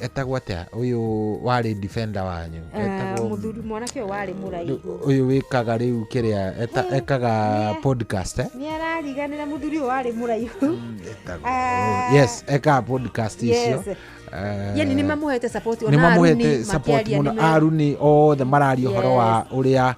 [SPEAKER 1] etagwo atĩa ũyũ warĩ defender wanyu etagwo
[SPEAKER 2] mũthuri mwanake ũyũ warĩ mũraihu
[SPEAKER 1] ũyũ wĩkaga rĩu kĩrĩa ekaga podcast
[SPEAKER 2] nĩ arariganĩra mũthuri ũyũ warĩ mũraihu.
[SPEAKER 1] Yes, ekaga podcast icio.
[SPEAKER 2] Yani nĩ mamũhete support ona Aruni
[SPEAKER 1] support mũno. Aruni othe mararia ũhoro wa ũrĩa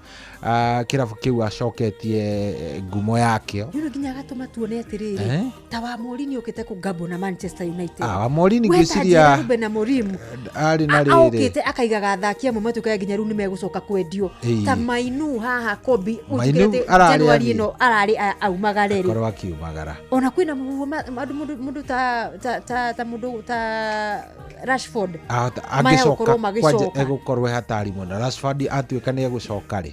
[SPEAKER 1] kĩrabu kĩu acoketie ngumo yakĩo.
[SPEAKER 2] Yũ nginya agatũma tuone atĩrĩrĩ ta wa Mourinho ũkĩte kũgambwo na Manchester United.
[SPEAKER 1] Wa Mourinho ngwĩciria
[SPEAKER 2] Ruben Amorim
[SPEAKER 1] arĩ na rĩrĩ
[SPEAKER 2] okĩte akaigaga athaki amwe matuĩkaga nginya rĩu nĩ megũcoka kwendio ta Mainu haha Kobe ũtũkĩte January ĩno ararĩ aumagare rĩ
[SPEAKER 1] akorwo akiumagara.
[SPEAKER 2] Ona kwĩna mũndũ ta mũndũ ta Rashford
[SPEAKER 1] angĩcoka kwanja egũkorwo hatari mũno. Rashford atuĩka nĩ egũcoka rĩ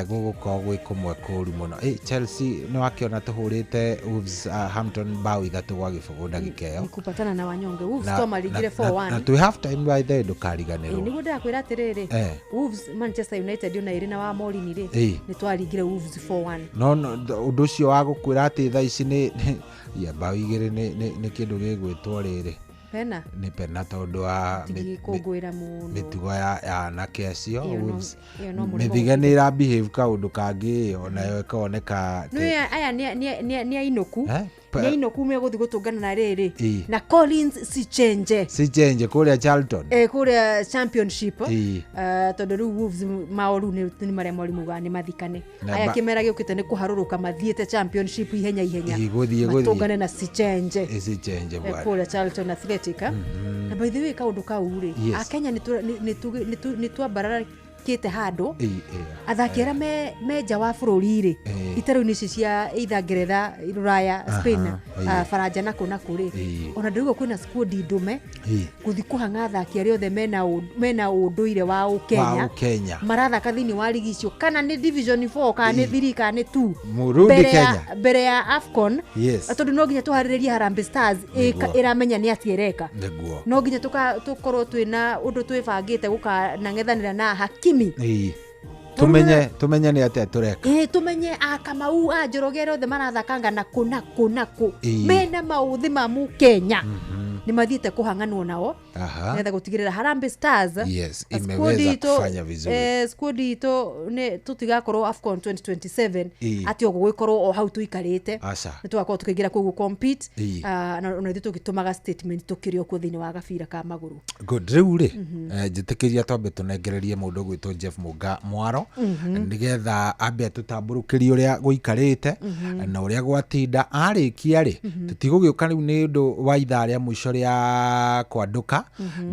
[SPEAKER 1] gũgũkorwo gwĩ kũmwe kũũru mũno. Chelsea nĩ wakĩona tũhũrĩte Wolves Hampton bao 3-0 ndagĩka ĩyo.
[SPEAKER 2] Kupatana na wanyonge Wolves twamarigire 4-1.
[SPEAKER 1] Na twĩ half time by the way ndũkariganĩrwo.
[SPEAKER 2] Nĩguo ndĩrakwĩra atĩrĩrĩ Wolves Manchester United ona ĩrĩ na wa Mourinho rĩ nĩ twarigire Wolves 4-1.
[SPEAKER 1] No ũndũ ũcio wa gũkwĩra atĩ thaa ici nĩ ya bao 2 nĩ kĩndũ gĩgwĩtwo rĩrĩ
[SPEAKER 2] pena
[SPEAKER 1] nĩ pena tondũ wa mĩtugo ya anake acio mĩthige nĩ ĩra behave kaũndũ kangĩ onayo ĩkoneka.
[SPEAKER 2] Aya nĩ ainũku nĩ ainũku megũthiĩ gũtũngana na rĩrĩ na Collins Sichenje
[SPEAKER 1] kũrĩa Charlton
[SPEAKER 2] kũrĩa Championship tondũ rĩu Wolves maoru nĩ marĩa mwarimũ ugaga nĩ mathikane. Aya kĩmera gĩũkĩte nĩ kũharũrũka mathiĩte Championship ihenya ihenya matũngane na Sichenje kũrĩa Charlton Athletic. Na by the way kaũndũ kau rĩ Akenya nĩ twambarara tũkĩte handũ athaki arĩa me nja wa bũrũri rĩ itarũ-inĩ ici cia either Ngeretha, Rũraya, Spain, Faranja na kũ na kũ rĩ, ona ndĩraigua kwĩna squad ndũme gũthiĩ kũhang'a athaki arĩa othe mena ũndũire wa Ũkenya marathaka thĩinĩ wa ligi icio, kana nĩ division 4 kana nĩ 3 kana nĩ 2 mbere ya AFCON. Tondũ no nginya tũharĩrĩrie Harambee Stars ĩramenya nĩ atĩ ĩreka, no nginya tũkorwo twĩna ũndũ twĩbangĩte gũkanang'ethanĩra na Hakimi.
[SPEAKER 1] Tumenye nĩ atĩa tũreka.
[SPEAKER 2] Tumenye a Kamau a Njoroge arĩa othe marathakanga na kũ na kũ na kũ mena maũthĩ ma Mũkenya nĩ mathiĩte kũhang'anwo nao nĩgetha gũtigĩrĩra Harambee Stars
[SPEAKER 1] imeweza kufanya vizuri.
[SPEAKER 2] Squad itũ nĩ tũtigakorwo AFCON 2027 atĩ o gũgĩkorwo o hau tũikarĩte, nĩ tũgakorwo tũkĩingĩra kũu gũ compete na ona ithuĩ tũgĩtũmaga statement tũkĩrĩ o kuo thĩinĩ wa gabira ka magũrũ.
[SPEAKER 1] Good. Rĩu rĩ njĩtĩkĩria twambe tũnengererie mũndũ ũgwĩtwo Jeff Mũnga Mwaro nĩgetha ambe atũtambũrũkĩrie ũrĩa gũikarĩte na ũrĩa gwatinda. Arĩkia rĩ tũtigũgĩũka rĩu nĩ ũndũ wa ithaa rĩa mũico rĩa kwandũka,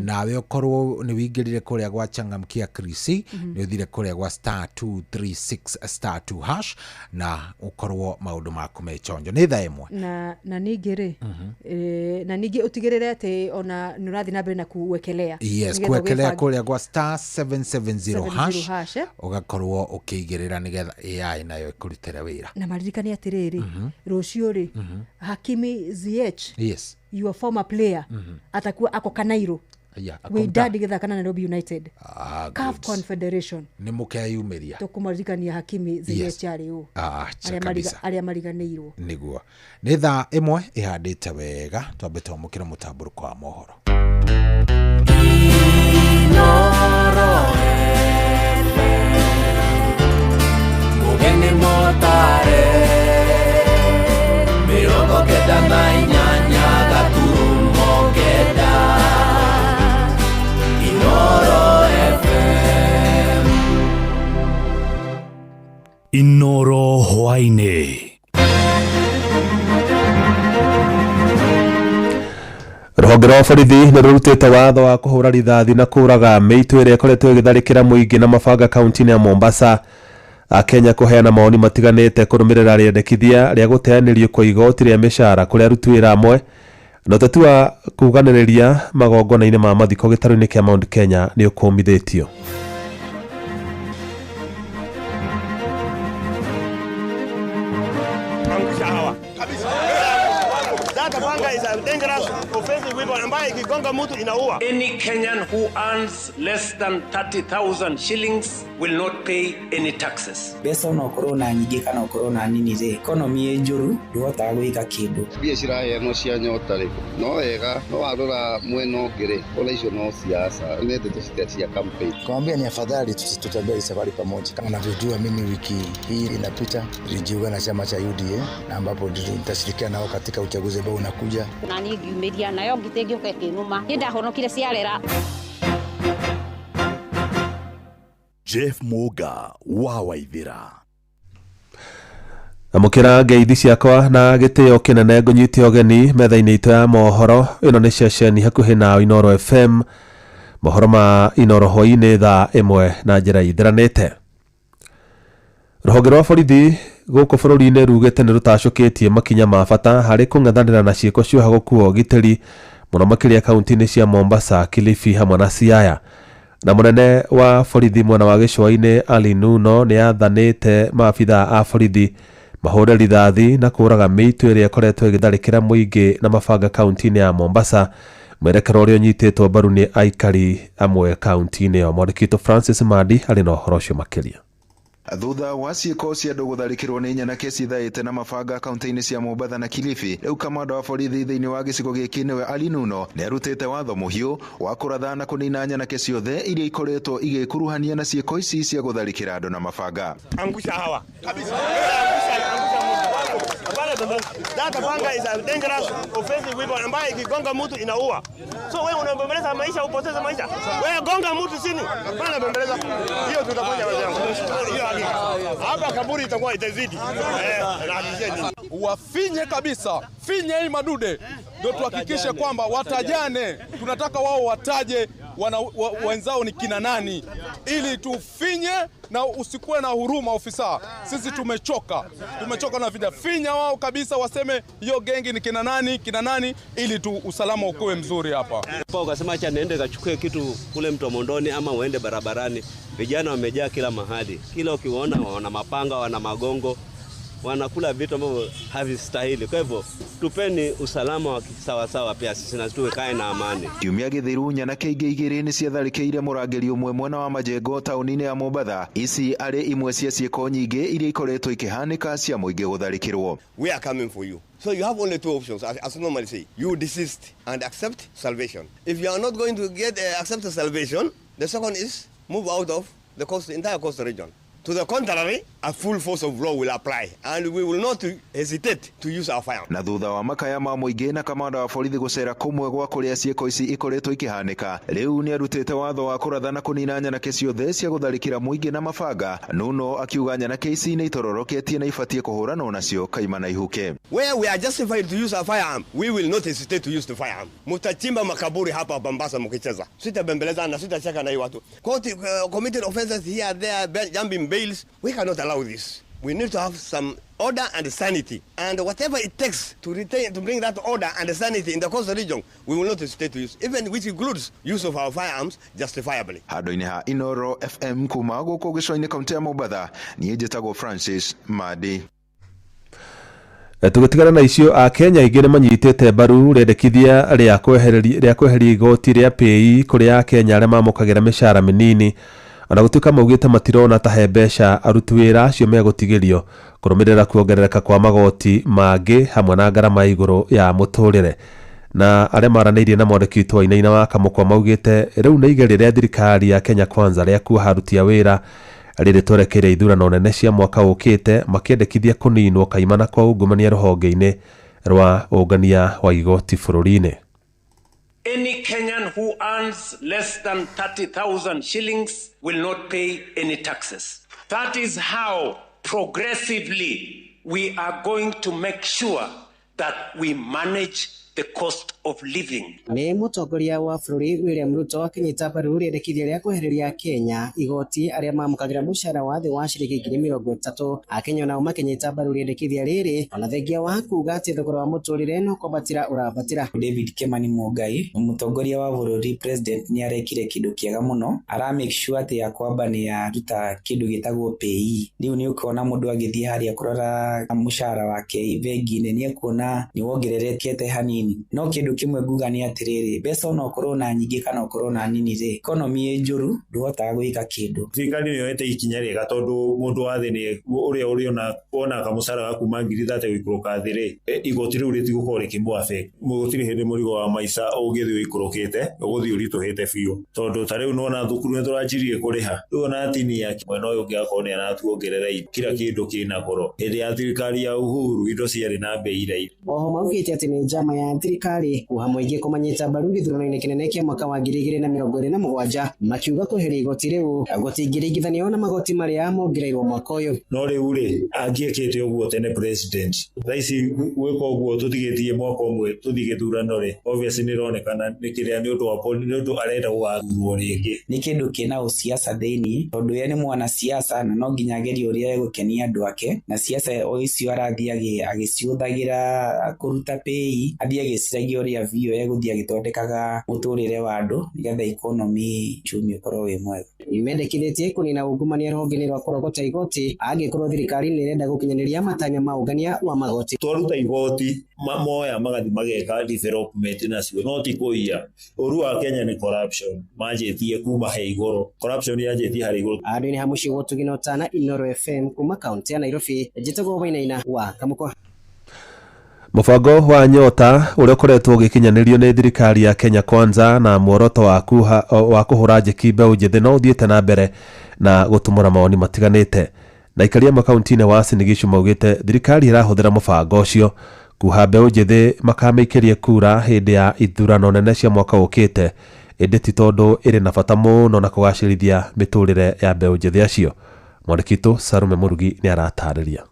[SPEAKER 1] nawe ũkorwo nĩ wĩingĩrire kũrĩa gwa Changamkia Krisi, nĩ ũthire kũrĩa gwa star 236 star 2 hash na ũkorwo maũndũ maku me chonjo. Nĩ thaa ĩmwe
[SPEAKER 2] na ningĩ rĩ na ningĩ ũtigĩrĩre atĩ ona nĩ ũrathiĩ na mbere na kuwekelea.
[SPEAKER 1] Yes, kuwekelea kũrĩa gwa star 770 hash ũgakorwo ũkĩigĩrĩra nĩgetha AI nayo ĩkũrutĩre wĩra.
[SPEAKER 2] Na maririkane atĩrĩrĩ, rũciũ rĩ Hakimi Ziyech,
[SPEAKER 1] yes,
[SPEAKER 2] your former player, atakuwa ako Kanairo Wydad gĩthaka na Nairobi United, CAF Confederation
[SPEAKER 1] nĩ mũkeyumĩria.
[SPEAKER 2] Tũkũmaririkania Hakimi Ziyech arĩ ũ arĩa mariganĩirwo.
[SPEAKER 1] Nĩguo nĩ thaa ĩmwe ĩhandĩte wega, twambe twamũkĩre mũtambũrũko wa mohoro.
[SPEAKER 7] Mugeni motare 98.9 Inoro FM.
[SPEAKER 4] Inoro hwaini.
[SPEAKER 5] Rũhonge rwa borithi nĩ rũrutĩte watho wa kũhũra rithathi na kũraga mĩitũ ĩrĩa ĩkoretwo ĩgĩtharĩkĩra mũingĩ na mabanga kaunti-inĩ ya Mombasa. Akenya kũheana mawoni matiganĩte kũrũmĩrĩra rĩendekithia rĩa gũteanĩrio kwa igoti rĩa mĩcara kũrĩ aruti wĩra amwe, na ũteti wa kuganĩrĩria magongona-inĩ ma mathiko gĩtarũ-inĩ kĩa Mount Kenya nĩ ũkũmithĩtio.
[SPEAKER 9] Any Kenyan who earns less than 30,000 shillings will not pay any taxes.
[SPEAKER 10] Mbeca no ũkorwo na nyingĩ kana ũkorwo na nini rĩ, economy ĩ njũru ndũhotaga gwĩka kĩndũ.
[SPEAKER 11] Mbia ciraheanwo cia nyota rĩ, no wega, no warora mwena ũngĩ rĩ, ona icio no siasa, nĩ ndeto cia campaign.
[SPEAKER 24] Kawambia ni afadhali tutembee safari pamoja. Kama unavyojua mimi wiki hii inapita nilijiunga na chama cha UDA na ambapo nitashirikiana nao katika uchaguzi ambao unakuja.
[SPEAKER 23] Na niĩ ngiumĩria nayo ngitĩ ngĩũka ĩkĩnũma. Niĩ ndahonokire ciarera.
[SPEAKER 13] Jeff Muga wa Waithira.
[SPEAKER 5] Amũkĩra ngeithi ciakwa na gĩtĩo kĩnene ngũnyite ũgeni metha-inĩ itũ ya mohoro. Ĩno nĩ ceceni hakuhĩ na Inoro FM. Mohoro ma Inoro hwaĩ-inĩ thaa ĩmwe na njĩra ithiranĩte. Rũhonge rwa borithi gũkũ bũrũri-inĩ rugĩte nĩ rũtacũkĩtie makinya ma bata harĩ kũng'ethanĩra na ciĩko cia ũhagũku wa ũgitĩri mũno makĩria kaunti-inĩ cia Mombasa, Kilifi hamwe na Siaya. Na mũnene wa borithi mwena wa gĩcũa-inĩ Ali Nuno nĩ athanĩte maabithaa a borithi mahũre rithathi na kũraga mĩitũ ĩrĩa ĩkoretwo ĩgĩtharĩkĩra mũingĩ na mabanga kaunti-inĩ ya Mombasa, mwerekero ũrĩa ũnyitĩtwo mbaru nĩ aikari amwe kaunti-inĩ ĩyo. Mwandĩki witũ Francis Mandi arĩ na ũhoro ũcio makĩria.
[SPEAKER 16] Thutha wa ciĩko cia andũ gũtharĩkĩrwo nĩ nyanake cithaĩte na mabanga kaunti-inĩ cia Mombatha na Kilifi, rĩu kamanda wa borithi thĩinĩ wa gĩcigo gĩkĩ nĩwe Ali Nuno nĩ arutĩte watho mũhiũ wa kũratha na kũnina nyanake ciothe iria ikoretwo igĩkuruhania na ciĩko ici cia gũtharĩkĩra andũ na mabanga.
[SPEAKER 22] Angusha hawa kabisa. That panga is a dangerous offensive weapon ambayo ikigonga mtu inaua. So wewe unabembeleza maisha, upoteze maisha. Wewe gonga mtu chini. Hapana bembeleza. Hiyo tutafanya wenzangu. Hiyo hakika. Hapa kaburi itakuwa itazidi. Na
[SPEAKER 27] wafinye kabisa. Finye hii madude. Ndio tuhakikishe kwamba watajane. Tunataka wao wataje wenzao ni kina nani, ili tufinye na usikuwe na huruma ofisa. Sisi tumechoka na vita. Finya wao kabisa, waseme hiyo gengi ni kina nani, ili tu usalama ukuwe mzuri hapa.
[SPEAKER 8] Ukasema acha niende kachukue kitu kule Mtomondoni ama uende barabarani, vijana wamejaa kila mahali, kila ukiwaona wana mapanga, wana magongo, wanakula vitu ambavyo havistahili. Kwa hivyo tupeni usalama wa sawa sawa pia sisi na tuwe kae na amani.
[SPEAKER 16] Kiumia gĩthiru nyanake ingĩ igĩrĩ nĩ ciatharĩkĩire mũrangĩri ũmwe mwena wa Majengo taũni-inĩ ya Mombatha. Ici arĩ imwe cia ciĩko nyingĩ iria ikoretwo ikĩhanĩka cia mũingĩ gũtharĩkĩrwo.
[SPEAKER 22] We are coming for you. So you have only two options, as normally say. You desist and accept salvation. If you are not going to get accept salvation, the second is move out of the coast, entire coast region. To the contrary, a full force of law will apply and we will not hesitate to use our firearms.
[SPEAKER 16] Na thutha wa makaya ma mũingĩ na kamanda wa borithi gũcera kũmwe gwa kũrĩa ciĩko ici ikoretwo ikĩhanĩka, rĩu nĩarutĩte watho wa kũratha na kũnina nyanake ciothe cia gũtharĩkĩra mũingĩ na mabanga. Nuno akiuga nyanake ici nĩ itororoketie na ibatiĩ kũhũranwo nacio kaimana na ihuke.
[SPEAKER 22] Where we are justified to use our firearm, we will not hesitate to use the firearm. Mutachimba makaburi hapa Mombasa mkicheza. Sitabembeleza na sitacheka na hii watu. Court committed offenses here, there, jumping bails. We cannot allow this. We need to have some order and sanity. And whatever it takes to retain, to bring that order and sanity in the coastal region, we will not hesitate to use, even which includes use of our firearms justifiably.
[SPEAKER 16] Handũ-inĩ ha Inoro FM kuma gũkũ gĩcũa-inĩ kaunti ya Mombatha, niĩ njĩtagwo Francis Madi.
[SPEAKER 5] Tũgĩtigana na icio, Akenya aingĩ nĩ manyitĩte mbaru rĩendekithia rĩa kweheria igoti rĩa PAYE kũrĩ Akenya arĩa mamũkagĩra mĩcara mĩnini, ona gũtuĩka maugĩte matirona ta he mbeca aruti wĩra acio megũtigĩrio kũrũmĩrĩra kuongerereka kwa magoti mangĩ hamwe na ngarama ya igũrũ ya mũtũrĩre. Na arĩa maranĩirie na mwandĩki witũ Wainaina wa Kamũkwa maugĩte rĩu nĩ igeria rĩa thirikari ya Kenya Kwanza rĩa kuoha aruti a wĩra rĩrĩ twerekeire ithurano nene cia mwaka ũkĩte, makĩendekithia kũninwo kaimana kwa ungumania rũhonge-inĩ rwa ũngania wa igoti bũrũri-inĩ.
[SPEAKER 9] Any Kenyan who earns less than 30,000 shillings will not pay any taxes. That is how progressively we are going to make sure that we manage the cost of living.
[SPEAKER 12] Nĩ mũtongoria wa bũrũri William Ruto akĩnyita mbaru rĩendekithia rĩa kwehereria Kenya igoti arĩa mamũkagĩra mũcara wa thĩ wa ciringi 30,000. Akenya nao makĩnyita mbaru rĩendekithia rĩrĩ ona thengia wa kuga atĩ thogora wa mũtũrĩre no kwambatĩra ũrambatĩra.
[SPEAKER 10] David Kimani Mungai, mũtongoria wa bũrũri president, nĩ arekire kĩndũ kĩega mũno, ara make sure atĩ ya kwamba nĩ aruta kĩndũ gĩtagwo PAYE. Rĩu nĩ ũkuona mũndũ agĩthiĩ harĩa kũrora mũcara wake bengi-inĩ nĩ ekuona nĩ wongererekete hanini. No kĩndũ kĩmwe nguga nĩ atĩrĩrĩ, mbeca ona ũkorwo na nyingĩ kana ũkorwo na nini rĩ, economy ĩ njũru ndũhotaga gwĩka kĩndũ.
[SPEAKER 14] Thirikari nĩ yoete ikinya rĩega tondũ mũndũ wa thĩ nĩ ũrĩa ũrĩona wona kamũcara ga kuma 30,000 gũikũrũka thĩ rĩ, igoti rĩu rĩtigũkorwo rĩkĩmũ affect. Gũtirĩ hĩndĩ mũrigo wa maica ũngĩthiĩ ũikũrũkĩte, ũgũthiĩ ũritũhĩte biũ, tondũ ta rĩu nĩwona thukuru nĩ tũranjirie kũrĩha, rĩu ona tinia mwena ũyũ ũngĩ akorwo nĩ aratuongerera kila kĩndũ kĩna goro. Hĩndĩ ya thirikari ya Uhuru indo ciarĩ na bei raithi.
[SPEAKER 12] Oho maugĩte atĩ nĩ njama ya thirikari kuha mũingĩ kũmanyita mbaru gĩthurano-inĩ kĩnene kĩa mwaka wa 2027, makiuga kweheria igoti rĩu gũtingĩringithanio na magoti marĩa mongereirwo mwaka ũyũ.
[SPEAKER 14] No rĩu rĩ, angĩekĩte ũguo tene president, thaa ici gwĩka ũguo tũtigĩtie mwaka ũmwe tũthiĩ gĩthurano rĩ, obviously nĩ ĩronekana nĩ kĩrĩa nĩ ũndũ wa nĩ ũndũ arenda gũgathurwo rĩngĩ.
[SPEAKER 10] Nĩ kĩndũ kĩna ũsiasa thĩinĩ, tondũ ye nĩ mwanasiasa na no nginya agerie ũrĩa egũkenia andũ ake, na siasa o icio arathiĩ agĩciũthagĩra kũruta PAYE, athiĩ agĩciragia ũrĩa biũ egũthiĩ agĩthondekaga mũtũrĩre wa andũ nĩgetha economy uchumi ũkorwo wĩ mwega.
[SPEAKER 12] Mendekithĩtie kũnina ungumania rũhonge-inĩ rwa kũrogota igoti angĩkorwo thirikari nĩ ĩrenda gũkinyanĩria matanya ma ũngania wa magoti.
[SPEAKER 14] Twaruta igoti moya magathiĩ mageka development nacio, no ti kũiya. Ũru wa Kenya nĩ corruption, manjĩtie kuma he igũrũ, corruption yanjĩtie harĩ igũrũ.
[SPEAKER 12] Handũ-inĩ ha mũciĩ wa Ũtugi na Ũtana, Inoro FM kuma kaunti ya Nairobi, njĩtagwo Wainaina wa Kamũkwa.
[SPEAKER 5] Mũbango wa Nyota ũrĩa ũkoretwo ũgĩkinyanĩrio nĩ thirikari ya Kenya Kwanza na muoroto wa kũhũra njeki mbeũ njĩthĩ no ũthiĩte na mbere na gũtumũra mawoni matiganĩte. Na aikaria makaunti-inĩ wa Uasin Gishu maugĩte thirikari ĩrahũthĩra mũbango ũcio kuha mbeũ njĩthĩ makamĩikĩrie kura hĩndĩ ya ithurano nene cia mwaka ũkĩte, ĩndĩ ti tondũ ĩrĩ na bata mũno na kũgacĩrithia mĩtũrĩre ya mbeũ njĩthĩ acio. Mwandĩki witũ Sarume Mũrugi nĩ aratarĩria.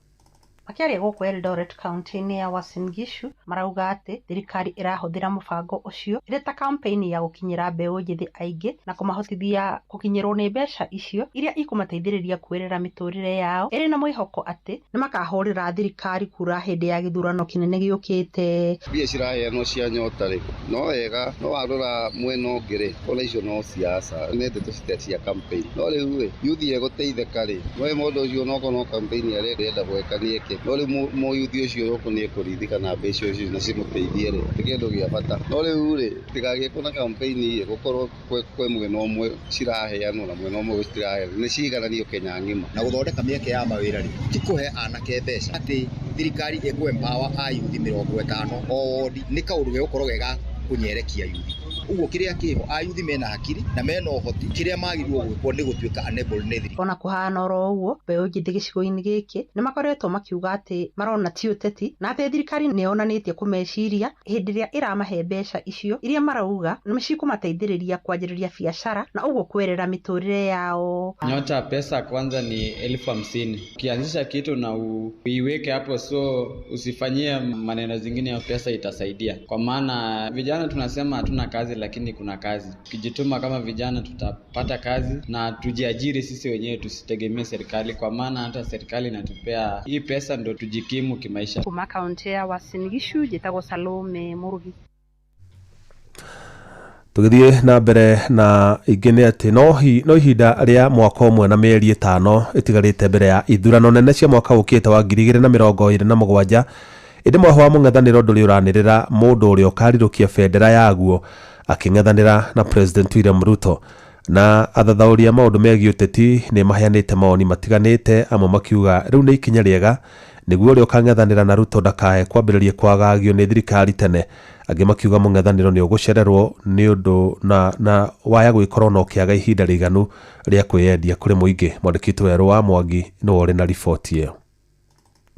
[SPEAKER 15] Makĩaria gũkũ Eldoret kauntĩ-inĩ ya Uasin Gishu marauga atĩ thirikari ĩrahũthĩra mũbango ũcio ĩrĩ ta kampeini ya gũkinyĩra mbeũ njĩthĩ aingĩ na kũmahotithia gũkinyĩrwo nĩ mbeca icio iria ikũmateithĩrĩria kwĩrera mĩtũrĩre yao ĩrĩ na mwĩhoko atĩ nĩmakahũrĩra thirikari kura hĩndĩ ya gĩthurano kĩnene gĩũkĩte.
[SPEAKER 11] Mbia ciraheanwo cia nyota rĩ, no wega, no warora mwena ũngĩ rĩ, ona icio no siasa, nĩ ndeto cia campaign. No rĩu rĩ, yuthi egũteithĩka rĩ, no mũndũ ũcio onokorwo no campaign arenda gwĩka nĩ eke, no rĩu mũyuthi ũcio okorwo nĩ ekũrithika na mbeca icio na cimũteithie rĩ, nĩ kĩndũ gĩa bata. No rĩu rĩ, tigagiĩkwo na campaign ĩ, gũkorwo kwĩ mwena ũmwe ciraheanwo na mwena ũmwe citiraheanwo, nĩ ciigananio Kenya ng'ima.
[SPEAKER 17] Na gũthondeka mĩeke ya mawĩra rĩ, ti kũhe anake mbeca, atĩ thirikari ĩkũ empower ayuthi 50 o wodi, nĩ kaũndũ gegũkorwo ge ga kũnyerekia yuthi. Ũguo kĩrĩa kĩho, ayuthi mena hakiri na mena ũhoti, kĩrĩa magĩrĩirwo gwĩkwo nĩ gũtuĩka enabled nĩ thirikari.
[SPEAKER 15] Ona kũhana oro ũguo, mbeũ njĩthĩ gĩcigo-inĩ gĩkĩ nĩ makoretwo makiuga atĩ marona ti ũteti na atĩ thirikari nĩ yonanĩtie kũmeciria hĩndĩ ĩrĩa ĩramahe mbeca icio iria marauga nĩ cikũmateithĩrĩria kwanjĩrĩria biacara na ũguo kwerera mĩtũrĩre yao.
[SPEAKER 18] Nyota pesa kwanza ni 50,000. Ukianzisha kitu na uiweke hapo, so usifanyie maneno zingine, ya pesa itasaidia. Kwa maana vijana tunasema hatuna kazi, lakini kuna kazi. Tukijituma kama vijana tutapata kazi na tujiajiri sisi wenyewe, tusitegemee serikali, kwa maana hata serikali inatupea hii pesa ndo tujikimu kimaisha.
[SPEAKER 15] Kuma kaunti ya Uasin Gishu njĩtagwo Salome Murugi.
[SPEAKER 5] Tũgĩthiĩ na mbere na ingĩ nĩ atĩ no ihinda rĩa mwaka ũmwe na mĩeri 5 ĩtigarĩte mbere ya ithurano nene cia mwaka ũkĩte wa 2027, ĩndĩ mwahũ wa mũng'ethanĩro ndũrĩ ũranĩrĩra mũndũ ũrĩa ũkarirũkia bendera yaguo akĩng'ethanĩra na President William Ruto. Na athathaũri a maũndũ megiĩ ũteti nĩ maheanĩte mawoni matiganĩte, amwe makiuga rĩu nĩ ikinya rĩega nĩguo ũrĩa ũkang'ethanĩra na Ruto ndakae kwambĩrĩria kwagagio nĩ thirikari tene, angĩ makiuga mũng'ethanĩro nĩ ũgũcererwo nĩ ũndũ na waya gwĩkorwo na ũkĩaga ihinda rĩiganu rĩa kwĩyendia kũrĩ mũingĩ. Mwandĩki witũ Werũ wa Mwangi nĩwe ũrĩ na riboti ĩyo.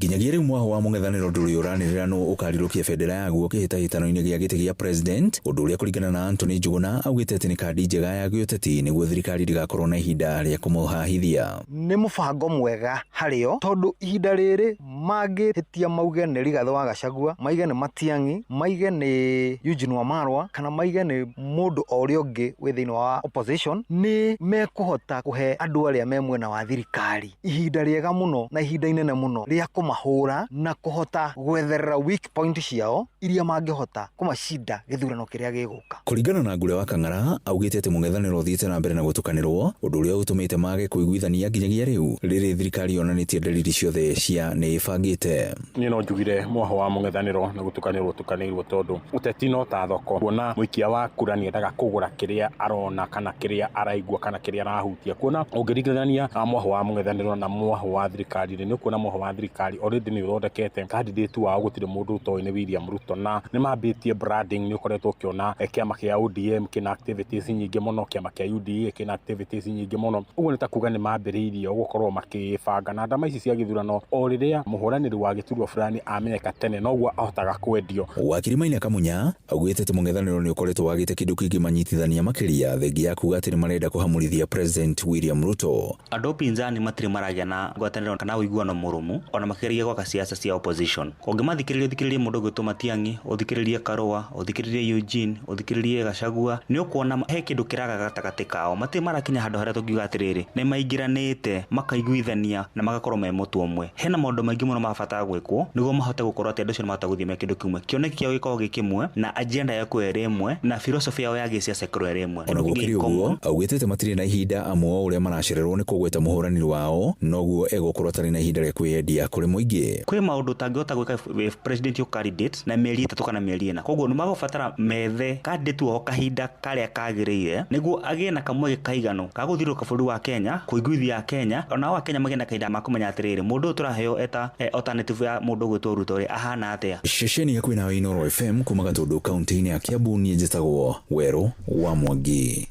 [SPEAKER 19] Nginyagia rĩu mwahũ wa mũng'ethanĩro ndũrĩ ũranĩrĩra nũ ũkarirũkia bendera yaguo kĩhĩtahĩtano-inĩ gĩa gĩtĩ gĩa president, ũndũ ũrĩa kũringana na Anthony Njuguna augĩte atĩ nĩ kandi njega ya gĩũteti nĩguo thirikari ndĩgakorwo na ihinda rĩa kũmũhahithia.
[SPEAKER 24] Nĩ mũbango mwega harĩo tondũ ihinda rĩrĩ mangĩhĩtia mauge nĩ Rigathĩ wa Gachagua, maige nĩ Matiang'i, maige nĩ Eugene Wamalwa, kana maige nĩ mũndũ o ũrĩa ũngĩ wĩ thĩinĩ wa opposition, nĩ mekũhota kũhe andũ arĩa me mwena wa thirikari ihinda rĩega mũno na ihinda inene mũno rĩa kũmahũra na kũhota gwetherera weak point ciao iria mangĩhota kũmacinda gĩthurano kĩrĩa gĩgũka.
[SPEAKER 19] Kũringana na Ngure wa Kang'ara augĩte atĩ mũng'ethanĩro ũthiĩte na mbere na gũtukanĩrwo, ũndũ ũrĩa ũtũmĩte mage kũiguithania nginyagia rĩu rĩrĩ thirikari yonanĩtie dalili ciothe cia nĩ ĩbangĩte.
[SPEAKER 27] Niĩ no njugire mwahũ wa mũng'ethanĩro na gũtukanĩrwo ũtukanĩirwo tondũ ũteti no ta thoko, kuona mũikia wa kura nĩendaga kũgũra kĩrĩa arona kana kĩrĩa araigua kana kĩrĩa arahutia. Kuona ũngĩringithania mwahũ wa mũng'ethanĩro na mwahũ wa thirikari nĩ ũkuona mwahũ wa thirikari already nĩ ũthondekete candidate wao, gũtirĩ mũndũ ũtoĩ nĩ William Ruto, na nĩ mambĩtie branding. Nĩ ũkoretwo ũkĩona kĩama kĩa ODM kĩna activities nyingĩ mũno, kĩama kĩa UDA kĩna activities nyingĩ mũno. Ũguo nĩ ta kuga nĩ mambĩrĩirie gũkorwo makĩbanga na ndama ici cia gĩthurano. O rĩrĩa mũhũranĩri wa gĩturwa fulani amenyeka tene noguo ahotaga kwendio.
[SPEAKER 19] Wakiri Maina Kamunya augĩte atĩ mũng'ethanĩro nĩ ũkoretwo wagĩte kĩndũ kĩngĩmanyitithania makĩria thengia ya kuga atĩ nĩ marenda kũhamũrithia President William Ruto.
[SPEAKER 20] Andũ upinzani matirĩ maragĩa na ngwatanĩro kana ũiguano mũrũmu ona makĩgeria gwaka siasa cia opposition. Ũngĩmathikĩrĩria ũthikĩrĩrie mũndũ ũgwĩtwo Matiang'i, ũthikĩrĩrie Karũa, ũthikĩrĩrie Eugene, ũthikĩrĩrie Gachagua, nĩ ũkuona he kĩndũ kĩraga gatagatĩ kao. Matirĩ marakinya handũ harĩa tũngiuga atĩrĩrĩ nĩ maingĩranĩte makaiguithania na magakorwo me mũtu ũmwe. Hena maũndũ maingĩ mũno mabataraga gwĩkwo nĩguo mahote gũkorwo atĩ andũ acio nĩmahota gũthiĩ me kĩndũ kĩmwe, kĩoneki kĩao gĩkorwo gĩ kĩmwe na agenda yao ĩkorwo ĩrĩ ĩmwe na philosophy yao ya gĩsiasa ĩkorwo ĩrĩ ĩmwe.
[SPEAKER 19] Ona gũkĩrĩ ũguo augĩte atĩ matirĩ na ihinda amu o ũrĩa maracererwo nĩ kũgweta mũhũranĩri wao noguo egũkorwo atarĩ na ihinda rĩa kwĩyendia kũrĩ mũingĩ.
[SPEAKER 20] Kwĩ maũndũ ũtangĩhota gwĩka presidential candidate na mĩeri 3 kana mĩeri 4, koguo nĩmagũbatara methe candidate wao kahinda karĩa kagĩrĩire nĩguo agĩe na kamweke kaiganu ka gũthiũrũrũka bũrũri wa Kenya, kũiguithia Kenya ona o Kenya magĩe na kahinda ma kũmenya atĩrĩrĩ mũndũ ũyũ tũraheo eta alternative ya mũndũ ũgwĩtwo Ruto rĩ ahana atĩa.
[SPEAKER 19] Ceceni ya kwĩna Inooro FM kuma Gatũndũ kaunti-inĩ ya Kiambu, niĩ njĩtagwo Werũ wa Mwangi.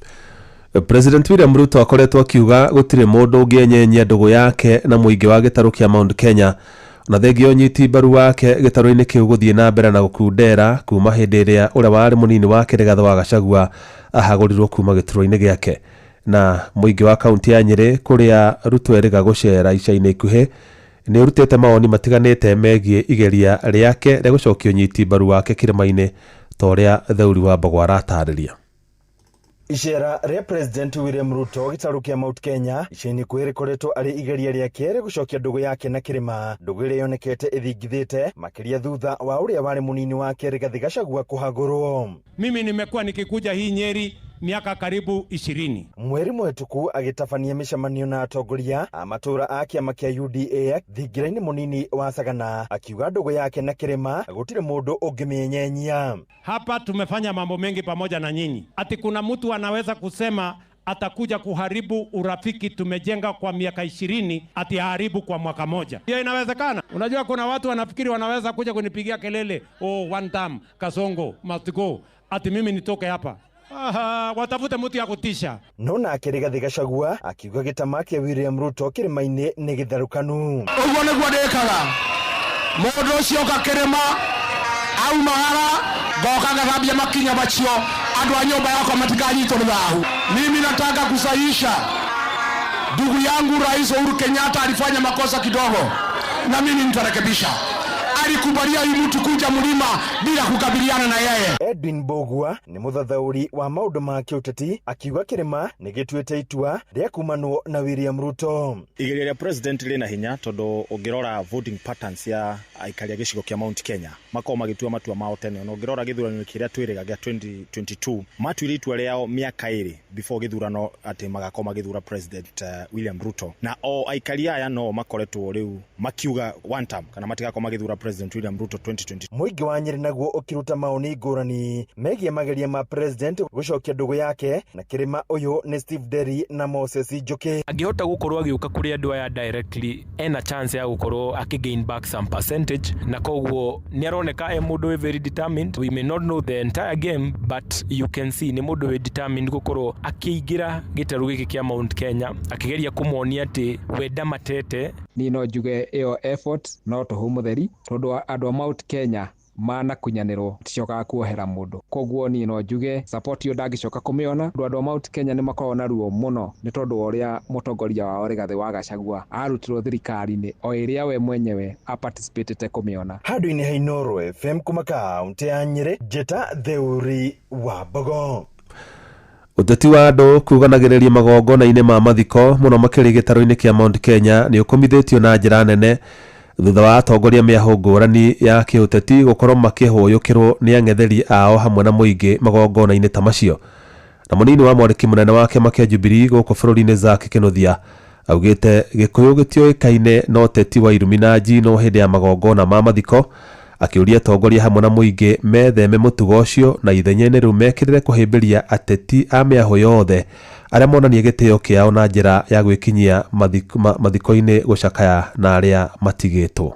[SPEAKER 5] President William Ruto akoretwo akiuga gũtirĩ mũndũ ũngĩenyenyia ndũgũ yake na mũingĩ wa gĩtarũ kĩa Mount Kenya, na thengia ũnyiti mbaru wake gĩtarũ-inĩ kĩu gũthiĩ na mbere na gũkundera kuma hĩndĩ ĩrĩa ũrĩa warĩ mũnini wake Rigathĩ wa Gachagua ahagũrirwo kuma gĩturwa-inĩ gĩake. Na mũingĩ wa kaunti ya Nyĩrĩ kũrĩa Ruto erĩga gũcera ica-inĩ ikuhĩ Nĩ ũrutĩte mawoni matiganĩte megiĩ igeria rĩake rĩa gũcokia ũnyiti mbaru wake kĩrĩma-inĩ ta ũrĩa Theuri wa Mbogwa aratarĩria.
[SPEAKER 1] Icera rĩa President William Ruto gĩtarũ kĩa Mount Kenya ica-inĩ ikuhĩ rĩkoretwo arĩ igeria rĩake rĩa gũcokia ndũgũ yake na kĩrĩma, ndũgũ ĩrĩa yonekete ĩthingithĩte makĩria thutha wa ũrĩa warĩ mũnini wake Rigathĩ Gachagua kũhagũrwo.
[SPEAKER 9] Mimi nimekuwa nikikuja hii Nyeri miaka karibu 20.
[SPEAKER 1] Mweri mũhĩtũku agĩtabania mĩcemanio na atongoria a matũũra a kĩama kĩa UDA thingira-inĩ mũnini wa Sagana, akiuga ndũgũ yake na kĩrĩma gũtirĩ mũndũ ũngĩmĩenyenyia.
[SPEAKER 9] Hapa tumefanya mambo mengi pamoja na nyinyi. Ati kuna mtu anaweza kusema atakuja kuharibu urafiki tumejenga kwa miaka 20, ati aharibu kwa mwaka moja. Hiyo inawezekana? Unajua kuna watu wanafikiri wanaweza kuja kunipigia kelele, oh, one term, Kasongo must go, ati mimi nitoke hapa. Aha, watafute mtu ya kutisha.
[SPEAKER 1] No nake Rigathĩ Gachagua akiuga gĩtama kĩa William Ruto kĩrĩma-inĩ nĩ gĩtharũkanu.
[SPEAKER 2] Ũguo nĩguo ndĩkaga. Mũndũ ũcio oka kĩrĩma aumagara ngoka ngathambia makinya macio andũ a nyũmba yakwa matikanyitwo nĩ thahu. Mimi nataka kusahihisha ndugu yangu Rais Uhuru Kenyatta alifanya makosa kidogo, na mimi nitarekebisha. Alikubalia huyu mtu kuja mlima bila kukabiliana na yeye.
[SPEAKER 1] Edwin Mbugua nĩ mũthathaũri wa maũndũ ma kĩũteti akiuga kĩrĩma nĩ gĩtuĩte itua rĩa kumanwo na William Ruto.
[SPEAKER 3] Igeria rĩa president rĩna hinya tondũ ũngĩrora voting patterns ya aikari a gĩcigo kĩa Mount Kenya makoragwo magĩtua matua mao tene. Ona ũngĩrora gĩthurano kĩrĩa twĩrĩga gĩa 2022 matuire itua rĩao mĩaka 2 before gĩthurano atĩ magakorwo magĩthura president William Ruto, na o aikari aya no makoretwo rĩu makiuga one term kana matigakorwo magĩthura President William Ruto 2020.
[SPEAKER 1] Mũingĩ wa Nyĩrĩ naguo ũkĩruta maoni ngũrani megiĩ mageria ma president gũcokia ndũgũ yake na kĩrĩma. Ũyũ nĩ Steve Derry na Moses Njũkĩ.
[SPEAKER 6] Angĩhota gũkorwo agĩũka kũrĩ andũ aya directly, ena chance ya gũkorwo akĩ gain back some percentage, na koguo nĩ aroneka e mũndũ wĩ very determined. We may not know the entire game, but you can see nĩ mũndũ wĩ determined gũkorwo akĩingĩra gĩtarũ gĩkĩ kĩa Mount Kenya akĩgeria kũmonia atĩ we ndamatete.
[SPEAKER 21] Niĩ no njuge ĩyo effort no tũhũ mũtheri tondũ andũ a Mount Kenya manakunyanĩrwo ticokaga kuohera mũndũ, koguo niĩ no njuge support ĩyo ndangĩcoka kũmĩona. Andũ a Mount Kenya nĩ makoragwo na ruo mũno nĩ tondũ wa ũrĩa mũtongoria wao Rigathĩ wa Gachagua arutirwo thirikari-inĩ o ĩrĩa we mwenyewe aparticipatĩte kũmĩona.
[SPEAKER 1] Handũ-inĩ ha Inooro FM kuma kaũntĩ ya Nyĩrĩ, Njĩta Theuri wa Mbogo.
[SPEAKER 5] Ũteti wa andũ kuganagĩrĩria magongona-inĩ ma mathiko mũno makĩria gĩtarũ-inĩ kĩa Mount Kenya nĩ ũkũmithĩtio na njĩra nene thutha wa atongoria mĩahũ ngũrani ya kĩũteti gũkorwo makĩhũyũkĩrwo nĩ ang'etheri ao hamwe na mũingĩ magongona-inĩ ta macio. Na mũnini wa mwandĩki mũnene wa kĩama kĩa Jubilee gũkũ bũrũri-inĩ Zack Kinuthia augĩte Gĩkũyũ gĩtiũĩkaine na ũteti wa irumi na njino hĩndĩ ya magongona ma mathiko, akĩũria atongoria hamwe na mũingĩ metheme mũtugo ũcio na ithenya-inĩ rĩu mekĩrĩre kũhĩmbĩria ateti a mĩahũ yothe arĩa monanie gĩtĩo kĩao na njĩra ya gwĩkinyia mathiko-inĩ gũcakaya na arĩa matigĩtwo.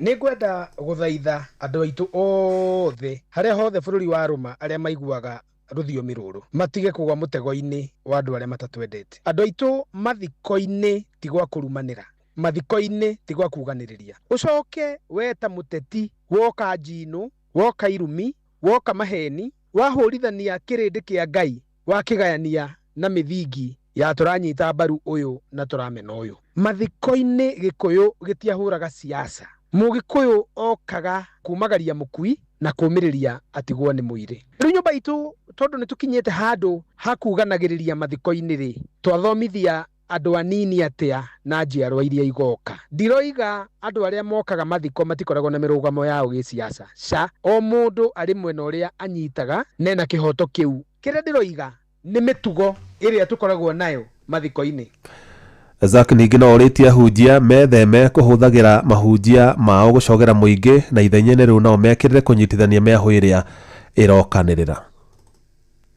[SPEAKER 25] Nĩ ngwenda gũthaitha andũ aitũ othe harĩa hothe bũrũri wa rũma arĩa maiguaga rũthiomi rũrũ matige kũgwa mũtego-inĩ wa andũ arĩa matatwendete. Andũ aitũ mathiko-inĩ ti gwa kũrumanĩra, mathiko-inĩ ti gwa kuganĩrĩria. Ũcoke we ta mũteti woka njino, woka irumi, woka maheni, wahũrithania kĩrĩndĩ kĩa Ngai, wakĩgayania na mĩthingi ya tũranyita mbaru ũyũ na tũramena ũyũ. Mathiko-inĩ Gĩkũyũ gĩtiahũraga siasa. Mũgĩkũyũ okaga kumagaria mũkui na kũmĩrĩria atigwo nĩ mũirĩ. Rĩu nyũmba itũ tondũ nĩ tũkinyĩte handũ ha kuganagĩrĩria mathiko-inĩ rĩ, twathomithia andũ anini atĩa na njiarwa iria igoka. Ndiroiga andũ arĩa mokaga mathiko matikoragwo na mĩrũgamo yao gĩsiasa, ca o mũndũ arĩ mwena ũrĩa anyitaga nena kĩhoto kĩu. Kĩrĩa ndĩroiga nĩ mĩtugo ĩrĩa tũkoragwo nayo mathiko-inĩ.
[SPEAKER 5] Zack ningĩ no orĩtie ahunjia metheme kũhũthagĩra mahunjia mao gũcogera mũingĩ na ithenya-inĩ rĩu nao mekĩrĩre kũnyitithania mĩahũ ĩrĩa ĩrokanĩrĩra.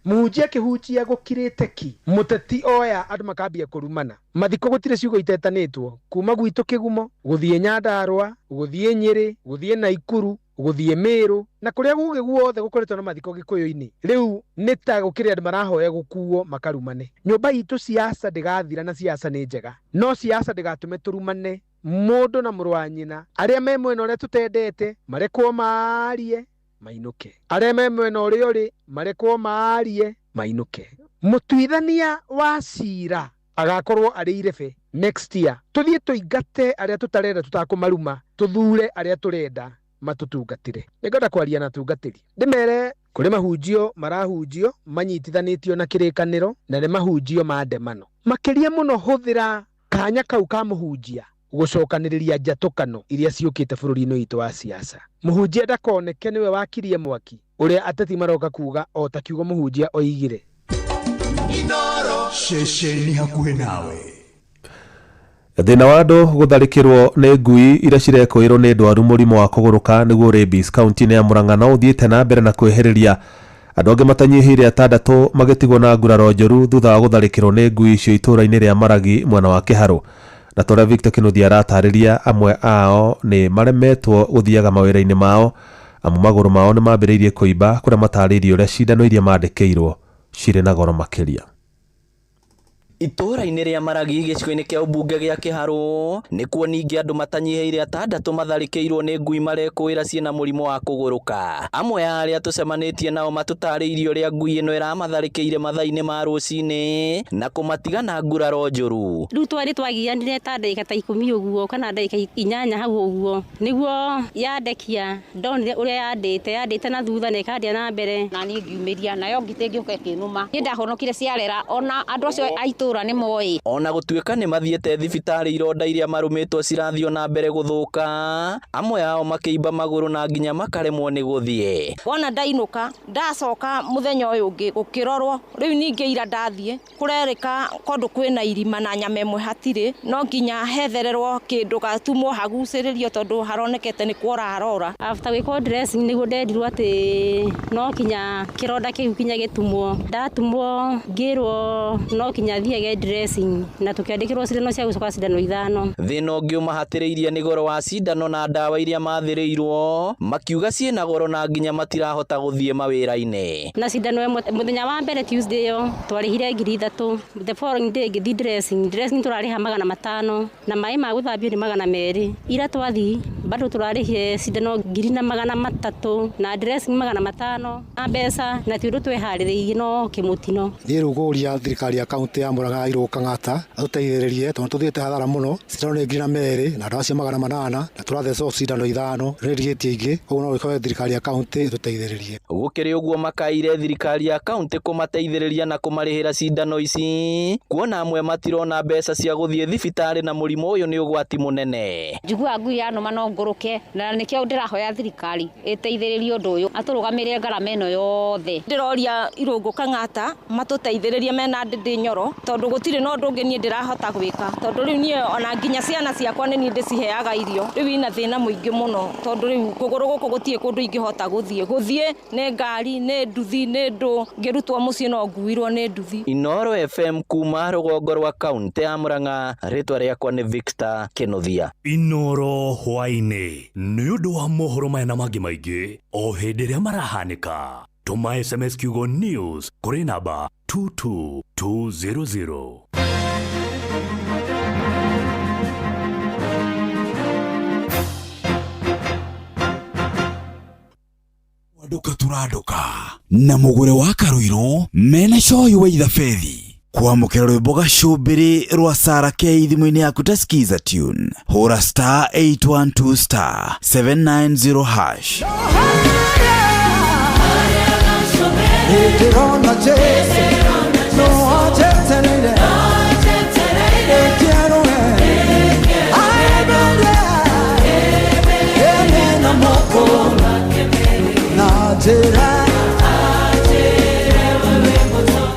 [SPEAKER 25] Mũhunjia akĩhunjia gũkirĩte ki, mũteti oya andũ makambia kũrumana. Mathiko gũtirĩ ciugo itetanĩtwo kuma gwitũ Kĩgumo gũthiĩ Nyandarũa, gũthiĩ Nyĩrĩ, gũthiĩ Naikuru, gũthiĩ Mĩrũ na kũrĩa gũgĩ guothe gũkoretwo na mathiko Gĩkũyũ-inĩ. Rĩu nĩ ta gũkĩrĩ andũ marahoya gũkuo makarumane. Nyũmba itũ siasa ndĩgathira na siasa nĩ njega, no siasa ndĩgatũme tũrumane mũndũ na mũrũ wa nyina. Arĩa me mwena ũrĩa tũtendete marekwo maarie mainũke, arĩa me mwena ũrĩa ũrĩ marekwo maarie mainũke. Mũtuithania wa cira agakorwo arĩ irebe Next year tuthiĩ tũingate arĩa tũtarenda tũtakũmaruma, tũthure arĩa tũrenda matũtungatĩre. Nĩngwenda kwaria na atungatĩri ndĩmere kũrĩ mahunjio marahunjio manyitithanĩtio na kĩrĩkanĩro, na nĩ mahunjio ma ndemano. Makĩria mũno hũthĩra kanya kau ka mũhunjia gũcokanĩrĩria njatũkano iria ciũkĩte bũrũri-inĩ witũ wa siasa. Mũhunjia ndakoneke nĩwe wakirie mwaki ũrĩa ateti maroka kuga o ta kiugo mũhunjia oigire.
[SPEAKER 4] Ceceni hakuhĩ nawe.
[SPEAKER 5] Thĩna wa andũ gũtharĩkĩrwo nĩ ngui iria cirekũĩrwo nĩ ndwaru mũrimũ wa kũgũrũka nĩguo rabies kaunti-inĩ ya Murang'a no ũthiĩte na mbere na kwĩhĩrĩria andũ angĩ matanyihĩire atandatũ magĩtigwo na nguraro njũru thutha wa gũtharĩkĩrwo nĩ ngui icio itũũra-inĩ rĩa Maragi mwena wa Kĩharũ. Na ta ũrĩa Victor Kinuthia aratarĩria, amwe ao nĩ maremetwo gũthiaga mawĩra-inĩ mao amu magũrũ mao nĩ mambĩrĩirie kũimba, kũrĩa matarĩirie ũrĩa cindano iria mandĩkĩirwo cirĩ na goro makĩria.
[SPEAKER 27] Itũũra-inĩ rĩa Maragi gĩcigo-inĩ kĩa ũmbunge gĩa Kĩharũ nĩkuo ningĩ andũ matanyihĩire atandatũ matharĩkĩirwo nĩ ngui marekũĩra ciĩna mũrimũ wa kũgũrũka. Amwe a arĩa tũcemanĩtie nao matũtarĩirie ũrĩa ngui ĩno ĩramatharĩkĩire mathaa-inĩ ma rũcinĩ na kũmatiga na nguraro njũru.
[SPEAKER 7] Rĩu twarĩ twagianire ta ndagĩka ta 10 ũguo kana ndagĩka 8 hau ũguo nĩguo yandekia, ndonire ũrĩa yandĩte na thutha na ĩkandĩa na mbere.
[SPEAKER 8] Na niĩ ngiumĩria nayo ngitĩ ngĩũka ĩkĩnũma. Niĩ ndahonokire ciarera ona andũ acio a itũũra nĩ moĩ.
[SPEAKER 27] Ona gũtuĩka nĩ mathiĩte thibitarĩ ironda iria marũmĩtwo cirathiĩ na mbere gũthũka, amwe ao makĩimba magũrũ na nginya makaremwo nĩ gũthiĩ.
[SPEAKER 8] Wona ndainũka ndacoka mũthenya ũyũ ũngĩ gũkĩrorwo, rĩu ningĩ ira ndathiĩ kũrerĩka kũndũ kwĩna irima na nyama ĩmwe hatirĩ, no nginya hethererwo kĩndũ gatumwo hagucĩrĩrio tondũ haronekete nĩ kuora harora.
[SPEAKER 7] After gwĩkwo dressing nĩguo nderirwo atĩ no kinya kĩronda kĩu kinya gĩtumwo, ndatumwo ngĩrwo no kinya thiage dressing na tukiandĩkĩrwo cindano cia gũcoka cindano 5.
[SPEAKER 27] Thĩna ũngĩ ũmahatĩrĩirie nĩ goro wa cindano na ndawa iria mathĩrĩirwo, makiuga ciĩna goro na nginya matirahota gũthiĩ mawĩra-inĩ.
[SPEAKER 7] Na cindano ĩmwe mũthenya wa mbere Tuesday ĩyo twarĩhire 3,000, the following day ngĩthiĩ dressing tũrarĩha 500 na maĩ ma gũthambio nĩ 200. Ira twathiĩ bado tũrarĩhire cindano 1,300 na dressing 500 na mbeca na ti ũndũ tweharĩrĩirie no kĩmũtino.
[SPEAKER 13] Niĩ rĩu ngũria thirikari ya kaunti ya Murang'a Irũngũ Kang'ata atũteithĩrĩrie tondũ tũthiĩte hathara mũno. Cindano nĩ 2,200 na ndawa cia 800 na tũrathecwo cindano 5 nĩ ingĩ, ũguo no gĩkorwo thirikari ya kaunti ĩtũteithĩrĩrie.
[SPEAKER 27] Gũkĩrĩ ũguo makaire thirikari ya kaunti kũmateithĩrĩria na kũmarĩhĩra cindano ici, kuona amwe matirona mbeca cia gũthiĩ thibitarĩ na mũrimũ ũyũ nĩ ũgwati mũnene.
[SPEAKER 8] Njiguaga ngui yanũma no ngũrũke na nĩkĩo ndĩrahoya thirikari ĩteithĩrĩrie ũndũ ũyũ atũrũgamĩrĩre ngarama ĩno yothe. Ndĩroria Irũngũ Kang'ata matũteithĩrĩrie mena Ndĩndĩ Nyoro tondũ gũtirĩ na ũndũ ũngĩ niĩ ndĩrahota gwĩka, tondũ rĩu niĩ ona nginya ciana ciakwa nĩ niĩ ndĩciheaga irio. Rĩu ina thĩna mũingĩ mũno tondũ rĩu kũgũrũ gũkũ gũtirĩ kũndũ ingĩhota gũthiĩ, gũthiĩ nĩ ngari nĩ nduthi nĩ ndũ, ngĩrutwo mũciĩ no nguirwo nĩ nduthi.
[SPEAKER 27] Inooro FM kuma rũgongo rwa kaunti ya Murang'a, rĩtwa rĩakwa nĩ Victor Kinuthia.
[SPEAKER 4] Inooro hwaĩ-inĩ nĩ ũndũ wa mohoro maya na mangĩ maingĩ o hĩndĩ ĩrĩa marahanĩka. Tũma SMS kiugo news kũrĩ namba 22200.
[SPEAKER 22] Nduka turanduka na mugure wa Karuiru mena coyi wa ithabethi kwamukira rwimbo gacumbiri rwa Sara K thimũ-inĩ yaku ta Skiza tune hura star 812 star 790 hash.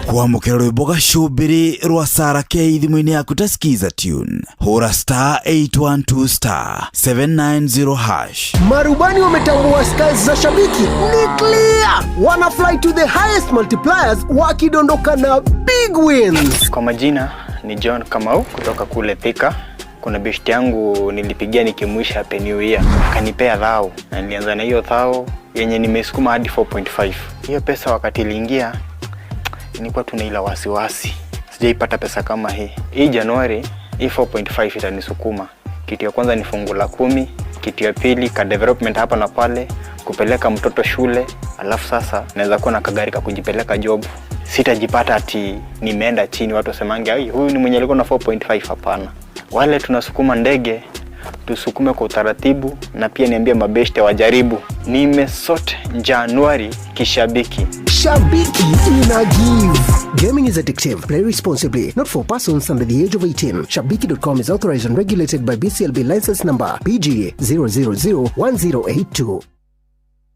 [SPEAKER 22] Kwamukira rwimbo gacumbiri rwa Sara K thimũ-inĩ yaku ta Skiza tune hura star 812 star 790 hash.
[SPEAKER 23] Marubani wametambua skies za shabiki ni clear, wana fly to the highest multipliers wakidondoka na big wins.
[SPEAKER 26] Kwa majina ni John Kamau kutoka kule Thika. Kuna beshti yangu nilipigia nikimwisha Happy New Year, akanipea thao na nilianza na hiyo thao yenye nimesukuma hadi 4.5. Hiyo pesa wakati iliingia nilikuwa tuna ila wasiwasi, sijaipata pesa kama hii. Hii Januari hii 4.5 itanisukuma. Kitu ya kwanza ni fungu la 10, kitu ya pili ka development hapa na pale, kupeleka mtoto shule, alafu sasa naweza kuwa na kagari ka kujipeleka job. Sitajipata ati nimeenda chini watu wasemange ai huyu ni mwenye alikuwa na 4.5. Hapana. Wale tunasukuma ndege tusukume kwa utaratibu, na pia niambie mabeshte wajaribu. Nimesort Januari kishabiki.
[SPEAKER 23] Shabiki ina give. Gaming is addictive. Play responsibly. Not for persons under the age of 18. Shabiki.com is authorized and regulated by BCLB license number PG 0001082.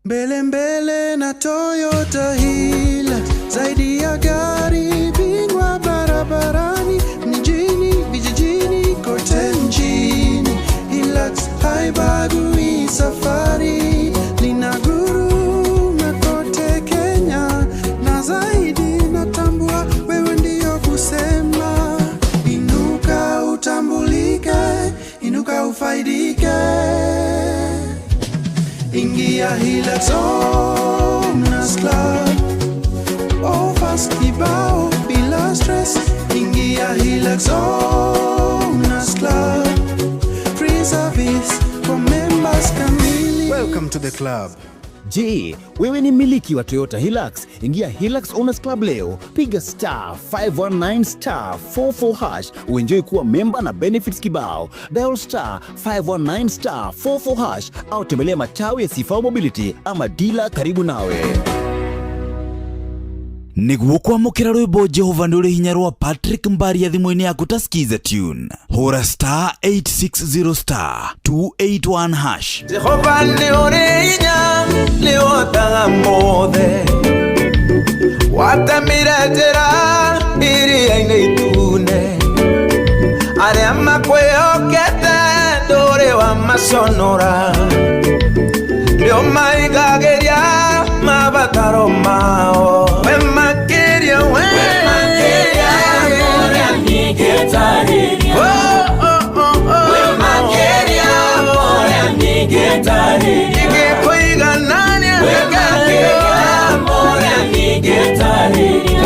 [SPEAKER 10] Mbele mbele na Toyota Hilux, zaidi ya gari, bingwa barabarani, mjini, vijijini, kote nchini. Hilux haibagui safari, linaguruma kote Kenya na zaidi. Natambua wewe ndiyo kusema, inuka utambulike, inuka ufaidike. Ingia Hilux Owners Club. Offers kibao bila stress. Ingia Hilux Owners Club. Free service for members kamili.
[SPEAKER 11] Welcome to the club.
[SPEAKER 12] Je, wewe ni mmiliki wa Toyota Hilux? Ingia Hilux Owners Club leo, piga star 519 star 44 hash uenjoy kuwa memba na benefits kibao. Dial star 519 star 44 hash au tembelea matawi ya Sifao Mobility ama dila karibu nawe.
[SPEAKER 22] Nĩguo kwamũkĩra rwĩmbo Jehova nĩ ũrĩ hinya rwa Patrick Mbaria thimũ-inĩ yaku ta skiza tune, hũra star 860 star 281 hash.
[SPEAKER 10] Jehova nĩ ũrĩ hinya, nĩ ũhotaga mothe. Watemire njĩra iria-inĩ itune, arĩa makwĩhokete ndũrĩ wamaconora, nĩ ũmaigagĩria mabataro mao. We makĩria, we makĩria ũrĩa ningĩtarĩria. Oh, oh, oh, oh. We makĩria ũrĩa ningĩtarĩria. Ingĩkũiganania we makĩria ũrĩa ningĩtarĩria.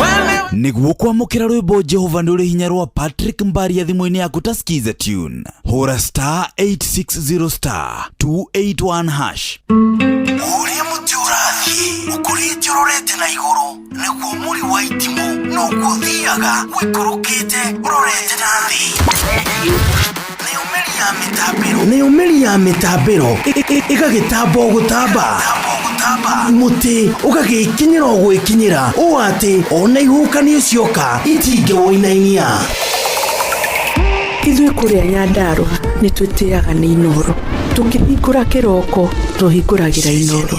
[SPEAKER 22] Nĩguo kwamũkĩra rwĩmbo Jehova nĩ ũrĩ hinya rwa Patrick Mbaria thimũ-inĩ yaku ta skiza tune, hũra star 860 star 281 hash.
[SPEAKER 14] Ũrĩa mũtĩ ũrathiĩ ũkũrĩte ũrorete na igũrũ nĩguo mũri wa itimũ noguo ũthiaga ũikũrũkĩte ũrorete na thĩ. Nayo mĩri ya mĩtambĩro ĩgagĩtamba o gũtamba, mũtĩ ũgagĩkinyĩra o gwĩkinyĩra ũũ atĩ ona ihuhũkanio cioka itingĩwũinainia.
[SPEAKER 16] Ithuĩ kũrĩa Nyandarũa nĩ twĩtĩaga nĩ Inooro. Tũkĩhingũra kĩroko tũhingũragĩra Inooro.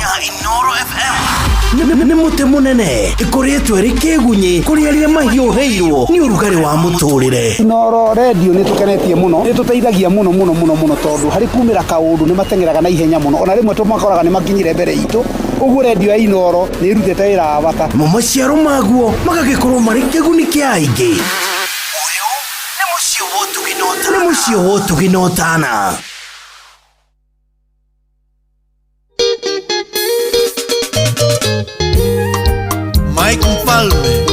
[SPEAKER 14] Nĩ mũtĩ mũnene ĩkũrĩtwo ĩrĩ kĩgunyĩ kũrĩ arĩa mahiũhĩirwo nĩ ũrugarĩ wa mũtũrĩre.
[SPEAKER 17] Inooro redio nĩ tũkenetie mũno, nĩ tũteithagia mũno mũno mũno mũno, tondũ harĩ kumĩra kaũndũ nĩ mateng'eraga na ihenya mũno, ona rĩmwe tũmakoraga nĩ makinyire mbere itũ. Ũguo redio ya Inooro nĩ ĩrutĩte wĩra wa bata.
[SPEAKER 14] Mo maciaro maguo magagĩkorwo marĩ kĩguni kĩa aingĩ. Ũyũ nĩ mũciĩ wa ũtugi na ũtana.
[SPEAKER 18] Mike Mfalme.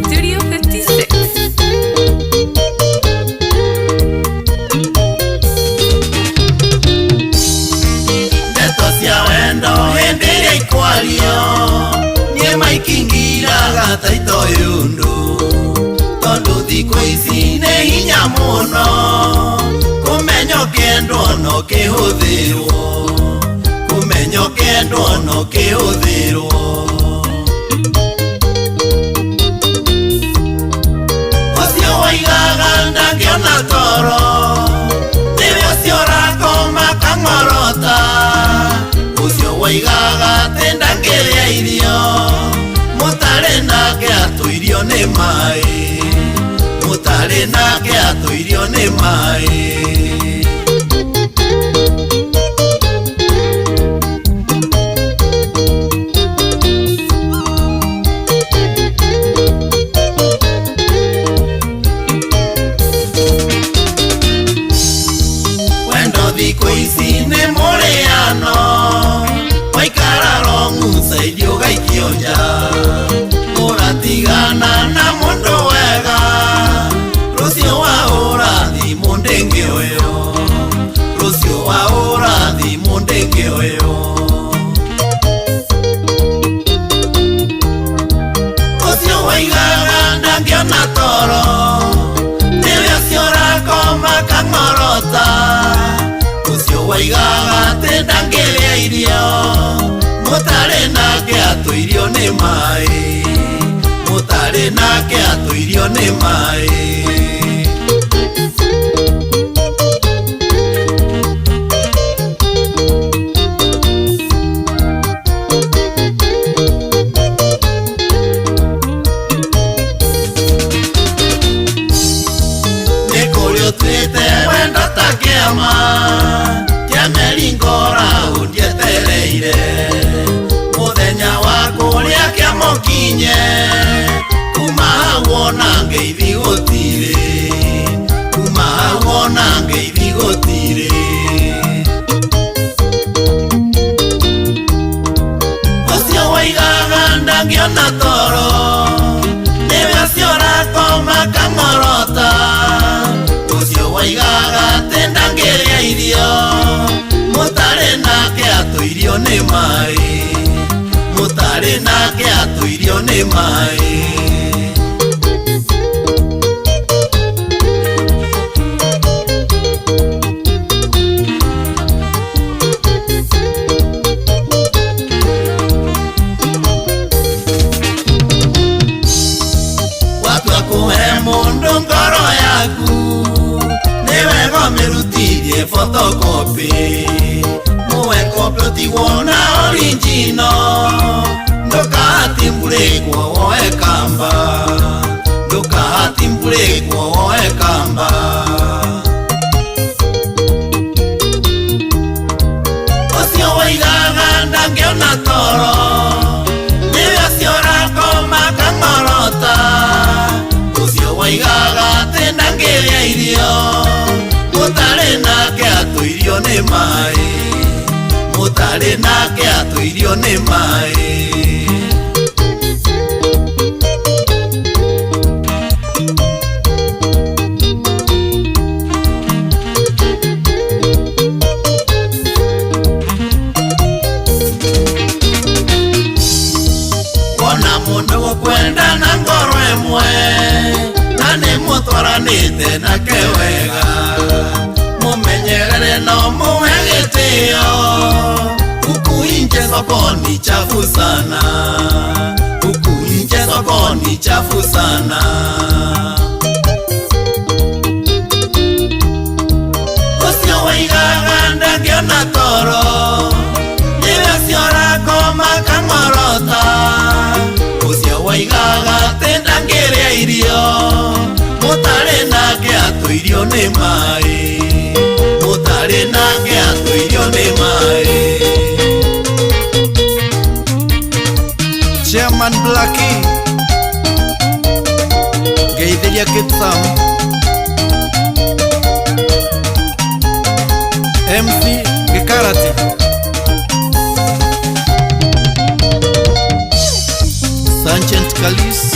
[SPEAKER 28] Studio 56.
[SPEAKER 18] Ndeto cia wendo hĩndĩ ĩrĩa ikwario niĩ maikingiraga ta itoyũndũ, tondũ thikũ ici nĩ hinya mũno kũmenya ũkĩendwo no kĩhũthĩrwo, kũmenya ũkĩendwo no kĩhũthĩrwo. Ũcio waigaga ndangĩona toro, nĩwe ũcio ũrakoma kang'orota. Ũcio waigaga atĩ ndangĩrĩa irio, mũtarĩ nake atũirio nĩ maĩ, mũtarĩ nake atũirio nĩ maĩ. Wendo thikũ ici nĩ mũrĩano, waikara rong'u caidi ũgaikio nja, ũratigana na mũndũ wega, rũciũ wahũra thimũ ndĩngĩoywo, rũciũ wahũra thimũ ndĩngĩoywo. Ũcio waigaga ndangĩona toro, nĩwe ũcio. Waigaga atĩ ndangĩrĩa irio mũtarĩ nake atũirio nĩ maĩ mũtarĩ nake atũirio nĩ maĩ. Nĩ kũrĩ ũtuĩte wendo ta kĩama kĩa meringora ũndietereire mũthenya wa kũrĩa kĩamũkinye kuma hau ona ngeithi gũtirĩ kuma hau ona ngeithi gũtirĩ. Ũcio waigaga ndangĩona toro nĩwe ũcio ũrakoma kang'orota ũcio waigaga atĩ ndangĩrĩa irio mũtarĩ nake atũirio nĩ maĩ mũtarĩ nake atũirio nĩ maĩ. Watua kũhe mũndũ ngoro yaku nĩ wega ũmĩrutithie photocopy muwe copy ũtigwo na original ndũkahatimbũrĩkwo woe kamba ndũkahatimbũrĩkwo woe kamba. Ũcio waigaga ndangĩona toro nĩwe ũcio ũrakoma kang'orota ũcio waigaga atĩ ndangĩrĩa irio mũtarĩ nake atũirio nĩ maĩ mũtarĩ nake atũirio nĩ maĩ. Wona mũndũ gũkwenda na ngoro ĩmwe na nĩ mũtwaranĩte nake wega mũmenyerere no mũhe gĩtĩo huku nje sokoni chafu sana huku nje sokoni chafu sana. Ũcio waigaga ndangĩona toro nĩwe ũcio ũrakoma kang'orota ũcio waigaga atĩ ndangĩrĩa irio mũtarĩ nake atũirio nĩ maĩ mũtarĩ nake atũirio nĩ maĩ.
[SPEAKER 10] Chairman Blackie Geithiria Kitsam MC Gikarati Sergeant Kalis